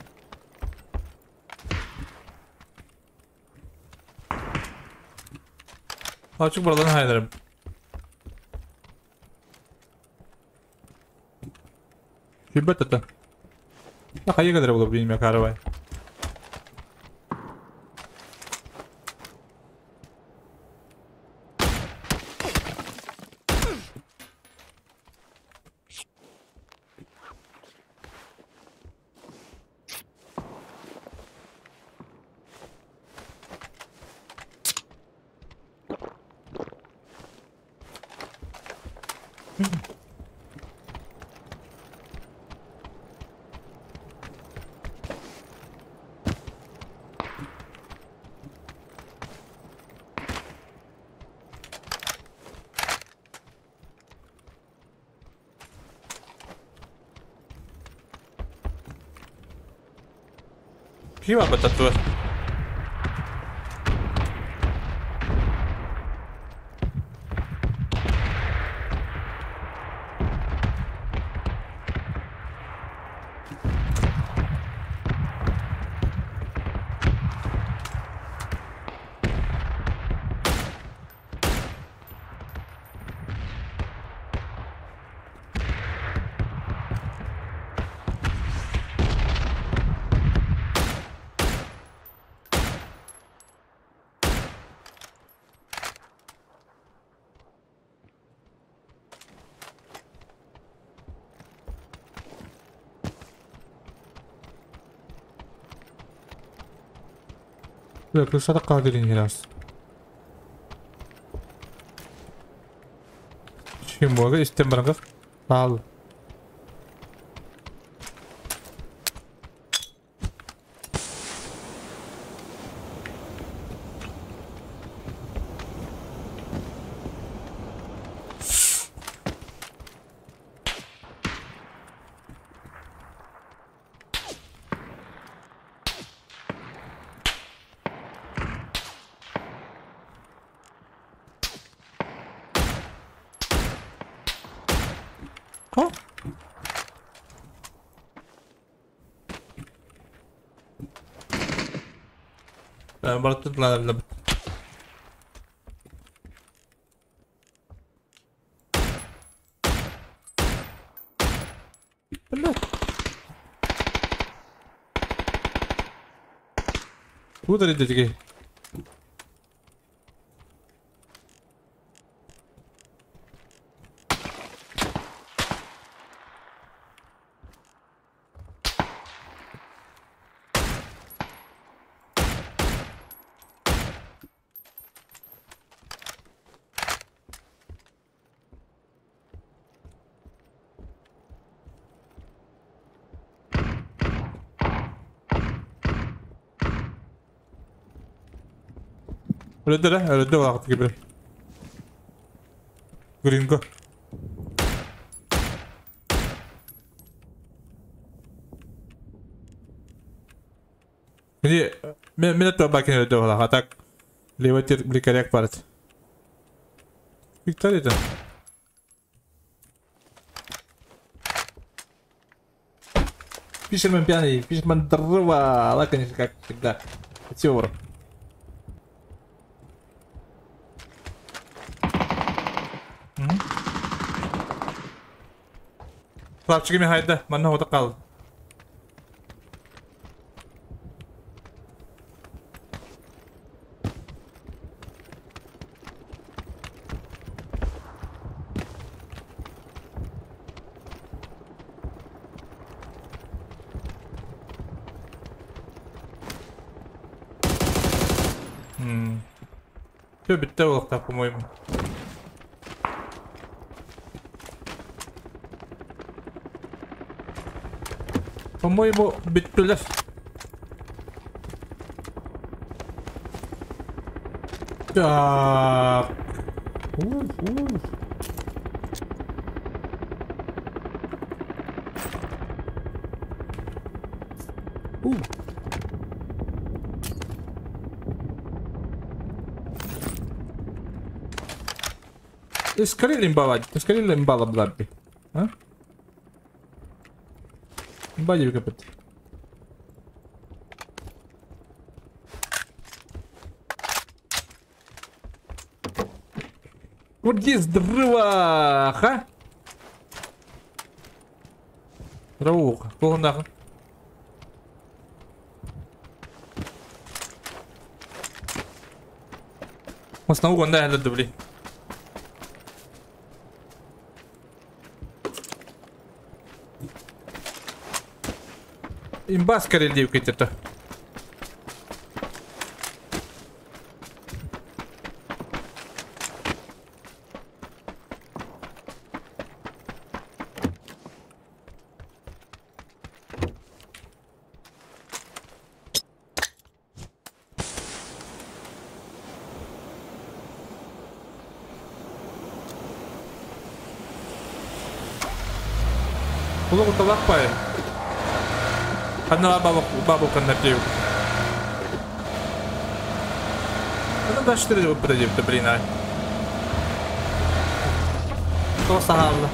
Açık buradan hayırlarım. Ребята, это. А я было бы каравай. Kiva tuo. Крышата قادرين هلاس. Şimdi istembaranga al. Куда дедики? Öldü vakti gibi. Gringo. Ini men tuh bakin öldü lah. Atak lewatir beli karyak parat. Victor itu. Фишермен пьяный, Фишермен дрова, ла, конечно, как всегда. Теор. Клапчигами хайда, манна хота кал. Все, битте олықта, по-моему. По-моему, биттілер. Так. Скорее имбала, скорее имбала блабби. А? Имба капет. Вот здесь дрова, ха? Дровуха, полнах. Основу да, это дубли. Имба скорее девка это. Одна бабука напил. Ну да, 4 подойдет, блин, а. Что сагавла?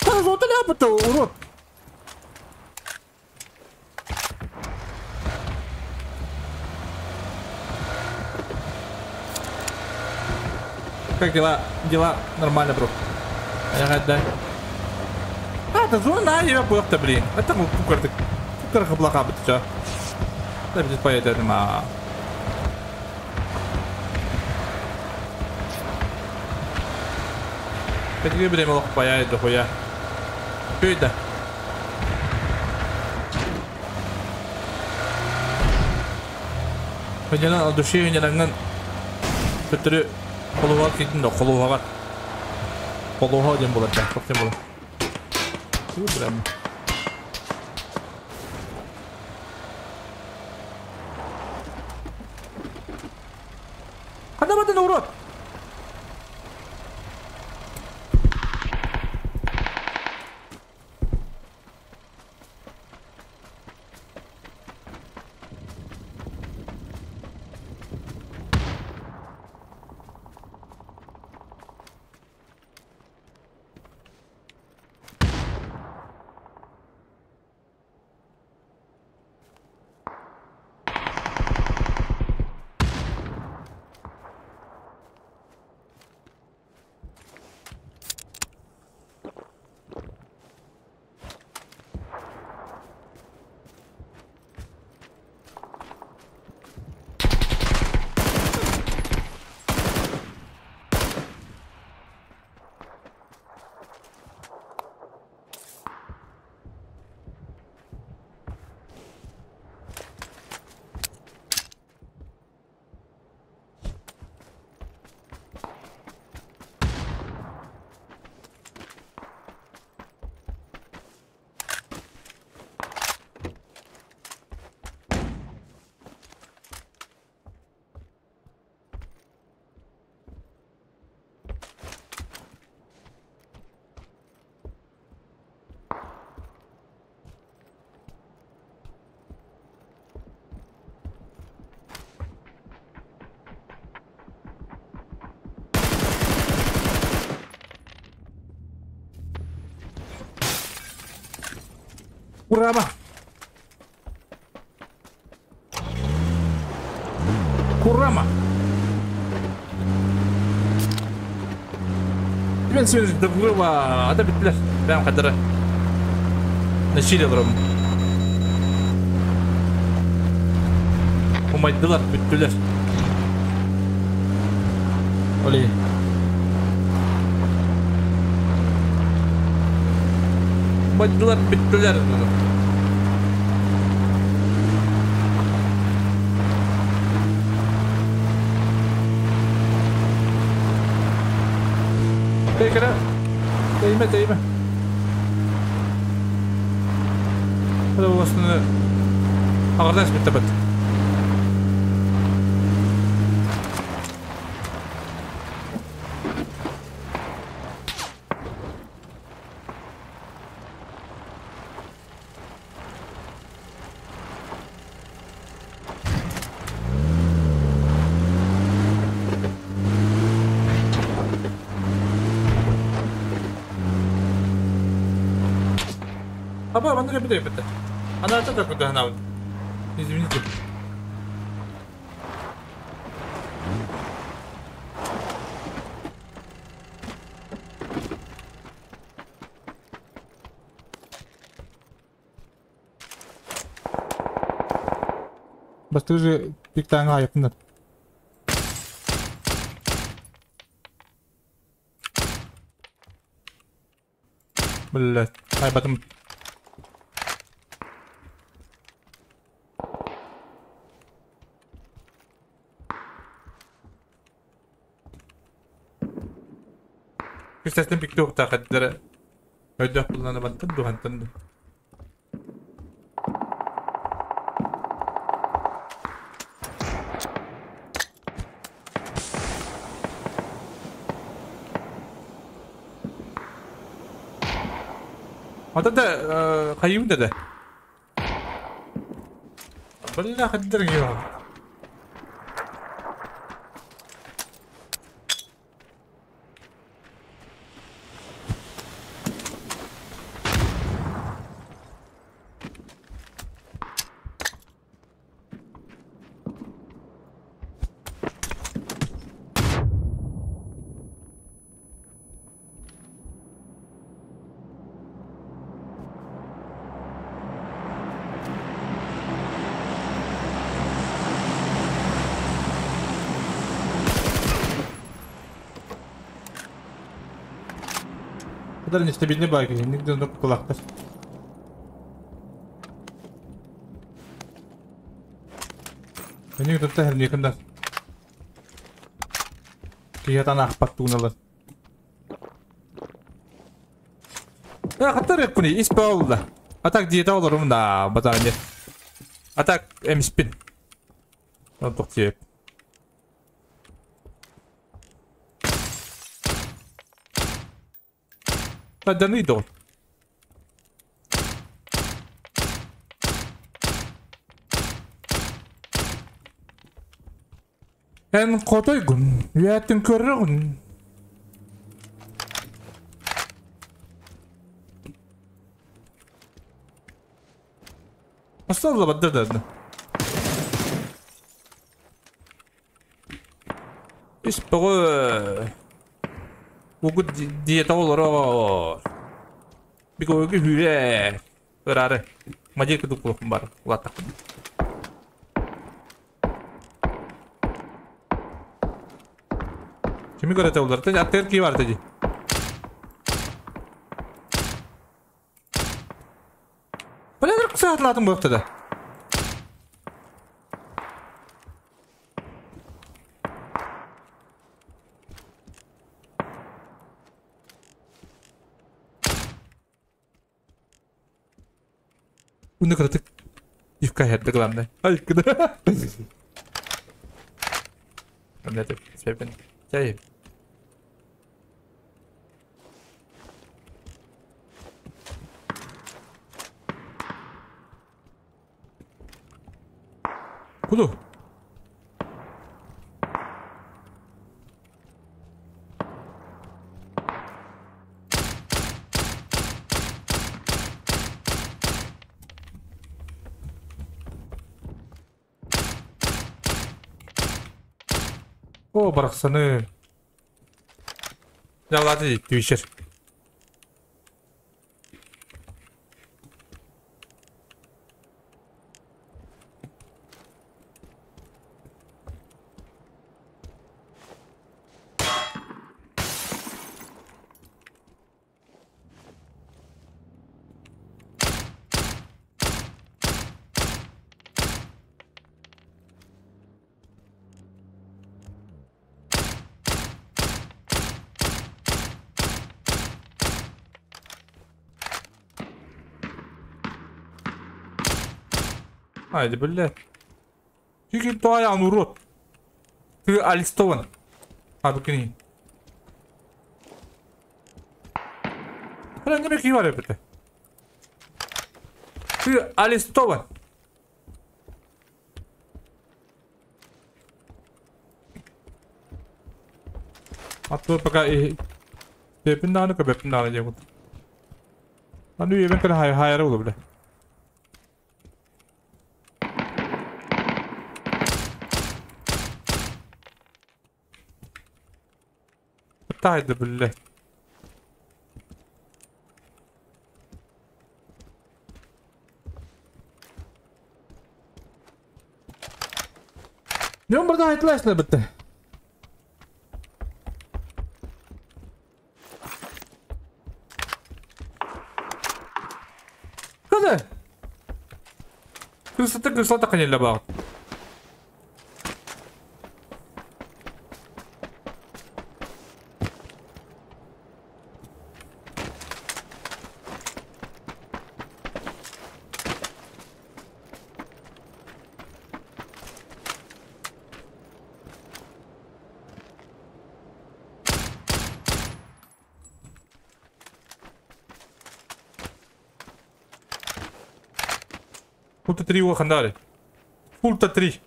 Да, вот ляпа-то, урод. Как дела? Дела нормально, бро. Я да. А, это зона, я был-то, блин. Это кукар, кукар хаблаха, ты чё? Да, будет поедет, ма. Какие время лох паяет, дохуя. Чё это? Хотя на душе не нанган. Петры. Холуға кеттім да, холуға. Холуға дем болады, да, тоқ дем болады. Прям. Қанда батын, урод? Курама! Курама! Мен сөз дыбыва, ата битлер. Бәм кадары. Нәшил алырым. Умайдылар, бүттүлер. Олей. Умайдылар, бүттүлер. Тейкere. Değme değme. Hadi babasını ağırdan bitti bit. Аба, манна бит бит. Она это куда она? Извините. Бас ты же пиктаңа айыпнар. Блять, ай батым. Күстәстен пикте уқта қаддары. Өйдөх бұлнаны бантын духантын. Ата да қайым да. Бля, қаддары кеу. Kadar nestabilni бар Нигде кулактар. Мені тут тәһәр никында. Киятан ахпат туналар. Хаттар яккуни испаулда. Атак диета олорум да базарне. Атак эмиспин. Токтиеп. Таданы дол. Эн котойгун, үәттин көррөгүн. Асталла баддырды. Ис бөгө. Угу диета олоро. Биго хүрэ. Ырары. Мадир кудук кулукум бар. Улаттак. Kimi көрөтө олар? Аттер ки бар теди. Бля, кысатлатым бу да. Уны кырытык. Ивка хәтте главное. Ай, куда? Блядь, себен. Чай. Куда? О, барахсаны. Да ладно, твичер. Айди, блядь. Ты твоя, урод. Ты арестован. А, букини. Ты арестован. А то пока и бепин дааны бепин дааны диэн. Аны үйэбин кэлэ хайара буолу бile. Тайды бile. Дьон барда айтылайсылар бітті. Када? Кырсата кырсата канелле бағыт. Пульта 3 хандаре. Пульта 3.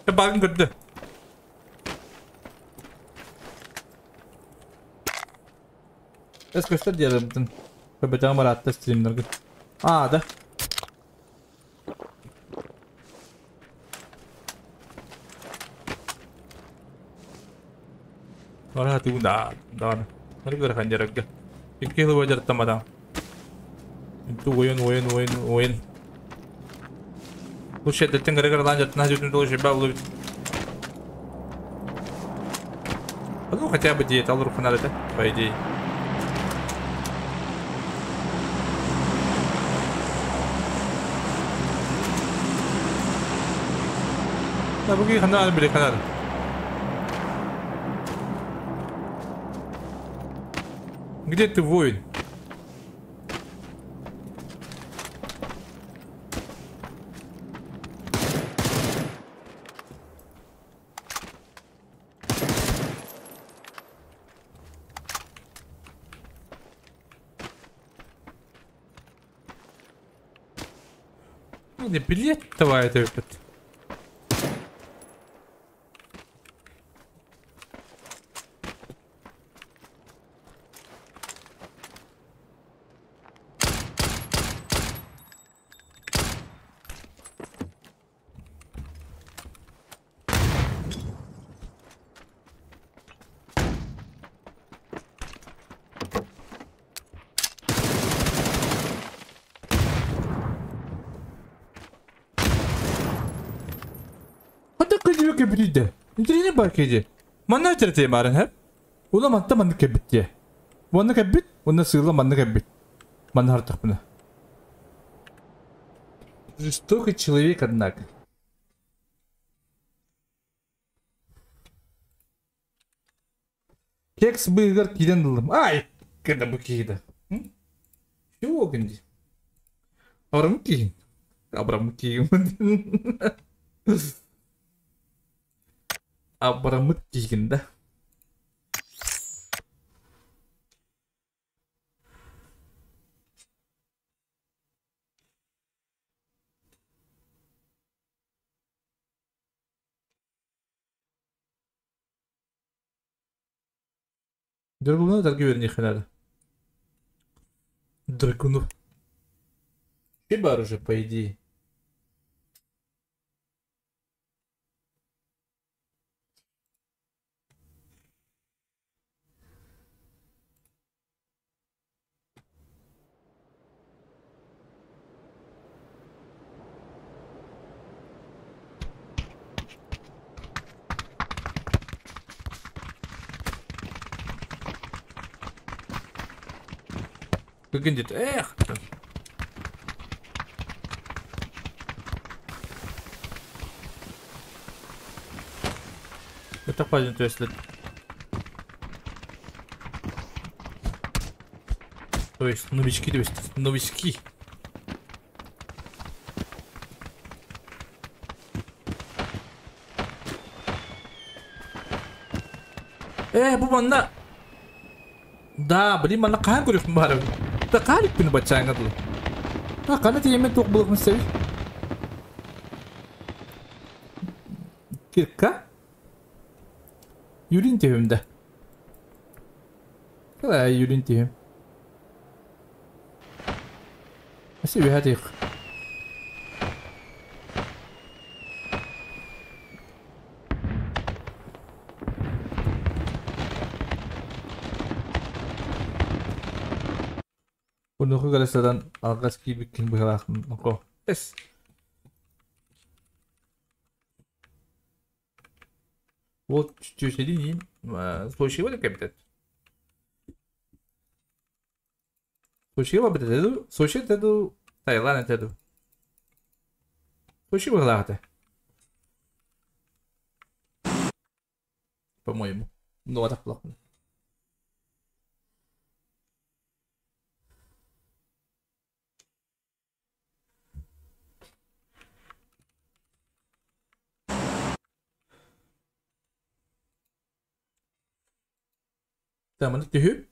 Багын көрдү. Эс көстөр диярым. Көбөтөң баратта стримдерге. А, да. Вара ту да, да. Наргыр хандарга. Икки хыл важар тамада. Инту ойын, ойын, ойын, ойын. Лучше это грегор ланжер на жүтүн тоже баблы. Ну хотя бы диет алыр фонарь это, по идее. Да, буги ханар биле ханар. Где ты, воин? Не билет давай это этот. Кебриде. Интрине бар кеди. Манна терте марын хеп. Ула манта манны кебитте. Уанны кебит, уанны сыйла манны кебит. Манна хартак бuna. Жестокий человек, однако. Кекс быгар киден дылым. Ай, когда бы кида. Чего гынди? Абрам киин. Абрам киин. Абрамыт киин, да? Драгунов дарги вернее надо. Драгунов. Хиба уже, по идее. Выглядит, эх. Это пойдем, то есть. То есть новички, то есть новички. Бу манна. Да, блин, манна хаан көрүөхпүн баарым. Да хаалыкпын баччааҥҥа дылы. Да ханна тиийэммин туох булуохпун сөбүй? Кирка? Юрин түһүм да. Кала Юрин түһүм. Өссө үөһэ тиэх. Онуоха кэлэ сытан алҕас киирбиккин быһалаахпын око. Эс. Вот чүчүчэдин Сочига да кэбитет. Сочига барбыт этэ дуу? Сочи этэ дуу? Таиланд этэ дуу? Сочи быһалаах этэ. По-моему. Ну, атах булахпын. Таманы түһү.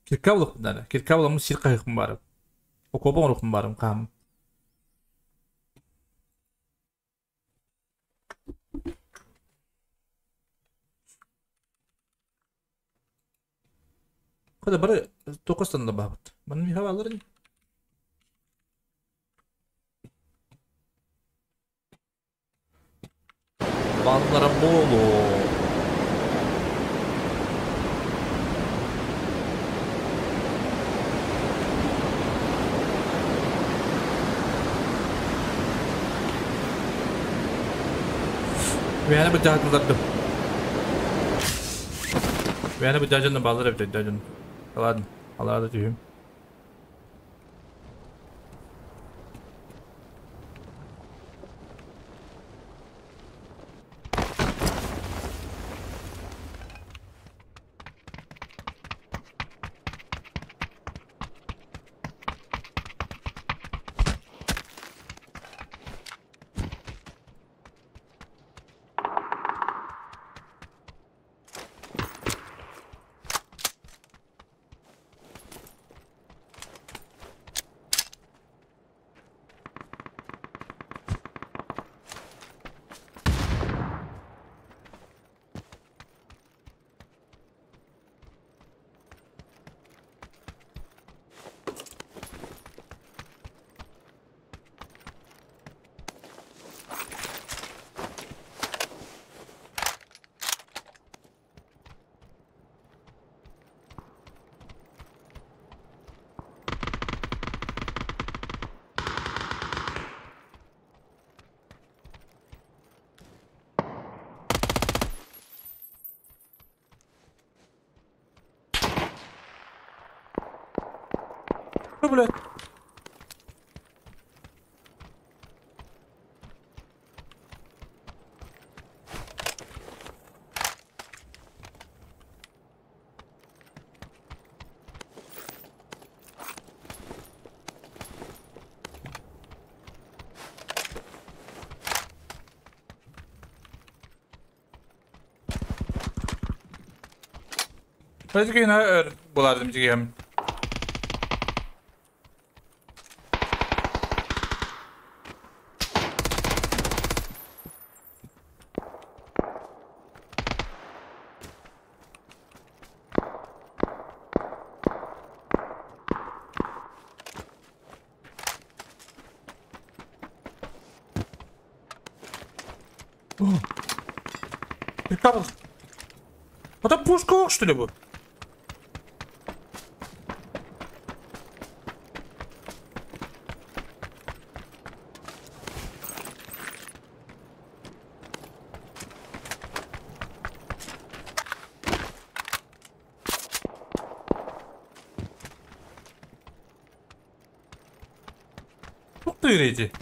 Кирка булахпын дана. Кирка буламмын сир хаһыахпын баарым. Окуопа оҥоруохпун баарым хаам. Хада бары туохха баабыт. Манна миэхэ бааллар ини. Бааллара буолуо. Мээнэ быдьаатылардым. Мээнэ быдьаадьанна бааллар эбит өйдөөдүн. Ладно, алаада түһүм. Блядь. Булардым дигәм. Это пушка, что ли, был? Оттыыр эти.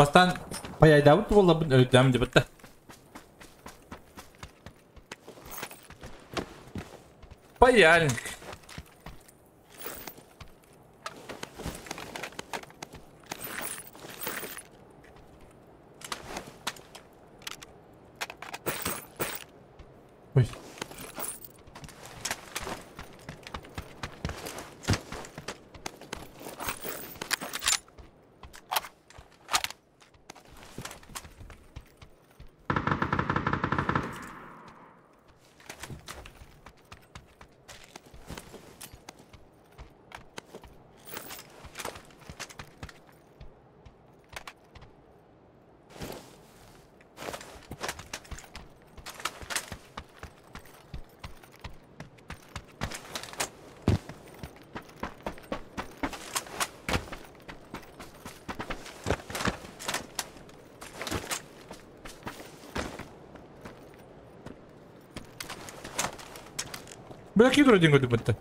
Бастан паяйдабыт буоллабын өйдөм дебетте. Паяльник. Ой. Бля, какие вроде годы будто.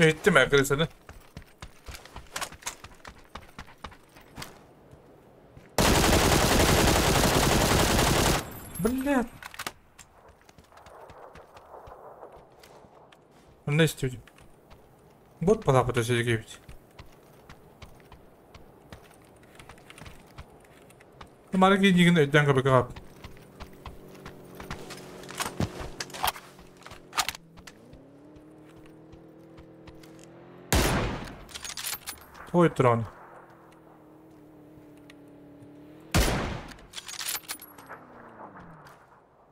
Ettim arkadaşlar. Блядь. Ne istiyorum? Bot palapata Сергеевич. Марги нигин өйдөн көбөкө. Ой, трон.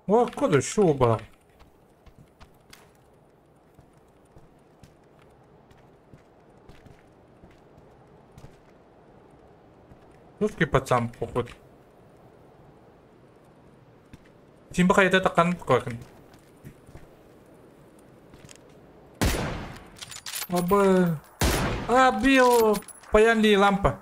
О, куда шуба? Русский пацан, походу. Тимба хайда такан кокын. Оба. А, бил. Паянли лампа.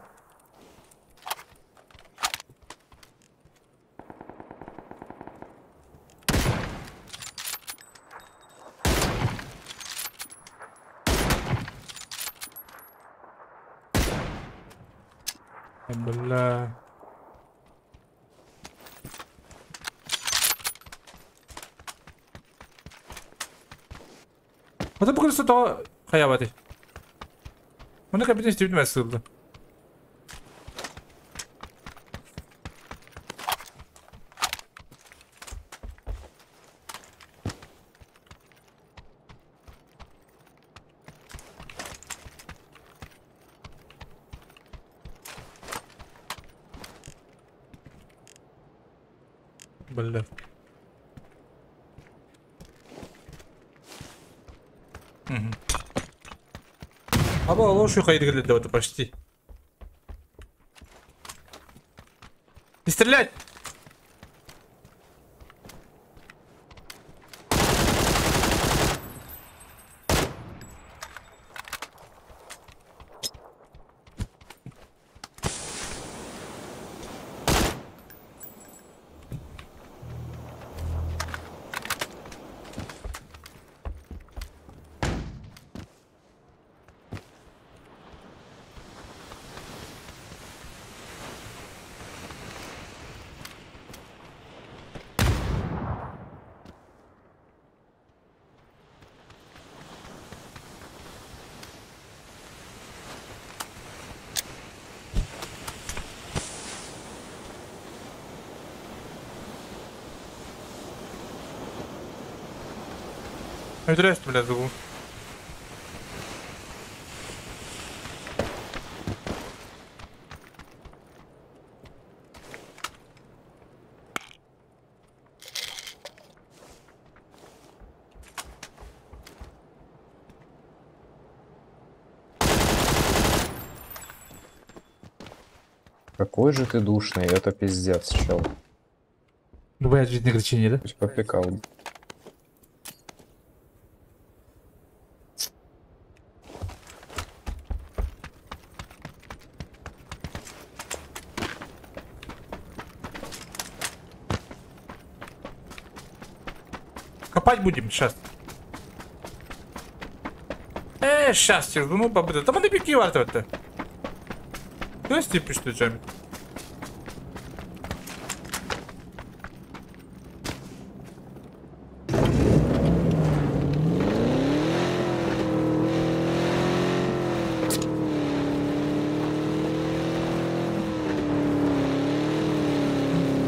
Бля. А ты просто то хаябаты. Оны капитан Стивен сылды. Бля. Угу. Аба лошадь хайдгали это почти. Не стрелять! Өтөрөс билэ дугу. Какой же ты душный, это пиздец, чел. Бывает жизнь ограничения, да? Попекал. Копать будем сейчас. Сейчас, ну, бабы, там они пики варты. То есть ты пишешь, Джами?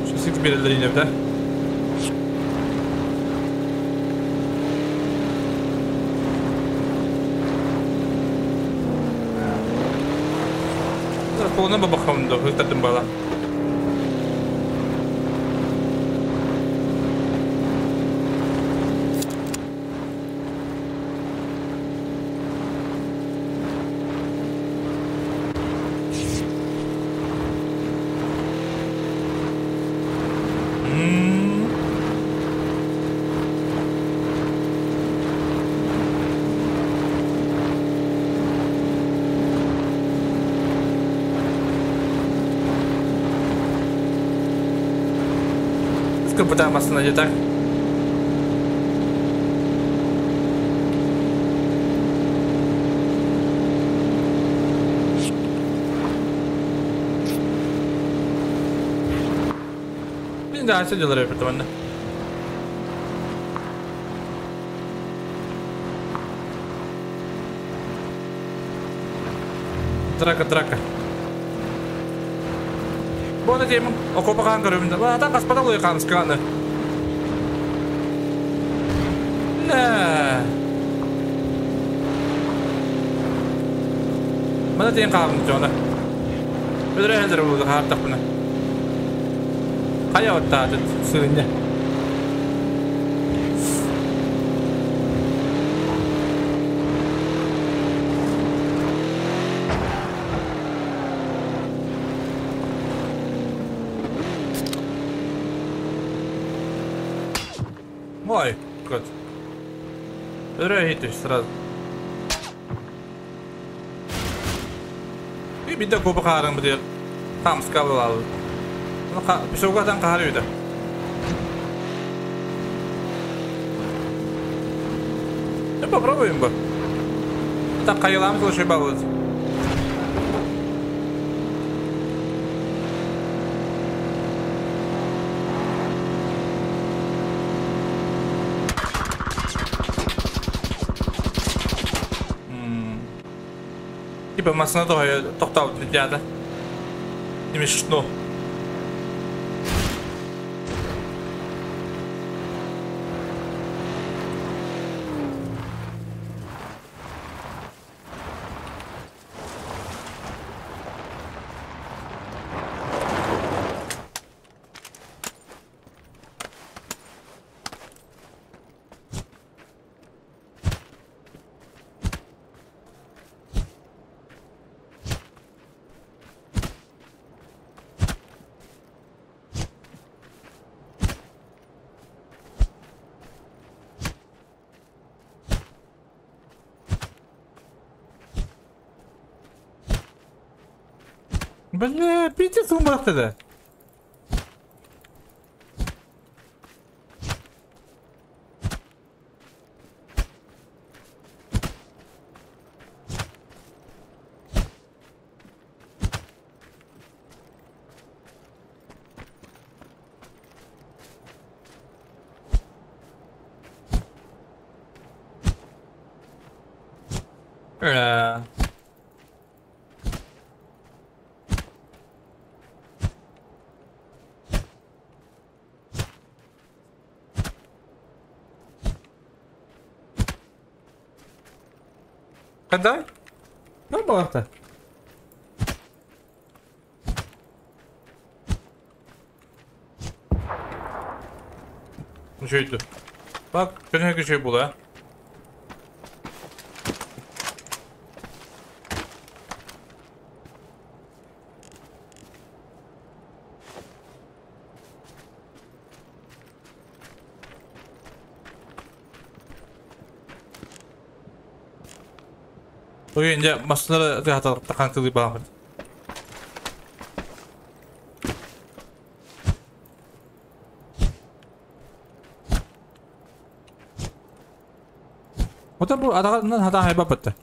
Сейчас их передали, да? Полна бабахам да, хытатын бала. Куда масса так? Да, все дело репертуарно. Драка, драка. Буона тиэмин окопа хаан көрөбүн да. Лаатан хаспата луй хаамыскааны. Нэ. Мана тиэн хаамын жона. Өдөрө хәдер булды хаартапына. Хая оттааты сырыння. Ой, год. Рейты сразу. И беда кубахарым будет. Там скалывал. Ну, пешугатан кахарюда. Ну, попробуем бы. Так, кайлам слушай, балует. Типа масына тоқталып кетеді. Не смешно. Бля, пиздец умрах-то. Когда? Ну, балахта. Ну что это? Bak, könök şey bu la. Oyunca masalara rahat takıntılı bağlı. Ота бу адаганнан хата хайба батта.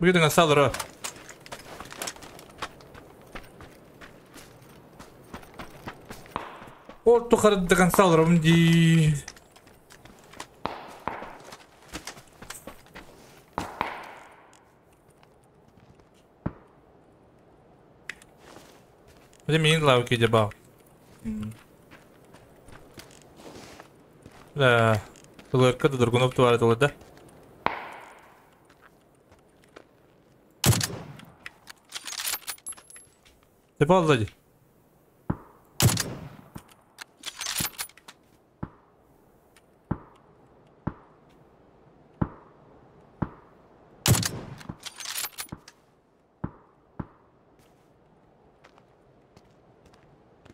Бүгүн салыры. Ол тухардыган салырым ди. Где мин лавки дебал? Да, туларка да другунов тувары тулар да. Дебал сзади.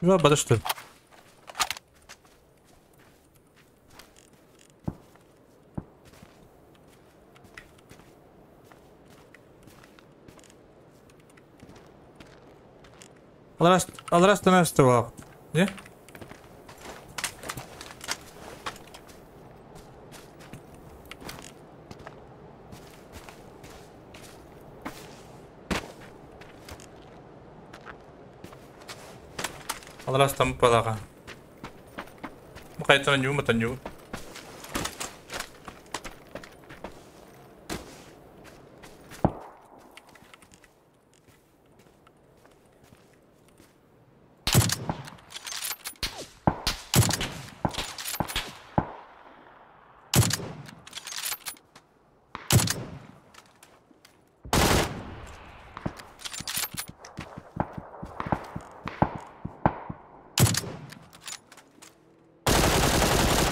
Ja, подожди. Алрас тынастывал. Не? Алрас там палага. Мукайтан ню матаню.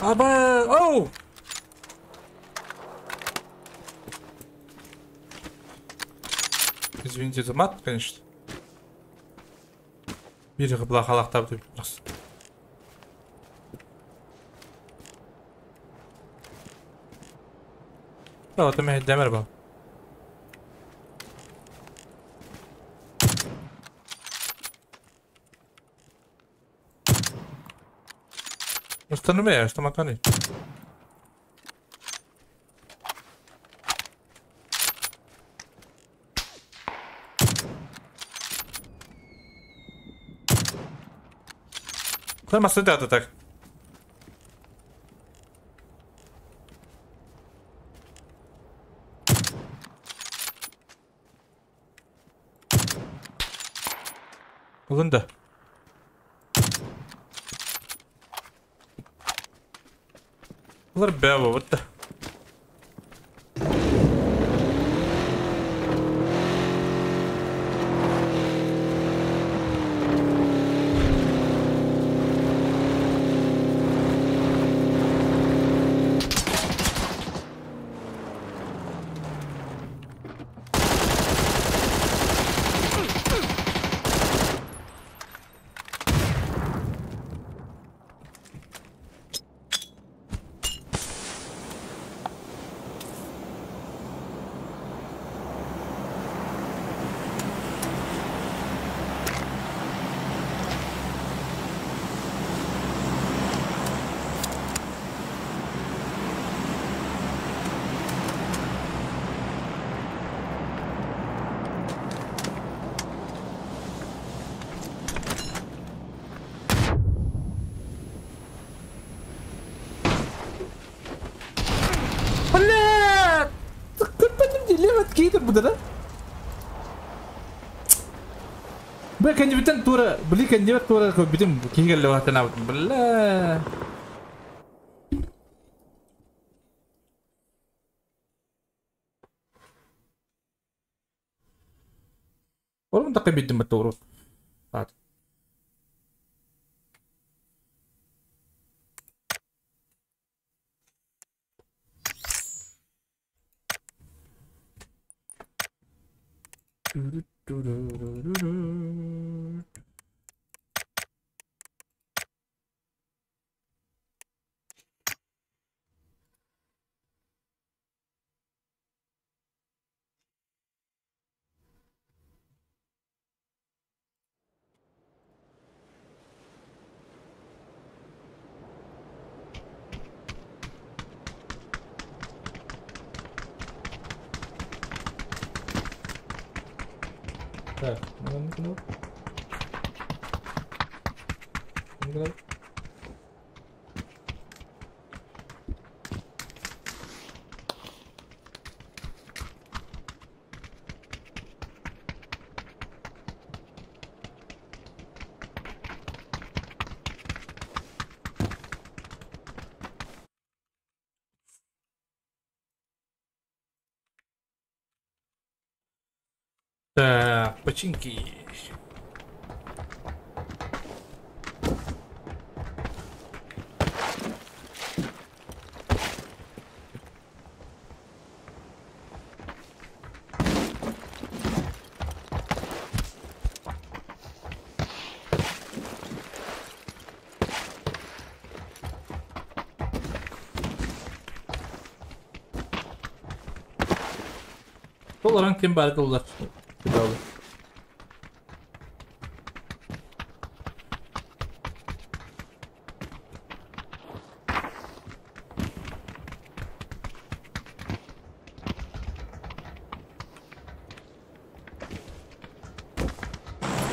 Aber oh! Извините за мат, конечно. Бир блахалахтап деп. Да, вот у демер был. Установи, что макани. Куда массы так? Лында. Бұлар бәу вот. Кэннибитен тура, били кэннибет тура көрбүтүм киһи кэллэ баһтанаабытым. Бля. Орун такка биддим бат урут. Саат. Так, ну, ну, Так, починки. Долларан ким бар доллар.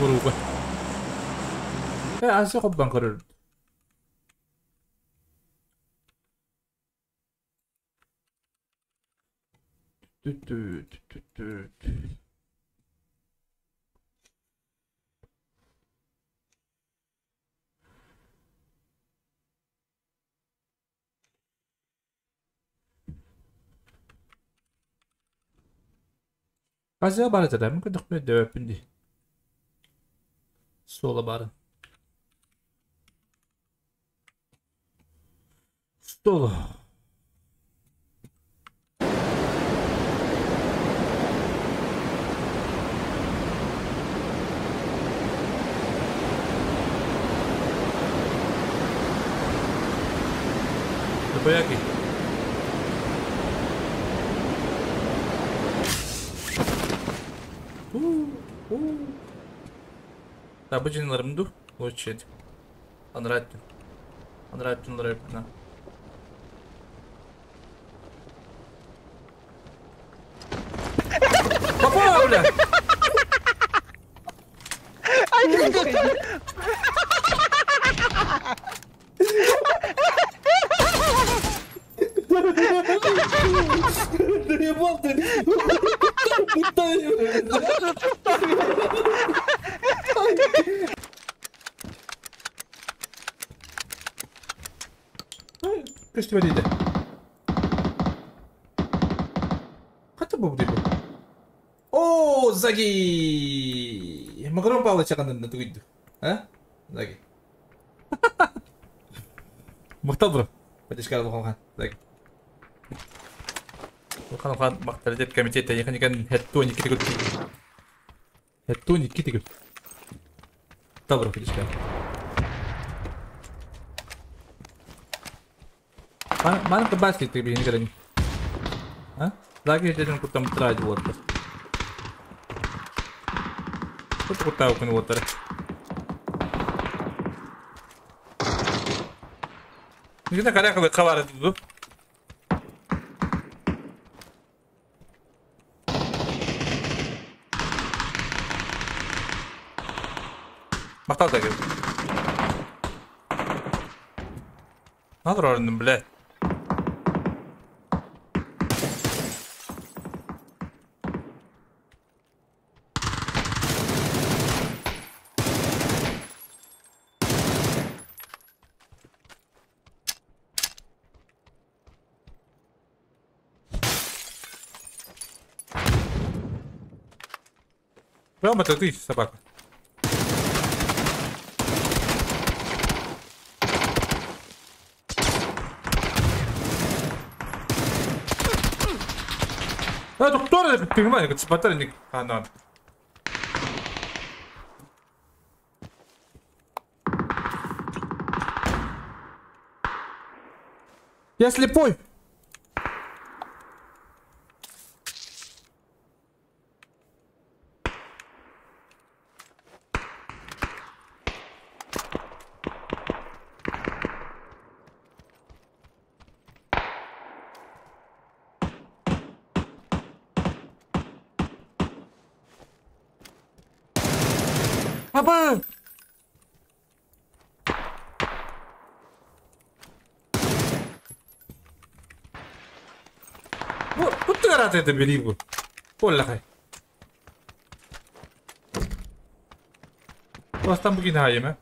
Уруга. Азия хоббан көрөр. Азия бар этэ, мүмкүн дөкпө дөпүн ди. Стола бары. Стола. Пояки. Табыжынларым ду. Лучше. Анраттын. Анраттын ларыпна. Попала, бля! Да ебал ты! Көстүбэт иде. Хата бу дип. О, Заги! Макарон Павлович чакандан тугуйду. А? Заги. Мактал бро. Подешкар булган. Заги. Улхан хан макталитет комитет яхан икән хәттуни китегүт. Хәттуни китегүт. Добро, подешкар. Мана табаски ты блин никогда не. А? Заги деден кутам тради вот. Кут кутау кун вот. Никогда каряка хабар ду. Мактал да кел. Надо орындым, блядь. Рома, это ты, собака. А, доктор, понимаю, это батарейник. А, на. Я слепой. Папа! Вот ты рад это бери. Поллахай. Просто там бugün?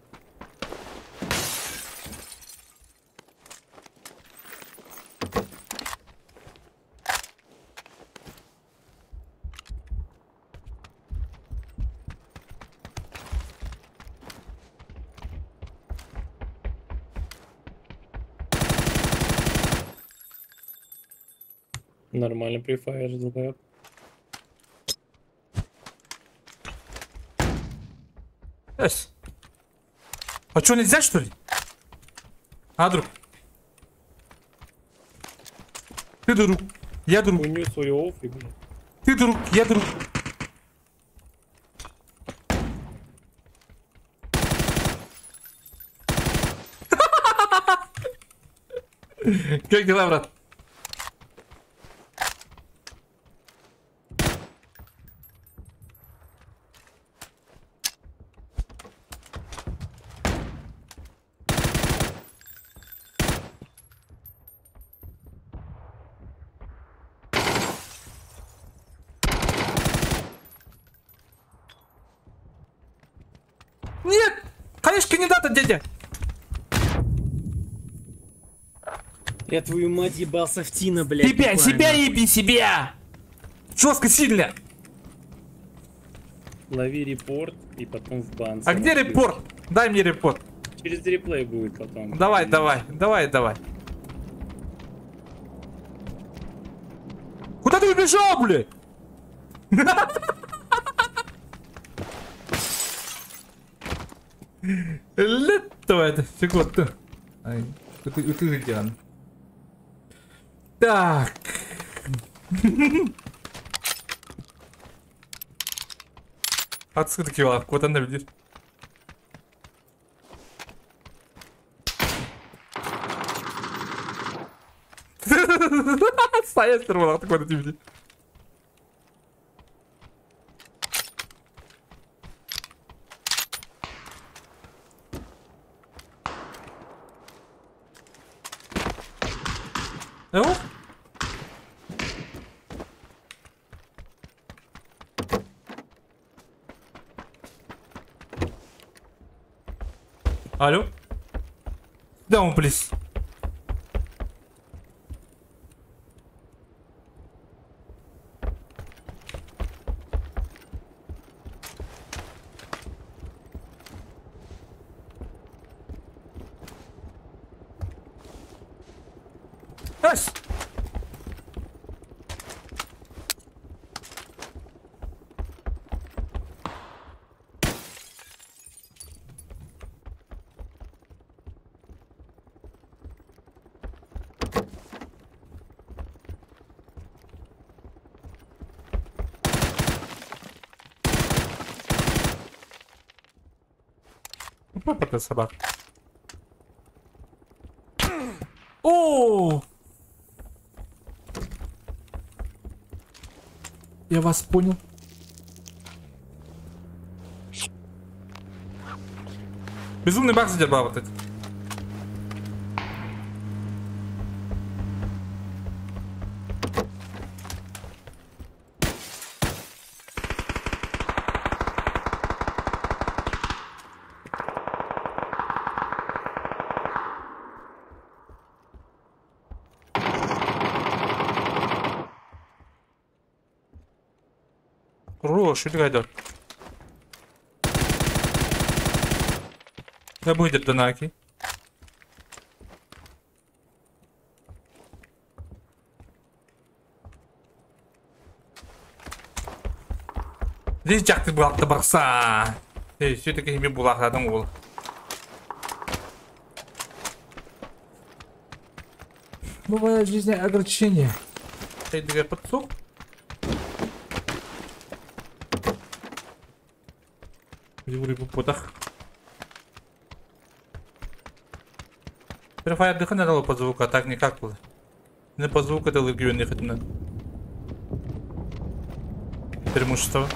Нормально префайр, долбоёб. Эс. А что, нельзя, что ли? А, друг? Ты друг, я друг. Хуйню свою оф и, блядь. Ты друг, я друг. Как дела, брат? Нет! Конечно, не надо, дядя! Я твою мать ебал софтина, блядь. Тебя, тупая, себя нахуй. еби, себя! Жестко, сильно! Лови репорт и потом в бан. А где репорт? Дай мне репорт. Через реплей будет потом. Давай, давай, давай, давай. Куда ты убежал, блядь? Летого это, секунду. Ай, ты где? Так. Отсылки в куда она видишь? Стоять, такой на тебе. Ну? Алло? Down, please. Nice. Папа собака. О! Я вас понял. Безумный баг задербал вот этот. Хорош, иди гайдер. Да будет донаки. Здесь жакты булакты барса. Эй, все-таки ими булакладың ол. Бывает в жизни огорчение. Эй, две подсок. Free Fire дыхана по звуку, а так никак было. Не по звуку это легион не хотим. Преимущество.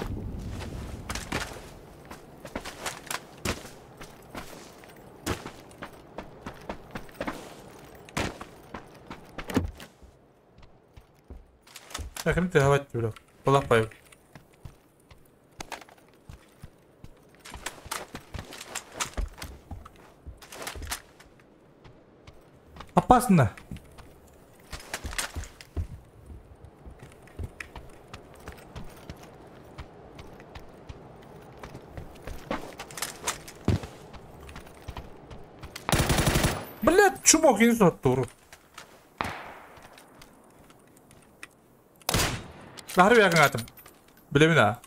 Так, ты говорить, бля. Полапаю. Опасно. Блядь, чумок, я не знаю, туру. Harbi yakın attım. Bilemin ha.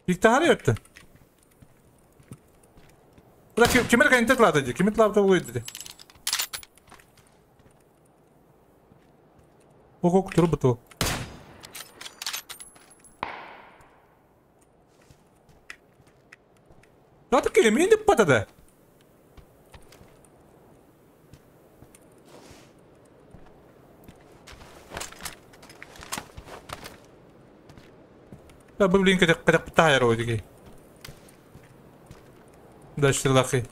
İlk öptü. Bırak kimin kayıntı dedi? Kimin tlabda oluyor dedi. Ok ok turu bu. Zaten kelimeyi de patadı. Да, блин, когда птая родики. Дальше лохи.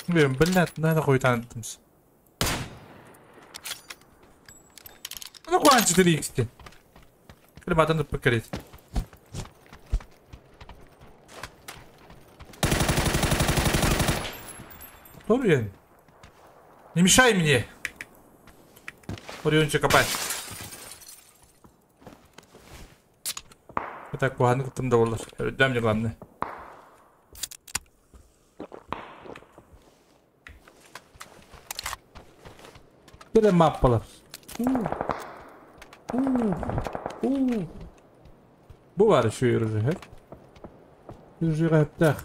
Блин, блядь, надо хуй там. Ну, 4х. Ребята, надо покорить. Блин. Не мешай мне. Ориончик копать. Вот так, ладно, там довольно. Дай мне главное. Теперь маппала. Bu var şu yürücü hep. Yürücü hep de.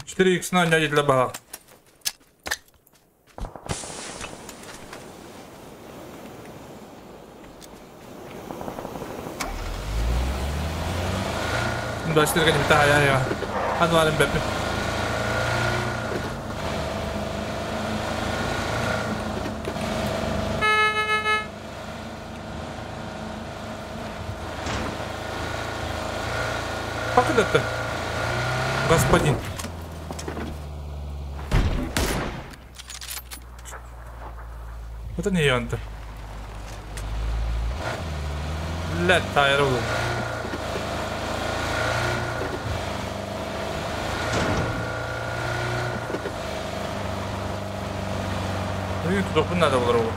Четыре икс на для бага. Дальше ты не я. Анварем Беппи. Как это? Господин. Это не он-то. Блядь, тайру. Тупо надо было.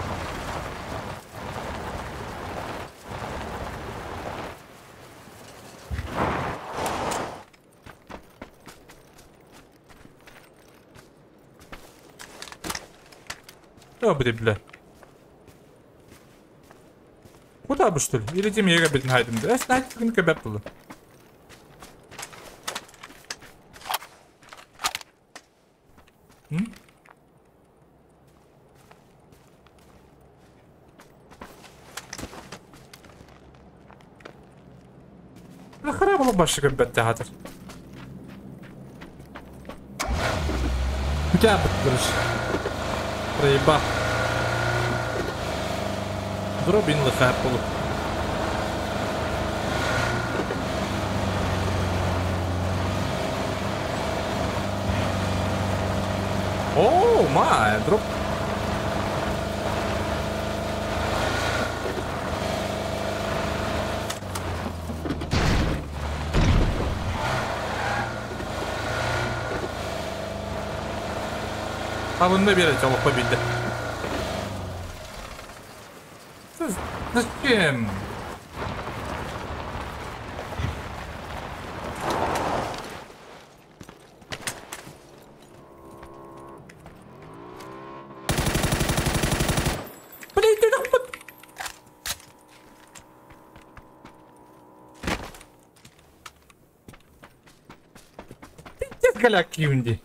Добрый, бля. Куда бы что ли? Или тем я бит найдем. Да, знать, как кебеп было. Башка беттехатыр. Куда короче. Проеба. Дробин лыхаар болу. О, май, дроп. Табынна берет, олықпа білді. Зачем? Блин, ты Пиздец, голяк киюнди.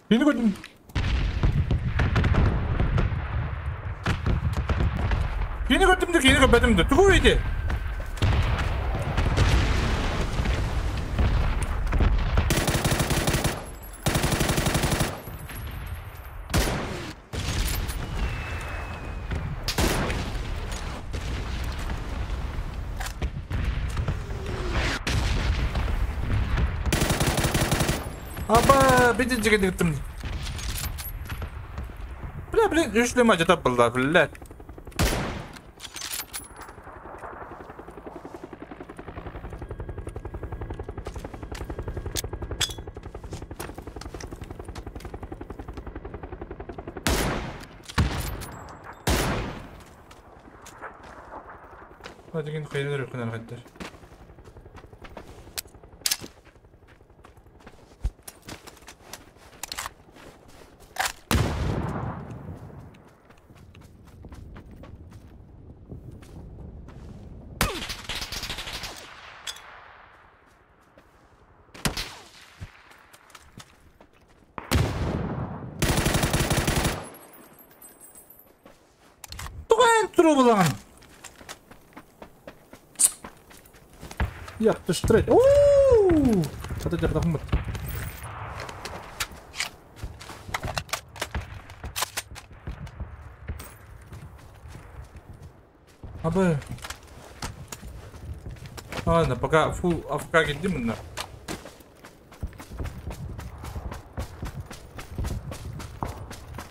Yeni gördüm. Yeni gördüm de yeni görmedim de. Tuğu idi. Аба, бединчиге дегтим. Бля, блин, үшлеме жатап булдар, блядь. Hadi kayınlar yok kadar. Туған туру булан. Яктыштырайт. Ооо! Хата жардахым бат. Абы. Ладно, пока фул АФК келдим мына.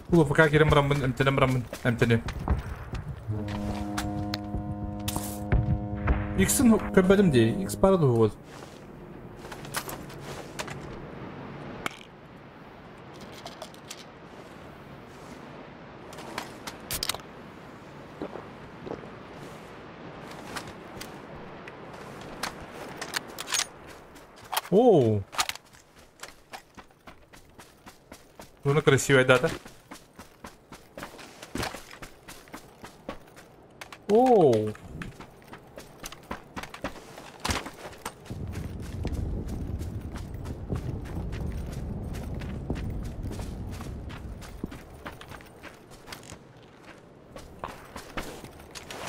Фул АФК кирем барамын, эмтенем барамын, эмтенем. X'in köpedim diye. X para da вот. Оу. Ну, красивая дата. Оу.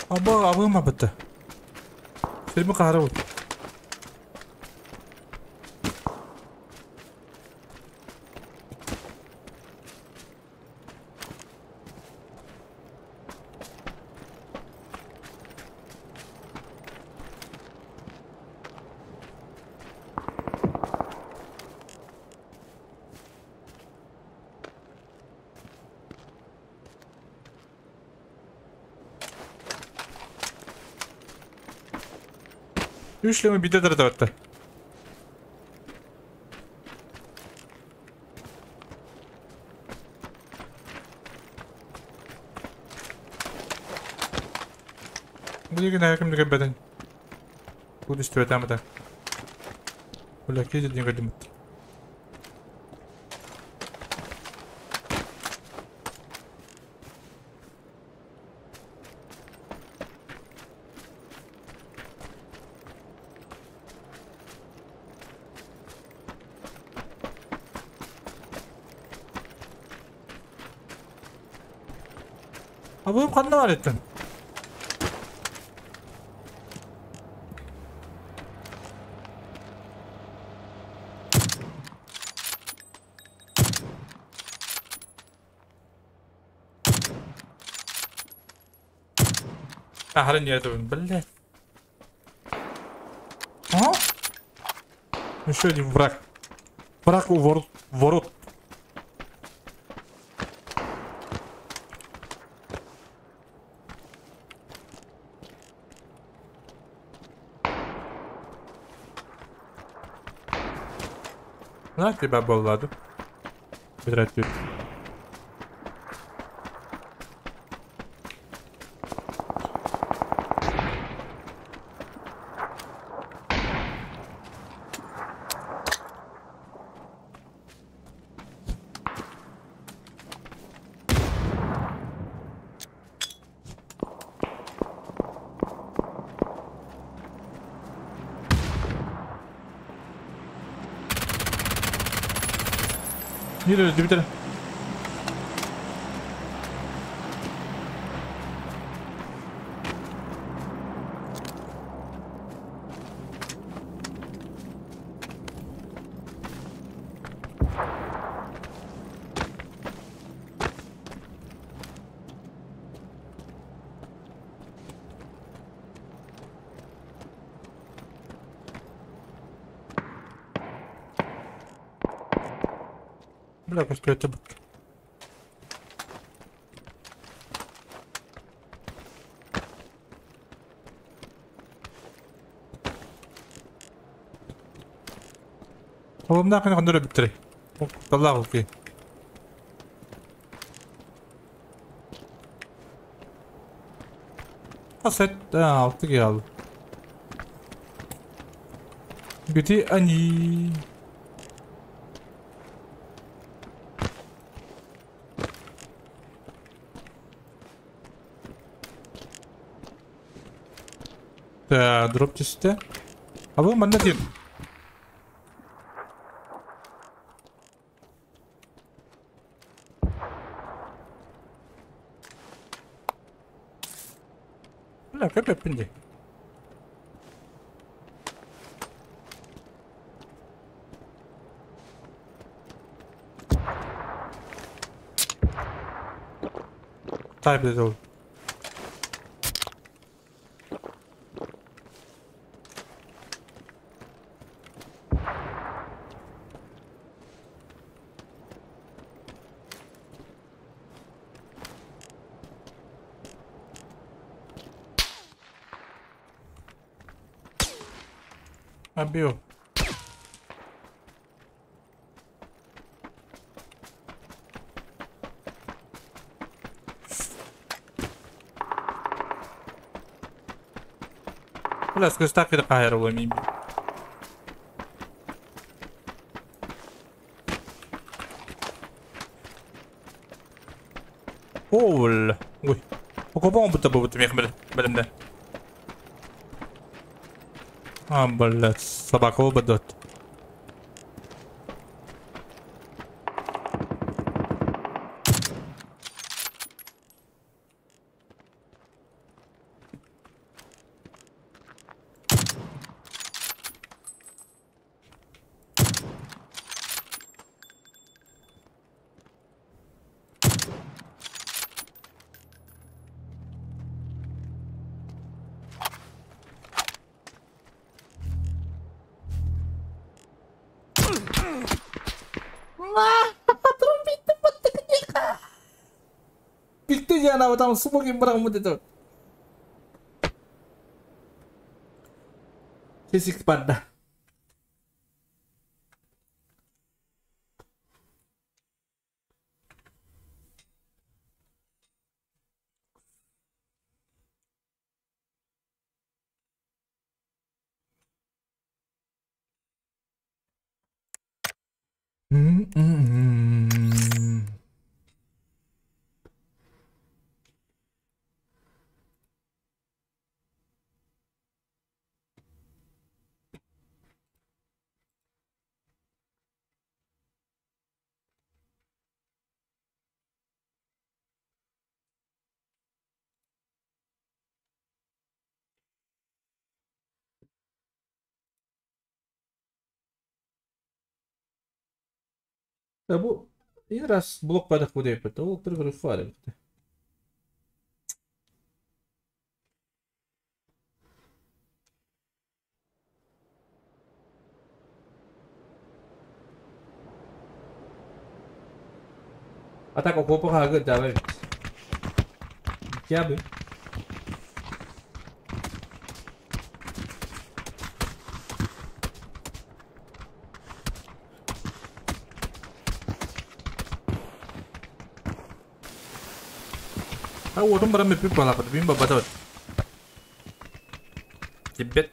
Аба, абыма бітті. Filmi kahre vur. Үшлеме биде дырды. Бу деген әкімдігі бәден. Бұл істі бәтәмі да. Бұла кейде деген көдім. Абым ханна бар еттин? Ахрын yerden, блядь. А? Еще один враг. Враг у ворот. Ворот. На тебя был, ладно. Бедрать. Yürü, bir tane. Бля, это هو مناقي نقدر بتري طلعوا فيه قصت اعطيك قلتي اني Дроп түсті. А бұл мында дейін. Бля, как я? Тай, блядь, Обил. Бля, скажи так, это قاهرة ومين. Оул. Ой. Покупал будто бы вот мех блин, А, блядь, собака ободот. Там сумоги бұрағым Fisik pada. Бу раз блок падах буде пыта, ол тыр фаре. А так окопа хага давай. Я бы. А вот он барами пипала, бимба батот. Тибет.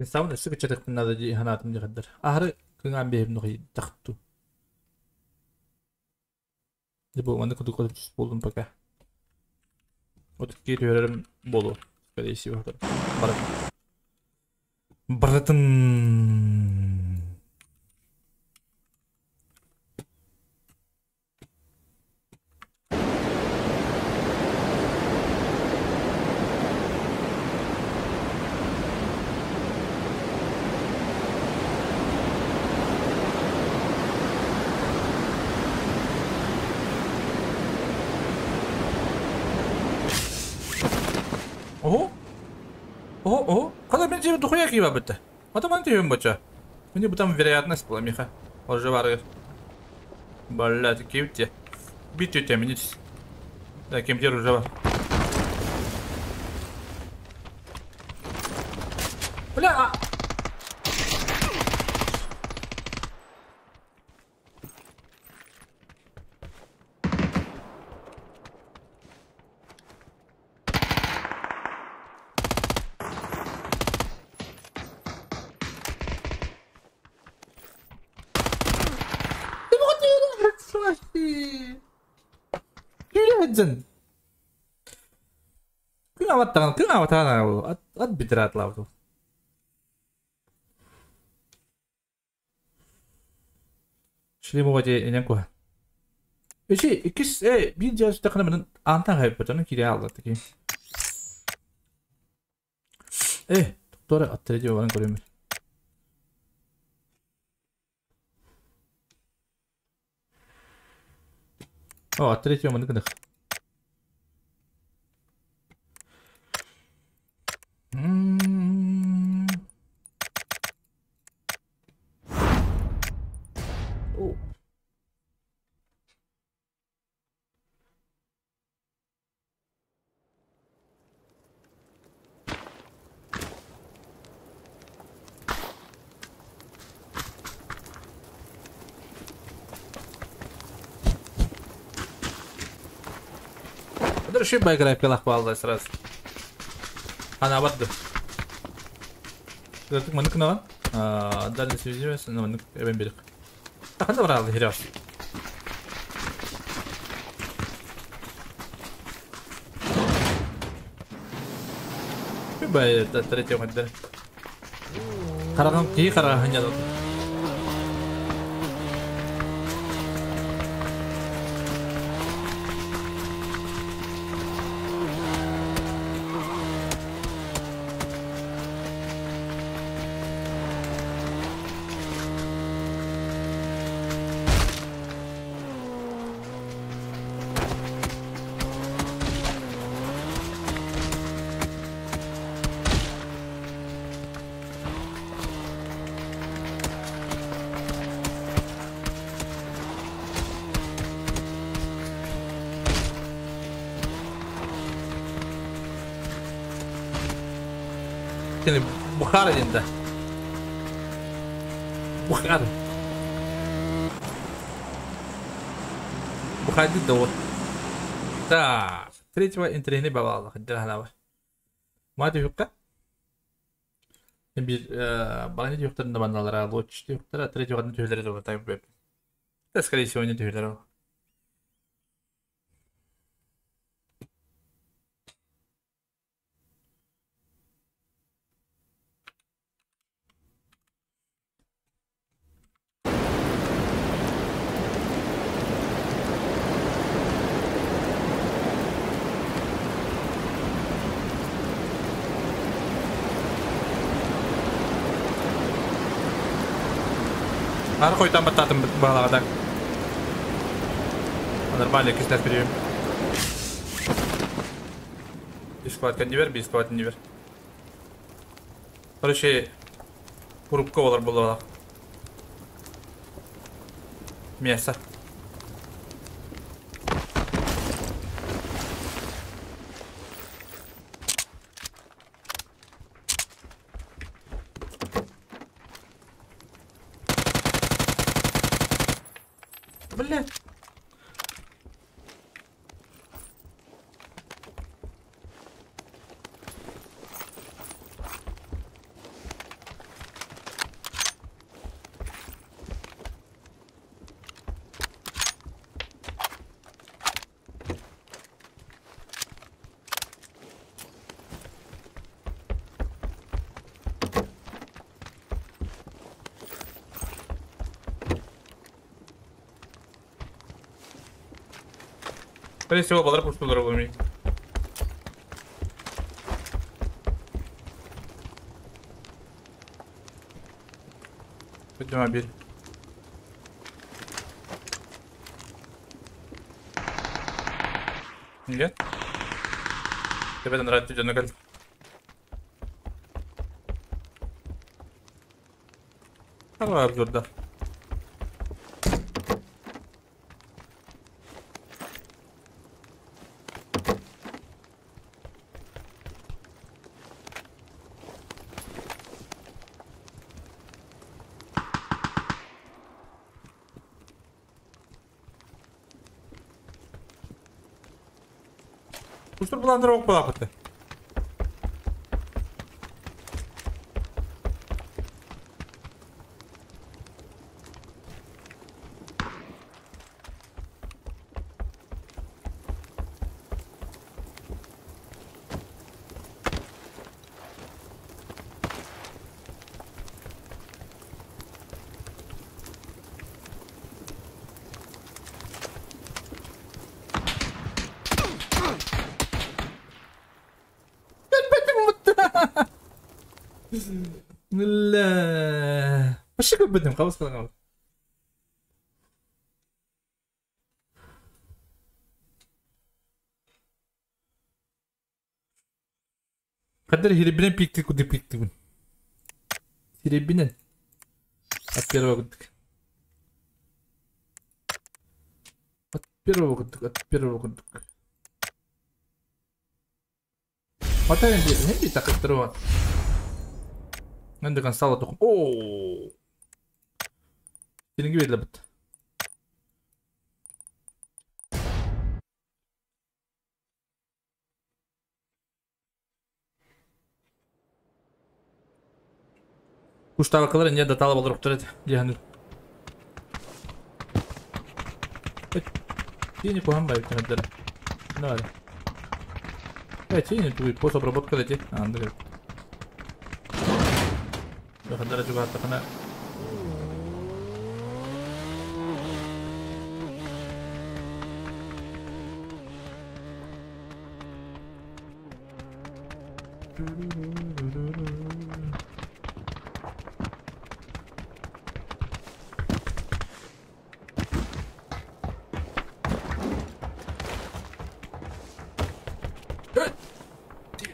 Саун өссө кыччатык надо ди ханатым дихаддар. Ахры кыңан бехим нухи тахту. Либо маны куду куду болдум пока. Вот кири болу, скорее всего. Барат. Баратын. Ого! Ого, ого! Когда мен тебе дохуя киба бітті. Ата мен тебе бача. Мне бы там вероятность была, Миха. Уже вары. Блядь, кивте. Бить тебя, меня. Да, кем уже var. Бля! Күн ат битрат лавду. Шлемовать инен куха. Эчи, икис, бир жас тақына менен антан хайып бөтөнү кире алды таки. Доктор аттыры баран көрөмүн. О, аттыры маны кындык. Ши байграй пилах балда сразу. Ана барды. Зартык маны кына. Дальний связь, но маны эбен берик. Таханда баралы хиряс. Бай третий мадда. Караган ки караган ханья. Тохтени Бухара диэн да. Бухара. Бухайды да вот. Так, третьего интриги бабала, хотя Мати юкка. Bir баланы юктарында банналара лоч юктара третьего одну тюллери да так беп. Да, скорее всего, не тюллери. Архой там бататым была так. Нормально, кистя вперед. Бесплатно не вер, бесплатно не вер. Короче, урубка олар было. Мясо. Бля. Скорее всего, балар пустулар буми. Пойдем обед. Нет? Тебе нравится идет на кольцо. Давай обзор, да. Устур буландыр оқ балапыты. لا ماشي بدهم خلاص خلاص. قدر هيربنا بيكتك ودي بيكتك هيربنا от первого курдук. От первого курдук, от первого курдук. Батарейн не так второго. Надо консала тухум. О! Деньги видно бит. Куштава калар не датала болдуруп турат. Дияны. Тени кухан байып тенедер. Давай. Э, тени туй постобработка дати. Андыр. Хандар жугаттахана.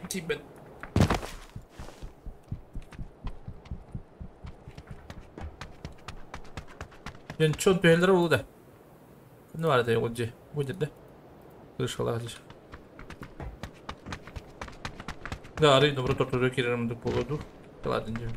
Тибет. Чон пелер болды. Ну, арада его где будет, да? Слышал, здесь. Да, арый добро тортурга киирэрим дык буолуо дуу. Ладно, диэм.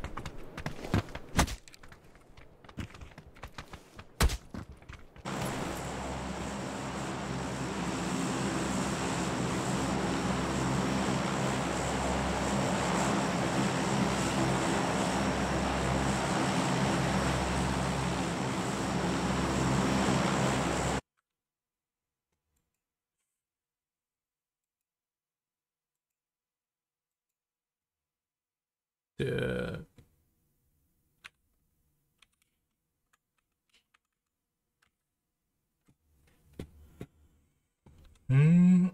Так. М.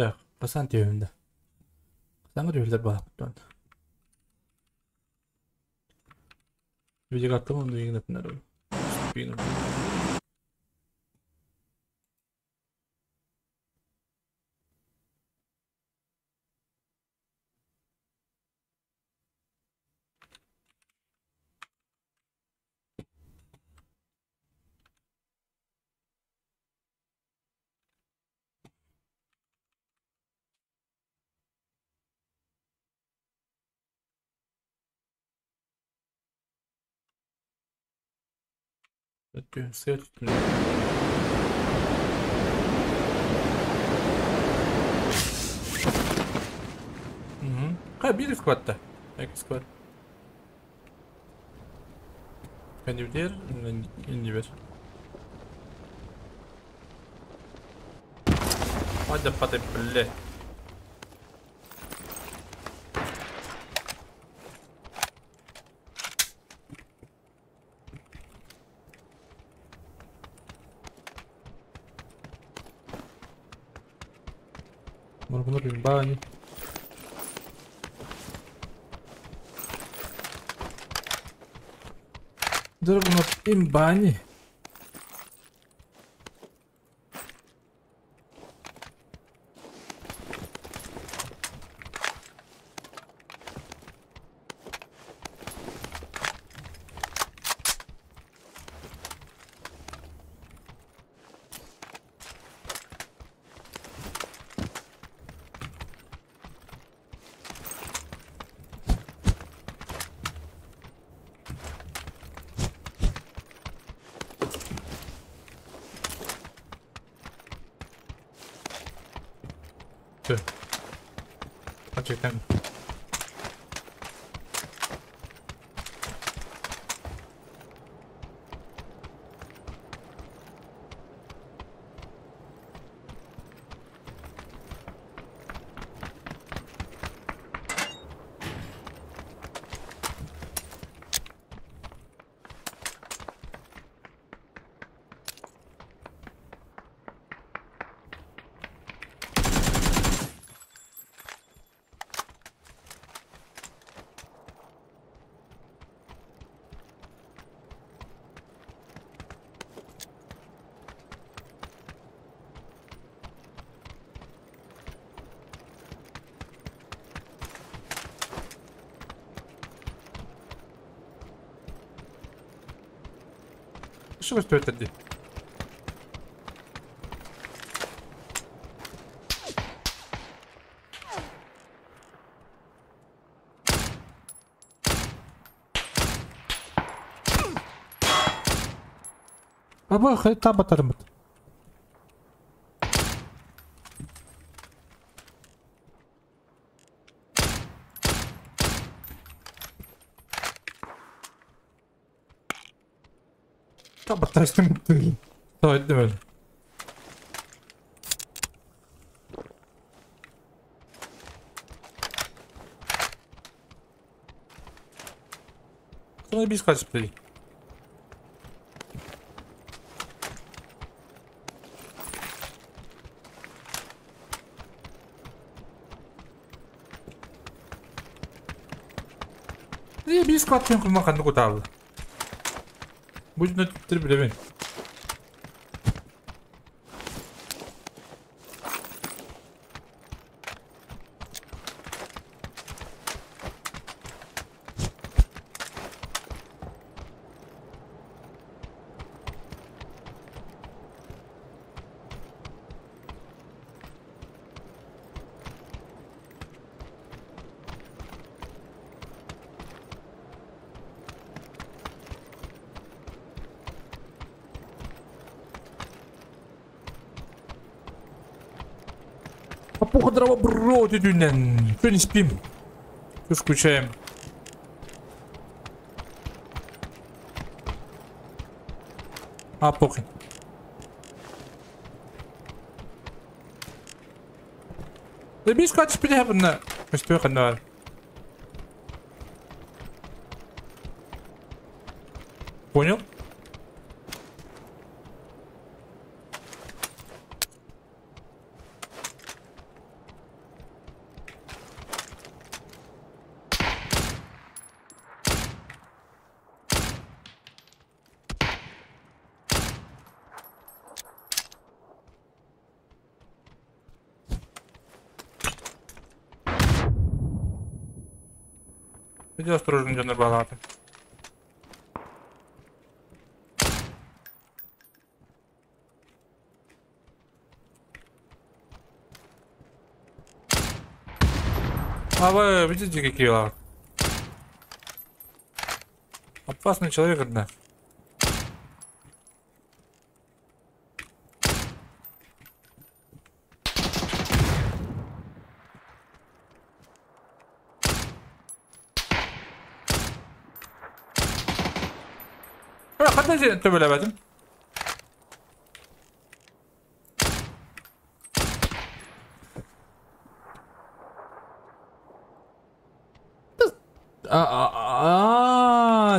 Так, Хасан түһүндэ. Хасанга түһүллэр бааппыттан. Видео аттым онду игин этинер. Спину. Свет. Угу. Ха, бир сквадта. Эки сквад. Кандидер, индивер. Hadi pati блядь. Мургунур имбани. Дургунур имбани. Все. Ачыктан. Что вы стоит один? Аба хайта батармыт. Табатташтым. Давай, Кто на бис хочет? Я бис катын кылма канды куталы. Будет на три билебин. Пуха дрова бро, Что не спим? Все включаем. А, похуй. Да бис качешь на. Что я Понял? Иди осторожно, идем на балаты. А вы видите, какие лавы? Опасный человек, одна. Ханна төбөлөбөтүм.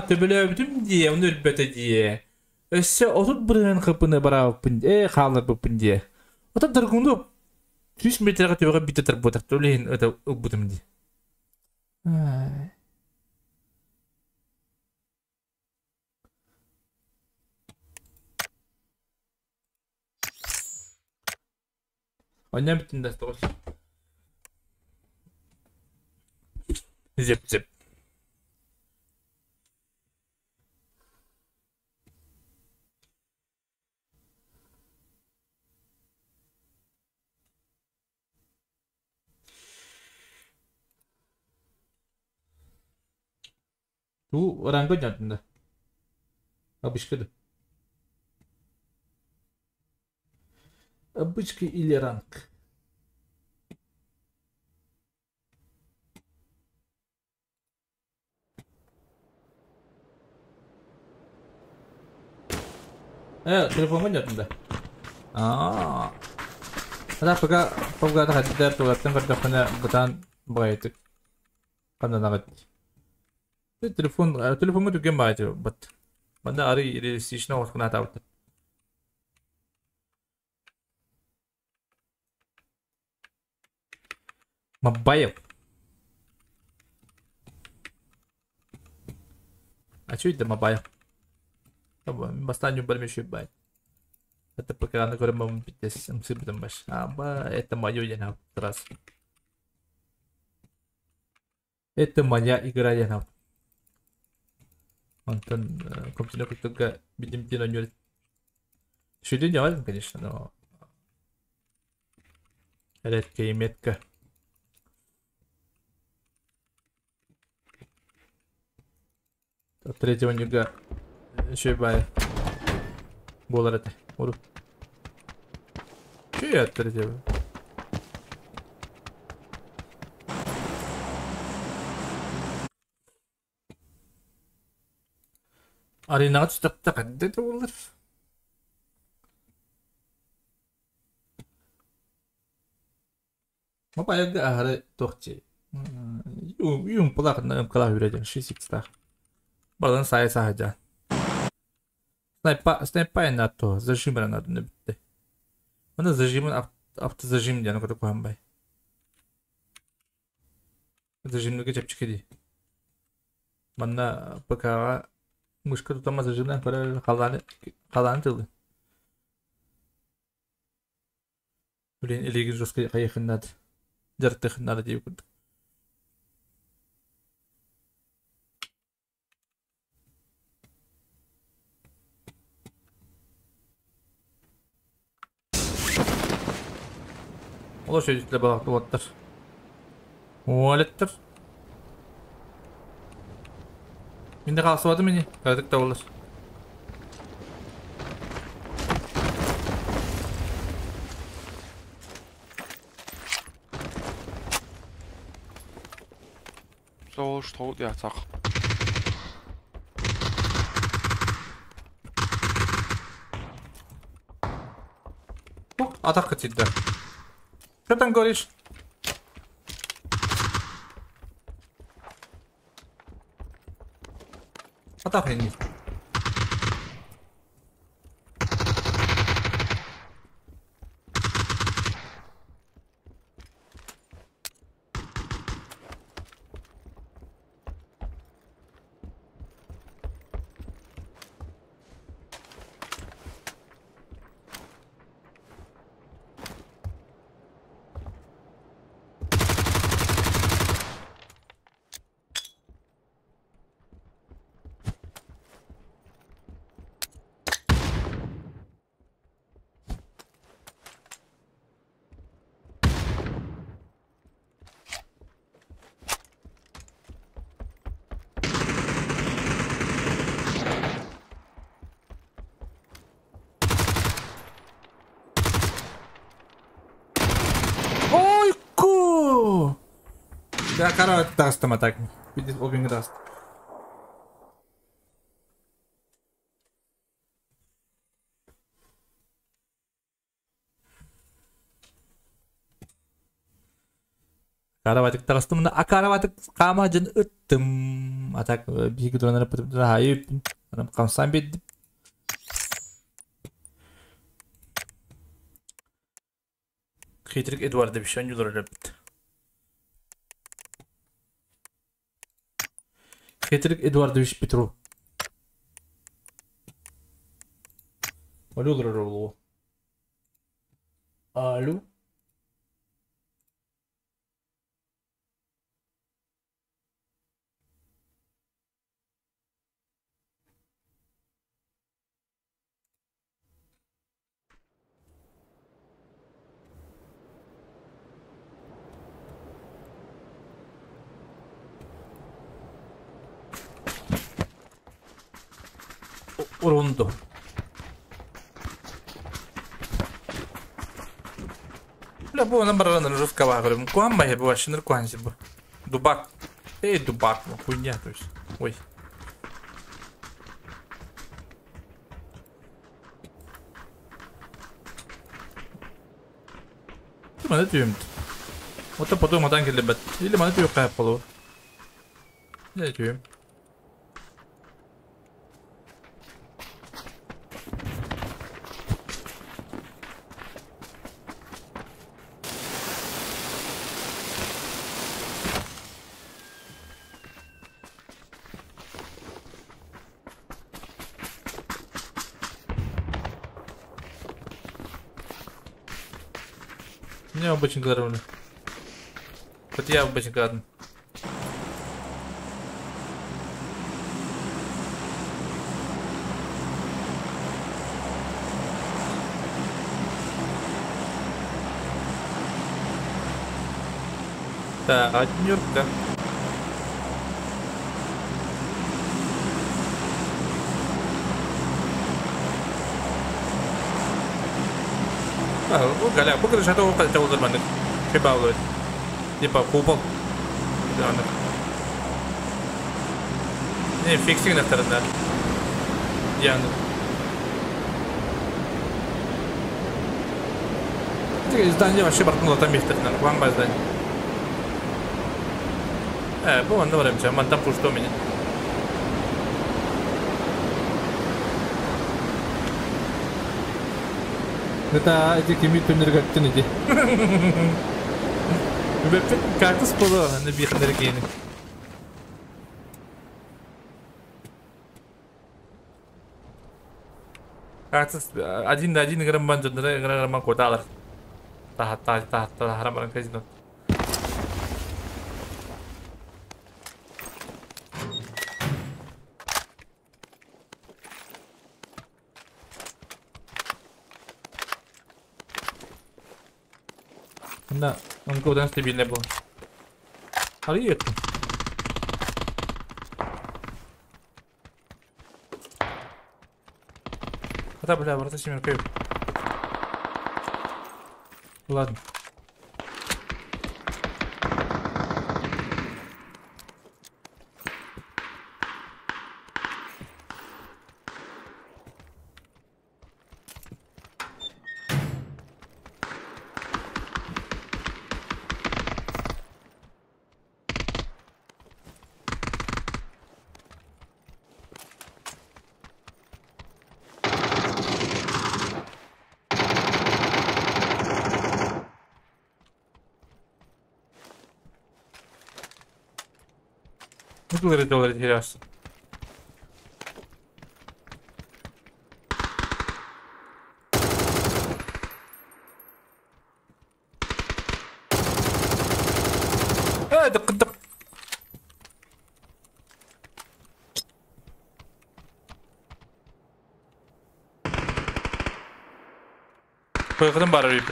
Төбөлөбүтүм дие, оны өлбөтө дие. Өссө отут бырыгын кыпыны барабыппын, хааларбыппын дие. Отут дыргынду 100 метрге төбөгө бите тарбытак, төлейин өтө ылбытым ди. Ойнап биттин да тоғыз. Зеп зеп. Ту ранго жантында. Обычка да. Обычка или ранг. Телефоҥҥа ньотун да? Аа. Ата пока полгата хаддар тугаттан көрдөххүнэ бытаан баҕайытык ханнанаҕыт. Телефон телефоҥҥа түргэн баҕайы бат. Манна арый реалистично оҕускунаатаабыттар. Мабаев. А что это Мабаев? Бастаан ньурбарым еще бай. Это пока на көрөм биттес ымсырбытым баш. Аба, это мое я раз. Это моя игра я Онтон компьютер куттуга бидим тин ойнор. Шүдүн явалым, конечно, но редко и метко. Третьего нюга еще бай. Буолар этэ. Урут. Че от третьего? Аренаҕа түстэхтэ ханна да буолар. Мобайлга аһары туох дии юумпалаах ымкалаах үрэ 6x-таах. Бардан саайа саһадьаан. Снайпа снайпа надо зажим надо бүттэ. Оны зажимын автозажим диэн курдук куһанбай. Зажимныга чэпчэки дии. Манна ПК-ҕа мышка тутама зажимнан көрөр халааны халааны тылы. Блин, илиигин жестко хайыхыннад. Дьарыктыхыннада дии курдук. Олор сөйдүтлэ балақты Уолеттер. Минде қалсыбады мені. Кадык та болар. Сол что я так. Атака тидді. Что там говоришь? Атака не. Ойку! Я короче даст там атак. Видит обин даст. Караватик тарастым а караватик кама жын ыттым. Атак биги дронары пытып хайып. Камсан бит. Хитрик Эдуардович онюлар бит. Хитрик Эдуардович Петру. Алло, Алло. Урундо. Бля, бу нам баран жестко говорим. Куан я бу шинер куан бу. Дубак. Эй, дубак, ну хуйня, то есть. Ой. Маны түйүмт. Ота потом матан келбет. Или маны түйүк кайып болу. Не түйүм. Не обычно говорю. Хоть я обычно говорю. Так, однюрка. Галя, бу крышата ол қайта олдырмандык. Прибавлывает. Типа купол. Не, фиксинг на втором, да. Яну. Здание вообще бартнуло там есть, наверное, вам здание. Бу онда барамча, мантан пушто у меня. Это эти кеми түнергаттын иди. Кактус болу, аны бихандыр кейini. Кактус один на один грамман жандыр, грамман коталар. Та та та та харамаран казино. Да, он куда стабильный был. А это? Да, бля, ворота семерка. Ладно. Доллар теряешься. دق دق. Koyalım bari bir.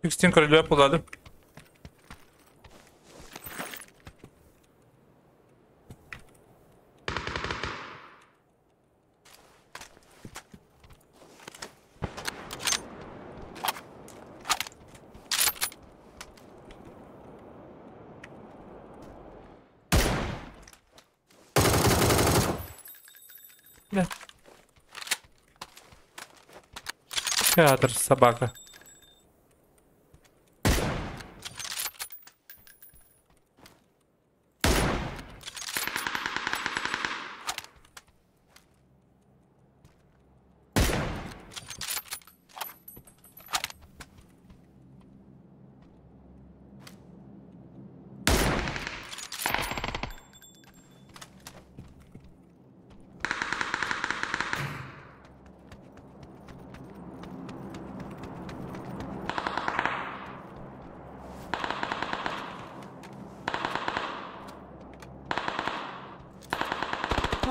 Yükseğin koruyla yapıladım. Театр, собака.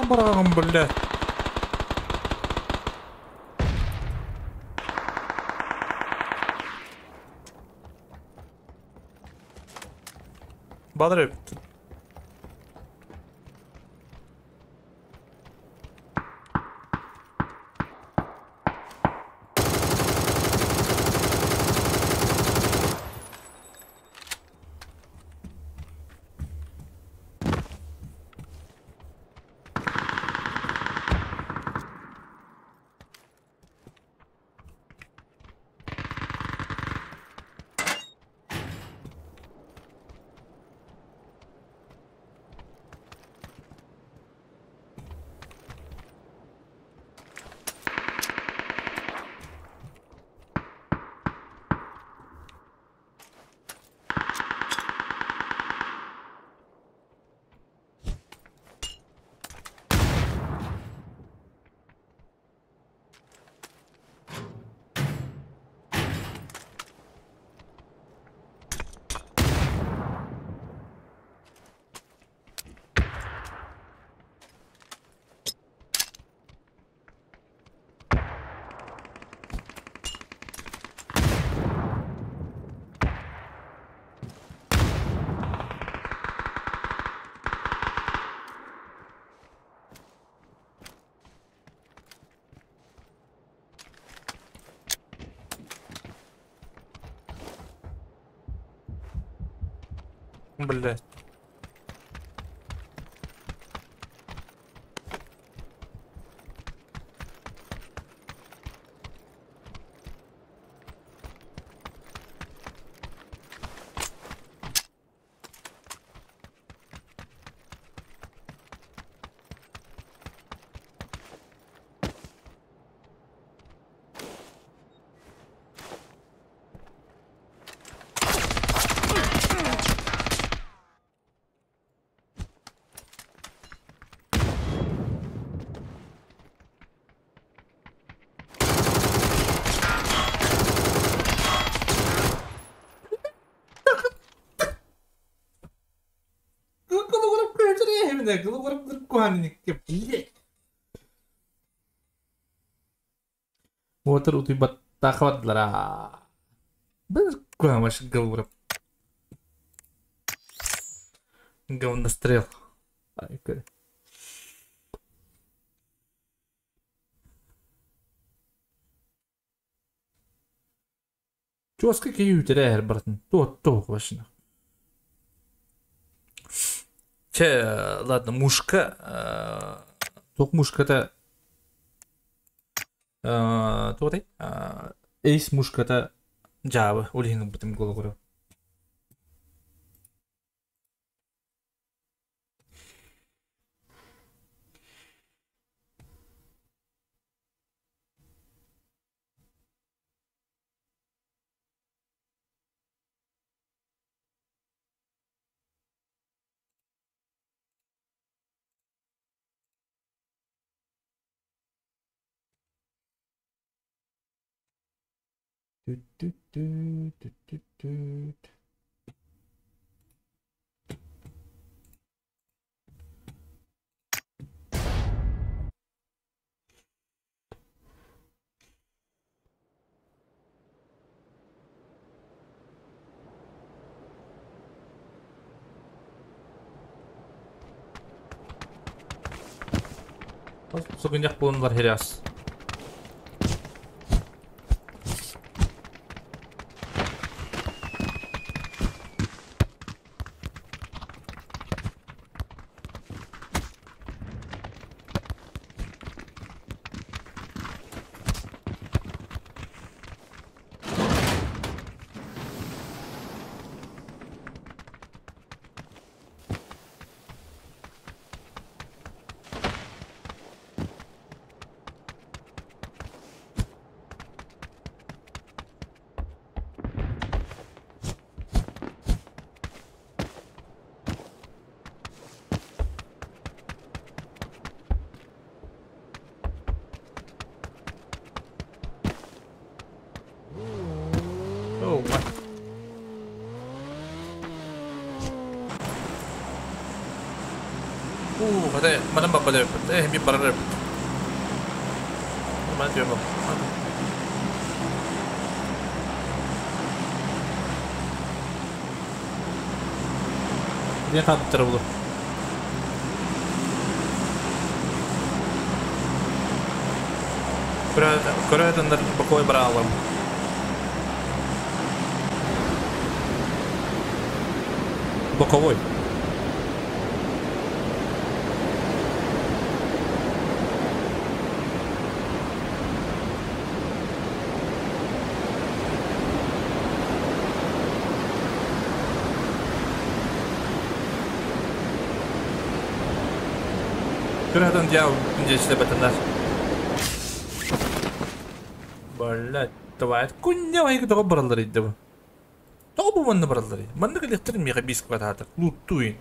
Барагым, бля. Бадрып. Блядь. Уотар утуйбаттаахабатлара. Біз куамаш галурап. Говнострел. Ай, Чуаска кийүүтерээр бартын. Туот туох башына. Че, ладно, мушка. Туох мушката туотай? Эйс мушката жаабы. Олихин бутым голову. Tut-tut-tut-tut-tut-tut. Согуньях буолунлар херяс. Oh my. Hadi madam baba der. Bir bara der. Man diyor bak. Niye kalktı bunu? Kore'den de bakoi bara alalım. Боковой. Көрөтөн дьяу күндесте бетенер. Блять, давай. Күнне вайгы тоҕо бараллар идде бу. Тоҕо бу манна бараллар. Манна кэлэхтэр миэхэ бис квадраты. Луттуин.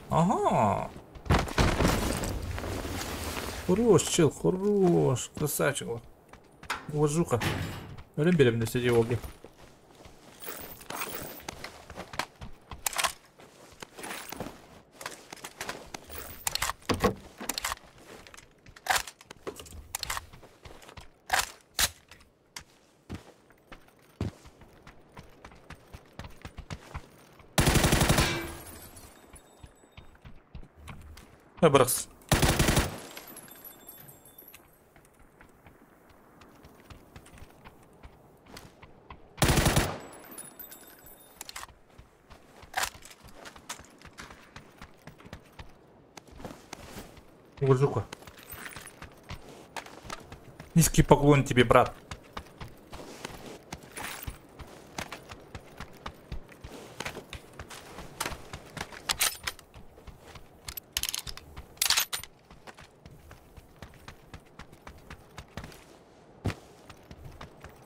Ага. Хорош, чел, хорош. Красавчик. Уважуха. Өлем берем на сиди оги. Брос. Уважуха. Низкий поклон тебе, брат.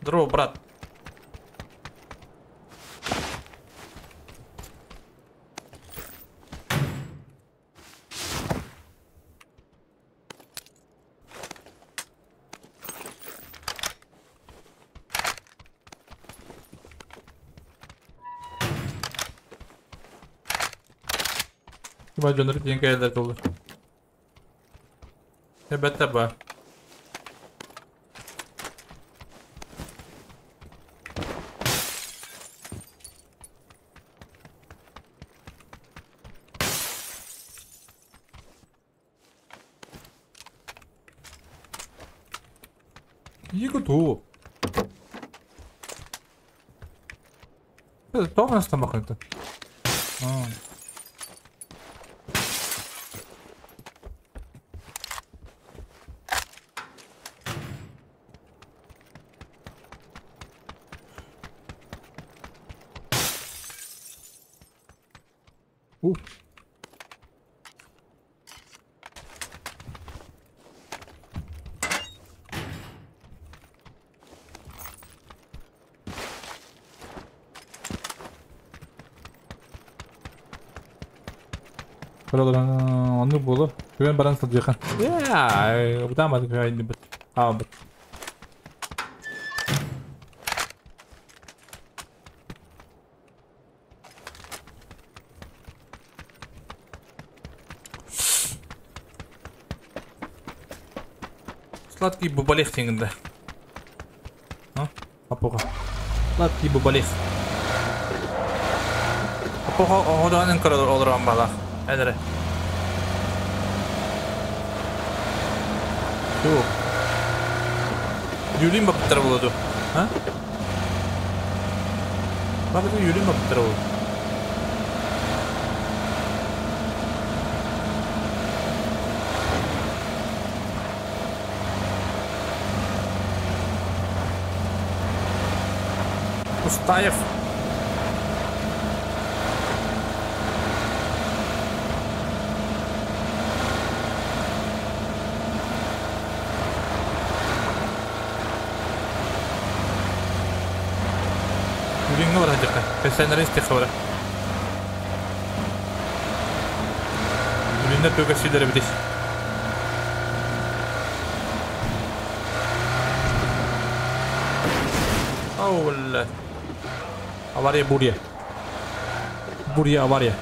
Здорово, брат. Бадьоныр диэн кэлэлэр толор. Эбэтэ ба. 이거 도. Тоҕус тамақ это. Оннук буолуо. Күөн баран сылдьыахан. Бутаамат күһэйдибит. Хаалбыт. Сладкий бубалех теңінде. Апоға. Сладкий бубалех. Апоға оғыданын көрі олырған бала. Әдірі. Yok. Yürüyeyim bakıp buladı. Ha? Bakın yürüyeyim bakıp buladı. Устаев. Пенсионеристи хабара. Ürünler bölgesiyle bir. Allah. Avariya buraya. Buraya avariya.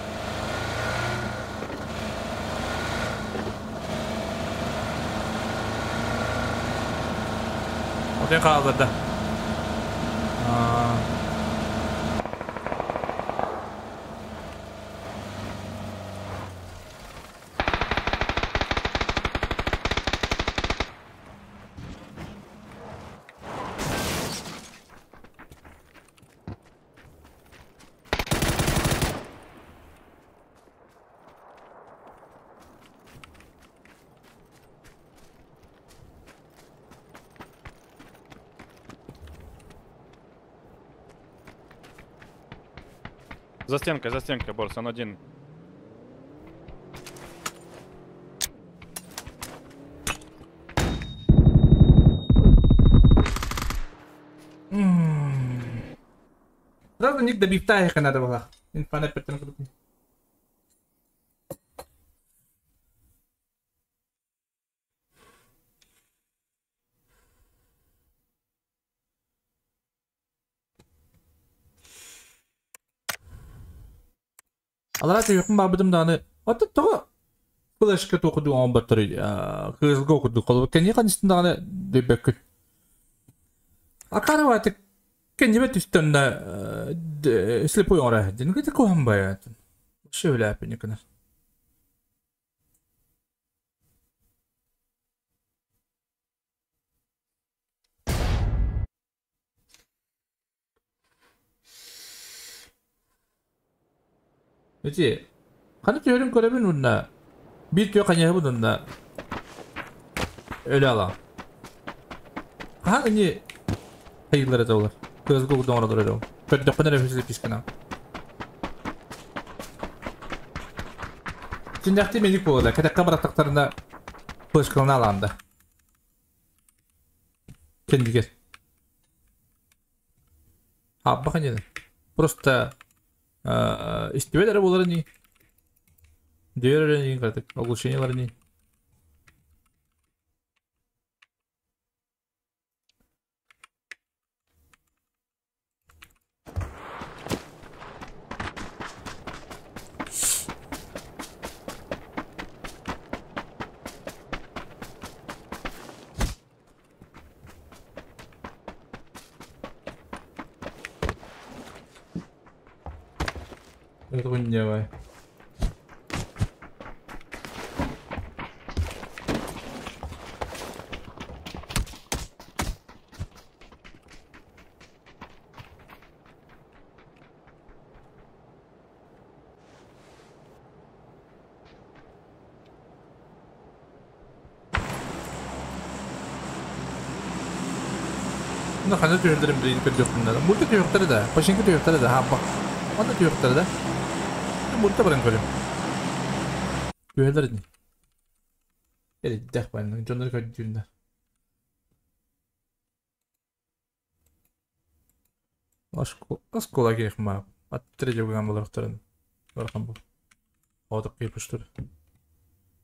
Otel kaldırdı. За стенкой, Борс, он один. Правда, ник добивтайха надо было. Инфа Алара түйіқін бабыдым даны. Аты тоға флешка тоқыды оң баттыры. Кызылға оқыды қолы. Кәне қаныстын дағаны дөбәккүн. Акары ваты кәне бәт үстінді слепой оңра. Ден көті қоғам бай. Шөйлі әпіне күні. Эти, қаны түйерін көребін ұнна, бір түйе қанеғы бұнна, Öyle alan. Aha ini hayırlara da olur. Göz Google'dan oralar öyle olur. Kötü nefes piskana. Şimdi medik bu oldu. Kada kamera taklarında flaşkalarını alanda. Kendi gel. Ha bakın yine. Просто истебелер болар не. Дверь не картык, оглушениелер не. Давай. Ну, хана түйөрдөрүм билин көрдөкмүн. Мурта түйөрдөрү да, башыңкы түйөрдөрү да, ха бак. Анда түйөрдөрү да. Мурта баран көрөм. Түйөрдөрү. Эли дэх байна. Жонор көрдүндө. Оскола керек ма. Аттыр жоган болор. Бархан бул. Одок кийип.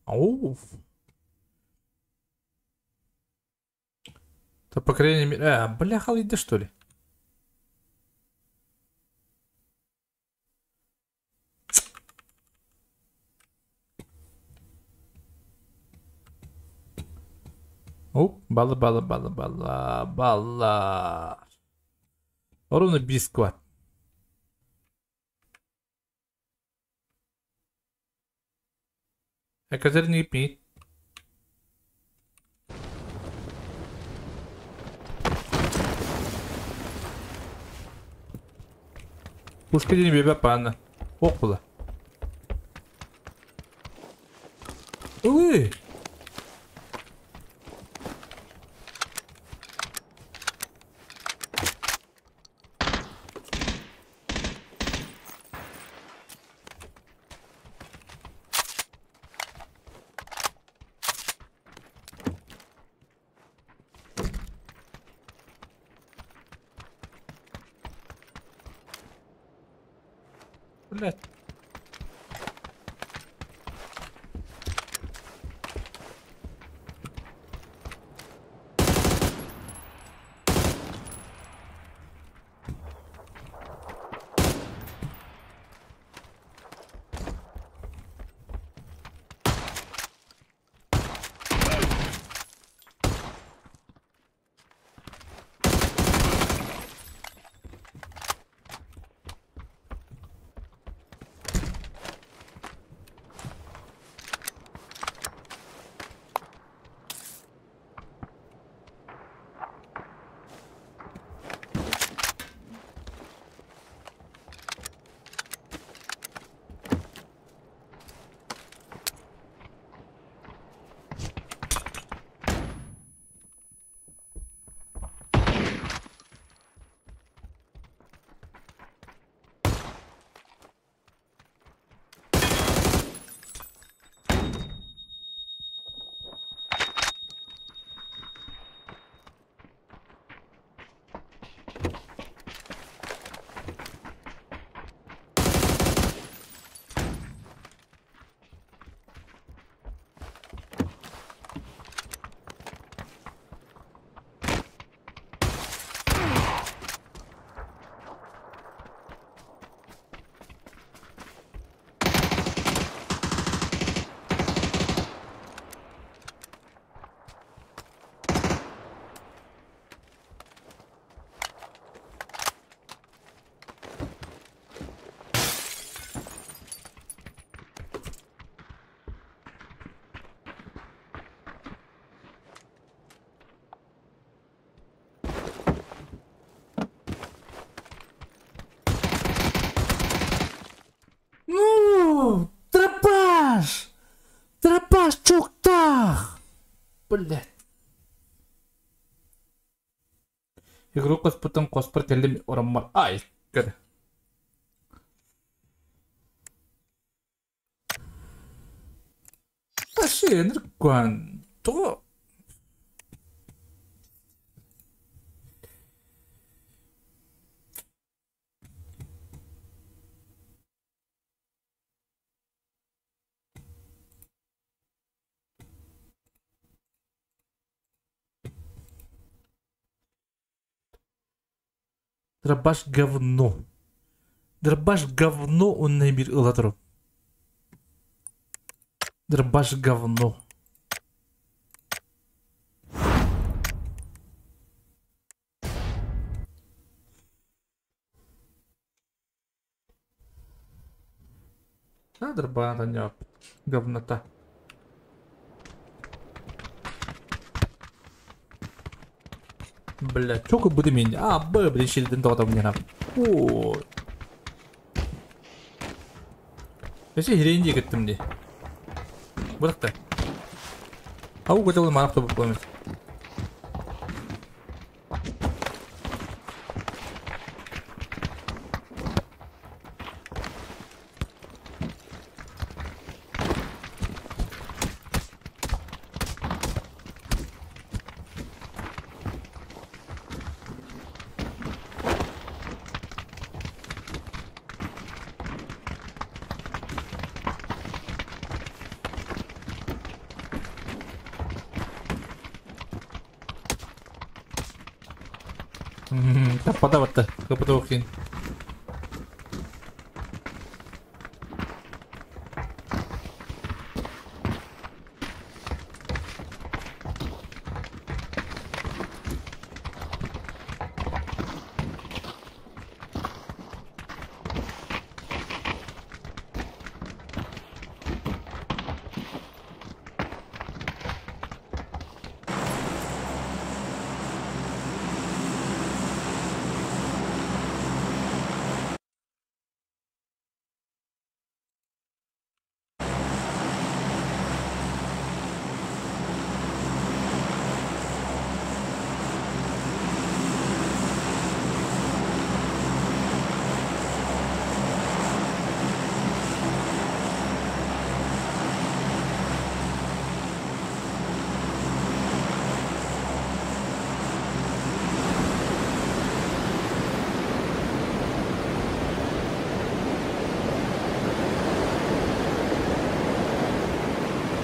Ауф. То по крайней мере... бля, халиды что ли? О, бала, бала, бала, бала, бала. Ровно бискват. А козырный пи. Пушка не беба пана. Окула. Уй! Блять. Блять. Игрок хоспуттан хоспор кэллим ороммор ай көр. Вообще, ныркуан. То Дробаш говно. Дробаш говно он бир ылатырып. Дробаш говно. А дробана не говнота. Бля, чё как будто меня? А, Б, блин, щелден тоғыта мне О. Вообще херенди кеттім де. Бұрақ Ау, көтелі манақ тобып қоймыз. Таппада батта, капыта оқин.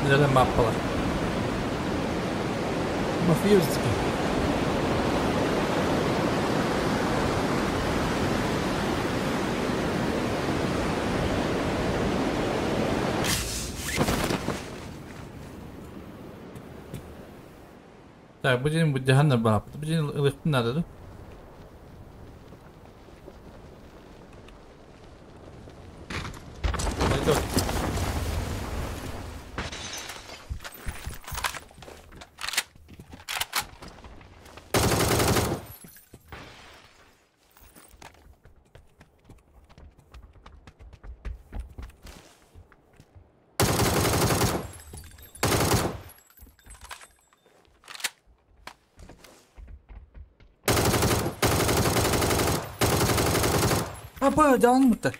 Neden mappalar? Мафиозики. Так, будем будем бап. Будем легко надо, да? Аба, жалынмыты.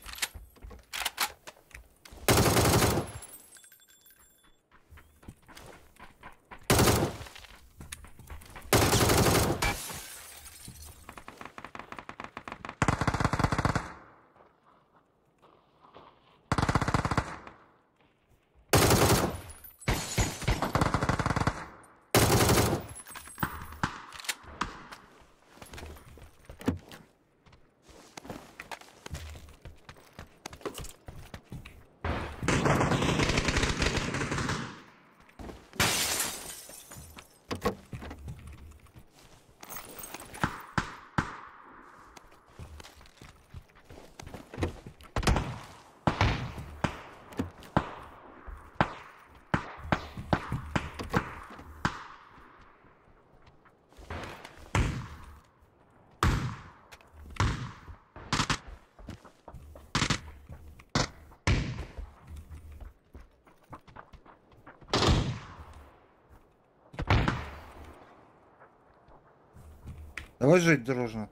Давай жить дружно.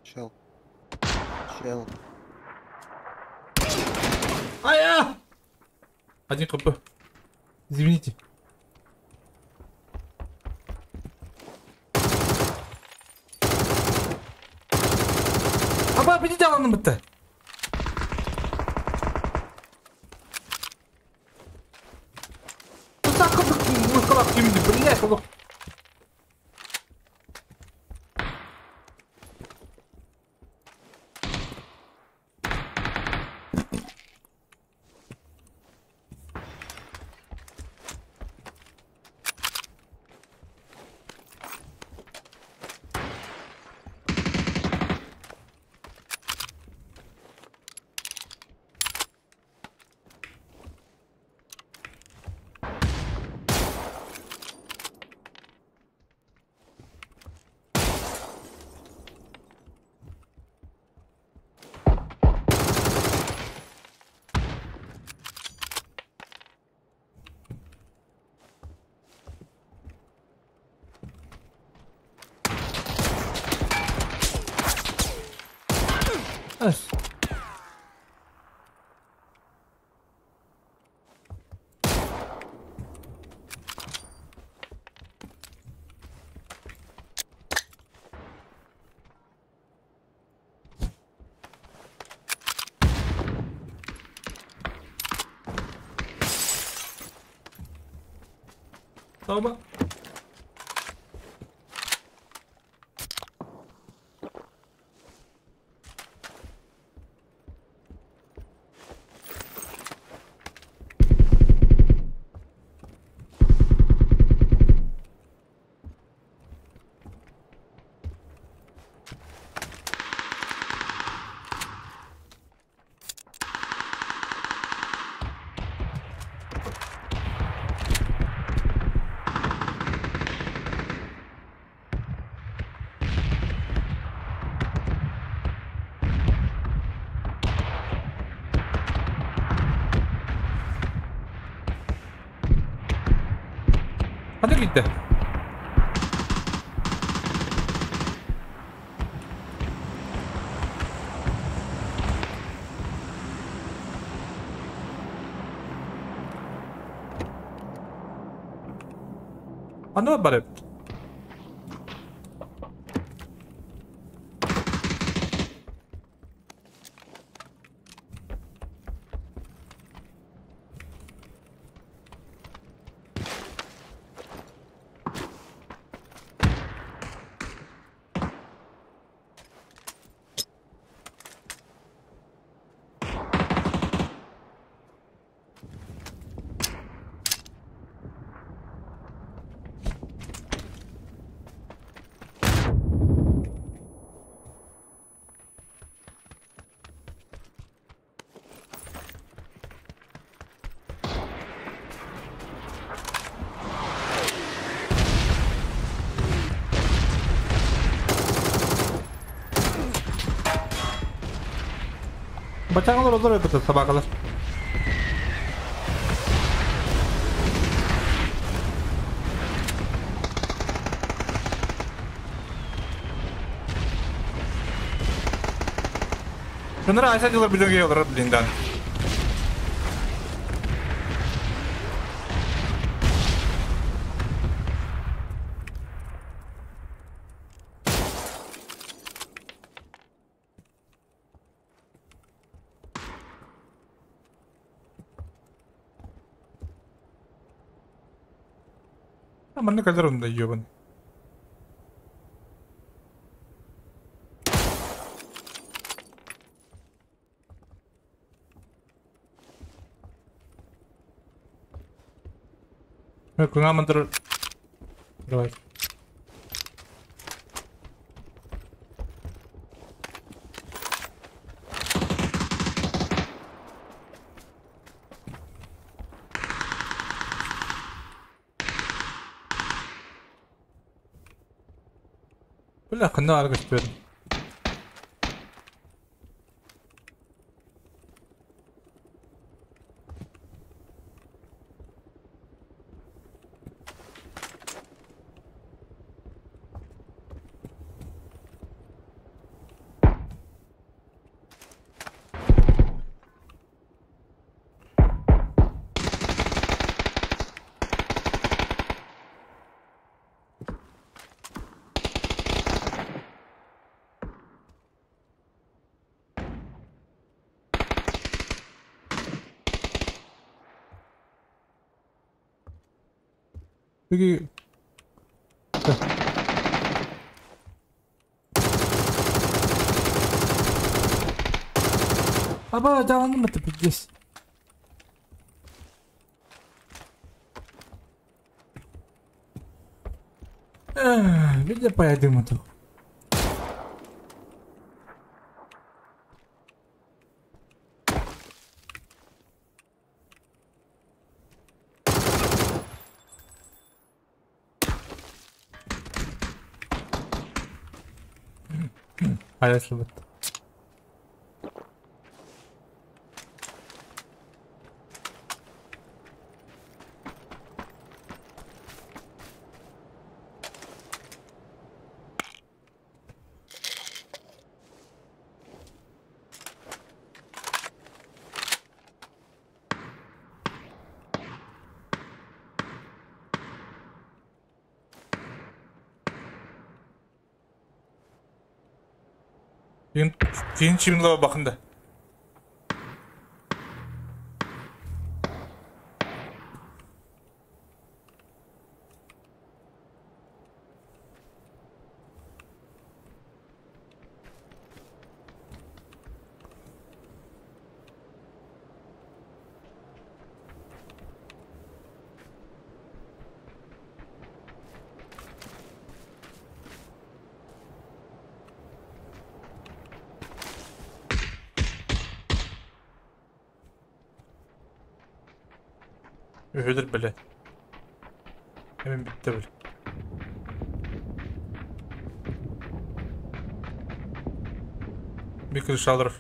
Чел. Чел. Ая! Один хп. Извините. Аба, идите аланым бітті. Блять, Toma. Hadi gitti. Anlamadım bari. Bacağın olur olur sabaha kadar. Şunları aysa diyorlar bir döngü olur blinden. Манна калер онда ёбан. Куна мандыр. Давай. Бля, ханна арга теперь. Peki. Аба, canlandım mı пиздец. Видя поедем это. Hayaslı bitti. Кейін чимлава бақында. Үһүдэр бile. Hemen bitti bile. Bir kılıç alır.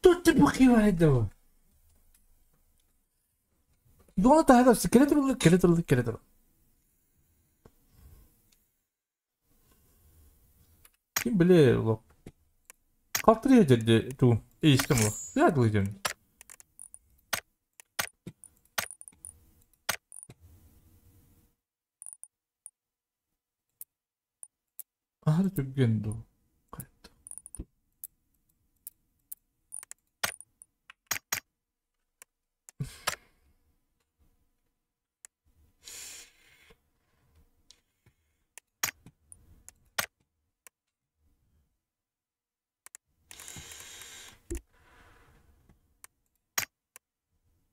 Тут ты бухивай. Дона та хада келе турду, келе турду. Ким биле лоп. Калтыры жерде ту. Истим ло. Я дылдым. Ары түгген ду.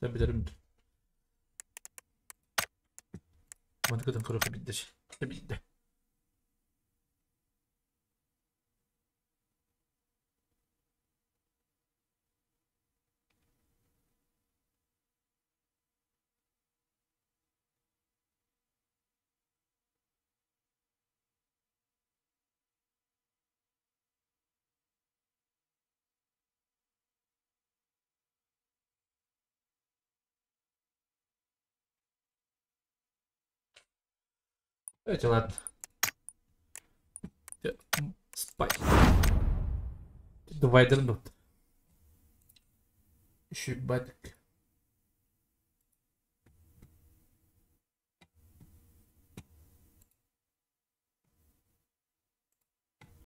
Ben bilirim. Mantıklı kırık bitti. Bitti. Evet ладно. Спать. Давай дернут. Еще батик.